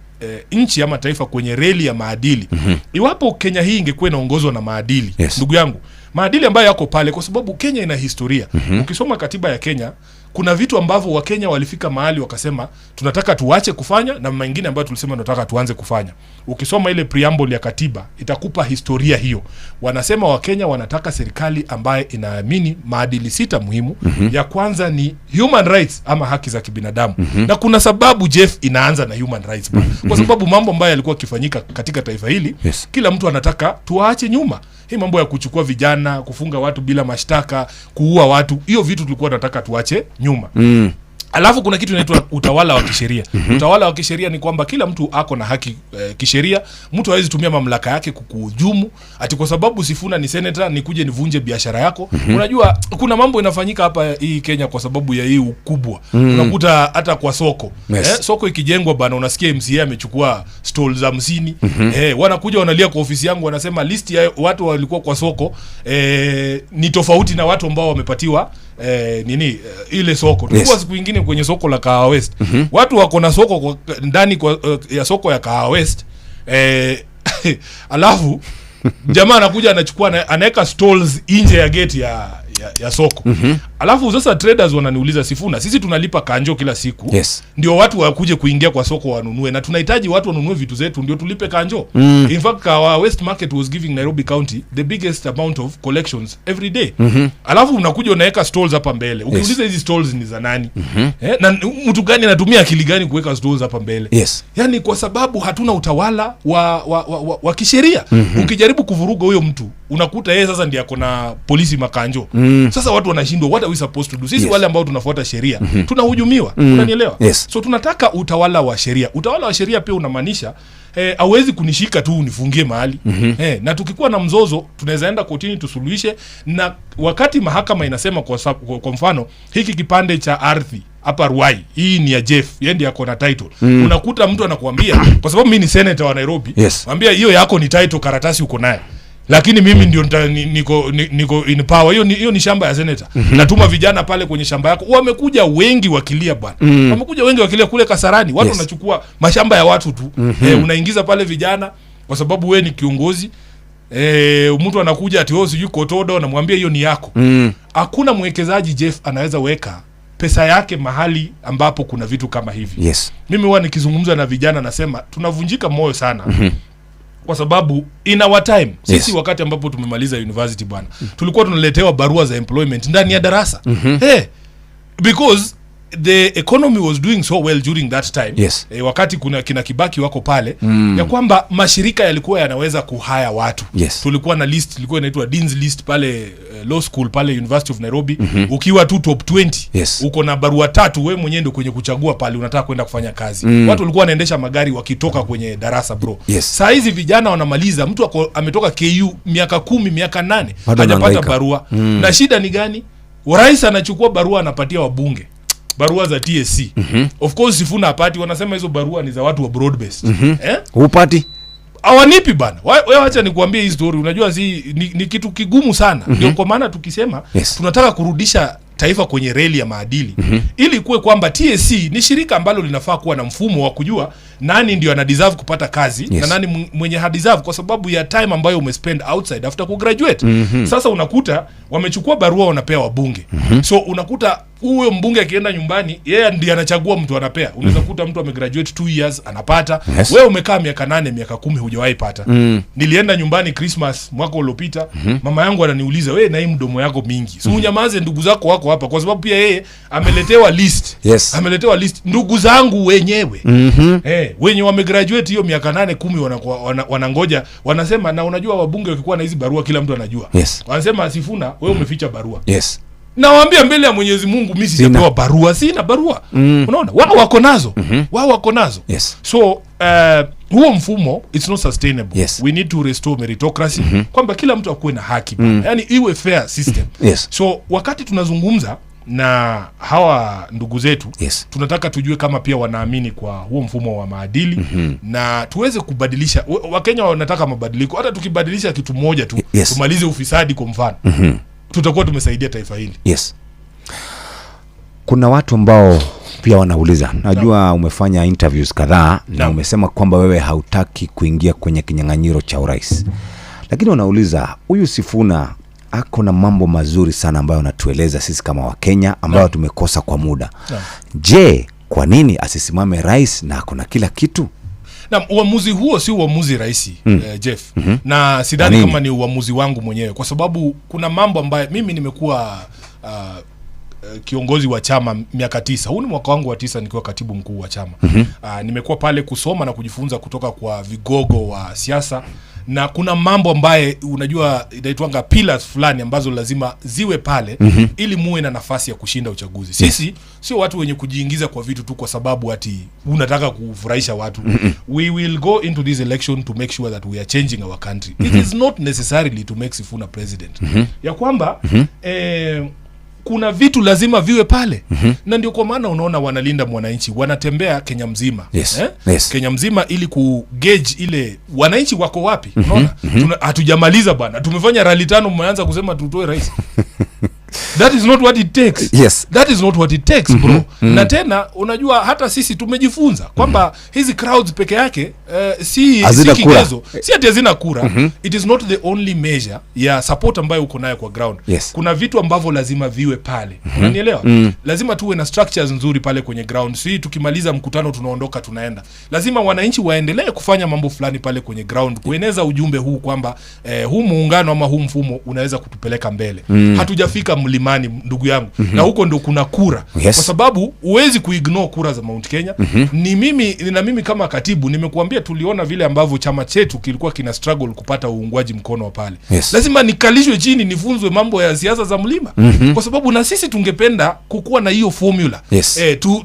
nchi ama taifa kwenye reli ya maadili. Iwapo Kenya hii ingekuwa inaongozwa na maadili, ndugu yangu, maadili ambayo yako pale, kwa sababu Kenya ina historia. Ukisoma katiba ya Kenya, kuna vitu ambavyo Wakenya walifika mahali wakasema tunataka tuache kufanya na mengine ambayo tulisema tunataka tuanze kufanya. Ukisoma ile preamble ya katiba itakupa historia hiyo. Wanasema Wakenya wanataka serikali ambaye inaamini maadili 6 muhimu. Ya kwanza ni human rights ama haki za kibinadamu. Na kuna sababu Jeff inaanza na human rights. Kwa sababu mambo ambayo yalikuwa yakifanyika katika taifa hili, kila mtu anataka tuache nyuma. Hii mambo ya kuchukua vijana, kufunga watu bila mashtaka, kuua watu, hiyo vitu tulikuwa tunataka tuache nyuma. Alafu kuna kitu inaitwa utawala wa kisheria. Utawala wa kisheria ni kwamba kila mtu ako na haki kisheria. Mtu hawezi tumia mamlaka yake kukuhujumu ati kwa sababu Sifuna ni senator nikuje nivunje biashara yako. Unajua kuna mambo inafanyika hapa hii Kenya kwa sababu ya hii ukubwa. Unakuta hata kwa soko. Soko ikijengwa bana, unasikia MCA amechukua stalls 50. Wanakuja wanalia kwa ofisi yangu wanasema list ya watu walikuwa kwa soko ni tofauti na watu ambao wamepatiwa ile soko. Tulikuwa siku nyingine kwenye soko la Kahawa West. Watu wako na soko kwa, ndani kwa, ya soko ya Kahawa West. Alafu jamaa anakuja anachukua anaweka stalls nje ya gate ya soko. Alafu sasa traders wananiuliza, Sifuna, sisi tunalipa kanjo kila siku. Ndio watu wakuje kuingia kwa soko wanunue, na tunahitaji watu wanunue vitu zetu ndio tulipe kanjo. In fact, our West Market was giving Nairobi County the biggest amount of collections every day. Alafu unakuja unaweka stalls hapa mbele. Ukiuliza hizi stalls ni za nani? Na mtu gani anatumia akili gani kuweka stalls hapa mbele? Yaani kwa sababu hatuna utawala wa kisheria. Ukijaribu kuvuruga huyo mtu unakuta yeye sasa ndiye akona polisi makanjo. Sasa watu wanashindwa, what are we supposed to do? Sisi wale ambao tunafuata sheria tunahujumiwa. Unanielewa? So tunataka utawala wa sheria. Utawala wa sheria pia unamaanisha hauwezi kunishika tu unifungie mahali. Na tukikuwa na mzozo tunaweza enda kotini tusuluhishe, na wakati mahakama inasema kwa mfano hiki kipande cha ardhi hapa Ruai hii ni ya Jeff, yeye ndiye ako na title. Unakuta mtu anakuambia kwa sababu mimi ni senator wa Nairobi, mwambia hiyo yako ni title, karatasi uko nayo, lakini mimi ndio niko in power. Hiyo ni shamba ya senator. Natuma vijana pale kwenye shamba yako. Wamekuja wengi wakilia bwana. Wamekuja wengi wakilia kule Kasarani. Watu wanachukua mashamba ya watu tu. Unaingiza pale vijana kwa sababu wewe ni kiongozi. Mtu anakuja ati wewe sijui kotodo, anamwambia hiyo ni yako. Hakuna mwekezaji Jeff anaweza weka pesa yake mahali ambapo kuna vitu kama hivi. Mimi huwa nikizungumza na vijana nasema tunavunjika moyo sana. Kwa sababu in our time sisi wakati ambapo tumemaliza university bwana, tulikuwa tunaletewa barua za employment ndani ya darasa. Because the economy was doing so well during that time. Wakati kuna kina Kibaki wako pale, ya kwamba mashirika yalikuwa yanaweza kuhaya watu. Tulikuwa na list ilikuwa inaitwa Dean's list pale law school pale University of Nairobi. Ukiwa tu top 20 uko na barua 3, wewe mwenyewe ndio kwenye kuchagua pale unataka kwenda kufanya kazi. Watu walikuwa wanaendesha magari wakitoka kwenye darasa bro. Saa hizi vijana wanamaliza, mtu ametoka KU miaka 10 miaka 8 hajapata barua. Na shida ni gani? Rais anachukua barua anapatia wabunge, barua za TSC. Of course Sifuna hapati, wanasema hizo barua ni za watu wa broad based. Hupati? Hawanipi bana. Wewe wacha nikuambie hii story. Unajua si ni kitu kigumu sana. Ndio kwa maana tukisema tunataka kurudisha taifa kwenye reli ya maadili, ili kuwe kwamba TSC ni shirika ambalo linafaa kuwa na mfumo wa kujua nani ndio ana deserve kupata kazi na nani mwenye ha deserve, kwa sababu ya time ambayo umespend outside after kugraduate. Sasa unakuta wamechukua barua wanapea wabunge. So unakuta huyo mbunge akienda nyumbani, yeye ndiye anachagua mtu anapea. Unaweza kuta mtu amegraduate 2 years anapata. Wewe umekaa miaka 8, miaka 10 hujawahi pata. Nilienda nyumbani Christmas mwaka uliopita, mama yangu ananiuliza, wewe na hii mdomo yako mingi, si unyamaze, ndugu zako wako hapa, kwa sababu pia yeye ameletewa list. Ameletewa list ndugu zangu wenyewe. Wenye wamegraduate hiyo miaka 8, 10 wanangoja, wanasema. Na unajua wabunge wakikuwa na hizi barua kila mtu anajua. Wanasema Sifuna wewe umeficha barua. Nawaambia mbele ya Mwenyezi Mungu mimi sijapewa barua, sina barua. Unaona? Wao wako nazo. Wao wako nazo. So huo mfumo it's not sustainable. We need to restore meritocracy, kwamba kila mtu akuwe na haki. Yaani iwe fair system. So wakati tunazungumza na hawa ndugu zetu, tunataka tujue kama pia wanaamini kwa huo mfumo wa maadili, na tuweze kubadilisha. Wakenya wanataka mabadiliko. Hata tukibadilisha kitu moja tu, tumalize ufisadi kwa mfano, tutakuwa tumesaidia taifa hili. Kuna watu ambao pia wanauliza, najua umefanya interviews kadhaa na umesema kwamba wewe hautaki kuingia kwenye kinyang'anyiro cha urais, lakini wanauliza huyu Sifuna ako na mambo mazuri sana ambayo anatueleza sisi kama Wakenya ambayo tumekosa kwa muda. Je, kwa nini asisimame rais na ako na kila kitu? Na uamuzi huo si uamuzi rahisi, Jeff. Na sidhani kama ni uamuzi wangu mwenyewe, kwa sababu kuna mambo ambayo mimi nimekuwa kiongozi wa chama miaka 9. Huu ni mwaka wangu wa 9 nikiwa katibu mkuu wa chama. Nimekuwa pale kusoma na kujifunza kutoka kwa vigogo wa siasa, na kuna mambo ambaye unajua inaitwanga pillars fulani ambazo lazima ziwe pale, ili muwe na nafasi ya kushinda uchaguzi. Sisi sio watu wenye kujiingiza kwa vitu tu kwa sababu ati unataka kufurahisha watu. We will go into this election to make sure that we are changing our country. It is not necessarily to make Sifuna president. Ya kwamba kuna vitu lazima viwe pale. Na ndio kwa maana unaona wanalinda mwananchi wanatembea Kenya mzima. Kenya mzima ili ku gauge ile wananchi wako wapi. Unaona? Hatujamaliza bwana. Tumefanya rally 5 mmeanza kusema tutoe rais. That is not what it takes. That is not what it takes, bro. Na tena unajua hata sisi tumejifunza kwamba hizi crowds peke yake si kigezo. Si ati hazina kura. It is not the only measure ya support ambayo uko nayo kwa ground. Kuna vitu ambavyo lazima viwe pale. Unanielewa? Lazima tuwe na structures nzuri pale kwenye ground. Si tukimaliza mkutano tunaondoka tunaenda. Lazima wananchi waendelee kufanya mambo fulani pale kwenye ground, kueneza ujumbe huu kwamba huu muungano ama huu mfumo unaweza kutupeleka mbele. Hatujafika mlimani ndugu yangu. Na huko ndo kuna kura. Kwa sababu huwezi kuignore kura za Mount Kenya. Ni mimi na mimi kama katibu nimekuambia, tuliona vile ambavyo chama chetu kilikuwa kina struggle kupata uungwaji mkono wa pale. Lazima nikalishwe chini nifunzwe mambo ya siasa za mlima. Kwa sababu na sisi tungependa kukuwa na hiyo formula.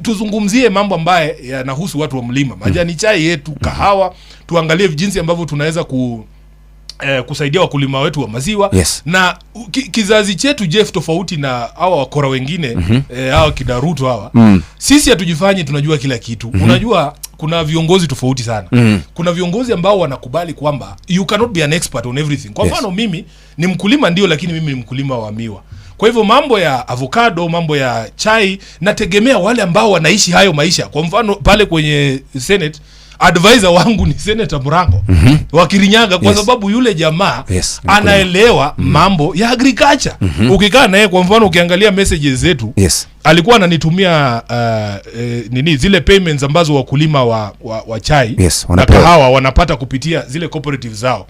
Tuzungumzie mambo ambaye yanahusu watu wa mlima, majani chai yetu, kahawa, tuangalie jinsi ambavyo tunaweza kusaidia wakulima wetu wa maziwa. Na kizazi chetu Jeff, tofauti na hawa wakora wengine, hawa kidaruto hawa, sisi hatujifanyi tunajua kila kitu. Unajua kuna viongozi tofauti sana. Kuna viongozi ambao wanakubali kwamba you cannot be an expert on everything. Kwa mfano mimi ni mkulima ndio, lakini mimi ni mkulima wa miwa. Kwa hivyo mambo ya avocado, mambo ya chai, nategemea wale ambao wanaishi hayo maisha. Kwa mfano pale kwenye Senate, advisor wangu ni Senator Murango wa Kirinyaga, kwa sababu yule jamaa anaelewa mambo ya agriculture. Ukikaa naye kwa mfano, ukiangalia messages zetu, alikuwa ananitumia nini zile payments ambazo wakulima wa chai na kahawa wanapata kupitia zile cooperatives zao.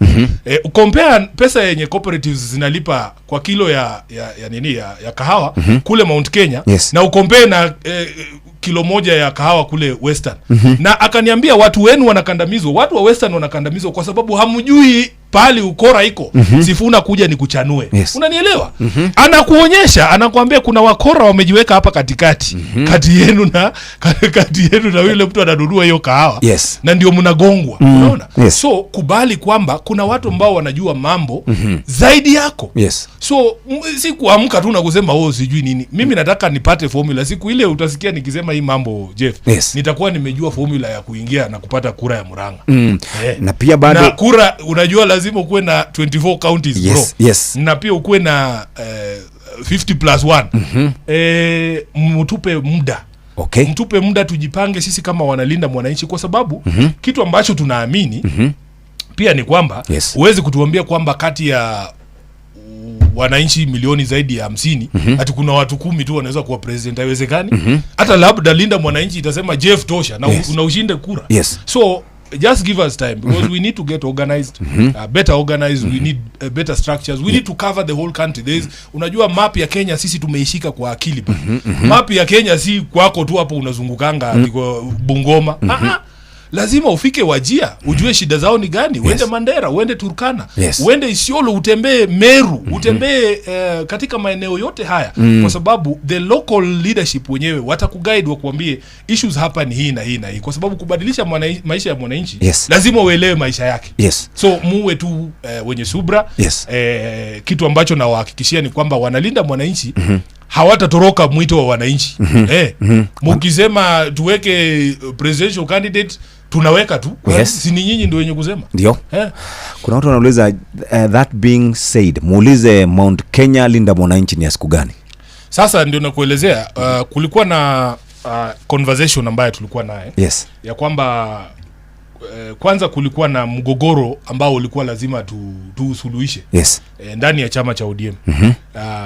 Compare pesa yenye cooperatives zinalipa kwa kilo ya nini ya kahawa kule Mount Kenya, na ukompare na kilo moja ya kahawa kule Western. Na akaniambia watu wenu wanakandamizwa, watu wa Western wanakandamizwa kwa sababu hamjui Pali ukora iko, Sifuna kuja nikuchanue. Unanielewa? Anakuonyesha, anakuambia kuna wakora wamejiweka hapa katikati, kati yenu na kati yenu na yule mtu ananunua hiyo kahawa. Na ndio mnagongwa. Unaona? So kubali kwamba kuna watu ambao wanajua mambo zaidi yako. So si kuamka tu na kusema oh sijui nini. Mimi nataka nipate formula. Siku ile utasikia nikisema hii mambo, Jeff. Nitakuwa nimejua formula ya kuingia na kupata kura ya Murang'a. Na pia bado na kura unajua lazima ukuwe na 24 counties, bro. Na pia ukuwe na 50 plus 1. Mtupe muda. Mtupe muda tujipange sisi kama wanalinda mwananchi, kwa sababu kitu ambacho tunaamini pia ni kwamba huwezi kutuambia kwamba kati ya wananchi milioni zaidi ya 50 ati kuna watu 10 tu wanaweza kuwa president. Haiwezekani. Hata labda Linda Mwananchi itasema Jeff tosha na na ushinde kura. So just give us time because we need to get organized, better organized. We need better structures. We need to cover the whole country. There is, unajua map ya Kenya sisi tumeishika kwa akili. Map ya Kenya si kwako tu hapo unazungukanga Bungoma. Lazima ufike Wajia ujue shida zao ni gani. Uende Mandera, uende Turkana, uende Isiolo, utembee Meru, utembee katika maeneo yote haya, kwa sababu the local leadership wenyewe watakuguide, wakuambie issues hapa ni hii na hii na hii, kwa sababu kubadilisha maisha ya mwananchi lazima uelewe maisha yake. So muwe tu wenye subra. Kitu ambacho nawahakikishia ni kwamba wanalinda mwananchi hawatatoroka mwito wa wananchi. Mukisema tuweke presidential candidate tunaweka tu. Si ni nyinyi ndio wenye kusema? Ndio. Kuna watu wanauliza, that being said, muulize Mount Kenya Linda Mwananchi ni ya siku gani? Sasa ndio nakuelezea, kulikuwa na conversation ambayo tulikuwa naye. Ya kwamba kwanza kulikuwa na mgogoro ambao ulikuwa lazima tusuluhishe. Ndani ya chama cha ODM.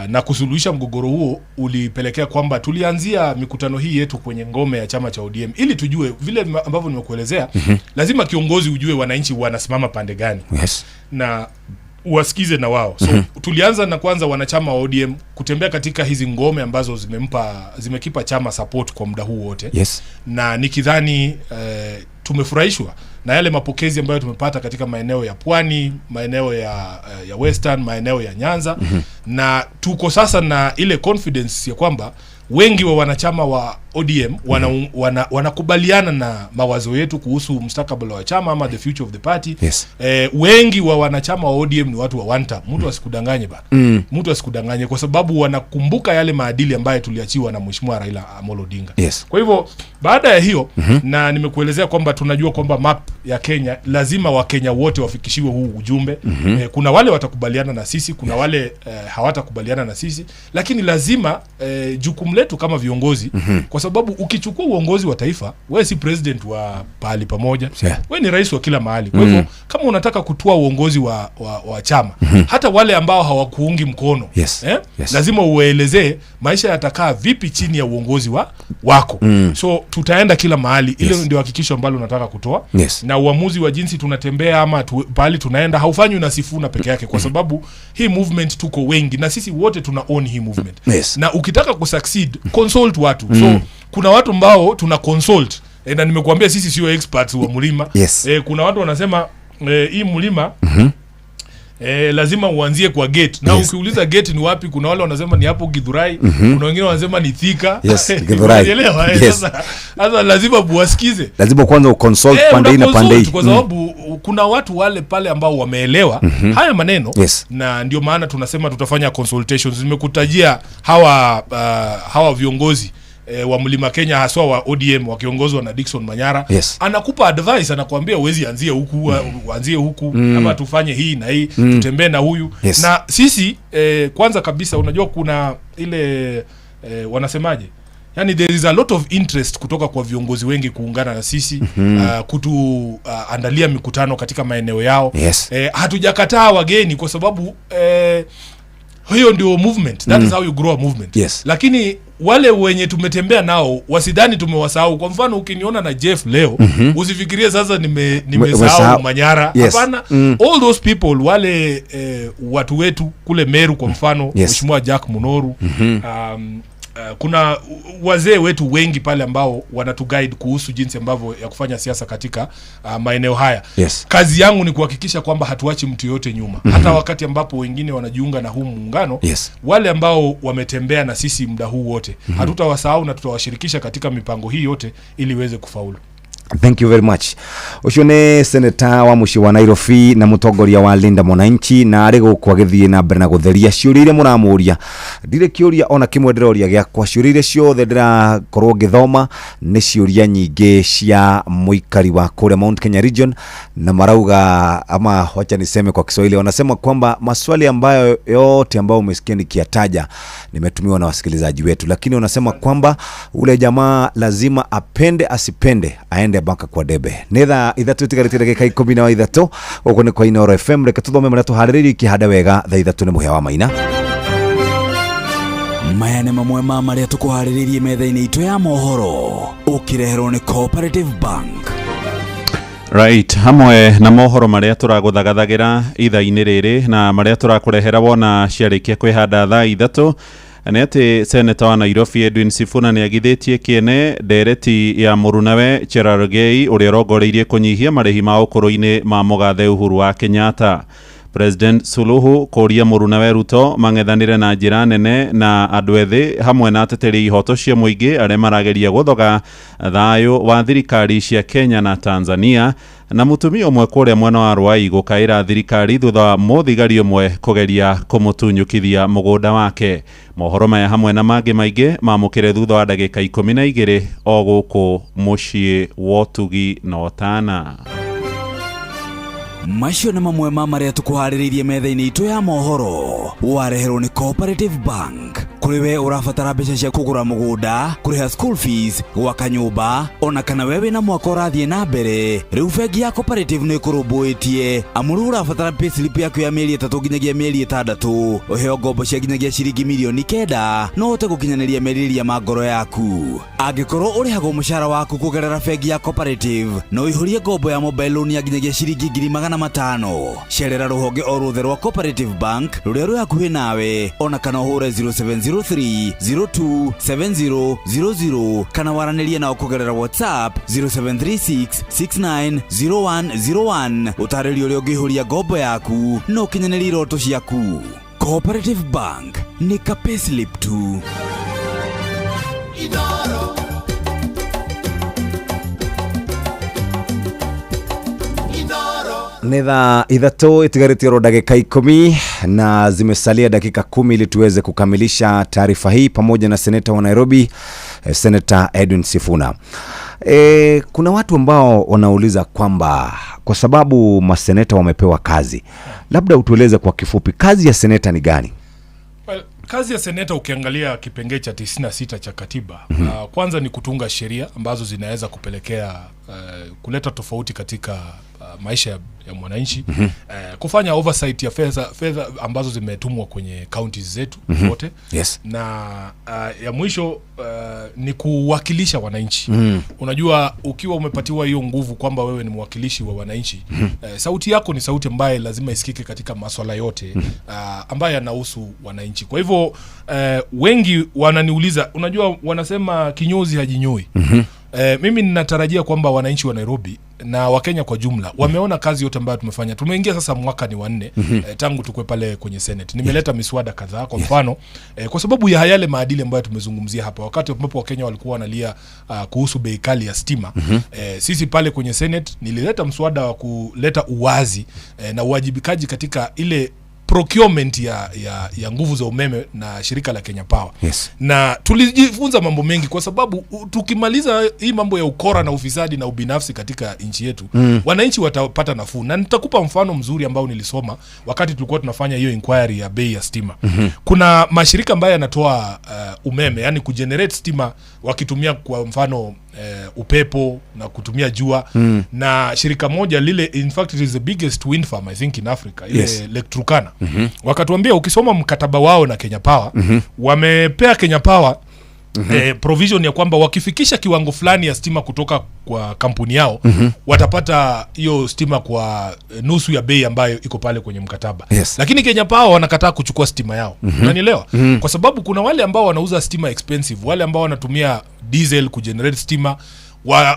Na kusuluhisha mgogoro huo ulipelekea kwamba tulianzia mikutano hii yetu kwenye ngome ya chama cha ODM ili tujue vile ambavyo nimekuelezea. Lazima kiongozi ujue wananchi wanasimama pande gani. Na wasikize na wao. So tulianza na kwanza wanachama wa ODM kutembea katika hizi ngome ambazo zimekipa chama support kwa muda huu wote. Na nikidhani tumefurahishwa na yale mapokezi ambayo tumepata katika maeneo ya Pwani, maeneo ya Western, maeneo ya Nyanza. Na tuko sasa na ile confidence ya kwamba wengi wa wanachama wa ODM wanakubaliana na mawazo yetu kuhusu mustakabali wa chama ama the future of the party. Wengi wa wanachama wa ODM ni watu wa one term. Mtu asikudanganye bana. Mtu asikudanganye, kwa sababu wanakumbuka yale maadili ambayo tuliachiwa na Mheshimiwa Raila Amolo Odinga. Kwa hivyo baada ya hiyo, na nimekuelezea kwamba tunajua kwamba map ya Kenya lazima Wakenya wote wafikishiwe huu ujumbe. Kuna wale watakubaliana na sisi, kuna wale hawatakubaliana na sisi, lakini lazima jukumu letu kama viongozi, kwa sababu ukichukua uongozi wa taifa, wewe si president wa pahali pamoja, wewe ni rais wa kila mahali. Kwa hivyo kama unataka kutoa uongozi wa chama, hata wale ambao hawakuungi mkono, lazima uelezee maisha yatakaa vipi chini ya uongozi wako. So tutaenda kila mahali. Ile ndio hakikisho ambalo nataka kutoa. Na uamuzi wa jinsi tunatembea ama pahali tunaenda haufanywi na Sifuna peke yake, kwa sababu hii movement tuko wengi na sisi wote tuna own hii movement. Na ukitaka kusucceed, consult watu. So kuna watu ambao tuna consult, na nimekuambia sisi sio experts wa mlima. Kuna watu wanasema hii mlima lazima uanzie kwa gate. Na ukiuliza gate ni wapi, kuna wale wanasema ni hapo Githurai, kuna wengine wanasema ni Thika. Githurai. Sasa lazima buwasikize. Lazima kwanza uconsult pande hii na pande hii. Kwa sababu kuna watu wale pale ambao wameelewa haya maneno. Na ndio maana tunasema tutafanya consultations. Nimekutajia hawa viongozi wa Mlima Kenya, haswa wa ODM wakiongozwa na Dickson Manyara. Anakupa advice, anakuambia uwezi anzie huku, uanzie huku, ama tufanye hii na hii, tutembee na huyu. Na sisi kwanza kabisa unajua kuna ile wanasemaje? Yani there is a lot of interest kutoka kwa viongozi wengi kuungana na sisi, kutuandalia mikutano katika maeneo yao. Hatujakataa wageni kwa sababu hiyo ndio movement. That is how you grow a movement. Lakini wale wenye tumetembea nao wasidhani tumewasahau. Kwa mfano ukiniona na Jeff leo, usifikirie sasa nimesahau Manyara. Hapana. All those people wale watu wetu kule Meru kwa mfano, Mheshimiwa Jack Munoru, Kuna wazee wetu wengi pale ambao wanatuguide kuhusu jinsi ambavyo ya kufanya siasa katika maeneo haya. Kazi yangu ni kuhakikisha kwamba hatuachi mtu yote nyuma. Hata wakati ambapo wengine wanajiunga na huu muungano, wale ambao wametembea na sisi muda huu wote, hatutawasahau na tutawashirikisha katika mipango hii yote ili iweze kufaulu. Thank you very much. Ũcio nĩ seneta wa mũciĩ wa Nairobi na mũtongoria wa Linda Mwananchi, na arĩ gũkũ agĩthiĩ na mbere na gũtheria ciũria iria mũramũria. Ndirĩ kĩũria ona kĩmwe ndĩroria gĩakwa, ciũria iria ciothe ndĩrakorwo ngĩthoma nĩ ciũria nyingĩ cia mũikari wa kũrĩa Mount Kenya region, na marauga, ama wacha niseme kwa Kiswahili, wanasema kwamba maswali ambayo yote ambayo umesikia nikiyataja nimetumiwa na wasikilizaji wetu, lakini wanasema kwamba ule jamaa lazima apende asipende aende mpaka kwa debe. Nĩ thaa 3 itigarĩtie ndagĩka 13. Gũkũ nĩ kwa Inooro FM. Reke tũthome marĩa tũharĩrĩirie ikĩhanda wega thaa 3 nĩ Mũhĩa wa Maina. Maya nĩ mamwe ma marĩa tũkũharĩrĩirie metha-inĩ itũ ya mohoro, ũkĩreherwo nĩ Cooperative Bank. Right, hamwe na mohoro marĩa tũragũthagathagira ithaa-inĩ rĩrĩ na marĩa tũrakũrehera wona ciarĩkia kwĩhanda thaa 3 nĩ atĩ seneta wa Nairobi Edwin Sifuna nĩ agithĩtie kĩene ndereti ya mũrunawe Cherargei ũrĩa ũrongoreirie kũnyihia marĩhi ma ũkũrũ-inĩ ma mũgathe Uhuru wa Kenyatta. President Suluhu kũria mũrunawe Ruto mang'ethanĩre na njĩra nene na andũ ethĩ hamwe na ateteri ihoto cia mũingĩ arĩa marageria gũthoga thayũ wa thirikari cia Kenya na Tanzania, na mũtumia ũmwe kũrĩa mwena wa Ruai gũkaĩra thirikari thutha wa mũthigari ũmwe kũgeria kũmũtunyũkithia mũgũnda wake. Mohoro maya hamwe na mangĩ maingĩ mamũkĩre thutha wa ndagĩka 12 o gũkũ mũciĩ wa ũtugi na ũtana. Macio nĩ mamwe ma marĩa tũkũharĩrĩirie metha-inĩ itũ ya mohoro, wareherwo nĩ Cooperative Bank. Kũrĩ we ũrabatara mbeca cia kũgũra mũgũnda, kũrĩha school fees, gwaka nyũmba, ona kana we wĩna mwaka ũrathiĩ na mbere, rĩu bengi ya Cooperative nĩ ĩkũrũmbũĩtie. Amu rĩu ũrabatara payslip yaku ya mĩeri 3 nginyagia mĩeri 6, ũheo ngombo cia nginyagia ciringi mirioni 9, no ũhote gũkinyanĩria merirĩria ma ngoro yaku. Angĩkorwo ũrĩhagwo mũcara waku kũgerera bengi ya Cooperative, no ũihũrie ngombo ya mobile loan ya nginyagia ciringi 500,000. Cerera rũhonge o ruothe rwa Cooperative Bank rũrĩa rwĩ hakuhĩ nawe, ona kana ũhũre 0703 0270 00 kana waranĩrie nao kũgerera WhatsApp 0736 690101. Ũtarĩrio ũrĩa ũngĩihũria ngombo yaku na ũkinyanĩrie iroto ciaku. Cooperative Bank nĩ ka payslip tu. Nĩ thaa 3 itigarĩtie oro ndagĩka 10 na zimesalia dakika 10 ili tuweze kukamilisha taarifa hii pamoja na seneta wa Nairobi, Senator Edwin Sifuna. Kuna watu ambao wanauliza kwamba kwa sababu maseneta wamepewa kazi, labda utueleze kwa kifupi kazi ya seneta ni gani? Well, kazi ya seneta ukiangalia kipengee cha 96 cha katiba, kwanza ni kutunga sheria ambazo zinaweza kupelekea kuleta tofauti katika maisha ya mwananchi, kufanya oversight ya fedha ambazo zimetumwa kwenye counties zetu zote. Na ya mwisho ni kuwakilisha wananchi. Unajua ukiwa umepatiwa hiyo nguvu kwamba wewe ni mwakilishi wa wananchi, sauti yako ni sauti ambayo lazima isikike katika masuala yote ambayo yanahusu wananchi. Kwa hivyo wengi wananiuliza, unajua wanasema kinyozi hajinyoi. Mimi ninatarajia kwamba wananchi wa Nairobi na Wakenya kwa jumla wameona kazi yote ambayo tumefanya. Tumeingia sasa mwaka ni wa 4 tangu tukue pale kwenye Senate. Nimeleta miswada kadhaa kwa mfano, kwa sababu ya yale maadili ambayo tumezungumzia hapa wakati ambapo Wakenya walikuwa wanalia kuhusu bei kali ya stima. Sisi pale kwenye Senate nilileta mswada wa kuleta uwazi na uwajibikaji katika ile procurement ya nguvu za umeme na shirika la Kenya Power. Na tulijifunza mambo mengi kwa sababu tukimaliza hii mambo ya ukora na ufisadi na ubinafsi katika nchi yetu, wananchi watapata nafuu. Na nitakupa mfano mzuri ambao nilisoma wakati tulikuwa tunafanya hiyo inquiry ya bei ya stima. Kuna mashirika ambayo yanatoa umeme, yani kugenerate stima wakitumia kwa mfano upepo na kutumia jua. Na shirika moja lile, in fact it is the biggest wind farm I think in Africa, ile Lake Turkana. Wakatuambia ukisoma mkataba wao na Kenya Power, wamepea Kenya Power Provision ya kwamba wakifikisha kiwango fulani ya stima kutoka kwa kampuni yao, watapata hiyo stima kwa nusu ya bei ambayo iko pale kwenye mkataba. Lakini Kenya Power wanakataa kuchukua stima yao. Unanielewa? Kwa sababu kuna wale ambao wanauza stima expensive, wale ambao wanatumia diesel kugenerate stima,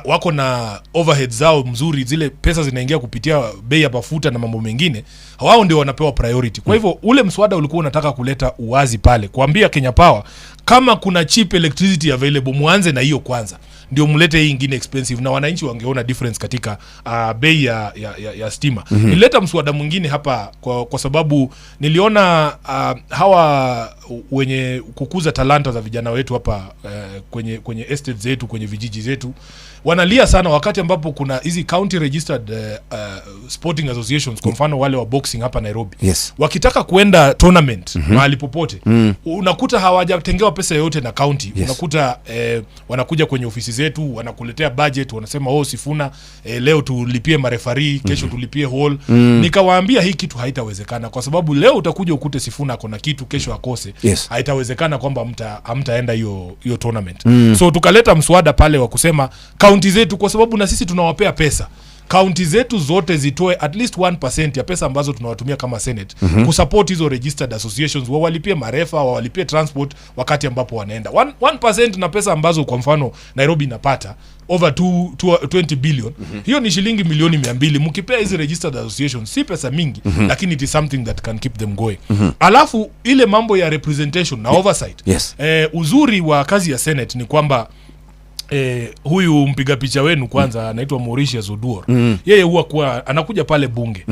wako na overhead zao mzuri, zile pesa zinaingia kupitia bei ya mafuta na mambo mengine, wao ndio wanapewa priority. Kwa hivyo ule mswada ulikuwa unataka kuleta uwazi pale, kuambia Kenya Power kama kuna cheap electricity available, muanze na hiyo kwanza, ndio mlete hii ingine expensive, na wananchi wangeona difference katika bei ya stima. Nilileta mswada mwingine hapa kwa sababu niliona hawa wenye kukuza talanta za vijana wetu hapa kwenye estate zetu, kwenye vijiji zetu, wanalia sana wakati ambapo kuna hizi county registered sporting associations, kwa mfano wale wa boxing hapa Nairobi, wakitaka kuenda tournament mahali popote, unakuta hawajatengewa pesa yoyote na county. Unakuta wanakuja kwenye ofisi zetu, wanakuletea budget, wanasema, "Oh, Sifuna, leo tulipie marefari, kesho tulipie hall." Nikawaambia hii kitu haitawezekana, kwa sababu leo utakuja ukute Sifuna ako na kitu, kesho akose. Haitawezekana kwamba hamtaenda hiyo tournament. So tukaleta mswada pale wa kusema kaunti zetu, kwa sababu na sisi tunawapea pesa, kaunti zetu zote zitoe at least 1% ya pesa ambazo tunawatumia kama Senate kusupport hizo registered associations, wawalipie marefa, wawalipie transport wakati ambapo wanaenda. 1% na pesa ambazo kwa mfano Nairobi inapata over 20 billion, hiyo ni shilingi milioni 200. Mkipea hizi registered associations, si pesa mingi, lakini it is something that can keep them going. Alafu ile mambo ya representation na oversight, uzuri wa kazi ya Senate ni kwamba huyu mpiga picha wenu kwanza anaitwa Mauritius Oduor. Yeye huwa kuwa anakuja pale bunge.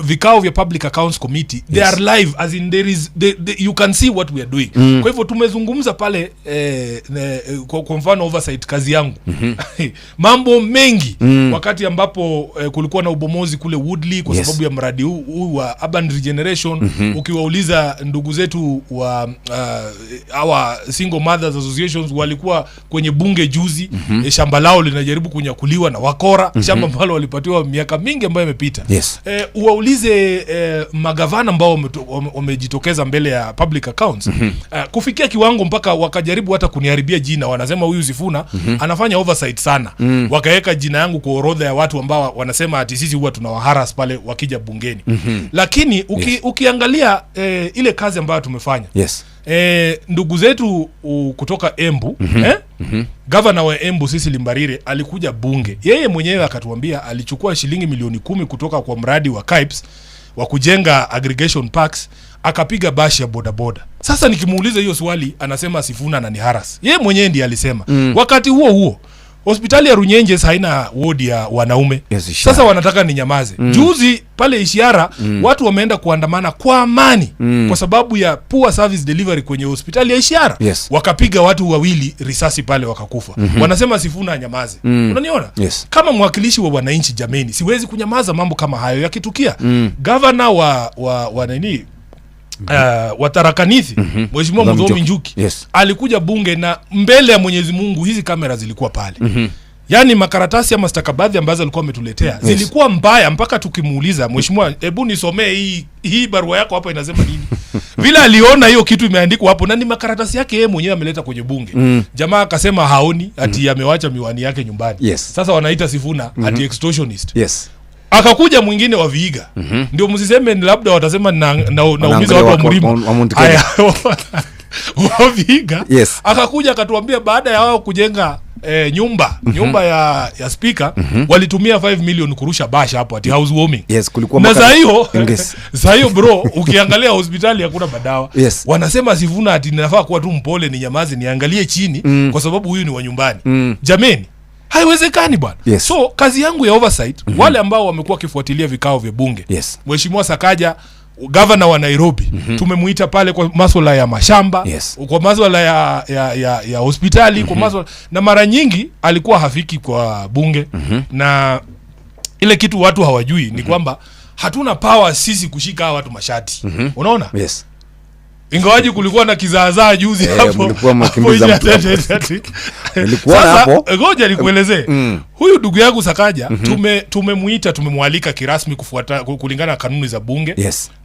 Vikao vya Public Accounts Committee, they are live, as in there is you can see what we are doing. Kwa hivyo tumezungumza pale kwa mfano oversight, kazi yangu, mambo mengi, wakati ambapo kulikuwa na ubomozi kule Woodley kwa sababu ya mradi huu wa urban regeneration. Ukiwauliza ndugu zetu wa our single mothers associations, walikuwa kwenye bunge juzi, shamba lao linajaribu kunyakuliwa na wakora, shamba ambalo walipatiwa miaka mingi ambayo imepita. Uwaulize magavana ambao wamejitokeza mbele ya public accounts, kufikia kiwango mpaka wakajaribu hata kuniharibia jina, wanasema huyu Sifuna anafanya oversight sana. Wakaweka jina yangu kwa orodha ya watu ambao wanasema ati sisi huwa tunawaharas pale wakija bungeni. Lakini ukiangalia ile kazi ambayo tumefanya, ndugu zetu kutoka Embu, gavana wa Embu Cecily Mbarire alikuja bunge yeye mwenyewe akatuambia alichukua shilingi milioni 10 kutoka kwa mradi wa KIPES wa kujenga aggregation parks, akapiga bash ya bodaboda. Sasa nikimuuliza hiyo swali, anasema Sifuna ananiharas. Yeye mwenyewe ndiye alisema. Wakati huo huo hospitali ya Runyenjes haina wodi ya wanaume. Ishiara. Sasa wanataka ninyamaze. Juzi pale Ishiara watu wameenda kuandamana kwa amani kwa sababu ya poor service delivery kwenye hospitali ya Ishiara. Wakapiga watu wawili risasi pale wakakufa. Wanasema Sifuna anyamaze. Unaniona? Yes. Kama mwakilishi wa wananchi, jameni, siwezi kunyamaza mambo kama hayo yakitukia. Gavana wa nini, wa Tharaka Nithi, Mheshimiwa Muthomi Muthomi Njuki. Njuki alikuja bunge na mbele ya Mwenyezi Mungu hizi kamera zilikuwa pale. Yaani makaratasi ama stakabadhi ambazo alikuwa ametuletea zilikuwa mbaya mpaka tukimuuliza, "Mheshimiwa, hebu nisomee hii barua yako hapa inasema nini?" Vile aliona hiyo kitu imeandikwa hapo na ni makaratasi yake yeye mwenyewe ameleta kwenye bunge, jamaa akasema haoni, ati amewacha miwani yake nyumbani. Sasa wanaita Sifuna ati extortionist. Akakuja mwingine wa Vihiga, ndio msiseme ni labda watasema naumiza Wanaangalia watu wa mlima. wa Mount Kenya. Aya, wa Vihiga akakuja akatuambia baada ya wao kujenga nyumba nyumba ya speaker, walitumia 5 million kurusha basha hapo ati housewarming. Yes, kulikuwa Na saa hiyo saa hiyo bro, ukiangalia hospitali hakuna madawa. Wanasema Sifuna ati nafaa kuwa tu mpole, ni nyamaze, niangalie chini kwa sababu huyu ni wa nyumbani. Jameni, haiwezekani bwana. So kazi yangu ya oversight, wale ambao wamekuwa wakifuatilia vikao vya bunge, Mheshimiwa Sakaja, gavana wa Nairobi, tumemuita pale kwa maswala ya mashamba, kwa maswala ya hospitali, kwa maswala, na mara nyingi alikuwa hafiki kwa bunge. Na ile kitu watu hawajui ni kwamba hatuna power sisi kushika hawa watu mashati. Unaona? Yes. Ingawaji kulikuwa na kizaazaa juzi hapo. Mlikuwa mnakimbiza hapo mtu nje hapo. ati. Nilikuona Sasa, hapo. Ngoja nikuelezee. Huyu ndugu yangu Sakaja tumemwita, tumemwalika kirasmi kufuata kulingana na kanuni za bunge.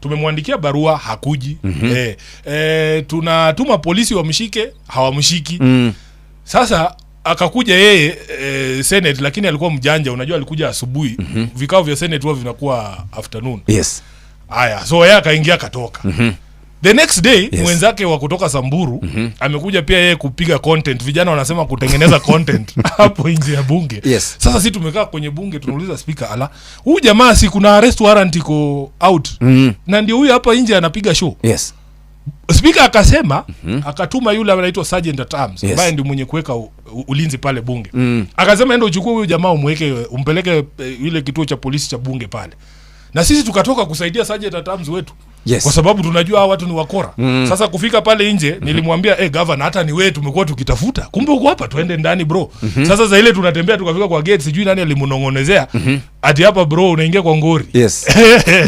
Tumemwandikia barua, hakuji. Tunatuma polisi wamshike, hawamshiki. Sasa akakuja yeye Senate, lakini alikuwa mjanja, unajua alikuja asubuhi. Vikao vya Senate huwa vinakuwa afternoon. Haya, so yeye akaingia akatoka. The next day mwenzake wa kutoka Samburu amekuja pia yeye kupiga content. Vijana wanasema kutengeneza content hapo nje ya bunge. Sasa si tumekaa kwenye bunge tunauliza speaker, ala, huyu jamaa si kuna arrest warrant iko out na ndio huyu hapa nje anapiga show. Speaker akasema, akatuma yule anaitwa Sergeant at Arms ambaye ndio mwenye kuweka ulinzi pale bunge. Akasema enda uchukue huyu jamaa umweke, umpeleke ile kituo cha polisi cha bunge pale. Na sisi tukatoka kusaidia Sergeant at Arms wetu. Kwa sababu tunajua hawa watu ni wakora. Sasa kufika pale nje nilimwambia, governor, hata ni wewe tumekuwa tukitafuta. Kumbe uko hapa, tuende ndani bro. Sasa za ile tunatembea tukafika kwa gate, sijui nani alimnongonezea. Ati hapa bro unaingia kwa ngori.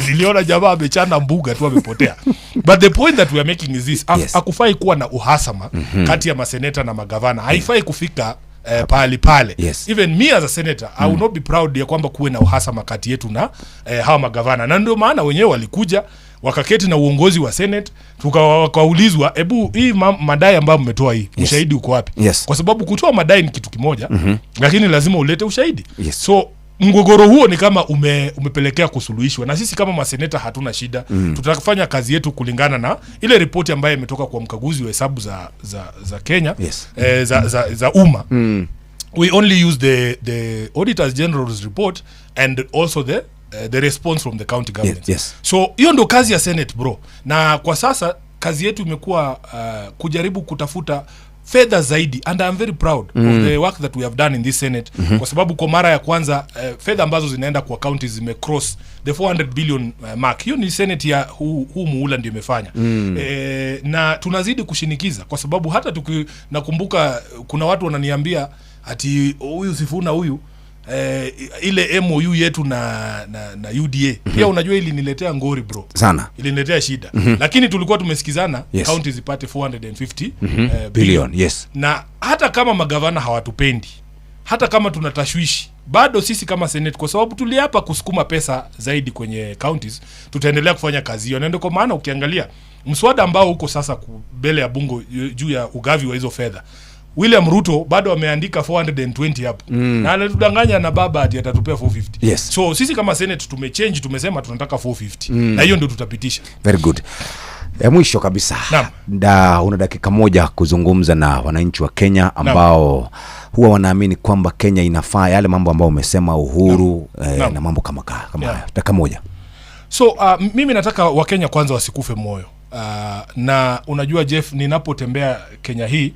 Niliona jamaa amechana mbuga tu amepotea. But the point that we are making is this, hakufai kuwa na uhasama kati ya maseneta na magavana. Haifai kufika pahali pale. Even me as a senator, I will not be proud ya kwamba kuwe na uhasama kati yetu na hawa magavana. Na ndio maana wenyewe walikuja wakaketi na uongozi wa Senate, wakaulizwa, hebu hii madai ambayo mmetoa hii, ushahidi uko wapi? Kwa sababu kutoa madai ni kitu kimoja, lakini lazima ulete ushahidi. So mgogoro huo ni kama umepelekea kusuluhishwa, na sisi kama maseneta hatuna shida. Tutafanya kazi yetu kulingana na ile ripoti ambayo imetoka kwa mkaguzi wa hesabu za Kenya, za umma. We only use the Auditor General's report and also the response from the county government. So hiyo ndo kazi ya Senate bro, na kwa sasa kazi yetu imekuwa kujaribu kutafuta fedha zaidi, and I am very proud of the work that we have done in this Senate, kwa sababu kwa mara ya kwanza fedha ambazo zinaenda kwa counties zimecross the 400 billion mark. Hiyo ni Senate ya huu muhula ndio imefanya. Na tunazidi kushinikiza kwa sababu hata nakumbuka kuna watu wananiambia ati huyu Sifuna huyu ile MOU yetu na UDA pia unajua iliniletea ngori bro sana, iliniletea shida. Lakini tulikuwa tumesikizana county zipate 450 billion. Na hata kama magavana hawatupendi, hata kama tunatashwishi, bado sisi kama Senate, kwa sababu tuliapa kusukuma pesa zaidi kwenye counties, tutaendelea kufanya kazi hiyo. Na ndio kwa maana ukiangalia mswada ambao uko sasa mbele ya bunge juu ya ugavi wa hizo fedha, William Ruto bado ameandika 420 hapo. Na anatudanganya na baba ati atatupea 450. So sisi kama Senate tumechange, tumesema tunataka 450. Na hiyo ndio tutapitisha. Very good. Ya mwisho kabisa, una dakika moja kuzungumza na wananchi wa Kenya ambao huwa wanaamini kwamba Kenya inafaa yale mambo ambayo umesema, uhuru na mambo kama hayo. Dakika moja. So mimi nataka Wakenya kwanza wasikufe moyo. Na unajua Jeff, ninapotembea Kenya hii,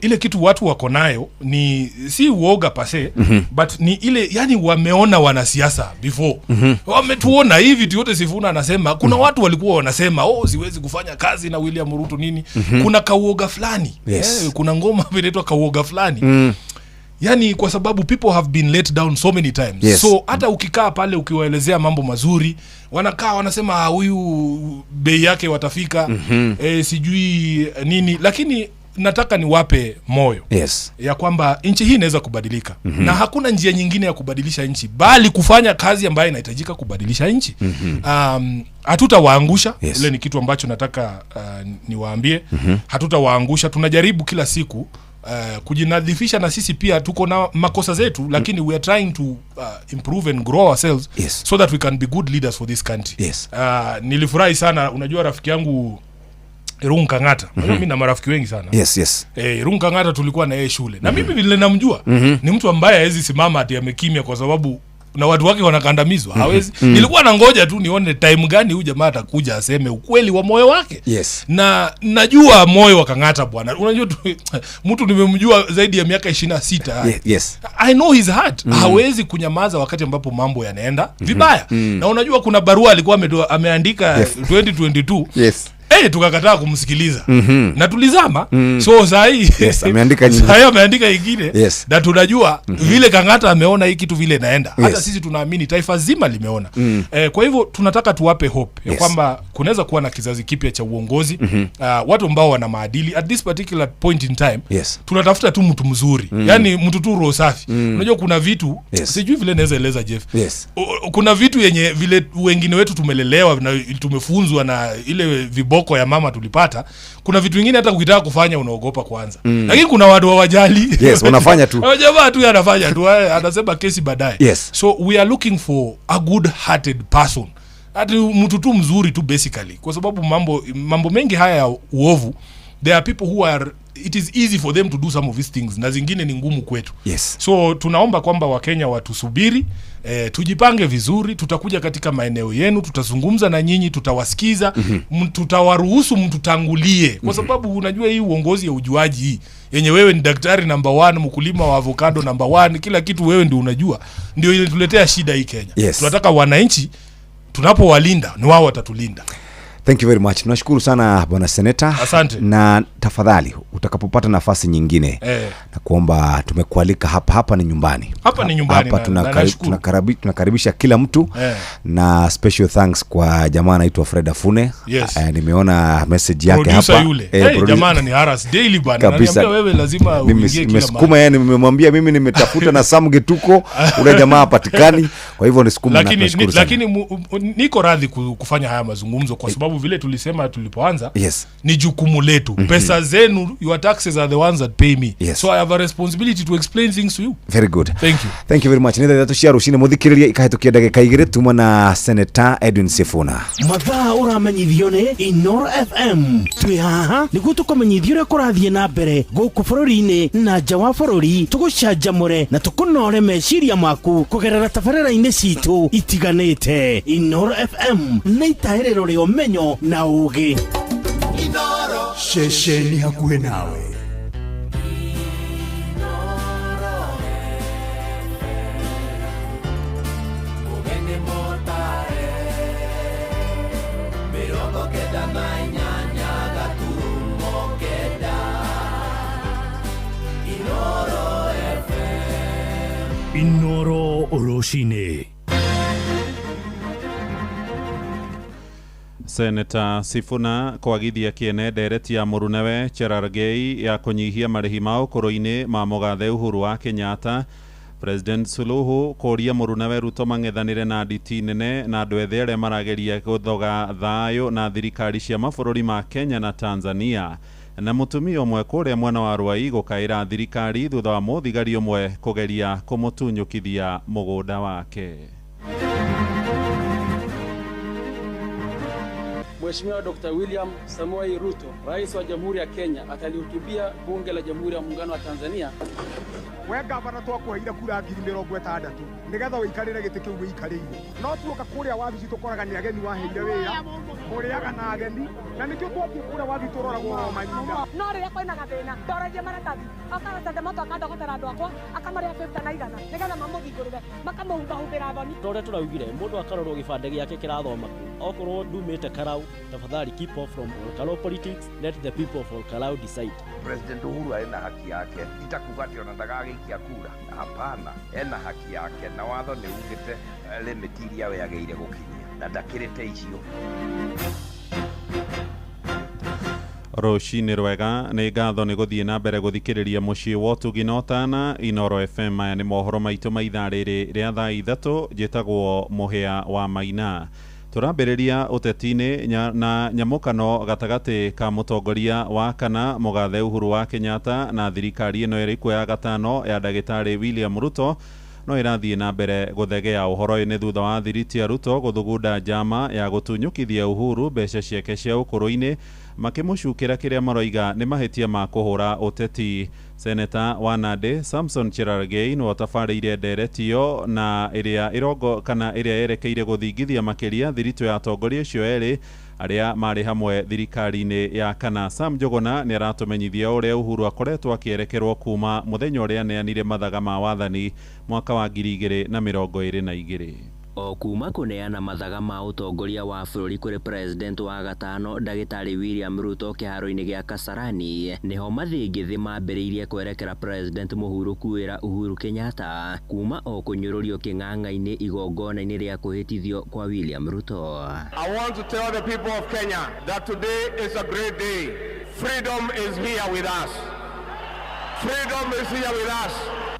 ile kitu watu wako nayo ni si uoga pase, but ni ile yani wameona wanasiasa before. Wametuona hivi tu yote. Sifuna anasema kuna watu walikuwa wanasema siwezi kufanya kazi na William Ruto nini. Kuna kauoga fulani. Kuna ngoma inaitwa kauoga fulani. Yani kwa sababu people have been let down so many times. So hata ukikaa pale ukiwaelezea mambo mazuri, wanakaa wanasema huyu bei yake watafika, sijui nini, lakini nataka niwape moyo ya kwamba nchi hii inaweza kubadilika. Na hakuna njia nyingine ya kubadilisha nchi bali kufanya kazi ambayo inahitajika kubadilisha nchi. Hatutawaangusha. Ile ni kitu ambacho nataka niwaambie. Hatutawaangusha. Tunajaribu kila siku kujinadhifisha, na sisi pia tuko na makosa zetu, lakini we are trying to improve and grow ourselves so that we can be good leaders for this country. Nilifurahi sana, unajua rafiki yangu Irungu Kang'ata. Mimi na marafiki wengi sana. Irungu Kang'ata tulikuwa na yeye shule. Na mimi vile namjua, ni mtu ambaye hawezi simama ati amekimya kwa sababu na watu wake wanakandamizwa. Hawezi. Nilikuwa nangoja tu nione time gani huyu jamaa atakuja aseme ukweli wa moyo wake. Na najua moyo wa Kang'ata bwana. Unajua mtu nimemjua zaidi ya miaka 26. I know his heart. Hawezi kunyamaza wakati ambapo mambo yanaenda vibaya. Na unajua kuna barua alikuwa ameandika 2022. Tukakataa kumsikiliza. Na tulizama. So saa hii Yes, ameandika nyingine. Saa hii ameandika ingine. Yes. Na tunajua vile Kang'ata ameona hii kitu vile inaenda. Hata Yes. sisi tunaamini taifa zima limeona. Kwa hivyo tunataka tuwape hope ya kwamba kunaweza kuwa na kizazi kipya cha uongozi. Watu ambao wana maadili at this particular point in time. Yes. Tunatafuta tu mtu mzuri. Yaani mtu tu roho safi. Unajua kuna vitu sijui vile naweza eleza Jeff. Yes. Kuna vitu yenye vile wengine wetu tumelelewa na tumefunzwa na ile viboko ya mama tulipata. Kuna vitu vingine hata ukitaka kufanya unaogopa kwanza. Lakini kuna watu hawajali. Yes, wanafanya tu. Jamaa tu anafanya tu, anasema kesi baadaye. Yes. So we are looking for a good hearted person. Ati mtu tu mzuri tu basically. Kwa sababu mambo mengi haya ya uovu, there are people who are, it is easy for them to do some of these things, na zingine ni ngumu kwetu. Yes. So tunaomba kwamba Wakenya watusubiri, tujipange vizuri, tutakuja katika maeneo yenu, tutazungumza na nyinyi, tutawasikiza, tutawaruhusu mtutangulie, kwa sababu unajua hii uongozi ya ujuaji hii yenye wewe ni daktari number 1, mkulima wa avocado number 1, kila kitu wewe ndio unajua, ndio inatuletea shida hii Kenya. Yes. Tunataka wananchi tunapowalinda ni wao watatulinda. Thank you very much. Tunashukuru sana Bwana Seneta. Asante. Na tafadhali utakapopata nafasi nyingine na kuomba, tumekualika hapa ni nyumbani. Hapa ni nyumbani Hapa tunakaribisha kila mtu. Na special thanks kwa jamaa anaitwa Fred Afune. Yes. Nimeona message yake producer hapa. Yule. Hey, jamaa ni harass daily bana. Kabisa. Ananiambia wewe lazima uingie kila mahali. Nimesukuma yani, nimemwambia mimi nimetafuta na Sam Gituko, ule jamaa hapatikani. Kwa hivyo nisukuma na tunashukuru sana. Lakini niko radhi kufanya haya mazungumzo kwa sababu vile tulisema tulipoanza, Yes. ni jukumu letu. Pesa zenu, your taxes are the ones that pay me. Yes. So I have a responsibility to explain things to you. Very good. Thank you. Thank you very much. Nitha ithatũ cia rũcinĩ mũthikĩrĩria ikahĩtũkia ndagĩka 2 tuma na Senator Edwin Sifuna. Mathaa ũramenyithio nĩ Inoro FM. Twĩ haha nĩguo tũkũmenyithia ũrĩa kũrathiĩ na mbere gũkũ bũrũri-inĩ na nja wa bũrũri, tũgũcanjamũre na tũkũnore meciria maku kũgerera tabarĩra-inĩ citũ itiganĩte. Inoro FM nĩ itahĩrĩro rĩa ũmenyo na ũgĩ. Ceceni hakuhĩ nawe. Inoro rũcinĩ. Senator Sifuna kwagithia kĩene ndereti ya mũrunawe Cherargei ya kũnyihia marĩhi ma ũkũrũ-inĩ ma mũgathe Uhuru wa Kenyatta. President Suluhu kũria mũrunawe Ruto mang'ethanĩre na nditi nene na andũ ethĩ arĩa marageria gũthoga thayũ na thirikari cia mabũrũri ma Kenya na Tanzania. Na mũtumia ũmwe kũrĩa mwena wa Ruai gũkaĩra thirikari thutha wa mũthigari ũmwe kũgeria kũmũtunyũkithia mũgũnda wake. Mheshimiwa Dr. William Samoei Ruto, Rais wa Jamhuri ya Kenya, atalihutubia Bunge la Jamhuri ya Muungano wa Tanzania. We gavana twakuheire kura 60,000 nigetha wikarire giti kiu wikarire, no tuoka kuria wabici tukoraga ni ageni waheire wira uriaga na ageni, na nikio twathiĩ kuria wabici turoragwo o manyina. No rĩrĩa kwĩna gathĩna ndoragia maratathi akarata moto akandogotera andũ akwa akamarĩha 50 na 100 nĩgetha mamũthingũrĩre makamũhubahumbĩra thoni. Tore tũraugire mũndũ akarorwo gĩbandĩ gĩake kĩrathoma kũ, okorwo ndumĩte Karau, tafadhali keep off from Olkalou politics, let the people of Olkalou decide. President Uhuru ena haki yake, itakuga atĩ ona ndagagĩikia kura, hapana, ena haki yake na watho nĩ ugĩte limit iria we agĩrĩire gũkinyia na ndakĩrĩte icio. Rũcinĩ rwega, nĩ ngatho nĩ gũthiĩ na mbere gũthikĩrĩria mũciĩ wa ũtugi na ũtana Inoro FM. Maya nĩ mohoro maitũ ma ithaa rĩrĩ rĩa thaa 3. Njĩtagwo Mũhĩa wa Maina. Tũrambĩrĩria ũteti-inĩ na nyamũkano gatagatĩ ka mũtongoria wa kana mũgathe Uhuru wa Kenyatta na thirikari ĩno ĩrĩ kuo ya gatano ya ndagĩtarĩ William Ruto no ĩrathiĩ na mbere gũthegea. Ũhoro ũyũ nĩ thutha wa thiriti ya Ruto gũthugunda njama ya gũtunyũkithia Uhuru mbeca ciake cia ũkũrũ-inĩ, makĩmũcukĩra kĩrĩa maroiga nĩ mahĩtia ma kũhũra ũteti. Seneta wa Nandi Samson Cherargei nĩwe ũtabarĩire ndereti ĩyo na ĩrĩa ĩrongo kana ĩrĩa yerekeire gũthingithia makĩria thiritũ ya atongoria acio erĩ arĩa marĩ hamwe thirikari-inĩ ya kana. Sam Njuguna nĩ aratũmenyithia ũrĩa Uhuru akoretwo akĩerekerwo kuma mũthenya ũrĩa aneanire mathaga ma wathani mwaka wa 2022. O kuma kũneana mathaga ma ũtongoria wa bũrũri kũrĩ president wa gatano ndagĩtarĩ William Ruto kĩharo-inĩ gĩa Kasarani nĩho mathĩngĩthĩ mambĩrĩirie kwerekera president mũhurũku wĩra Uhuru Kenyatta kuma o kũnyũrũrio kĩng'ang'a-inĩ igongona-inĩ rĩa kwĩhĩtithio kwa William Ruto. I want to tell the people of Kenya that today is a great day. Freedom is here with us. Freedom is here with us.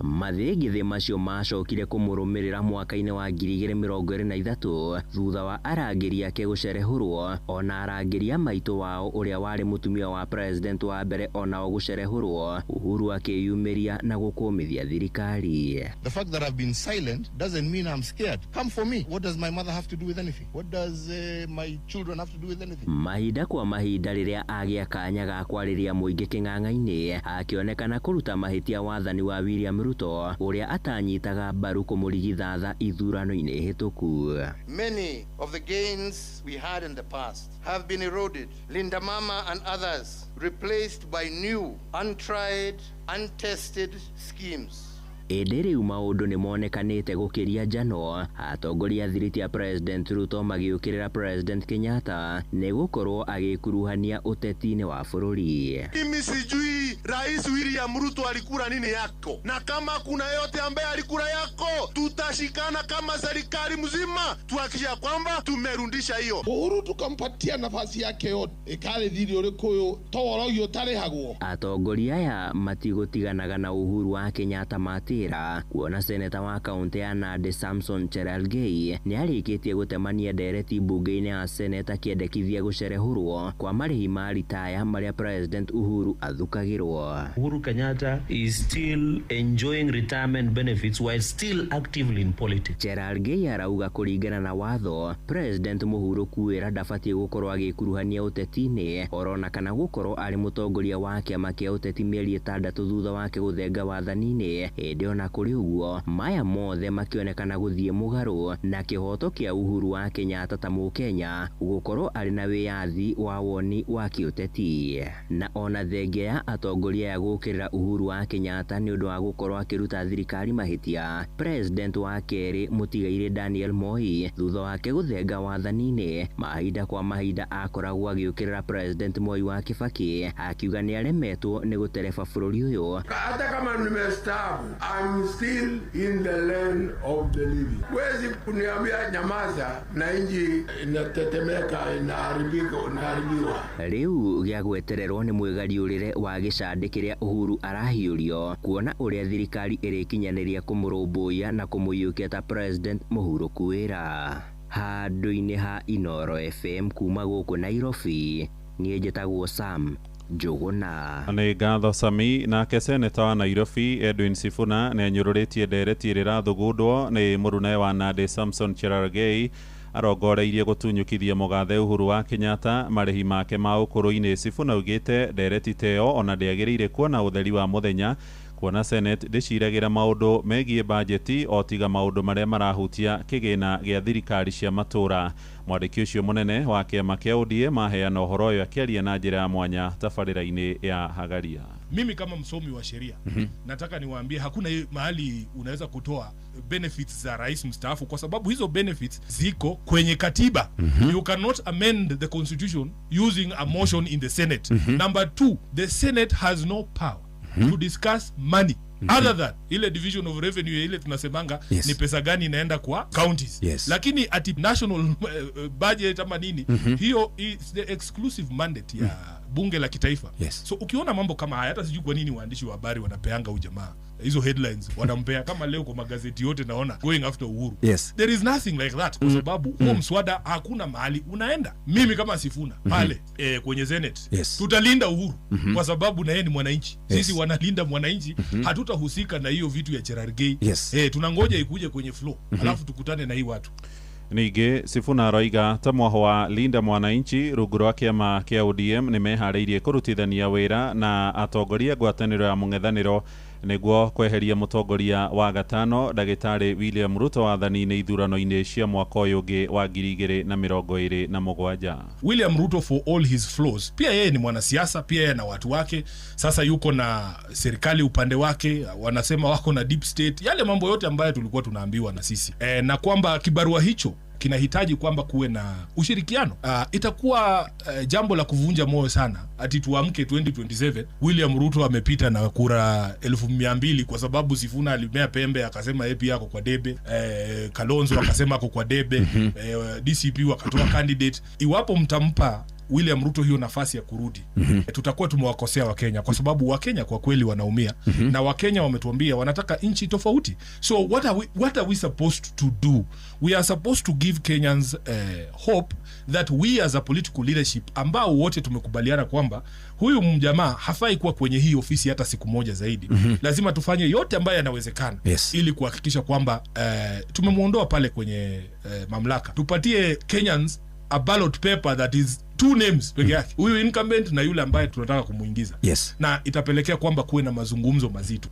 Mathĩngĩthĩ macio macokire kũmũrũmĩrĩra mwaka-inĩ wa 2023 thutha wa arangĩri ake gũcerehũrwo ona arangĩri a maitũ wao ũrĩa warĩ mũtumia wa president wa mbere onao gũcerehũrwo. Uhuru akĩyumĩria na gũkũmithia thirikari. The fact that I've been silent doesn't mean I'm scared. Come for me. What does my mother have to do with anything? What does my children have to do with anything? Mahinda kwa mahinda rĩrĩa agĩa kanya ga kwarĩria mũingĩ kĩng'ang'a-inĩ akĩonekana kũruta mahĩtia wathani wa William Ruto ũrĩa atanyitaga mbaru kũmũrigithatha ithurano-inĩ hĩtũku. Many of the gains we had in the past have been eroded. Linda Mama and others replaced by new, untried, untested schemes. Ĩndĩ rĩu maũndũ nĩ monekanĩte gũkĩria njano atongoria thiriti ya President Ruto magĩũkĩrĩra President Kenyatta nĩ gũkorwo agĩkuruhania ũteti-inĩ wa bũrũri. Mimi sijui Rais William Ruto alikula nini yako, na kama kuna yote ambaye alikula yako, tutashikana kama serikali mzima tuhakikisha kwamba tumerundisha hiyo. Uhuru tukampatia nafasi yake yote ikale thiri urikuyu toworogio utarihagwo. Atongoria aya matigũtiganaga na Uhuru wa Kenyatta matira kuona seneta wa kaunti ya Nandi Samson Cherargei nĩ arĩkĩtie gũtemania ndereti mbunge-inĩ ya seneta akĩendekithia gũcerehũrwo kwa marĩhi ma ritaya marĩa President Uhuru athukagĩrwo. Uhuru Kenyatta is still enjoying retirement benefits while still actively in politics. Cherargei arauga kũringana na watho President mũhurũku wĩra ndabatiĩ gũkorwo agĩkuruhania ũteti-inĩ orona kana gũkorwo arĩ mũtongoria wa kĩama kĩa ũteti mĩeri 6 thutha wake gũthenga wathani-inĩ. Ĩndĩ ona kũrĩ ũguo maya mothe makĩonekana gũthiĩ mũgarũ na kĩhoto kĩa Uhuru wa Kenyatta ta mũkenya gũkorwo arĩ na wĩyathi wa woni wa kĩũteti. Na ona thengia ya atongoria ya gũkĩrĩra Uhuru wa Kenyatta nĩ ũndũ wa gũkorwo akĩruta thirikari mahĩtia, President wa kerĩ mũtigairĩ Daniel Moi thutha wake gũthenga wathani-inĩ mahinda kwa mahinda akoragwo agĩũkĩrĩra President Moi wa Kibaki akiuga nĩ aremetwo nĩ gũtereba bũrũri ũyũ. Hata kama nimestaafu, I'm still in the land of the living. Huwezi kuniambia nyamaza na nchi inatetemeka, inaharibika, inaharibiwa. Rĩu gĩa gwetererwo nĩ mwĩgariũrĩre wa gĩcandĩ kĩrĩa Uhuru arahiũrio kuona ũrĩa thirikari ĩrĩkinyanĩria kũmũrũmbũiya na kũmũiyũkia ta President mũhurũku wĩra. Handũ-inĩ ha Inoro FM kuma gũkũ Nairobi, niĩ njĩtagwo Sam Njũgũna. Nĩ ngatho Sami. Nake seneta wa Nairobi Edwin Sifuna nĩ anyũrũrĩtie ndereti ĩrĩa ĩrathugundwo nĩ mũrune wa Nandi Samson Cherargei arongoreirie gũtunyũkithia mũgathe Uhuru wa Kenyatta marĩhi make ma ũkũrũ-inĩ. Sifuna augĩte ndereti ta ĩyo ona ndĩagĩrĩire kuona ũtheri wa mũthenya kuona Senate ndĩciragĩra maũndũ megiĩ bajeti o tiga maũndũ marĩa marahutia kĩgĩna gĩa thirikari cia matũũra. Mwandĩki ũcio mũnene wa kĩama kĩa ODM aheana ũhoro ũyũ akĩaria na njĩra ya mwanya tabarĩra-inĩ ya Hagaria. Mimi kama msomi wa sheria nataka niwaambie hakuna mahali unaweza kutoa benefits za rais mstaafu kwa sababu hizo benefits ziko kwenye katiba. You cannot amend the constitution using a motion in the Senate. Number 2, the Senate has no power to discuss money other than ile division of revenue ile tunasemanga ni pesa gani inaenda kwa counties. Lakini ati national budget ama nini, hiyo is the exclusive mandate ya bunge la kitaifa. So ukiona mambo kama haya, hata sijui kwa nini waandishi wa habari wanapeanga ujamaa hizo headlines wanampea kama leo kwa magazeti yote naona going after Uhuru. There is nothing like that kwa sababu huo mswada hakuna mahali unaenda. Mimi kama Sifuna pale kwenye Senate tutalinda Uhuru kwa sababu na yeye ni mwananchi. Sisi wanalinda mwananchi, hatutahusika na hiyo vitu ya Cherargei. Tunangoja ikuje kwenye flow alafu tukutane na hii watu. Ningĩ Sifuna aroiga ta mwaho wa Linda Mwananchi rungu rwa kĩama kĩa ODM nĩ meharĩirie kũrutithania wĩra na atongoria ngwatanĩro ya mũng'ethanĩro Nĩguo kweheria mũtongoria wa gatano ndagĩtarĩ William Ruto wathani-inĩ ithurano-inĩ cia mwaka ũyũ ũngĩ wa 2027. William Ruto for all his flaws, pia yeye ni mwanasiasa, pia yeye na watu wake. Sasa yuko na serikali upande wake, wanasema wako na deep state, yale mambo yote ambayo tulikuwa tunaambiwa na sisi na kwamba kibarua hicho kinahitaji kwamba kuwe na ushirikiano. Itakuwa jambo la kuvunja moyo sana ati tuamke 2027 William Ruto amepita na kura 200,000 kwa sababu Sifuna alimea pembe akasema yeye pia ako kwa debe, Kalonzo akasema ako kwa debe, DCP wakatoa candidate. Iwapo mtampa William Ruto hiyo nafasi ya kurudi, tutakuwa tumewakosea Wakenya, kwa sababu Wakenya kwa kweli wanaumia, na Wakenya wametuambia wanataka nchi tofauti. So what are we supposed to do? We are supposed to give Kenyans hope that we as a political leadership, ambao wote tumekubaliana kwamba huyu mjamaa hafai kuwa kwenye hii ofisi hata siku moja zaidi, lazima tufanye yote ambayo yanawezekana, ili kuhakikisha kwamba tumemuondoa pale kwenye mamlaka. Tupatie Kenyans a ballot paper that is two names peke yake, huyu incumbent na yule ambaye tunataka kumuingiza. Na itapelekea kwamba kuwe na mazungumzo mazito.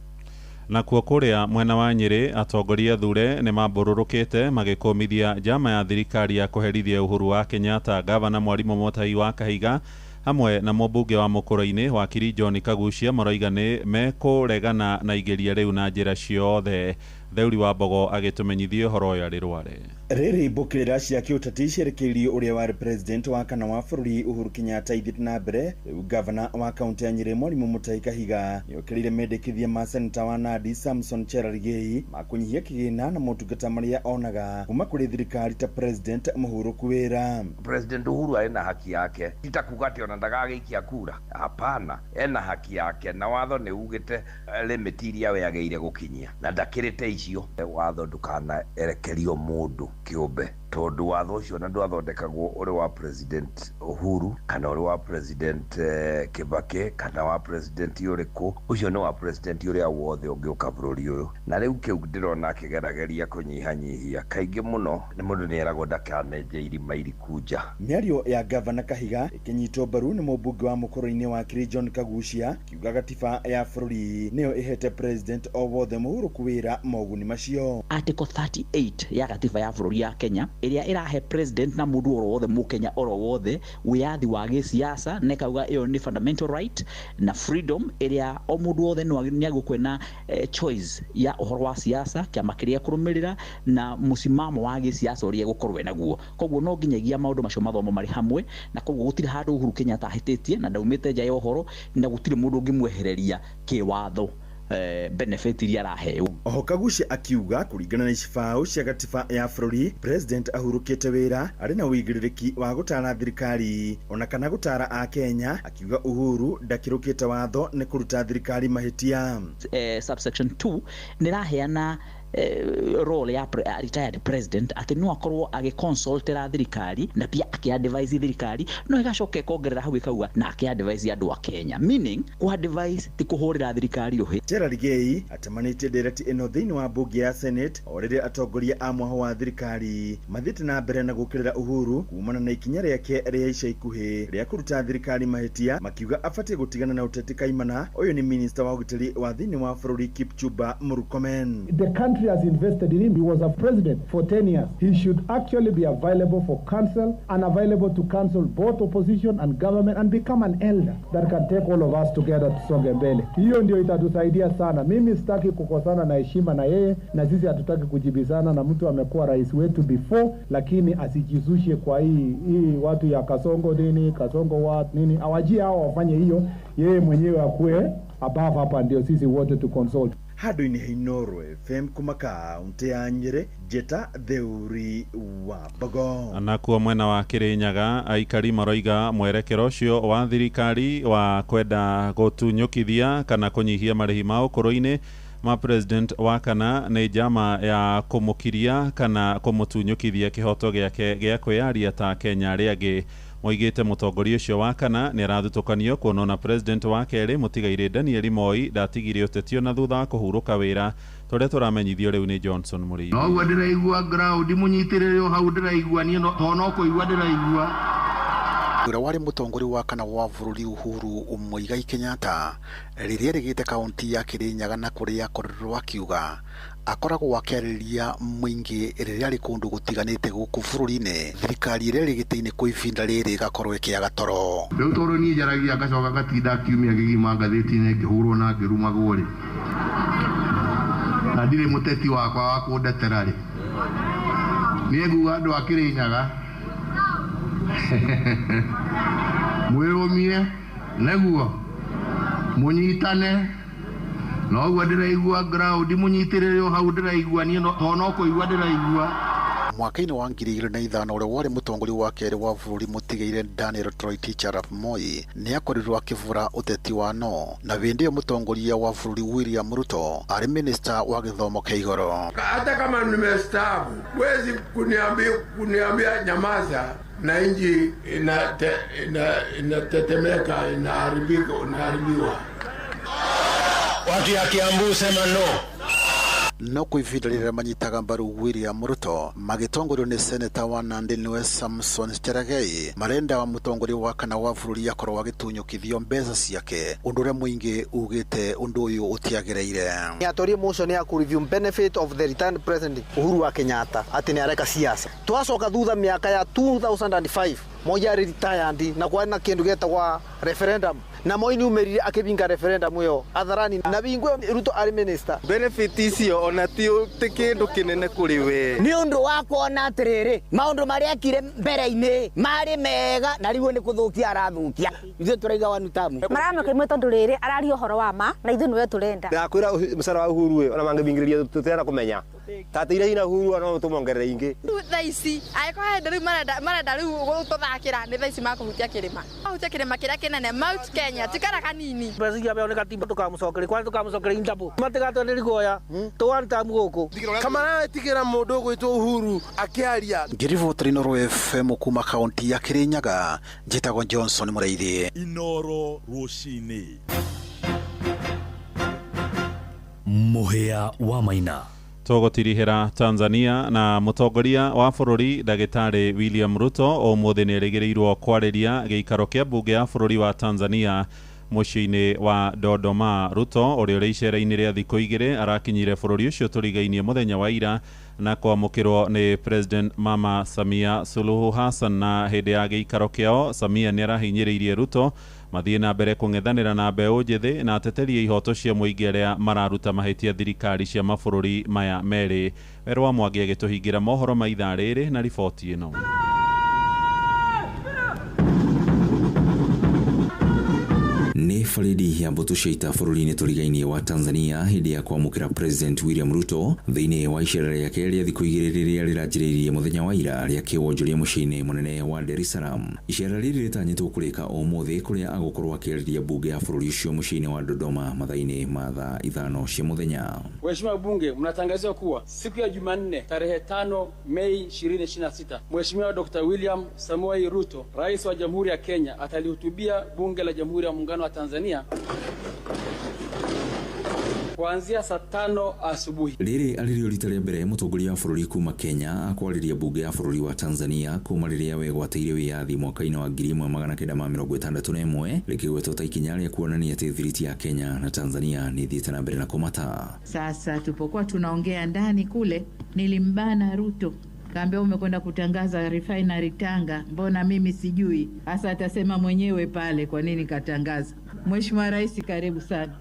Na kuo kuria mwena wa Nyeri atongoria thure nĩ mambũrũrũkĩte magĩkũmithia njama ya thirikari ya kũherithia Uhuru wa Kenyatta. Gavana Mwarimũ Mutahi wa Kahiga hamwe na mũmbunge wa Mũkũrũ-inĩ wakiri John Kaguchia maroiga nĩ mekũregana na igeria rĩu na njĩra ciothe. Theuri wa Mbogo agĩtũmenyithia ũhoro ũyũ arĩ Rware. Rĩrĩ mbũkĩrĩra cia kĩũteti cierekeirio ũrĩa warĩ president wa kana wa bũrũri Uhuru Kenyatta ithiĩte na mbere. Rĩu gavana wa kaunti ya Nyeri Mwarimũ Mutahi Kahiga nĩokĩrĩire mendekithia ma seneta wa Nandi Samson Cherargei ma kũnyihia kĩgĩna na motungata marĩa onaga kuma kũrĩ thirikari ta president mũhurũku wĩra. President Uhuru arĩ na haki yake, ti ta kuga atĩ ona ndagagĩikia kura, hapana, ena haki yake na watho nĩ ugĩte limit iria we agĩrĩire gũkinyia na ndakĩrĩte icio. Watho ndũkanaerekerio mũndũ kĩũmbe, tondũ watho ũcio na ndwathondekagwo ũrĩ wa President Uhuru kana ũrĩ wa President Kibaki kana wa President ũrĩkũ, ũcio nĩ wa President ũrĩa wothe ũngĩũka bũrũri ũyũ. Na rĩu kĩu ndĩrona akĩgerageria kũnyihanyihia kaingĩ mũno nĩ mũndũ nĩeragwo ndakanenje irima iriku nja. Mĩario ya gavana Kahiga ĩkĩnyitwo mbaru nĩ mũmbunge wa Mũkũrũ-inĩ wakiri John Kaguchia kiuga gatiba ya bũrũri nĩyo ĩhete president o wothe mũhurũku wĩra moguni macio. Article 38 ya gatiba ya bũrũri ya Kenya ĩrĩa ĩrahe president na mũndũ oro wothe mũkenya oro wothe wĩyathi wa gĩsiasa, na ĩkauga ĩyo nĩ fundamental right na freedom ĩrĩa o mũndũ wothe nĩ agũkwe na choice ya ũhoro wa siasa, kĩama kĩrĩa kũrũmĩrĩra na mũsimamo wa gĩsiasa ũrĩa egũkorwo enaguo. Koguo no nginyagia maũndũ macio mathomo marĩ hamwe, na koguo gũtirĩ handũ Uhuru Kenyatta ahĩtĩtie na ndaumĩte nja ya ũhoro, na gũtirĩ mũndũ ũngĩmwehereria kĩwatho benefit iria araheo. Oho Kaguchia akiuga kũringana na icibaũ cia gatiba ya bũrũri president ahurũkĩte wĩra arĩ na ũigĩrĩrĩki wa gũtara thirikari ona kana gũtara akenya, akiuga Uhuru ndakĩrũkĩte watho nĩ kũruta thirikari mahĩtia. Subsection 2 nĩraheana role ya retired president atĩ no akorwo agĩconsultera thirikari na pia akĩadvise thirikari, no ĩgacoka ĩkongerera hau ĩkauga na akĩadvise andũ a Kenya, meaning kũadvise ti kũhũrĩra thirikari rũhĩ. Cherargei atamanĩtie ndereti ĩno thĩinĩ wa mbunge ya Senate o rĩrĩa atongoria a mwaho wa thirikari mathiĩte na mbere na gũkĩrĩra Uhuru kumana na ikinya rĩake rĩa ica ikuhĩ rĩa kũruta thirikari mahĩtia, makiuga abatiĩ gũtigana na ũteti kaimana. Ũyũ nĩ minista wa ũgitĩri wa thĩinĩ wa bũrũri Kipchumba Murkomen. The country has invested in him. He was a president for 10 years. He should actually be available for counsel and available to counsel both opposition and government and become an elder that can take all of us together tusonge mbele. Hiyo ndio itatusaidia sana. Mimi sitaki kukosana na heshima na yeye, na sisi hatutaki kujibizana na mtu amekuwa rais wetu before, lakini asijizushe kwa hii watu ya Kasongo nini, Kasongo what nini. Awajie hao wafanye hiyo, yeye mwenyewe akue above hapa ndio sisi wote tu consult. Handũ-inĩ ha Inooro FM kuma kaunti ya Nyeri, Njĩta Theuri wa Mbogo. Nakuo mwena wa Kirinyaga aikari maroiga mwerekero ũcio wa thirikari wa kwenda gũtunyũkithia kana kũnyihia marĩhi ma ũkũrũ-inĩ ma president wa kana nĩ njama ya kũmũkiria kana kũmũtunyũkithia kĩhoto gĩake gĩa kwĩyaria ta Kenya arĩa angĩ. Moigĩte mũtongoria ũcio wa kana nĩ arathutũkanio kuona ona president wa kerĩ mũtigairĩ Daniel Moi ndatigire ũteti ona thutha wa kũhurũka wĩra. Tũrĩa tũramenyithio rĩu nĩ Johnson Mũrĩithi. Noguo ndĩraigua ground mũnyitĩrĩre o hau ndĩraigua niĩ to no kũigua ndĩraigua. Ũrĩa warĩ mũtongoria wa kana wa bũrũri Uhuru Muigai Kenyatta rĩrĩa erĩgĩte kaunti ya Kirinyaga na kũrĩa akorirwo akiuga akoragwo akĩarĩria mũingĩ rĩrĩa arĩ kũndũ gũtiganĩte gũkũ bũrũri-inĩ, thirikari ĩrĩa ĩrĩ gĩtĩ-inĩ kwa ihinda rĩrĩ ĩgakorwo ĩkĩaga toro. Rĩu tondũ niĩ njaragia ngacoka ngatinda kiumia kĩgima ngathĩti-inĩ ngĩhũrwo na ngĩrumagwo rĩ, na ndirĩ mũteti wakwa wa kũndetera rĩ, niĩ nguga andũ a Kĩrĩnyaga mwĩrũmie nĩguo mũnyitane noguo ndĩraigua ground mũnyitĩrĩre o hau ndĩraigua niĩ tondũ no kũigua ndĩraigua. Mwaka-inĩ wa 2005 ũrĩa warĩ mũtongoria wa kerĩ wa bũrũri mũtigĩire Daniel Toroitich arap Moi nĩ akorirwo akĩbũra ũteti wa no, na hĩndĩ ĩyo mũtongoria wa bũrũri William Ruto arĩ minista wa gĩthomo kĩa igũrũ. Hata kama nimestaafu, huwezi kuniambia nyamaza na nchi inatetemeka, inaharibika, inaharibiwa. Watu ya Kiambu sema no. No kwa ihinda rĩrĩa manyitaga mbaru William Ruto magĩtongorio nĩ seneta wa Nandi nĩwe Samson Cherargei, marenda wa mũtongoria wa kana wa bũrũri akorwo agĩtunyũkithio mbeca ciake, ũndũ ũrĩa mũingĩ ugĩte ũndũ ũyũ ũtiagĩrĩire. Nĩatwarie motion ya ku review benefit of the retired president Uhuru wa Kenyatta atĩ nĩareka siasa. Twacoka thutha mĩaka ya 2005 Moi arĩ retired na kwarĩ na kĩndũ gĩetagwa referendum, na Moi nĩumĩrire akĩbinga referendum ĩyo hadharani, na bingo ĩyo Ruto arĩ minister. Benefit icio ona ti kĩndũ kĩnene kũrĩ we. Nĩ ũndũ wa kuona atĩrĩrĩ, maũndũ marĩa ekire mbere-inĩ marĩ mega na rĩu nĩ kũthũkia arathũkia. Ithuĩ tũraiga one term. Maramũkĩmwe tondũ rĩrĩ araria ũhoro wa ma na ithuĩ nĩwe tũrenda. Ndakwĩra mũcara wa Uhuru ĩ, ona mangĩbingĩrĩria tũtirenda kũmenya. Tateire hinya Uhuru no tũmongerere ingĩ. Rĩu thaa ici angĩkorwo hĩndĩ rĩu marenda rĩu gũtũthakĩra nĩ thaa ici makũhutia kĩrĩma. Mahutia kĩrĩma kĩrĩa kĩnene Mount Kenya tikara kanini. Mbeca iria aheo nĩ katiba tũkamũcokeria, kwani tũkamũcokeria in double. Matigatwenderie guoya, tũ one term gũkũ. Kamara tigĩra mũndũ ũgwĩtwo Uhuru akĩaria. Ngĩribotera Inooro FM kuma kaunti ya Kirinyaga, njĩtagwo Johnson Mũrĩithi. Inooro rũcinĩ. Mũhĩa wa Maina. Tũgũtirihĩra Tanzania na mũtongoria wa bũrũri ndagĩtarĩ William Ruto ũmũthĩ nĩerĩgĩrĩirwo kwarĩria gĩikaro kĩa mbunge ya bũrũri wa Tanzania mũciĩ-inĩ wa Dodoma. Ruto ũrĩa ũrĩ icera-inĩ rĩa thikũ igĩrĩ arakinyire bũrũri ũcio tũrigainie mũthenya wa ira na kwamũkĩrwo nĩ President Mama Samia Suluhu Hassan. Na hĩndĩ ya gĩikaro kĩao Samia nĩarahinyĩrĩirie Ruto mathiĩ na mbere kũng'ethanĩra na mbeũ njĩthĩ na ateterie ihoto cia mũingĩ arĩa mararuta mahĩtia thirikari cia mabũrũri maya merĩ. Werũ wa Mwangi agĩtũhingĩra mohoro ma ithaa rĩrĩ na riboti ĩno. Nĩ baridi ya mbũtũ cia ita bũrũri-inĩ tũrigainie wa Tanzania hĩndĩ ya kwamũkĩra President William Ruto thĩinĩ wa icera rĩake rĩa thikũ igĩrĩ rĩrĩa rĩranjĩrĩirie mũthenya wa ira rĩa kĩwonjoria mũciĩ-inĩ mũnene wa Dar es Salaam. Icera rĩrĩ rĩtanyĩtwo kũrĩka ũmũthĩ kũrĩa agũkorwo akĩarĩria mbunge ya bũrũri ũcio mũciĩ-inĩ wa Dodoma mathaa-inĩ ma thaa 5 cia mũthenya. Waheshimiwa wabunge, mnatangaziwa kuwa siku ya Jumanne tarehe 5 Mei 2026 Mheshimiwa Dr. William Samoei Ruto, Rais wa Jamhuri ya Kenya, atalihutubia Bunge la Jamhuri ya Muungano wa Tanzania kuanzia saa 5 asubuhi. Rĩrĩ arĩrĩo rita rĩa mbere mũtongoria wa bũrũri kuma Kenya akwarĩria mbunge ya bũrũri wa Tanzania kuma rĩrĩa wegwatĩire wĩyathi mwaka-inĩ wa 1961 rĩkĩgwetwo ta ikinya rĩa kuonania atĩ thiriti ya Kenya na Tanzania nĩ ithiĩte na mbere na kũmata. Sasa tupokuwa tunaongea ndani kule, nilimbana Ruto, kaambia umekwenda kutangaza refinery Tanga, mbona mimi sijui? Hasa atasema mwenyewe pale kwa nini katangaza. Mheshimiwa Rais, karibu sana.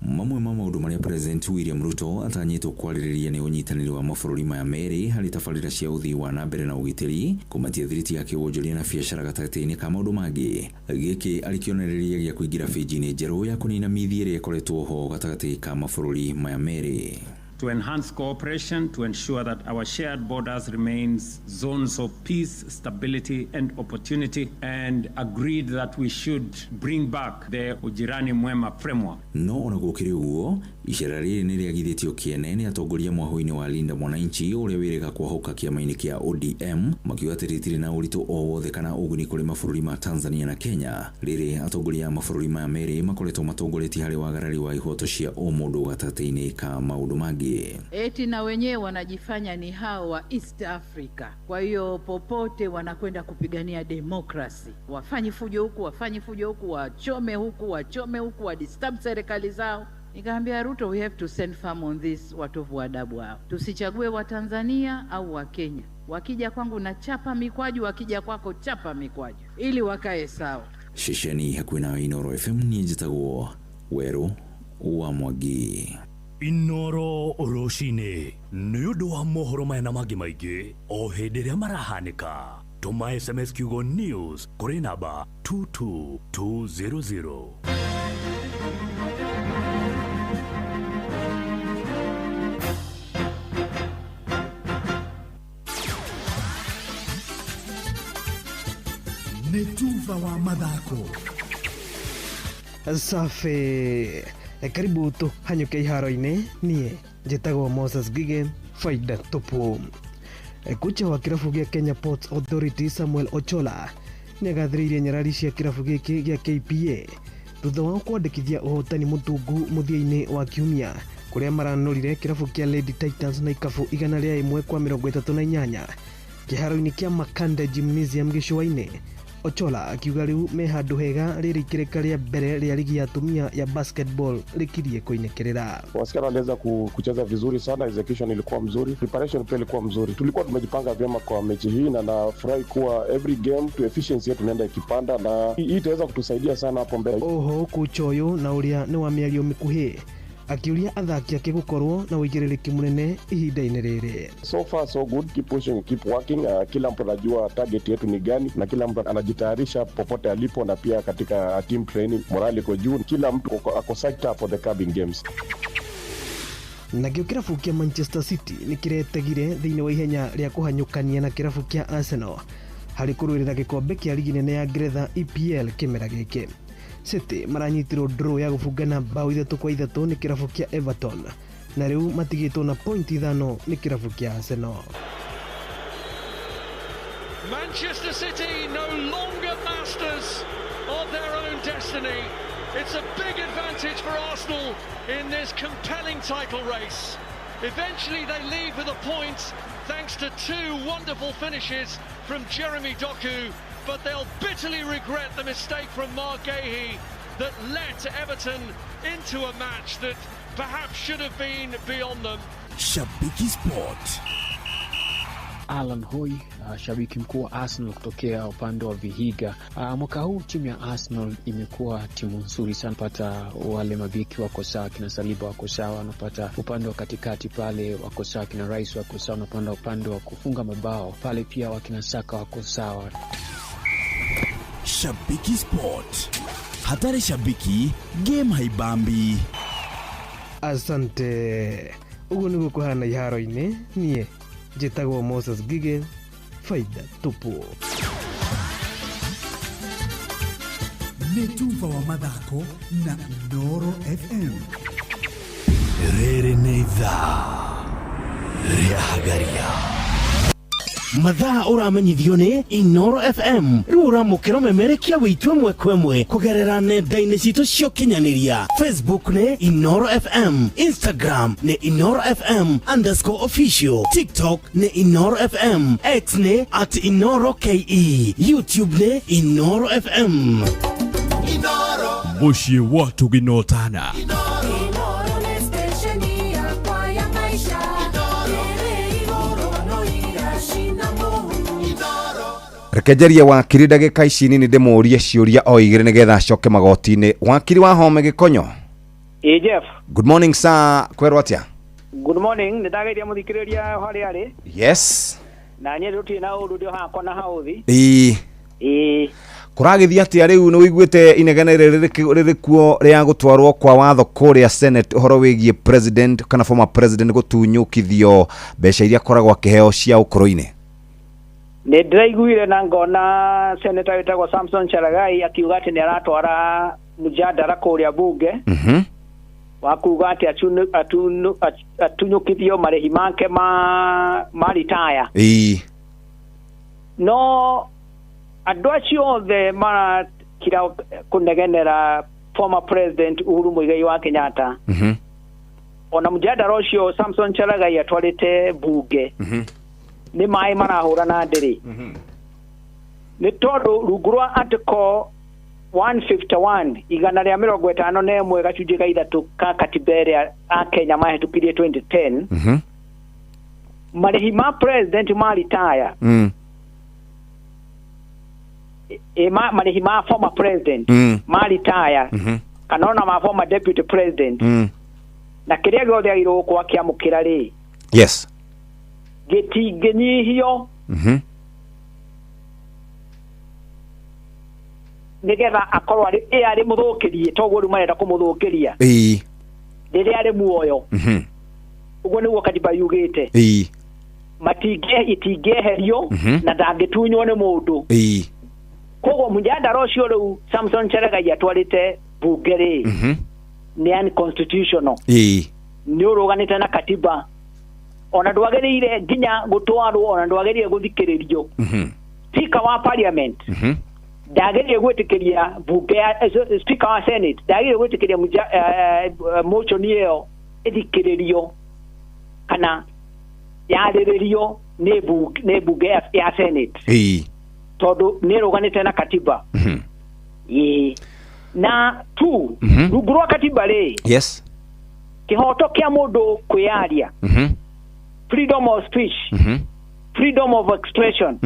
Mamwe ma maũndũ marĩa President William Ruto atanyĩtwo kwarĩrĩria nĩ ũnyitanĩri wa mabũrũri maya merĩ harĩ tabarĩra cia ũthii wa na mbere na ũgitĩri, kũmatia thiriti ya kĩwonjoria na biacara gatagatĩ-inĩ ka maũndũ mangĩ. Gĩkĩ arĩ kĩonereria gĩa kũingĩra benji-inĩ njerũ ya kũnina mithi ĩrĩa ĩkoretwo ho gatagatĩ ka mabũrũri maya merĩ. To enhance cooperation to ensure that our shared borders remains zones of peace, stability and opportunity, and agreed that we should bring back the Ujirani Mwema framework. No ona gũkĩrĩ ũguo, Icera rĩrĩ nĩ rĩagithĩtio kĩene nĩ atongoria mwahũ-inĩ wa Linda Mwananchi ũrĩa wĩrĩga kwahũka kĩama-inĩ kĩa ODM, makiuga atĩ rĩtirĩ na ũritũ o wothe kana ũguni kũrĩ mabũrũri ma Tanzania na Kenya. Rĩrĩ atongoria a mabũrũri maya merĩ makoretwo matongoretie harĩ wagarari wa ihoto cia ũmũndũ gatagatĩ-inĩ ka maũndũ mangĩ. Eti na wenyewe wanajifanya ni hao wa East Africa. Kwa hiyo popote wanakwenda kupigania demokrasi, wafanye fujo huku, wafanye fujo huku, wachome huku, wachome huku, wadisturb serikali zao. Nikaambia Ruto, we have to send firm on this, watovu adabu hao. Tusichague wa Tanzania au wa Kenya. Wakija kwangu na chapa mikwaju, wakija kwako chapa mikwaju, ili wakae sawa. Ceceni hakuhĩ nawe Inooro FM niĩ njĩtagwo Werũ wa Mwangi. Inoro rũcinĩ nĩ ũndũ wa mohoro maya na mangĩ maingĩ o hĩndĩ ĩrĩa marahanĩka, tũma SMS kiugo news kũrĩ namba 22200. Nĩ tuba wa mathako. Safi, karibu tuhanyũke iharo-inĩ. Niĩ njĩtagwo Moses Ngige, faida tupu. Kocha wa kĩrabu gĩa Kenya Ports Authority Samuel Ochola nĩagathĩrĩirie nyarari cia kĩrabu gĩkĩ gĩa KPA thutha wao kwandĩkithia ũhotani mũtungu mũthia-inĩ wa kiumia kũrĩa maranũrire kĩrabu kĩa Lady Titans na ikabu 101-38 kĩharo-inĩ kĩa Makande Gymnasium gĩcũa-inĩ. Ochola akiuga rĩu me handũ hega rĩrĩ ikĩrĩka rĩa mbere rĩa ligi ya atumia ya basketball rĩkirie kũinĩkĩrĩra. Wasichana waliweza kucheza vizuri sana, execution ilikuwa mzuri, preparation pia ilikuwa mzuri. Tulikuwa tumejipanga vyema kwa mechi hii na nafurahi kuwa every game tu efficiency yetu inaenda ikipanda na hii itaweza kutusaidia sana hapo mbele. Oho kocha ũyũ na ũrĩa nĩ wa mĩario mĩkuhĩ akiuria athaki ake gukorwo na uigĩrĩrĩki mũnene ihinda-inĩ rĩrĩ. So far so good, keep pushing, keep working. Kila mtu anajua target yetu ni gani na kila mtu anajitayarisha popote alipo, na pia katika team training morale iko juu, kila mtu ako psyched up for the coming games. Nakĩo kĩrabu kĩa Manchester City nĩ kĩretegire thĩinĩ wa ihenya rĩa kũhanyũkania na kĩrabu kĩa Arsenal harĩ kũrũĩrĩra gĩkombe kĩa ligi nene ya Ngeretha EPL kĩmera gĩkĩ. City maranyitirwo draw ya gũbungana bao 3-3 nĩ kĩrabu kĩa Everton na rĩu matigĩtwo na point 5 nĩ kĩrabu kĩa Arsenal. Manchester City no longer masters of their own destiny. It's a big advantage for Arsenal in this compelling title race. Eventually they leave with a point thanks to two wonderful finishes from Jeremy Doku, but they'll bitterly regret the mistake from Mark Gahey that let Everton into a match that perhaps should have been beyond them. Shabiki Sport. Alan Hoy, shabiki mkuu wa Arsenal kutokea upande wa Vihiga. Mwaka huu timu ya Arsenal imekuwa timu nzuri sana, pata wale mabiki wako sawa, kina Saliba wako sawa, wanapata upande wa katikati pale wako sawa, kina Rice wako sawa, wanapanda upande wa kufunga mabao pale pia wakina Saka wako sawa. Shabiki Sport. Hatari shabiki, game haibambi. Asante. Uguo niguo kuhana iharo-inĩ. Niĩ njĩtagwo Moses Ngige, faida tupu. Nĩ tuba wa mathako na Inooro FM. Rĩrĩ nĩ ithaa rĩa Hagaria. Mathaa ũramenyithio nĩ Inooro FM. Rĩu ũramũkĩra ũmemerekia witũ ĩmwe kwa ĩmwe kũgerera nenda-inĩ citũ cia ũkinyanĩria. Facebook nĩ Inooro FM, Instagram nĩ Inooro FM _official, TikTok nĩ Inooro FM, X nĩ @InooroKE, YouTube nĩ Inooro FM. Mũciĩ wa Tuginotana. Rekejeria wakiri ndagĩka ici nini ndĩmũrie ciũria o igĩrĩ nĩgetha acoke magoti-inĩ. Wakiri wa Home Gĩkonyo. Ĩ Jeff. Good morning sir, kwerwo atĩa? Good morning, nĩndagĩria mũthikĩrĩria harĩa arĩ. Yes. Na niĩ tũtirĩ na ũndũ ndĩ hakwa na haũthi. Ĩĩ. Ĩĩ. Kũragĩthiĩ atĩa rĩu nĩ wĩiguĩte inegene rĩrĩ kuo rĩa gũtwarwo kwa watho kũrĩa Senate ũhoro wĩgiĩ president kana former president gũtunyũkithio mbeca iria akoragwo akĩheo cia ũkũrũ-inĩ? Nĩ ndĩraiguire na ngona senator wĩtagwo Samson Charagai akiuga atĩ nĩ aratwara mjadala kũrĩa bunge. Wa kuga atĩ atunyũkithio marĩhi make ma retire. No andũ acio othe marakira kũnegenera former president Uhuru Muigai wa Kenyatta. Ona mjadala ũcio Samson Cherargei atwarĩte bunge nĩ maĩ marahũra na ndĩrĩ. Nĩ tondũ rungu rwa article 151 151.3 ka katiba ĩrĩa Akenya mahĩtũkirie 2010, marĩhi ma president ma retire, marĩhi ma former president ma retire, kana ona ma former deputy president, na kĩrĩa gĩothe agĩrĩirwo gũkorwo akĩamũkĩra rĩ, gĩtingĩnyihio nĩgetha akorwo arĩ mũthũkĩrie toguo rĩu marenda kũmũthũkĩria rĩrĩa arĩ muoyo. Ũguo nĩguo katiba yugĩte. Itingĩeherio na ndangĩtunywo nĩ mũndũ. Koguo mũjadara ũcio rĩu Samson Cherargei atwarĩte bunge rĩ, nĩ unconstitutional. Nĩ ũrũganĩte na katiba, ona ndwagĩrĩire nginya gũtwarwo, ona ndwagĩrĩire gũthikĩrĩrio. Speaker wa parliament ndagĩrĩire gwĩtĩkĩria bunge ya speaker wa senate ndagĩrĩire gwĩtĩkĩria motion ĩyo ĩthikĩrĩrio kana yarĩrĩrio nĩ bunge ya senate, tondũ nĩ ĩrũganĩte na katiba. Na tu rungu rwa katiba rĩ, kĩhoto kĩa mũndũ kwĩyaria, freedom of speech, freedom of expression,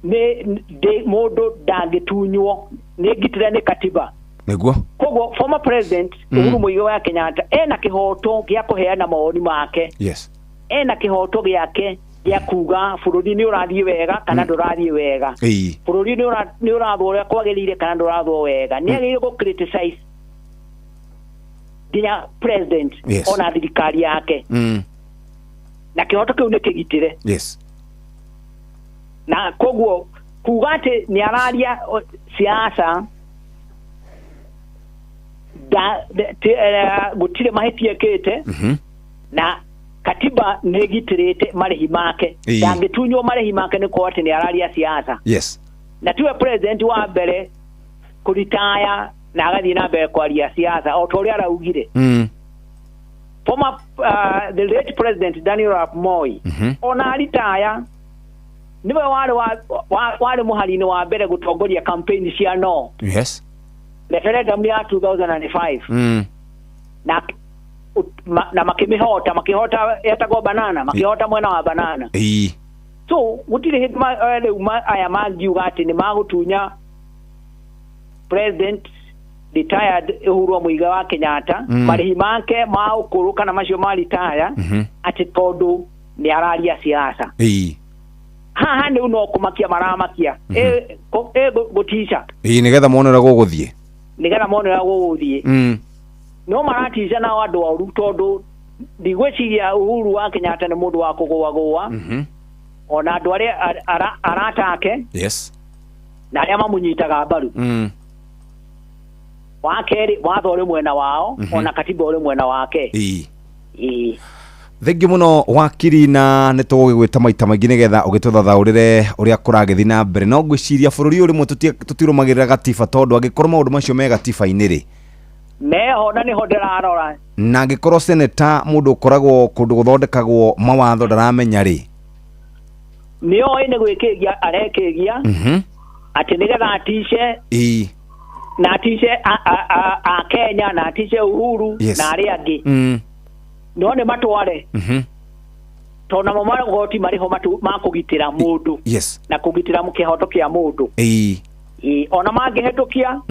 nĩ mũndũ ndangĩtunywo, nĩ ngitĩre nĩ katiba. Nĩguo. Koguo former president Uhuru Muigai wa Kenyatta ena kĩhoto gĩa kũheana mawoni make. Ena kĩhoto gĩake gĩa kuga bũrũri nĩ ũrathiĩ wega kana ndũrathiĩ wega. Bũrũri nĩ ũrathwo ũrĩa kwagĩrĩire kana ndũrathwo wega. Nĩ agĩrĩirwo gũ criticize nginya president ona thirikari yake. Na kĩhoto kĩu nĩ kĩgitĩre. Na koguo kuga atĩ nĩ araria siasa gũtirĩ mahĩtia ekĩte, na katiba nĩ ĩgitĩrĩte marĩhi make. Ndangĩtunywo marĩhi make nĩ kuo atĩ nĩ araria siasa. Na tiwe president wa mbere kũritaya na agathiĩ na mbere kwaria siasa o ta ũrĩa araugire. Former the late president Daniel Arap Moi, ona aritaya niwe warĩ mũhari-inĩ wa mbere gũtongoria campaign cia no referendum ya 2005, na makĩmĩhota, makĩhota etagwo banana, makĩhota mwena wa banana. So gũtirĩ hĩndĩ rĩu aya mangiuga atĩ nĩ magũtunya president retired Uhuru Muigai wa Kenyatta marĩhi make ma ũkũrũ kana macio ma retire atĩ tondũ nĩ araria siasa. Haha nĩ no kũmakia maramakia gũtica nĩgetha mone ũrĩa gũgũthiĩ, nĩgetha mone ũrĩa gũgũthiĩ. No maratica nao andũ oru tondũ ndigwĩciria Uhuru wa Kenyatta nĩ mũndũ wa kũgũagũa, ona andũ arĩa arata ake na arĩa mamũnyitaga mbaru. Wa kerĩ, watho ũrĩ mwena wao, ona katiba ũrĩ mwena wake. Thengiũ mũno wakiri, na nĩ tũgũgĩgwĩta maita maingĩ nĩgetha ũgĩtũthathaũrĩre ũrĩa kũragĩthiĩ na mbere. No ngwĩciria bũrũri ũyũ rĩmwe tũtirũmagĩrĩra gatiba, tondũ angĩkorwo maũndũ macio me gatiba-inĩ rĩ, meho na nĩho ndĩrarora, na angĩkorwo seneta mũndũ ũkoragwo kũndũ gũthondekagwo mawatho ndaramenya rĩ, nĩoĩ nĩ gwĩkĩgia arekĩgia atĩ nĩgetha atice na atice a Kenya na atice Uhuru na arĩa angĩ, no nĩ matware, tondũ namo magoti marĩ ho ma kũgitĩra mũndũ na kũgitĩra kĩhoto kĩa mũndũ. Ona mangĩhetũkia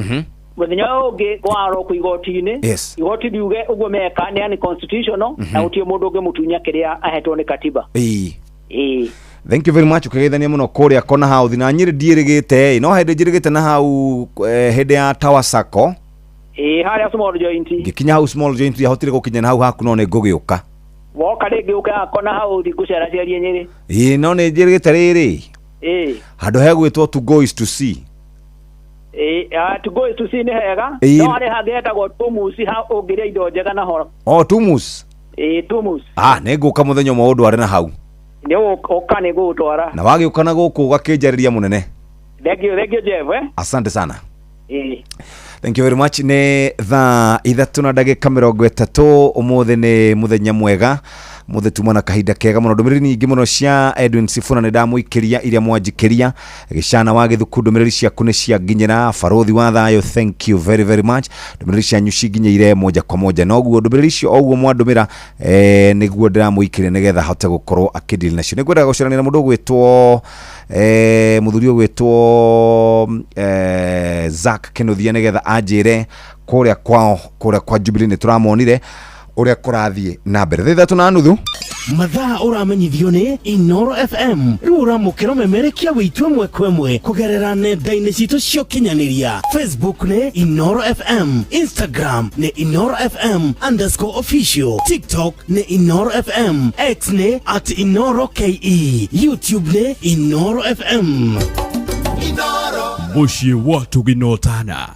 mũthenya ũyũ ũngĩ gwarwo kũ igoti-inĩ, igoti riuge ũguo meka nĩ unconstitutional, na gũtirĩ mũndũ ũngĩmũtunya kĩrĩa ahetwo nĩ katiba. Thank you very much ukigeithania muno kuria kona house na Nyeri ndiĩrĩgĩte, no hĩndĩ njĩrĩgĩte na hau hĩndĩ ya Tower Sacco haria small joint, ngikinya hau small joint ndiahotire gũkinya na hau haku, no nĩ ngũgĩũka woka rĩngĩ ũke kona house ngũceracerie Nyeri. No nĩ njĩrĩgĩte rĩrĩ handũ hegwĩtwo to go is to see. To go to see nĩ hega. Ĩĩ. No harĩ hangĩ hetagwo Tumusi ha ũngĩrĩa indo njega na horo. O Tumus. Ĩĩ, Tumus. Ah, nĩ ngũka mũthenya ũmwe ũndware na hau. Nĩ ũka nĩ ngũgũtwara. Na wagĩũka na gũkũ ũgakĩnjarĩria mũnene. Thank you, thank you, Jeff, eh. Asante sana. Ĩĩ. Thank you very much. Nĩ thaa 3 na ndagĩka 30. Ũmũthĩ nĩ mũthenya mwega, mũthĩ tuma na kahinda kega mũno. Ndũmĩrĩri nyingĩ mũno cia Edwin Sifuna nĩ ndamũikĩria iria mwanjikĩria. Gĩcana wa Gĩthuku, ndũmĩrĩri ciaku nĩ cianginyĩra. Barothi wa thayũ, thank you very very much. Ndũmĩrĩri cianyu cinginyĩire moja kwa moja, noguo ndũmĩrĩri icio o ũguo mwandũmĩra, nĩguo ndĩramũikĩria nĩgetha ahote gũkorwo akĩdeal nacio. Nĩ ngwendaga gũcerania na mũndũ ũgwĩtwo mũthuri ũgwĩtwo Zack Kinuthia nĩgetha anjĩre kũrĩa kwao, kũrĩa kwa Jubilee nĩ tũramonire ũrĩa kũrathiĩ na mbere. Thaa 3:30. Mathaa ũramenyithio nĩ Inoro FM. Rĩu ũramũkĩra ũmemerekia wĩitũ ĩmwe kwa ĩmwe kũgerera nenda-inĩ citũ cia ũkinyanĩria. Facebook nĩ Inoro FM, Instagram nĩ Inoro FM underscore official, TikTok nĩ Inoro FM, X nĩ at Inoro KE, YouTube nĩ Inoro FM. Mũciĩ wa Tũginotana.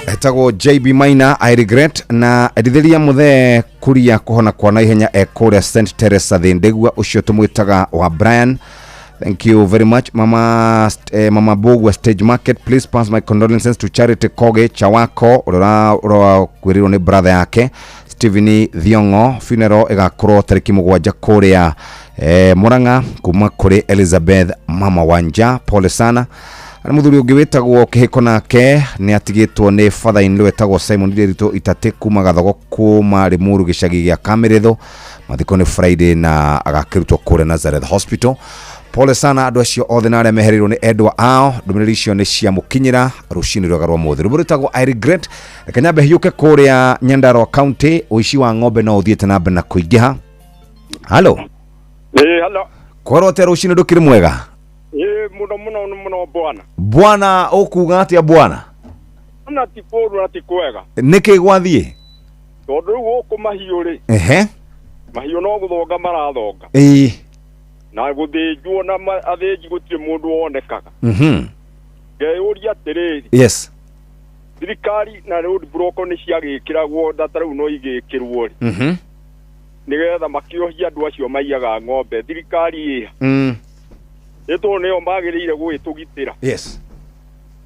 Etagwo JB Maina, I regret. Na endithiria muthee kuria kuhona kwa naihenya e kuria St Teresa Thindegua, ucio tumwitaga wa Brian. Thank you very much. Mama Bogwa Stage Market, please pass my condolences to Charity Koge Chawako uria urakwĩrĩrwo nĩ brother yake Stephen Thiongo. Funeral ĩgakorwo tarĩki 7 kũrĩa Murang'a kuma kũrĩ Elizabeth Mama Wanja. Pole sana. Na muthuri ũngĩ wĩtagwo Kĩhĩko nake nĩ atigĩtwo nĩ father in law etagwo Simon Ndiritu Itatĩ kuma Gathogo kuma Limuru gĩcagi gĩa Kamĩrĩthũ. Mathiko nĩ Friday na agakĩrutwo kũrĩa Nazareth Hospital. Pole sana andũ acio othe na arĩa mehereirwo nĩ endwa ao. Ndũmĩrĩri icio nĩ cia mũkinyĩra rũcinĩ rwega rwa mũthĩ. Rwĩmbo rwĩtagwo I regret. Reke nyambe hiũke kũrĩa Nyandarua County. Ũici wa ng'ombe no ũthiĩte na mbere na kũingĩha. Halo. Halo. Kwerwo atĩa rũcinĩ ndũkĩrĩ mwega? Muno muno muno bwana. Bwana ũkuga atĩa bwana? Na ti kũũru na ti kwega. Nĩkĩ gwathiĩ? Tondũ rĩu gũkũ mahiũ rĩ. Ehe. Mahiũ no gũthonga marathonga. Ĩĩ. Na gũthĩnjwo na athĩnji gũtirĩ mũndũ wonekaga. Ngeyũria atĩrĩrĩ. Yes. Thirikari na road block nĩ ciagĩkĩragwo na ta rĩu no igĩkĩrwo rĩ. Nĩgetha makĩohie andũ acio maiyaga ng'ombe thirikari ĩha. Nĩ tondũ nĩo magĩrĩire gũgĩtũgitĩra. Yes.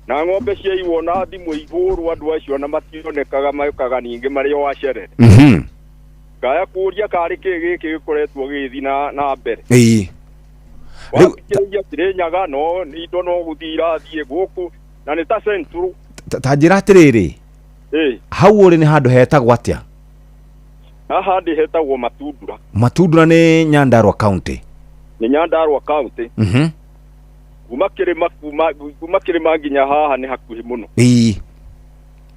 Na ng'ombe ciaiywo na thimũ ihũrwo andũ acio na mationekaga maũkaga ningĩ marĩ o acerere. Ngaya kũũria karĩ kĩ gĩkĩ gĩkoretwo gĩgĩthiĩ na mbere. Ĩĩ. Wathikĩrĩria Kĩrĩnyaga no indo no gũthiĩ irathiĩ gũkũ na nĩ ta Central. Ta njĩra atĩrĩrĩ. Ĩĩ. Hau ũrĩ nĩ handũ hetagwo atĩa? Haha ndĩ hetagwo Matundura. Matundura nĩ Nyandarua County. Nĩ Nyandarua County. Kuma kĩrĩma kuma kĩrĩma nginya haha nĩ hakuhĩ mũno. Ĩĩ.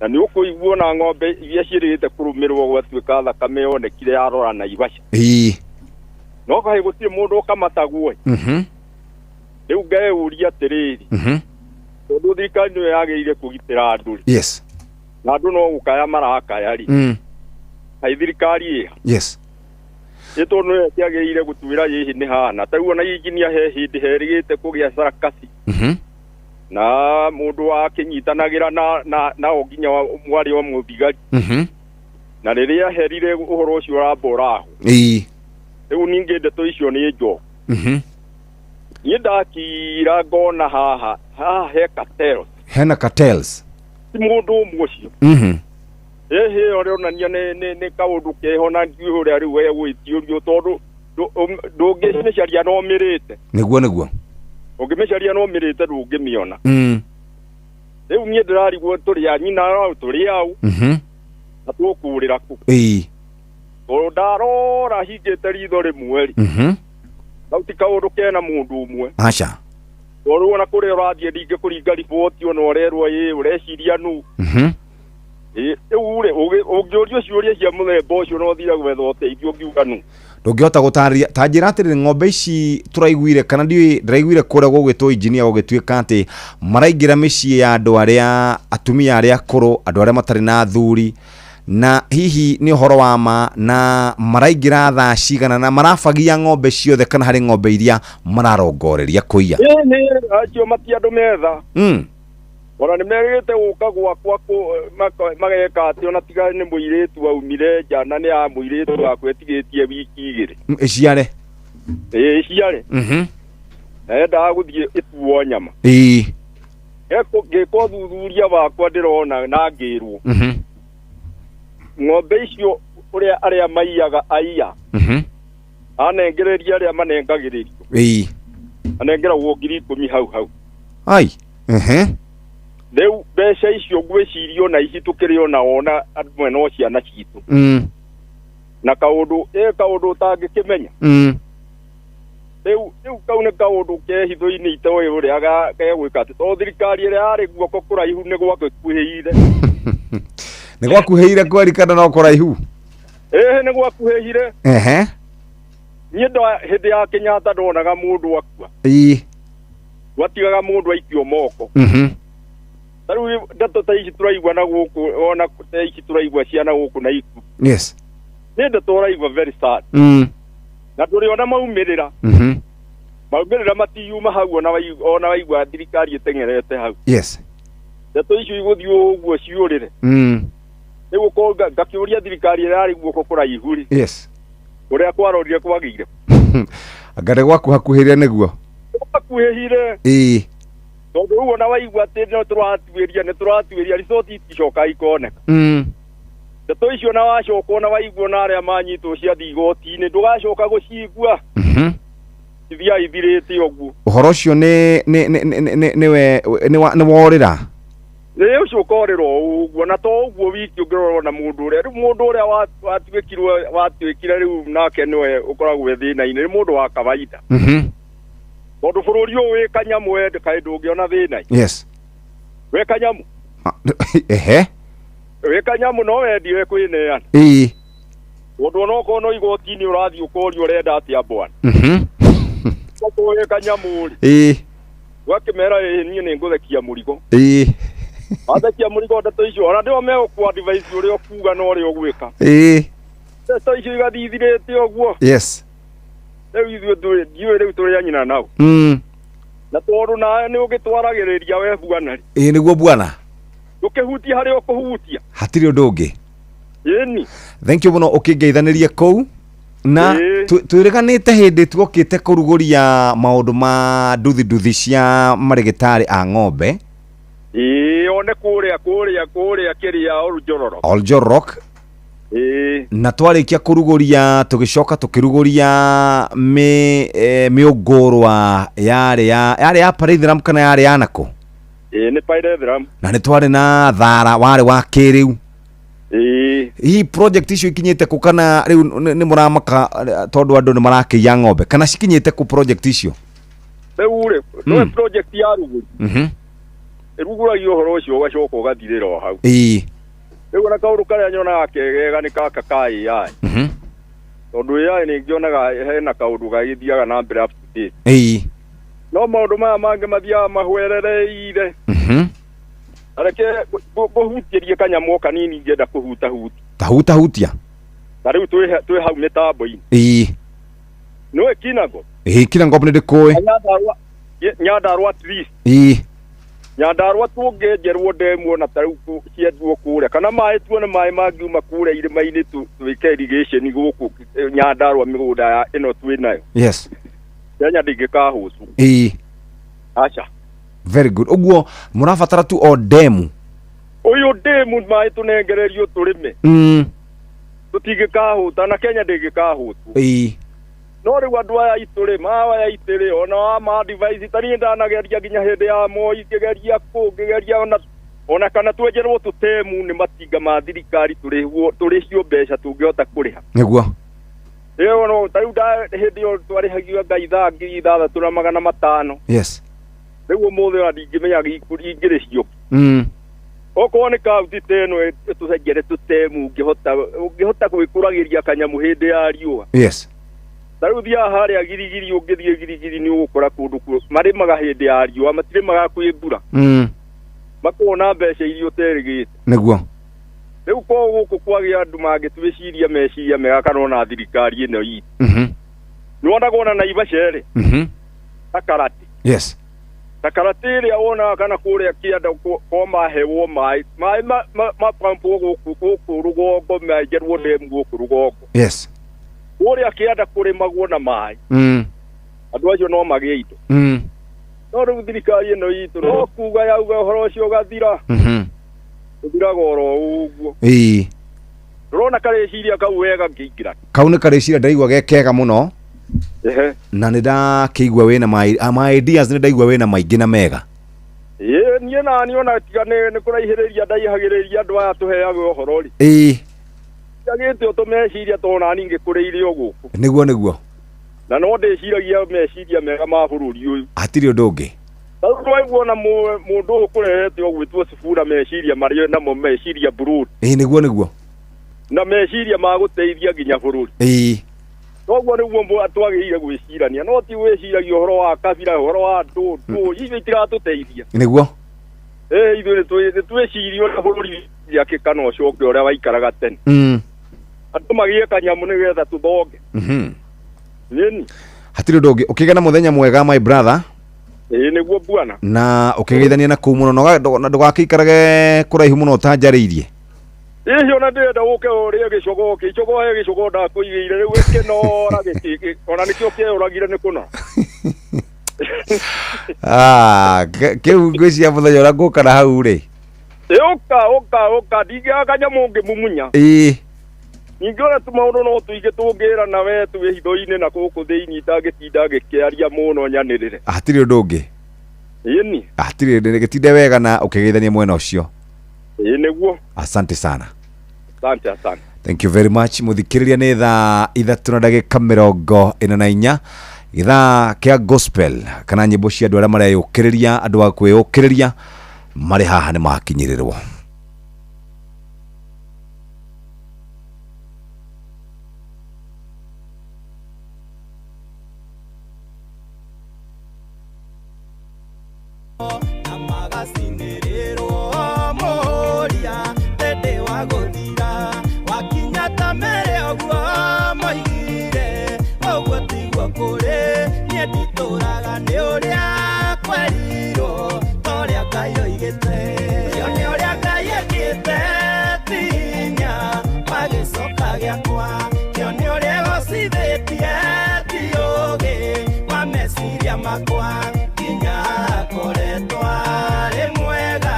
Na nĩ ũkũiguo na ng'ombe iria ciĩrĩgĩte kũrũmĩrwo gwatuĩka thakame yonekire yarora Naivasha. Ĩĩ. No kaĩ gũtirĩ mũndũ ũkamatagwo. Rĩu ngeyũria atĩrĩrĩ. Tondũ thirikari nĩyo yagĩrĩire kũgitĩra andũ rĩ. Yes. Na andũ no gũkaya marakaya rĩ. Kaĩ thirikari ĩha? Yes. Nĩ tondũ nĩyo ĩkĩagĩrĩire gũtuĩra hihi nĩ hana. Ta rĩu ona injinia he hĩndĩ herĩgĩte kũgĩa sarakasi. Na mũndũ wakĩnyitanagĩra nao nginya mwarĩ wa mũthigari. Na rĩrĩa aherire ũhoro ũcio ũramba ũrahwo. Ĩĩ. Rĩu ningĩ ndeto icio nĩ njoku. Niĩ ndakira ngona haha he cartels. Hena cartels. Ti mũndũ ũmwe ũcio. Ĩhĩ ĩyo ĩronania nĩ kaũndũ keho na ndiũĩ ũrĩa rĩu egwĩtiũrio tondũ ndũngĩmĩcaria no ũmĩrĩte. Nĩguo nĩguo. Ũngĩmĩcaria no ũmĩrĩte ndũngĩmĩona. Rĩu niĩ ndĩrarigwo tũrĩ a nyina tũrĩ au. Na tũkũũrĩra kũ? Ĩĩ. Tondũ ndarora hingĩte ritho rĩmwe rĩ. Kau ti kaũndũ kena mũndũ ũmwe. Aca. Tondũ ona kũrĩa ũrathiĩ ndingĩkũringa riboti ona ũrerwo ĩĩ ũreciria nũ. Rĩu rĩ ũngĩũrio ciũria cia mũthemba ũcio no ũthire gwetha ũteithio ũngiuga nũ. Ndũngĩhota gũtarĩria. Ta njĩra atĩrĩrĩ ng'ombe ici tũraiguire kana ndiũĩ ndĩraiguire kũrĩa gũgwĩtwo injinia gũgĩtuĩka atĩ maraingĩra mĩciĩ ya andũ arĩa atumia arĩa akũrũ andũ arĩa matarĩ na athuri na hihi nĩ ũhoro wa ma na maraingĩra thaa cigana na marabagia ng'ombe ciothe kana harĩ ng'ombe iria mararongoreria kũiya. Ĩĩ acio mati andũ metha. Ona nĩ merĩgĩte gũka gwakwa mageka atĩ ona tiga nĩ mũirĩtu aumire nja na nĩ ya mũirĩtu wakwa ĩtigĩtie wiki igĩrĩ. Ĩciare. Ĩĩ ĩciare. Na yendaga gũthiĩ ĩtuo nyama. Ĩĩ. Ngĩka ũthuthuria wakwa ndĩrona na ngĩrwo. Ng'ombe icio ũrĩa arĩa maiyaga aiya. Anengereria arĩa manengagĩrĩrio. Ĩĩ. Anengeragwo 10,000 hau hau. Ai. Rĩu mbeca icio ngwĩciria ona ici tũkĩrĩ ona ona amwe no ciana citũ. Na kaũndũ kaũndũ ũtangĩkĩmenya. Rĩu kau nĩ kaũndũ ke hitho-inĩ itoĩ ũrĩa gegwĩka atĩ tondũ thirikari ĩrĩa yarĩ guoko kũraihu nĩ gwakĩkuhĩire. Nĩ gwakuhĩire kweri kana no kũraihu? Ĩĩ nĩ gwakuhĩire. Ehe. Niĩ hĩndĩ ya Kenyatta ndonaga mũndũ akua. Ĩĩ. Gwatigaga mũndũ aikio moko. Ta rĩu ndeto ta ici tũraigua na gũkũ ona ta ici tũraigua ciana gũkũ na iku. Yes. Nĩ ndeto ũraigua very sad. Na ndũrĩ ona maumĩrĩra. Maumĩrĩra matiyuma hau ona waigua thirikari ĩteng'erete hau. Yes. Ndeto icio igũthiĩ ũguo ciũrĩre. Rĩu ũkorwo ngakĩũria thirikari ĩrĩa yarĩ guoko kũraihu rĩ. Yes. Ũrĩa kwarorire kwagĩire. Anga nĩ gwakuhakuhĩire nĩguo. Gwakuhĩhire. Ĩĩ. Tondũ rĩu ona waigua atĩ no tũratuĩria nĩ tũratuĩria riboti iticoka ikoneka. Ndeto icio na wacoka ona waigua na arĩa manyitwo ciathiĩ igoti-inĩ ndũgacoka gũcigua. Ithiaga ithirĩte ũguo. Ũhoro ũcio nĩ nĩ worĩra. Nĩ ũcio ũkorĩra ũguo na to ũguo wiki ũngĩrora na mũndũ ũrĩa rĩu mũndũ ũrĩa watuĩkire rĩu nake nĩwe ũkoragwo e thĩna-inĩ nĩ mũndũ wa kawaida. Tondũ bũrũri ũyũ wĩ kanyamũ we kaĩ ndũngĩona thĩna. Yes. Wĩ kanyamũ. Ehe. Wĩ kanyamũ no wendire kwĩneana. Ĩĩ. Tondũ onokorwo no igoti-inĩ ũrathiĩ ũkorio ũrenda atĩa bwana. Okorwo wĩ kanyamũ rĩ. Ĩĩ. Ũgakĩmera ĩĩ niĩ nĩ ngũthekia mũrigo. Ĩĩ. Mathekia mũrigo ndeto icio ona ndio megũkũ advice ũrĩa ũkuga na ũrĩa ũgwĩka. Ĩĩ. Ndeto icio igathithirĩte ũguo. Yes. Rĩu ithuĩ tũrĩ ndiũĩ rĩu tũrĩ a nyina nao. Na tondũ nawe nĩ ũgĩtwaragĩrĩria we bwana. Ĩĩ nĩguo bwana. Ndũkĩhutie harĩa ũkũhutia. Hatirĩ ũndũ ũngĩ. Ĩni. Thank you mũno ũkĩngeithanĩria kũu. Na twĩrĩganĩte hĩndĩ tuokĩte kũrugũria maũndũ ma nduthi nduthi cia marĩgĩtarĩ a ng'ombe. Ĩĩ one kũrĩa kũrĩa kũrĩa kĩrĩa Oljororok. Oljororok. Ĩĩ. Na twarĩkia kũrugũria tũgĩcoka tũkĩrugũria mĩũngũrwa yarĩ ya yarĩ ya Parethram kana yarĩ ya nakũ? Ĩĩ nĩ Parethram. Na nĩ twarĩ na thara warĩ wa kĩrĩu. Ĩĩ. Hihi project icio ikinyĩte kũ kana rĩu nĩ mũramaka tondũ andũ nĩ marakĩiya ng'ombe kana cikinyĩte kũ project icio? Rĩu rĩ, no project ya rugũri. Ĩrugũragia ũhoro ũcio ũgacoka ũgathirĩra o hau. Ĩĩ. Rĩu ona kaũndũ karĩa nyonaga kegega nĩ gaka ka AI. Tondũ AI nĩ ngĩonaga hena kaũndũ gagĩthiaga na mbere up to date. Ĩĩ. No maũndũ maya mangĩ mathiaga mahwerereire. Areke kũhutĩrie kanyamũ kanini ngĩenda kũhutahutia. Ta hutahutia. Ta rĩu twĩ hau mĩtambo-inĩ. Ĩĩ. Nĩũĩ Kinango? Ĩĩ Kinango nĩ ndĩkũĩ. Nyandarua at least. Ĩĩ. Nyandarua tũngĩenjerwo ndemu ona ta rĩu cienjwo kũrĩa kana maĩ tuone maĩ mangiuma kũrĩa irĩma-inĩ twĩke irrigation gũkũ Nyandarua mĩgũnda ĩno twĩ nayo. Yes. Kenya ndĩngĩkahũcwo. Ĩĩ. Aca. Very good. Ũguo mũrabatara tu o ndemu. Ũyũ ndemu maĩ tũnengererio tũrĩme. Tũtingĩkahũta na Kenya ndĩngĩkahũtwo. Ĩĩ. No rĩu andũ aya aitũ rĩ, mawa aya aitũ rĩ, ona wa ma device ta niĩ ndanageria nginya hĩndĩ ya Moi ngĩgeria kũ ngĩgeria ona kana twenjerwo tũtemu nĩ matinga ma thirikari tũrĩhio mbeca tũngĩhota kũrĩha. Nĩguo. Ĩyo no ta rĩu hĩndĩ ĩyo twarĩhagio ngai thaa 6500. Yes. Rĩu ũmũthĩ ona ndingĩmenya ingĩrĩhio. Okorwo nĩ kaunti ta ĩno ĩtũcenjere tũtemu ũngĩhota gwĩkũragĩria kanyamũ hĩndĩ ya riũa. Yes. Ta rĩu thiaga harĩa Girigiri ũngĩthiĩ Girigiri nĩ ũgũkora kũndũ marĩmaga hĩndĩ ya riũa matirĩmaga kwĩ mbura. Makona mbeca iria ũterĩgĩte. Nĩguo. Rĩu korwo gũkũ kwagĩa andũ mangĩtwĩciria meciria mega kana ona thirikari ĩno itũ. Nĩwonaga ona Naivasha rĩ. Ta Karati. Yes. Ta Karati ĩrĩa wonaga kana kũrĩa kĩanda ko mahewo maĩ maĩ mapampwo gũkũ rũgongo menjerwo ndemu gũkũ rũgongo. Yes. Kũrĩa kĩanda kũrĩmagwo na maĩ. Andũ acio no magĩe indo. No rĩu thirikari ĩno itũ no kuga yauga ũhoro ũcio ũgathira. Ũthiraga oro ũguo. Ĩĩ. Ndũrona karĩciria kau wega ngĩingĩra. Kau nĩ karĩciria ndaigua ge kega mũno. Ehe. Na nĩ ndakĩigua wĩna ma ideas nĩ ndaigua wĩna maingĩ na mega. Ĩĩ niĩ naniĩ ona tiga nĩ kũraihĩrĩria ndaihagĩrĩria andũ aya tũheagwo ũhoro rĩ. Ĩĩ. Njagĩte ũtũmeciria tondũ nani ngĩkũrĩire o gũkũ. Nĩguo nĩguo. Na no ndĩciragia meciria mega ma bũrũri ũyũ. Hatirĩ ũndũ ũngĩ. Rĩu waigua ona mũndũ ũyũ ũkũrehete ũgwĩtwo Sifuna meciria marĩa namo meciria broad. Ĩĩ nĩguo nĩguo. Na meciria ma gũteithia nginya bũrũri. Ĩĩ. Noguo nĩguo twagĩrĩire gwĩcirania no ti gwĩciragia ũhoro wa kabira ũhoro wa ndũ icio itiratũteithia. Nĩguo. Ĩĩ ithuĩ nĩ twĩcirie ũrĩa bũrũri gĩake kana ũcoke ũrĩa waikaraga tene. Andũ magĩe kanyamũ nĩgetha tũthonge. Nĩni. Hatirĩ ũndũ ũngĩ. Ũkĩgĩa na mũthenya mwega my brother. Ĩĩ nĩguo bwana. Na ũkĩgeithania na kũu mũno na ndũgakĩikarage kũraihu mũno ũtanjarĩirie. Ĩĩ ona ndĩrenda ũke ũrĩe gĩcogoo gĩcogoo he gĩcogoo ndakũigĩire rĩu gĩkĩnora ona nĩkĩo kĩoragire nĩ kũnora. Kĩu ngwĩciria mũthenya ũrĩa ngũka na hau rĩ. Ĩĩ ũka ũka ũka ndingĩaga kanyamũ ngĩmumunya. Ĩĩ. Ningĩ ona tũmaũndũ no tũingĩ tũngĩra na we twĩ hitho-inĩ na gũkũ thĩinĩ itangĩtinda ngĩkĩaria mũno nyanĩrĩre. Hatirĩ ũndũ ũngĩ. Ĩni. Hatirĩ gĩtinde wega na ũkĩgeithania mwena ũcio. Ĩĩ nĩguo. Asante sana. Asante asante. Thank you very much. Mũthikĩrĩria nĩ thaa 3:44 gĩthaa kĩa gospel kana nyĩmbo cia andũ arĩa mareyũkĩrĩria andũ a kwĩyũkĩrĩria marĩ haha nĩ makinyĩrĩrwo. Makwa nginya akoretwo arĩ mwega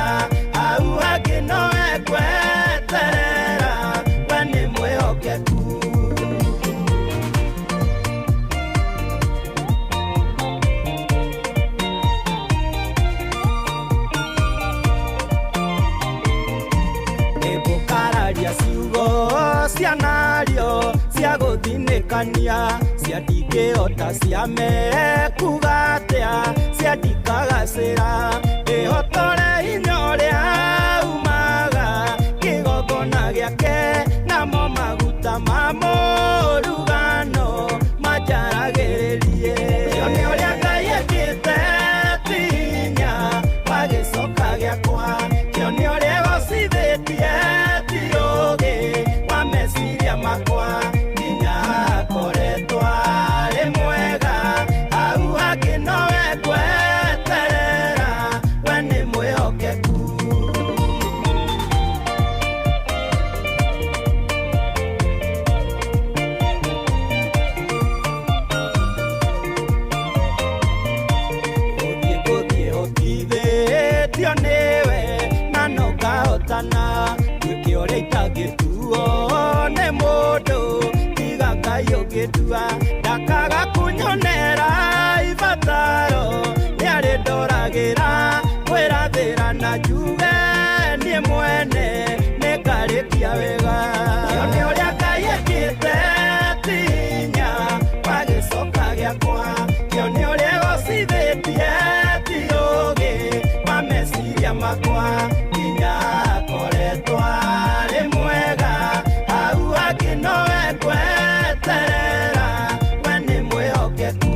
hau hangĩ nowe ngweterera we nĩ mwĩhokeku. Nĩngũkararia ciugo cianario cia gũthinĩkania cia ndingĩhota ciamekuga atĩa cia ndikagacĩra ndĩhotore hinya ũrĩa umaga kĩgongona gĩake namo maguta ma mũrugano manjaragĩrĩrie. Ũcio nĩ ũrĩa Ngai ekĩte ti hinya wa gĩcoka gĩakwa kĩo nĩ ũrĩa gocithĩtie ti ũũgĩ wa meciria makwa nginya akoretwo arĩ mwega hau hangĩ nowe ngweterera we nĩ mwĩhokeku. Gũthiĩ gũthiĩ hotithĩtio nĩwe na no ngahotana nduĩke ũrĩa itangĩtuo nĩ mũndũ tiga Ngai ũngĩtua ndakaga kunyonera ibataro nĩarĩ ndoragĩra kwĩrathĩra na njuge niĩ mwene nĩngarĩkia wega. Ũcio nĩ ũrĩa Ngai ekĩte ti hinya wa gĩcoka gĩakwa kĩo nĩ ũrĩa gocithĩtie ti ũũgĩ wa meciria makwa nginya akoretwo arĩ mwega hau hangĩ nowe ngweterera we nĩ mwĩhokeku.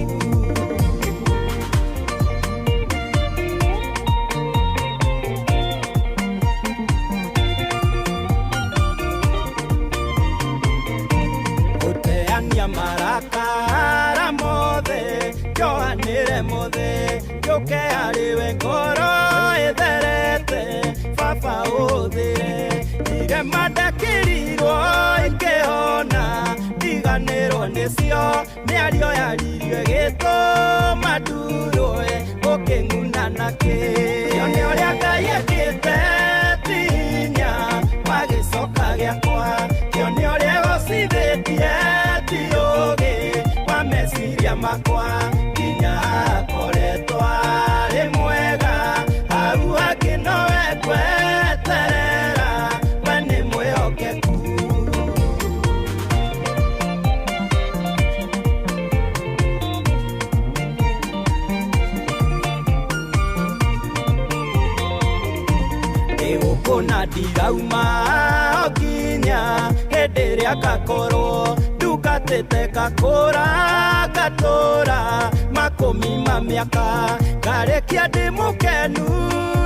Gũteania marakara mothe njohanĩre mothe njũke harĩwe ngoro ĩtherete baba ũthĩre irema ndakĩrirwo ikĩhona ndiganĩrwo nĩcio mĩario yaririo ĩgĩtũma ndurwe ũkĩng'una nakĩ. Ũcio nĩ ũrĩa Ngai ekĩte ti hinya wa gĩcoka gĩakwa kĩo nĩ ũrĩa gocithĩtie ti ũũgĩ wa meciria makwa nginya akoretwo arĩ mwega hau hangĩ nowe ngweterera we nĩ mwĩhokeku. Ndĩgũkũna ndirauma o nginya hĩndĩ ĩrĩa ngakorwo ndungatĩte ngakũra ngatũra makũmi ma mĩaka ngarĩkia ndĩ mũkenu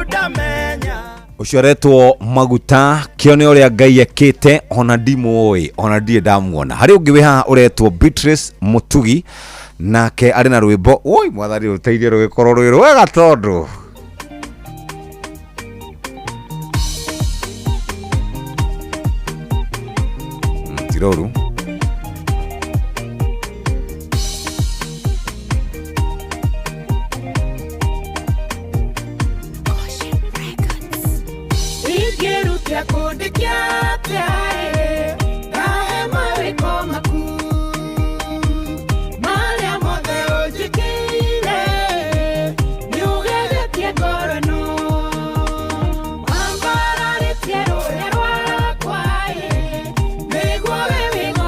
ndamenya. Ũcio aretwo maguta kĩo nĩ ũrĩa Ngai ekĩte ona ndimũĩ ona ndirĩ ndamuona. Harĩ ũngĩ wĩ haha ũretwo Beatrice Mũtugi nake arĩ na rwĩmbo oi mwathani ũteithie rũgĩkorwo rwĩ rwega tondũ ti rũru. Ingĩrutia kũndĩkia atĩa ĩ, ndahe mawĩko maku marĩa mothe ũnjĩkĩire nĩũgeretie ngoro ĩno wambararĩtie rũrĩa rwakwa ĩ, nĩguo wĩ wĩgoce.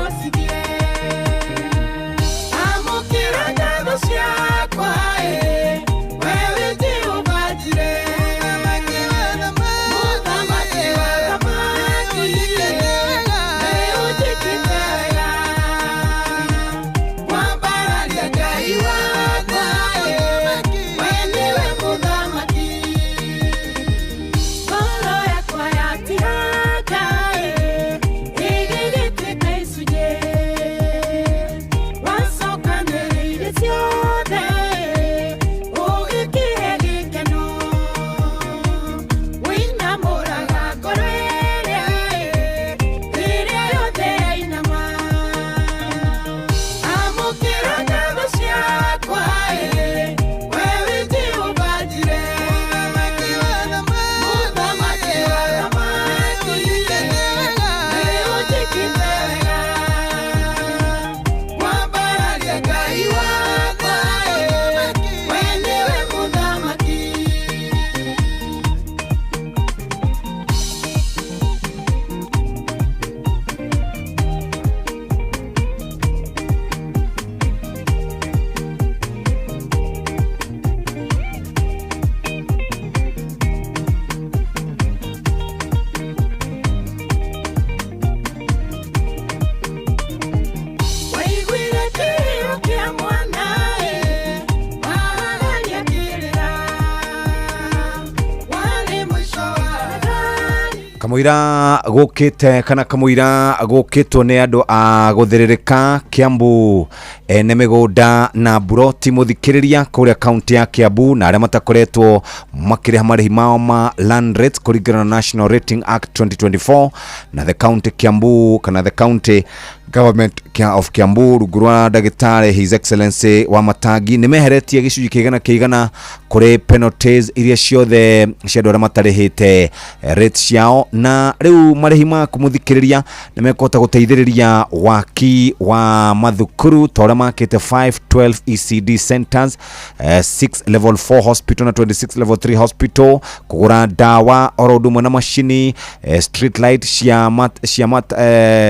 Kamũira gũkĩte kana kamũira gũkĩtwo nĩ andũ a gũthĩrĩrĩka Kiambu, ene mĩgũnda na buroti mũthikĩrĩria kũrĩa kaunti ya Kiambu, na arĩa matakoretwo makĩrĩha marĩhi mao ma land rates kũringana na National Rating Act 2024 na the county Kiambu kana the county government of Kiambu rungu rwa ndagĩtarĩ His Excellency wa Matangi nĩ meheretie gĩcunjĩ kĩigana kĩigana kũrĩ penalties iria ciothe cia andũ arĩa matarĩhĩte rates ciao, na rĩu marĩhi maku mũthikĩrĩria nĩ mekũhota gũteithĩrĩria waki wa mathukuru ta ũrĩa makĩte 512 ECD centers, 6 level 4 hospital na 26 level 3 hospital, kũgũra ndawa oro ũndũ ũmwe na macini, street light cia mat, cia mat,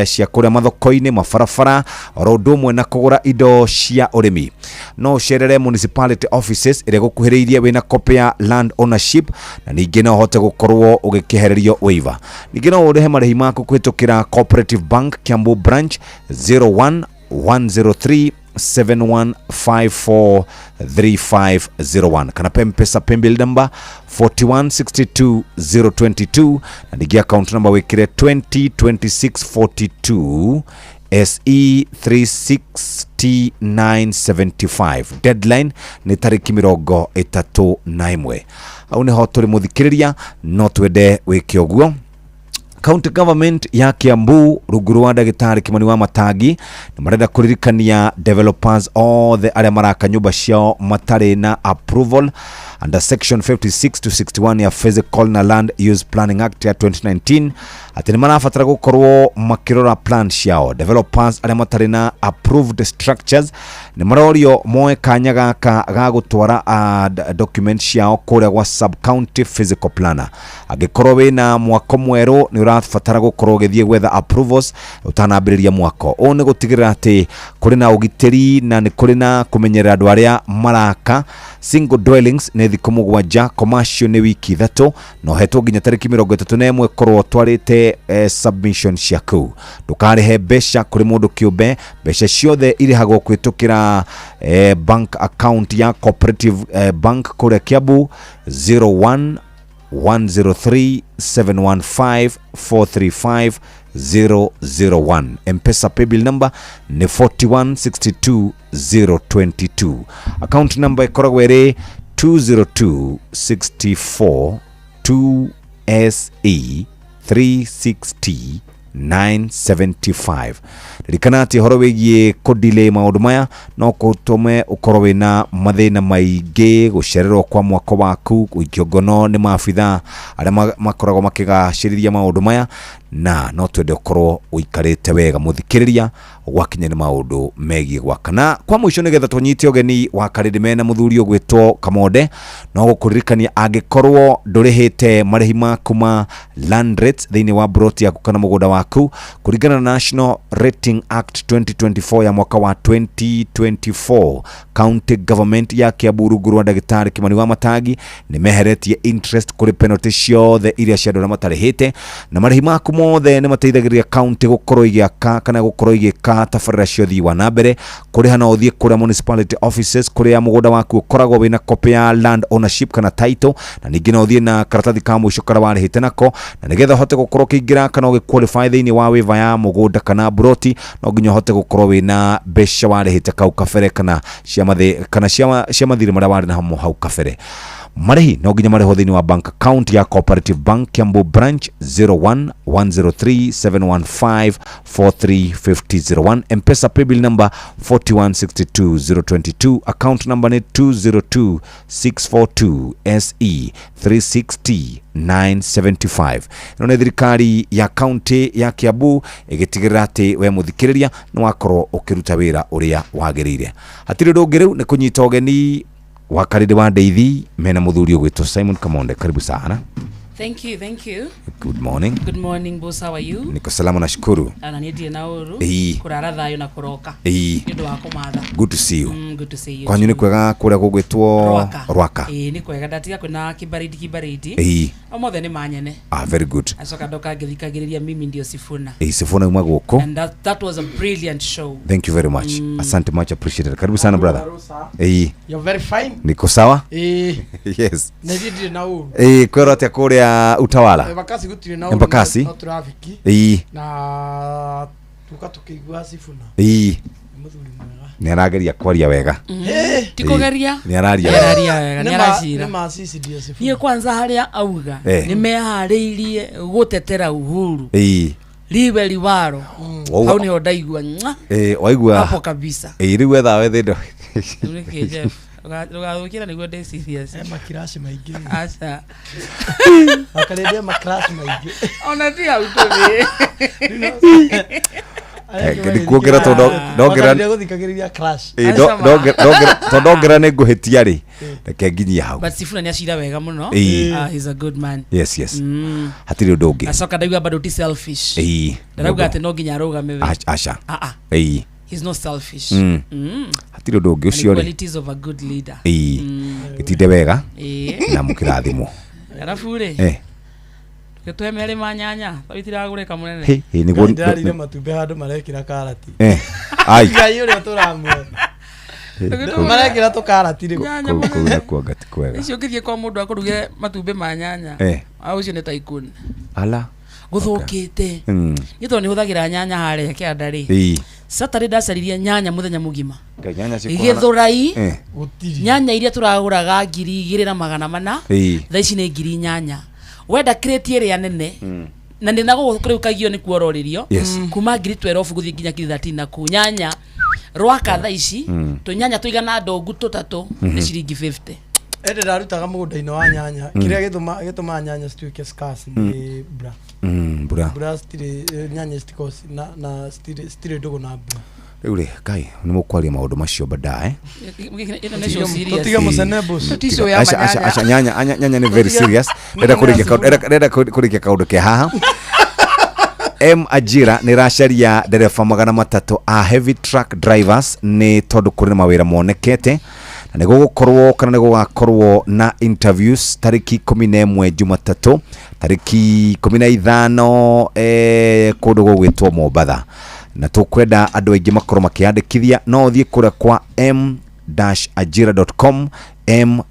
cia kũrĩa mathoko-inĩ, mabarabara oro ũndũ ũmwe na kũgũra indo cia ũrĩmi. No ũcerere municipality offices ĩrĩa gũkuhĩrĩirie wĩna copy ya land ownership, na ningĩ no ũhote gũkorwo ũgĩkĩhererio waiver. Ningĩ no ũrĩhe marĩhi maku kũhĩtũkĩra Cooperative Bank Kiambu branch 01 103 71543501 kana Mpesa paybill number 4162022, na ningĩ account number wĩkĩre 202642 SE 36T975. Deadline nĩ tarĩki 31. Hau nĩho tũrĩ mũthikĩrĩria, no twende wĩke ũguo. County government ya Kiambu rungu rwa ndagĩtarĩ Kimani wa Matangi nĩ marenda kũririkania developers othe arĩa maraka nyũmba ciao matarĩ na approval under section 56 to 61 ya Physical na Land Use Planning Act ya 2019 atĩ nĩ marabatara gũkorwo makĩrora plan ciao. Developers arĩa matarĩ na approved structures nĩ marorio moe kanya gaka ga gũtwara document ciao kũrĩa gwa sub county physical planner. Angĩkorwo wĩna mwako mwerũ nĩ ũrabatara gũkorwo ũgĩthiĩ gwetha approvals ũtanambĩrĩria mwako. Ũũ nĩ gũtigĩrĩra atĩ kũrĩ na ũgitĩri na nĩ kũrĩ na kũmenyerera andũ arĩa maraka. Single dwellings nĩ thikũ 7, commercial nĩ wiki 3, na ũhetwo nginya tarĩki 31 korwo ũtwarĩte submission ciaku. Ndũkarĩhe mbeca kũrĩ mũndũ kĩũmbe, mbeca ciothe irĩhagwo kũhĩtũkĩra bank account ya Cooperative Bank kũrĩa Kiambu 01 103 715 435 001. Mpesa paybill number nĩ 4162022. Account number ĩkoragwo ĩrĩ 202 64 2 SE 360 975. Ririkana atĩ ũhoro wĩgiĩ kũdelay maũndũ maya no gũtũme ũkorwo wĩna mathĩna maingĩ, gũcererwo kwa mwako waku, gũikio ngono nĩ maabithaa arĩa makoragwo makĩgacĩrithia maũndũ maya, na no twende ũkorwo ũikarĩte wega mũthikĩrĩria gwakinya nĩ maũndũ megiĩ gwaka. Na kwa mũico nĩgetha tũnyite ũgeni wa Karĩndĩ mena mũthuri ũgwĩtwo Kamonde, no gũkũririkania angĩkorwo ndũrĩhĩte marĩhi maku ma land rates thĩinĩ wa broti yaku kana mũgũnda waku kũringana na National Rating Act 2024 ya mwaka wa 2024, county government ya Kiambu rungu rwa ndagĩtarĩ Kimani wa Matangi nĩ meheretie interest kũrĩ penalty ciothe iria cia andũ arĩa matarĩhĩte, na marĩhi maku mothe nĩ mateithagĩrĩria county gũkorwo igĩaka kana gũkorwo igĩka tabarĩra cia ũthii wa na mbere. Kũrĩha no ũthiĩ kũrĩa municipality offices kũrĩa mũgũnda waku ũkoragwo wĩna copy ya land ownership kana title, na ningĩ no ũthiĩ na karatathi ka mũico karĩa warĩhĩte nako, na nĩgetha ũhote gũkorwo ũkĩingĩra kana ũgĩqualify thĩinĩ wa waiver ya mũgũnda kana broti no nginya ũhote gũkorwo wĩna mbeca warĩhĩte kau kabere kana cia mathirĩ marĩa warĩ namo hau kabere. Marĩhi no nginya marĩhwo thĩinĩ wa bank account ya Cooperative Bank Kiambu branch 01 103 715 435001. Mpesa paybill number 4162022. Account number ni 202642 SE 360 975. Ĩno nĩ thirikari ya county ya Kiambu ĩgĩtigĩrĩra atĩ we mũthikĩrĩria nĩ wakorwo ũkĩruta wĩra ũrĩa wagĩrĩire. Hatirĩ ũndũ ũngĩ rĩu nĩ kũnyita ũgeni wa Karĩndĩ wa Ndeithi mena mũthuri ũgwĩtwo Simon Kamonde. Karibu sana. Thank you, thank you. Good morning. Good morning, boss. How are you? Niko salama nashukuru. Ana niĩ ndirĩ na ũru. Kũrara thayũ na kũroka. Nĩ ũndũ wa kũmatha. Good to see you. Good to see you. Kwanyu nĩ kwega kũrĩa gũgwĩtwo Rwaka. Ĩĩ nĩ kwega ndatiga kwĩna kibaridi kibaridi. Ĩĩ. Omothe nĩ manyene. Ah, very good. Acoka ndoka ngĩthikagĩrĩria mimi ndio Sifuna. Ĩĩ, Sifuna uma gũkũ. And that was a brilliant show. Thank you very much. Asante, much appreciated. Karibu sana brother. Ĩĩ. You're very fine. Niko sawa? Ĩĩ. Yes. Nĩ na ũru. Ĩĩ, kwĩrwo atĩa kũrĩa Utawala? Embakasi gũtirĩ na ũru. Embakasi. No traffic. Ĩĩ. Na tuka tukĩigua Sifuna. Ĩĩ. Mũthuri mwega. Nĩ arageria kwaria wega. Ti kũgeria. Nĩ araria wega. Nĩ aracira. Nĩ ma sisi ndio Sifuna. Niĩ kwanza harĩa auga nĩ meharĩirie gũtetera Uhuru. Ĩĩ. Liwe liwaro. Hau nĩho ndaigua. Ĩĩ, waigua. Hapo kabisa. Ĩĩ, rĩu wetha wethe. Nĩkĩ Jeff? Ũgathũkĩra nĩguo ndĩ serious. Makiraci maingĩ. Aca. Akarĩndĩa makiraci maingĩ. Ona ti hau tũrĩ. Ndikuongerera tondũ ndongerera gũthikagĩrĩria crash. Ĩĩ, tondũ ndongerera nĩ ngũhĩtia rĩ. Reke nginyie hau. But Sifuna nĩ acira wega mũno. He's a good man. Yes, yes. Hatirĩ ũndũ ũngĩ. Acoka ndauga bado ti selfish. Ĩĩ. Ndarauga atĩ no nginya arũgame we. Aca. Ĩĩ. He's not selfish. Hatirĩ ũndũ ũngĩ ũcio rĩ. Qualities of a good leader. Ĩĩ. Gĩtinde wega. Na mũkĩrathimwo. Arabu rĩ. Tũgĩtũhe merĩ ma nyanya, tondũ itiragũrĩka mũnene. Hĩ, hĩ, nĩguo ndĩrarire matumbĩ handũ marekĩra karati. Ai. Ngai ũrĩa tũramwe. Marekĩra tũkarati rĩu. Kũu nakuo anga ti kwega. Icio ũngĩthiĩ kwa mũndũ akũrugĩre matumbĩ ma nyanya. Ũcio nĩ tycoon. Ala. Gũthũkĩte. Niĩ tondũ nĩhũthagĩra nyanya harĩa kĩanda rĩ. Saturday ndacaririe nyanya mũthenya mũgima. Gĩthũrai nyanya iria tũragũraga 2400 thaa ici nĩ 8,000. Wenda crate ĩrĩa nene na ndĩ na gũkũ rĩu kaigio nĩ kuororĩrio kuma 12,000 gũthiĩ nginya 13,000 na kũu nyanya Rwaka thaa ici tũnyanya tũigana ndongu tũtatũ nĩ ciringi 50. Ende ndarutaga mũgũnda-inĩ wa nyanya kĩrĩa gĩtũmaga nyanya cituĩke scarce nĩ mbura. Mbura. Mbura citirĩ nyanya citikoragwo na citirĩ ndũgũ na mbura. Rĩu rĩ Ngai nĩ mũkwaria maũndũ macio baadaye. Tũtige mũcenebus. Aca nyanya nyanya nĩ very serious. Ndĩrenda kũrĩkia kaũndũ ke haha. M Ajira nĩ ĩracaria ndereba 300 a heavy truck drivers nĩ tondũ kũrĩ na mawĩra monekete na nĩ gũgũkorwo kana nĩ gũgakorwo na interviews tarĩki 11 Jumatatũ tarĩki 15 kũndũ gũgwĩtwo Mombatha na tũkwenda andũ aingĩ makorwo makĩandĩkithia no ũthiĩ kũrĩa kwa m-ajira.com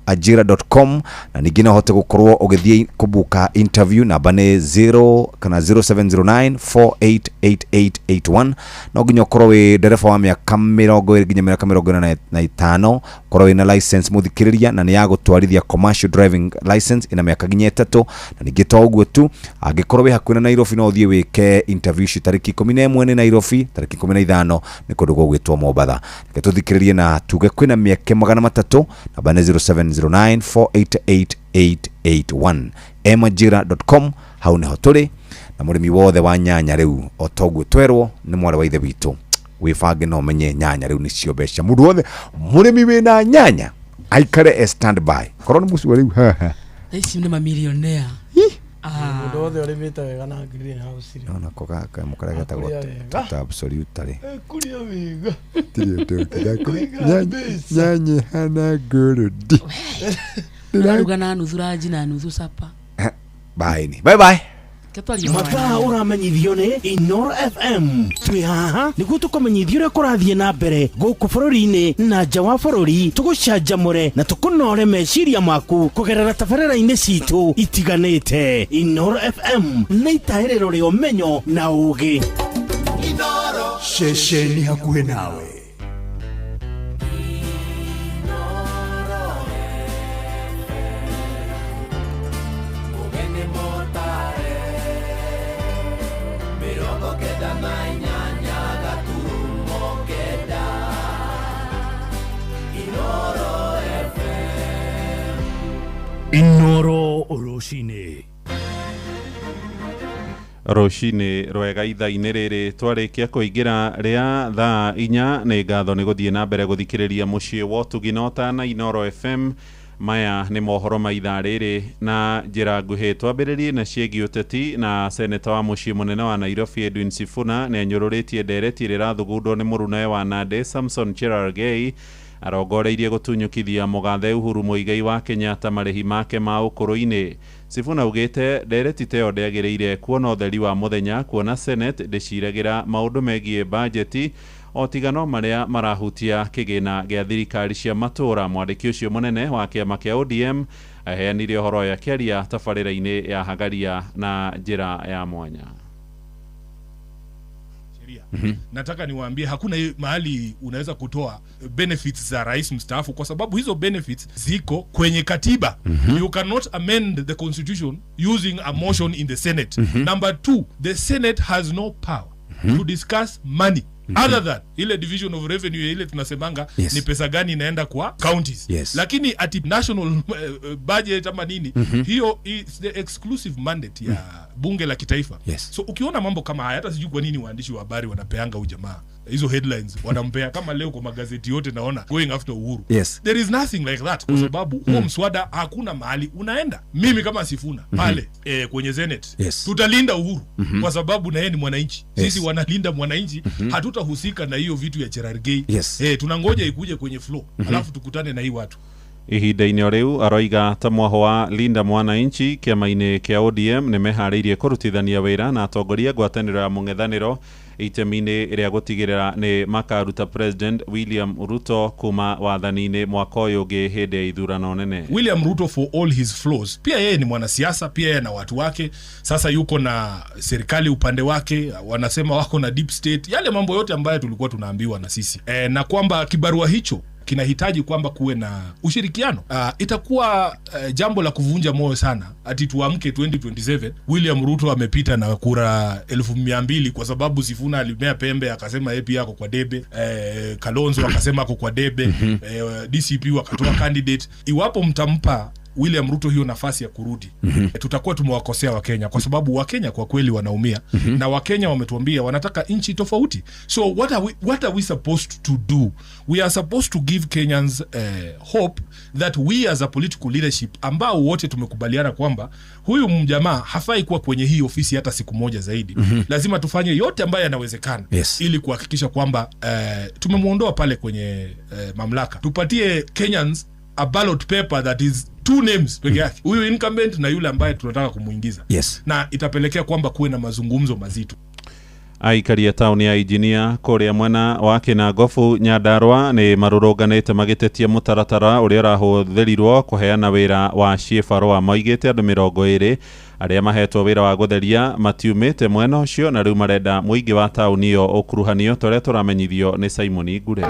majira.com na ningĩ no ũhote gũkorwo ũgĩthiĩ kũbuka interview namba nĩ 0 kana 0709 488881 no nginya ũkorwo wĩ ndereba wa mĩaka 20 nginya mĩaka 45 ũkorwo wĩna license mũthikĩrĩria na nĩ ya gũtwarithia commercial driving license ina mĩaka nginya 3 na ningĩ to ũguo tu angĩkorwo wĩ hakuhĩ na Nairobi no ũthiĩ wĩke interview icio tarĩki 11 nĩ Nairobi tarĩki 15 nĩ kũndũ gũgwĩtwo Mombatha. Reke tũthikĩrĩrie na tuge kwĩna mĩeke 300 namba nĩ 0709 488881 majira.com hau niho tũrĩ na mũrĩmi wothe wa nyanya rĩu o toguo twerwo nĩ mwarĩ wa ithe witũ wĩbange no menye nyanya rĩu nĩcio mbeca mũndũ wothe mũrĩmi wĩna nyanya aikare e standby korwo nĩ mũcua rĩu haha ici nĩ mamilionea. Mũndũ wothe ũrĩmĩte wega na greenhouse rĩ nona ko gaka mũkarĩa getagwo ta absolute rĩ kũrĩa wega tirĩ ũndũ nyanya hana ngũrũndi ndĩraruga na nuthu ranji na nuthu sapa. Bye ni bye bye. Mathaa ũramenyithio nĩ Inoro FM twĩ haha nĩguo tũkũmenyithio ũrĩa kũrathiĩ na mbere gũkũ bũrũri-inĩ na nja wa bũrũri tũgũcanjamũre na tũkũnore meciria maku kũgerera tabarĩra-inĩ citũ itiganĩte. Inoro FM nĩ itahĩrĩro rĩa ũmenyo na ũũgĩ. Ceceni hakuhĩ nawe. Inoro rũcinĩ rũcinĩ rwega ithaa-inĩ rĩrĩ twarĩkia kũingĩra rĩa thaa 4 nĩ ngatho nĩ gũthiĩ na mbere gũthikĩrĩria mũciĩ wa ũtugi na ũtana Inoro FM. Maya nĩ mohoro ma ithaa rĩrĩ na njĩra nguhĩ. Twambĩrĩrie na ciĩgiĩ ũteti na seneta wa mũciĩ mũnene wa Nairobi Edwin Sifuna nĩ anyũrũrĩtie ndereti ĩrĩa ĩrathugundwo nĩ mũrunawe wa Nandi Samson Cherargei Arongoreirie gũtunyũkithia mũgathe Uhuru Muigai wa Kenyatta marĩhi make ma ũkũrũ-inĩ. Sifuna augĩte ndereti ta ĩyo ndĩagĩrĩire kuona ũtheri wa mũthenya kuona Senate ndĩciragĩra maũndũ megiĩ bajeti o tiga no marĩa marahutia kĩgĩna gĩa thirikari cia matũũra. Mwandĩki ũcio mũnene wa kĩama kĩa ODM aheanire ũhoro ũyũ akĩaria tabarĩra-inĩ ya Hagaria na njĩra ya mwanya. Nataka niwaambie hakuna mahali unaweza kutoa benefits za rais mstaafu kwa sababu hizo benefits ziko kwenye katiba. You cannot amend the constitution using a motion in the Senate. Number 2, the Senate has no power to discuss money other than ile division of revenue ile tunasemanga. Ni pesa gani inaenda kwa counties. Lakini ati national budget ama nini, hiyo is the exclusive mandate ya bunge la kitaifa. So ukiona mambo kama haya, hata sijui kwa nini waandishi wa habari wanapeanga ujamaa hizo headlines, wanampea kama leo kwa magazeti yote naona going after Uhuru. There is nothing like that kwa sababu huo mswada hakuna mahali unaenda. Mimi kama Sifuna pale kwenye Senate tutalinda Uhuru kwa sababu na yeye ni mwananchi. Sisi wanalinda mwananchi, hatutahusika na hiyo vitu ya Cherargei. Tunangoja ikuje kwenye flow alafu tukutane na hii watu. Ihinda-inĩ o rĩu aroiga ta mwaho wa Linda Mwananchi kĩama-inĩ kĩa ODM nĩ meharĩirie kũrutithania wĩra na atongoria ngwatanĩro ya mũng'ethanĩro itemi-inĩ rĩa gũtigĩrĩra nĩ makaruta President William Ruto kuma wathani-inĩ mwaka ũyũ ũngĩ hĩndĩ ya ithurano nene. William Ruto for all his flaws, pia yeye ni mwanasiasa, pia yeye na watu wake. Sasa yuko na serikali upande wake, wanasema wako na deep state, yale mambo yote ambayo tulikuwa tunaambiwa na sisi. Na kwamba kibarua hicho kinahitaji kwamba kuwe na ushirikiano. Itakuwa jambo la kuvunja moyo sana ati tuamke 2027 William Ruto amepita na kura 200,000 kwa sababu Sifuna alimea pembe akasema yeye pia ako kwa debe, Kalonzo akasema ako kwa debe, DCP wakatoa candidate. Iwapo mtampa William Ruto hiyo nafasi ya kurudi, tutakuwa tumewakosea Wakenya kwa sababu Wakenya kwa kweli wanaumia. Na Wakenya wametuambia wanataka nchi tofauti. So what are we supposed to do? We are supposed to give Kenyans hope that we as a political leadership ambao wote tumekubaliana kwamba huyu mjamaa hafai kuwa kwenye hii ofisi hata siku moja zaidi. Lazima tufanye yote ambayo yanawezekana ili kuhakikisha kwamba tumemuondoa pale kwenye mamlaka. Tupatie Kenyans a ballot paper that is 2 names peke yake, huyu incumbent na yule ambaye tunataka kumuingiza. Na itapelekea kwamba kuwe na mazungumzo mazito. Aikari a tauni ya Injinia kũrĩa mwena wa Kĩnangobu Nyandarua nĩ marũrũnganĩte magĩtetia mũtaratara ũrĩa ũrahũthĩrirwo kũheana wĩra wa ciĩbarũa. Moigĩte andũ 20 arĩa mahetwo wĩra wa gũtheria matiumĩte mwena ũcio na rĩu marenda mũingĩ wa tauni ĩyo ũkuruhanio ta ũrĩa tũramenyithio nĩ Simon Ngure.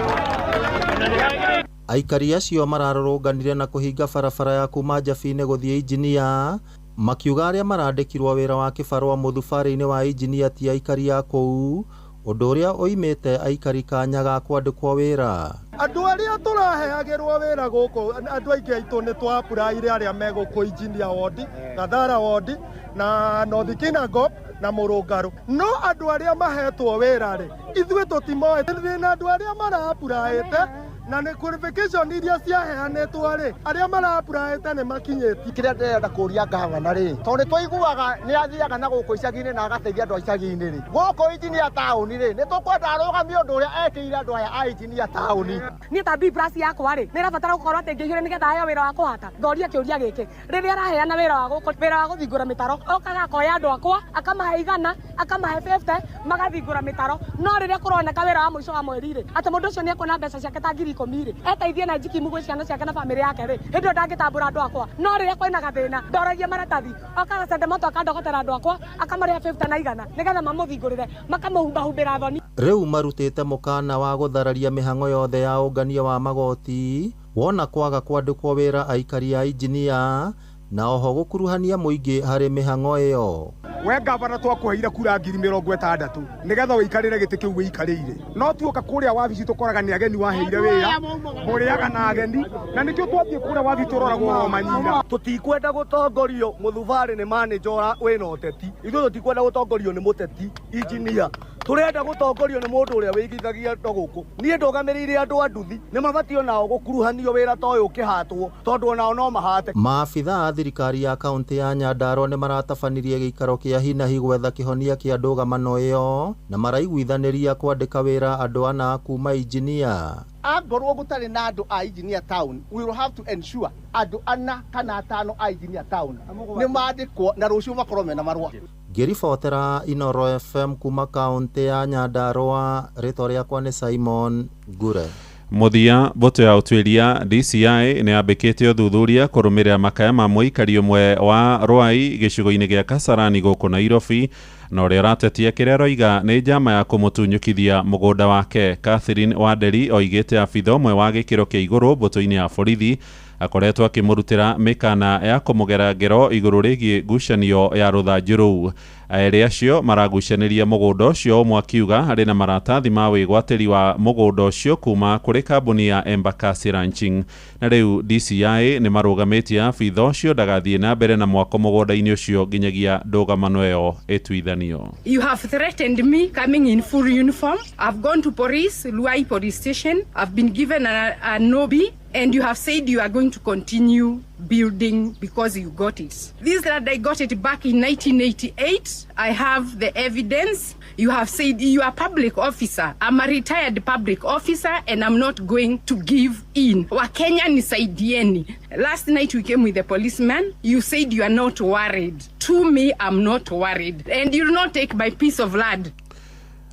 Aikari acio mararũrũnganire na kũhinga barabara ya kuma Njabinĩ gũthiĩ Injinia makiuga arĩa marandĩkirwo wĩra wa kĩbarũa mũthubarĩ-inĩ wa Injinia ti aikari a kũu, ũndũ ũrĩa ũimĩte aikari kanya ga kwandĩkwo wĩra. Andũ arĩa tũraheagĩrwo wĩra gũkũ, andũ aingĩ aitũ nĩ twapuraire arĩa me gũkũ Injinia ward, Gathara ward na North Kinangop na Mũrũngarũ. No andũ arĩa mahetwo wĩra rĩ, ithuĩ tũtimoĩ. Thĩna andũ arĩa marapuraĩte na nĩ qualification iria ciaheanĩtwo rĩ, arĩa marapuraĩte nĩ makinyĩtie. Kĩrĩa ndĩrenda kũria gavana rĩ, tondũ nĩ twaiguaga nĩ athiaga na gũkũ icagi-inĩ na agateithia andũ a icagi-inĩ rĩ, gũkũ Injinia taũni rĩ, nĩ tũkwenda arũgamie ũndũ ũrĩa ekĩire andũ aya a Injinia taũni. Niĩ ta B plus yakwa rĩ, nĩ ĩrabatara gũkorwo atĩ ngĩihũre nĩgetha heo wĩra wa kũhata. Ngoria kĩũria gĩkĩ, rĩrĩa araheana wĩra wa gũkũ, wĩra wa gũthingũra mĩtaro, okaga akoya andũ akwa, akamahe 100, akamahe 50, magathingũra mĩtaro. No rĩrĩa kũroneka wĩra wa mũico wa mweri rĩ, atĩ mũndũ ũcio nĩ ekuona mbeca ciake ta 10,000 rĩ, eteithie na njikimu gwĩ ciana ciake na bamĩrĩ yake rĩ, hĩndĩ ĩyo ndangĩtambũra andũ akwa. No rĩrĩa kwĩna gathĩna, ndoragia maratathi, okaga Sendemoto akandogotera andũ akwa, akamarĩha 50 na 100 nĩgetha mamũthingũrĩre, makamũhumbahumbĩra thoni. Rĩu marutĩte mũkana wa gũthararia mĩhang'o yothe ya ũngania wa magoti wona kwaga kwandĩkwo wĩra aikari a Injinia na oho gũkuruhania mũingĩ harĩ mĩhang'o ĩyo. We gavana twakũheire kura 60,000 nĩgetha ũikarĩre gĩtĩ kĩu wĩikarĩire, no tuoka kũrĩa wabici tũkoraga nĩ ageni waheire wĩra, mũrĩaga na ageni, na nĩkĩo twathiĩ kũrĩa wabici tũroragwo o manyira. Tũtikwenda gũtongorio mũthubarĩ nĩ manager wĩna ũteti, ithuĩ tũtikwenda gũtongorio nĩ mũteti Injinia. Tũrenda gũtongorio nĩ mũndũ ũrĩa wĩigithagia ndo gũkũ. Niĩ ndũgamĩrĩire andũ a nduthi, nĩ mabatiĩ onao gũkuruhanio wĩra ta ũyũ ũkĩhatwo, tondũ onao no mahate. Maabitha a thirikari ya kaunti ya Nyandarua nĩ maratabanirie gĩikaro kĩa hinahi gwetha kĩhonia kĩa ndũgamano ĩyo na maraiguithanĩria kwandĩka wĩra andũ ana kuma injinia. Angorwo gũtarĩ na andũ a engineer town, we will have to ensure andũ ana kana atano a engineer town nĩ mandĩkwo na rũciũ makorwo mena marũa. Ngĩribotera Inoro FM kuma kaunti ya Nyandarua, rĩtwa rĩakwa nĩ Simon Ngure. Mũthia mbũtũ ya ũtuĩria DCI nĩ yambĩkĩte ũthuthuria kũrũmĩrĩra makaya ma mũikari ũmwe wa Rwai gĩcigo-inĩ gĩa Kasarani gũkũ Nairobi, na ũrĩa ũratetia kĩrĩa aroiga nĩ njama ya kũmũtunyũkithia mũgũnda wake. Catherine Wanderi oigĩte abitha ũmwe wa gĩkĩro kĩa igũrũ mbũtũ-inĩ ya borithi akoretwo akĩmũrutĩra mĩkana ya kũmũgera ngero igũrũ rĩgiĩ ngucanio ya rũthanju rũu. Erĩ acio maragucanĩria mũgũnda ũcio, ũmwe akiuga arĩ na maratathi ma wĩgwatĩri wa mũgũnda ũcio kuma kũrĩ kambuni ya Embakasi Ranching. Na rĩu DCI nĩ marũgamĩtie abitha ũcio ndagathiĩ na mbere na mwako mũgũnda-inĩ ũcio nginyagia ndũgamano ĩyo ĩtuithanio. You have threatened me coming in full uniform. I've gone to police, Luai police station. I've been given a nobi, and you have said you are going to continue building because you got it. This land, I got it back in 1988. I have the evidence. You have said you are a public officer. I'm a retired public officer and I'm not going to give in. Wakenya nisaidieni. Last night we came with the policeman. You said you are not worried. To me, I'm not worried. And you will not take my piece of land.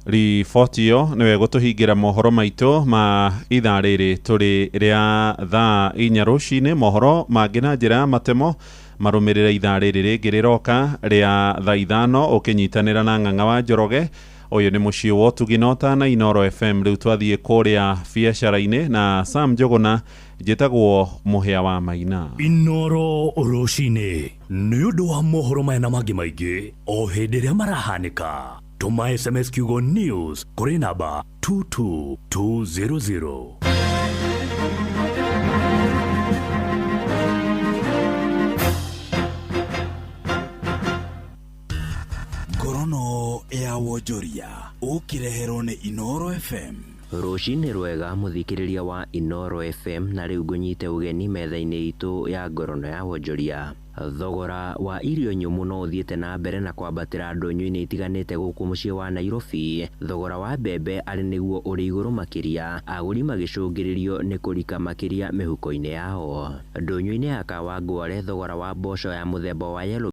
Riboti ĩyo nĩwe gũtũhingĩra mohoro maitũ ma ithaa rĩrĩ tũrĩ rĩa thaa 4 rũcinĩ. Mohoro mangĩ na njĩra ya matemo marũmĩrĩre ithaa rĩrĩ rĩngĩ rĩroka rĩa thaa 5 ũkĩnyitanĩra na Ng'ang'a wa Njoroge. Ũyũ nĩ mũciĩ wa ũtugi na ũtana Inoro FM. Rĩu twathiĩ kũrĩa biacara-inĩ na Sam Njũgũna. Njĩtagwo Mũhĩa wa Maina. Inoro rũcinĩ nĩ ũndũ wa mohoro maya na mangĩ maingĩ o hĩndĩ ĩrĩa marahanĩka. Tũma SMS kiugo news kũrĩ namba 22200. Ngorono ya wonjoria ũkĩreherwo nĩ Inoro FM. Rũcinĩ rwega mũthikĩrĩria wa Inoro FM, na rĩu ngũnyite ũgeni metha-inĩ itũ ya ngorono ya wonjoria. Thogora wa irio nyũmũ no ũthiĩte na mbere na kwambatĩra ndũnyũ-inĩ itiganĩte gũkũ mũciĩ wa Nairobi. Thogora wa mbembe arĩ nĩguo ũrĩ igũrũ makĩria, agũri magĩcũngĩrĩrio nĩ kũrika makĩria mĩhuko-inĩ yao. Ndũnyũ-inĩ ya Kawangware, thogora wa mboco ya mũthemba wa yellow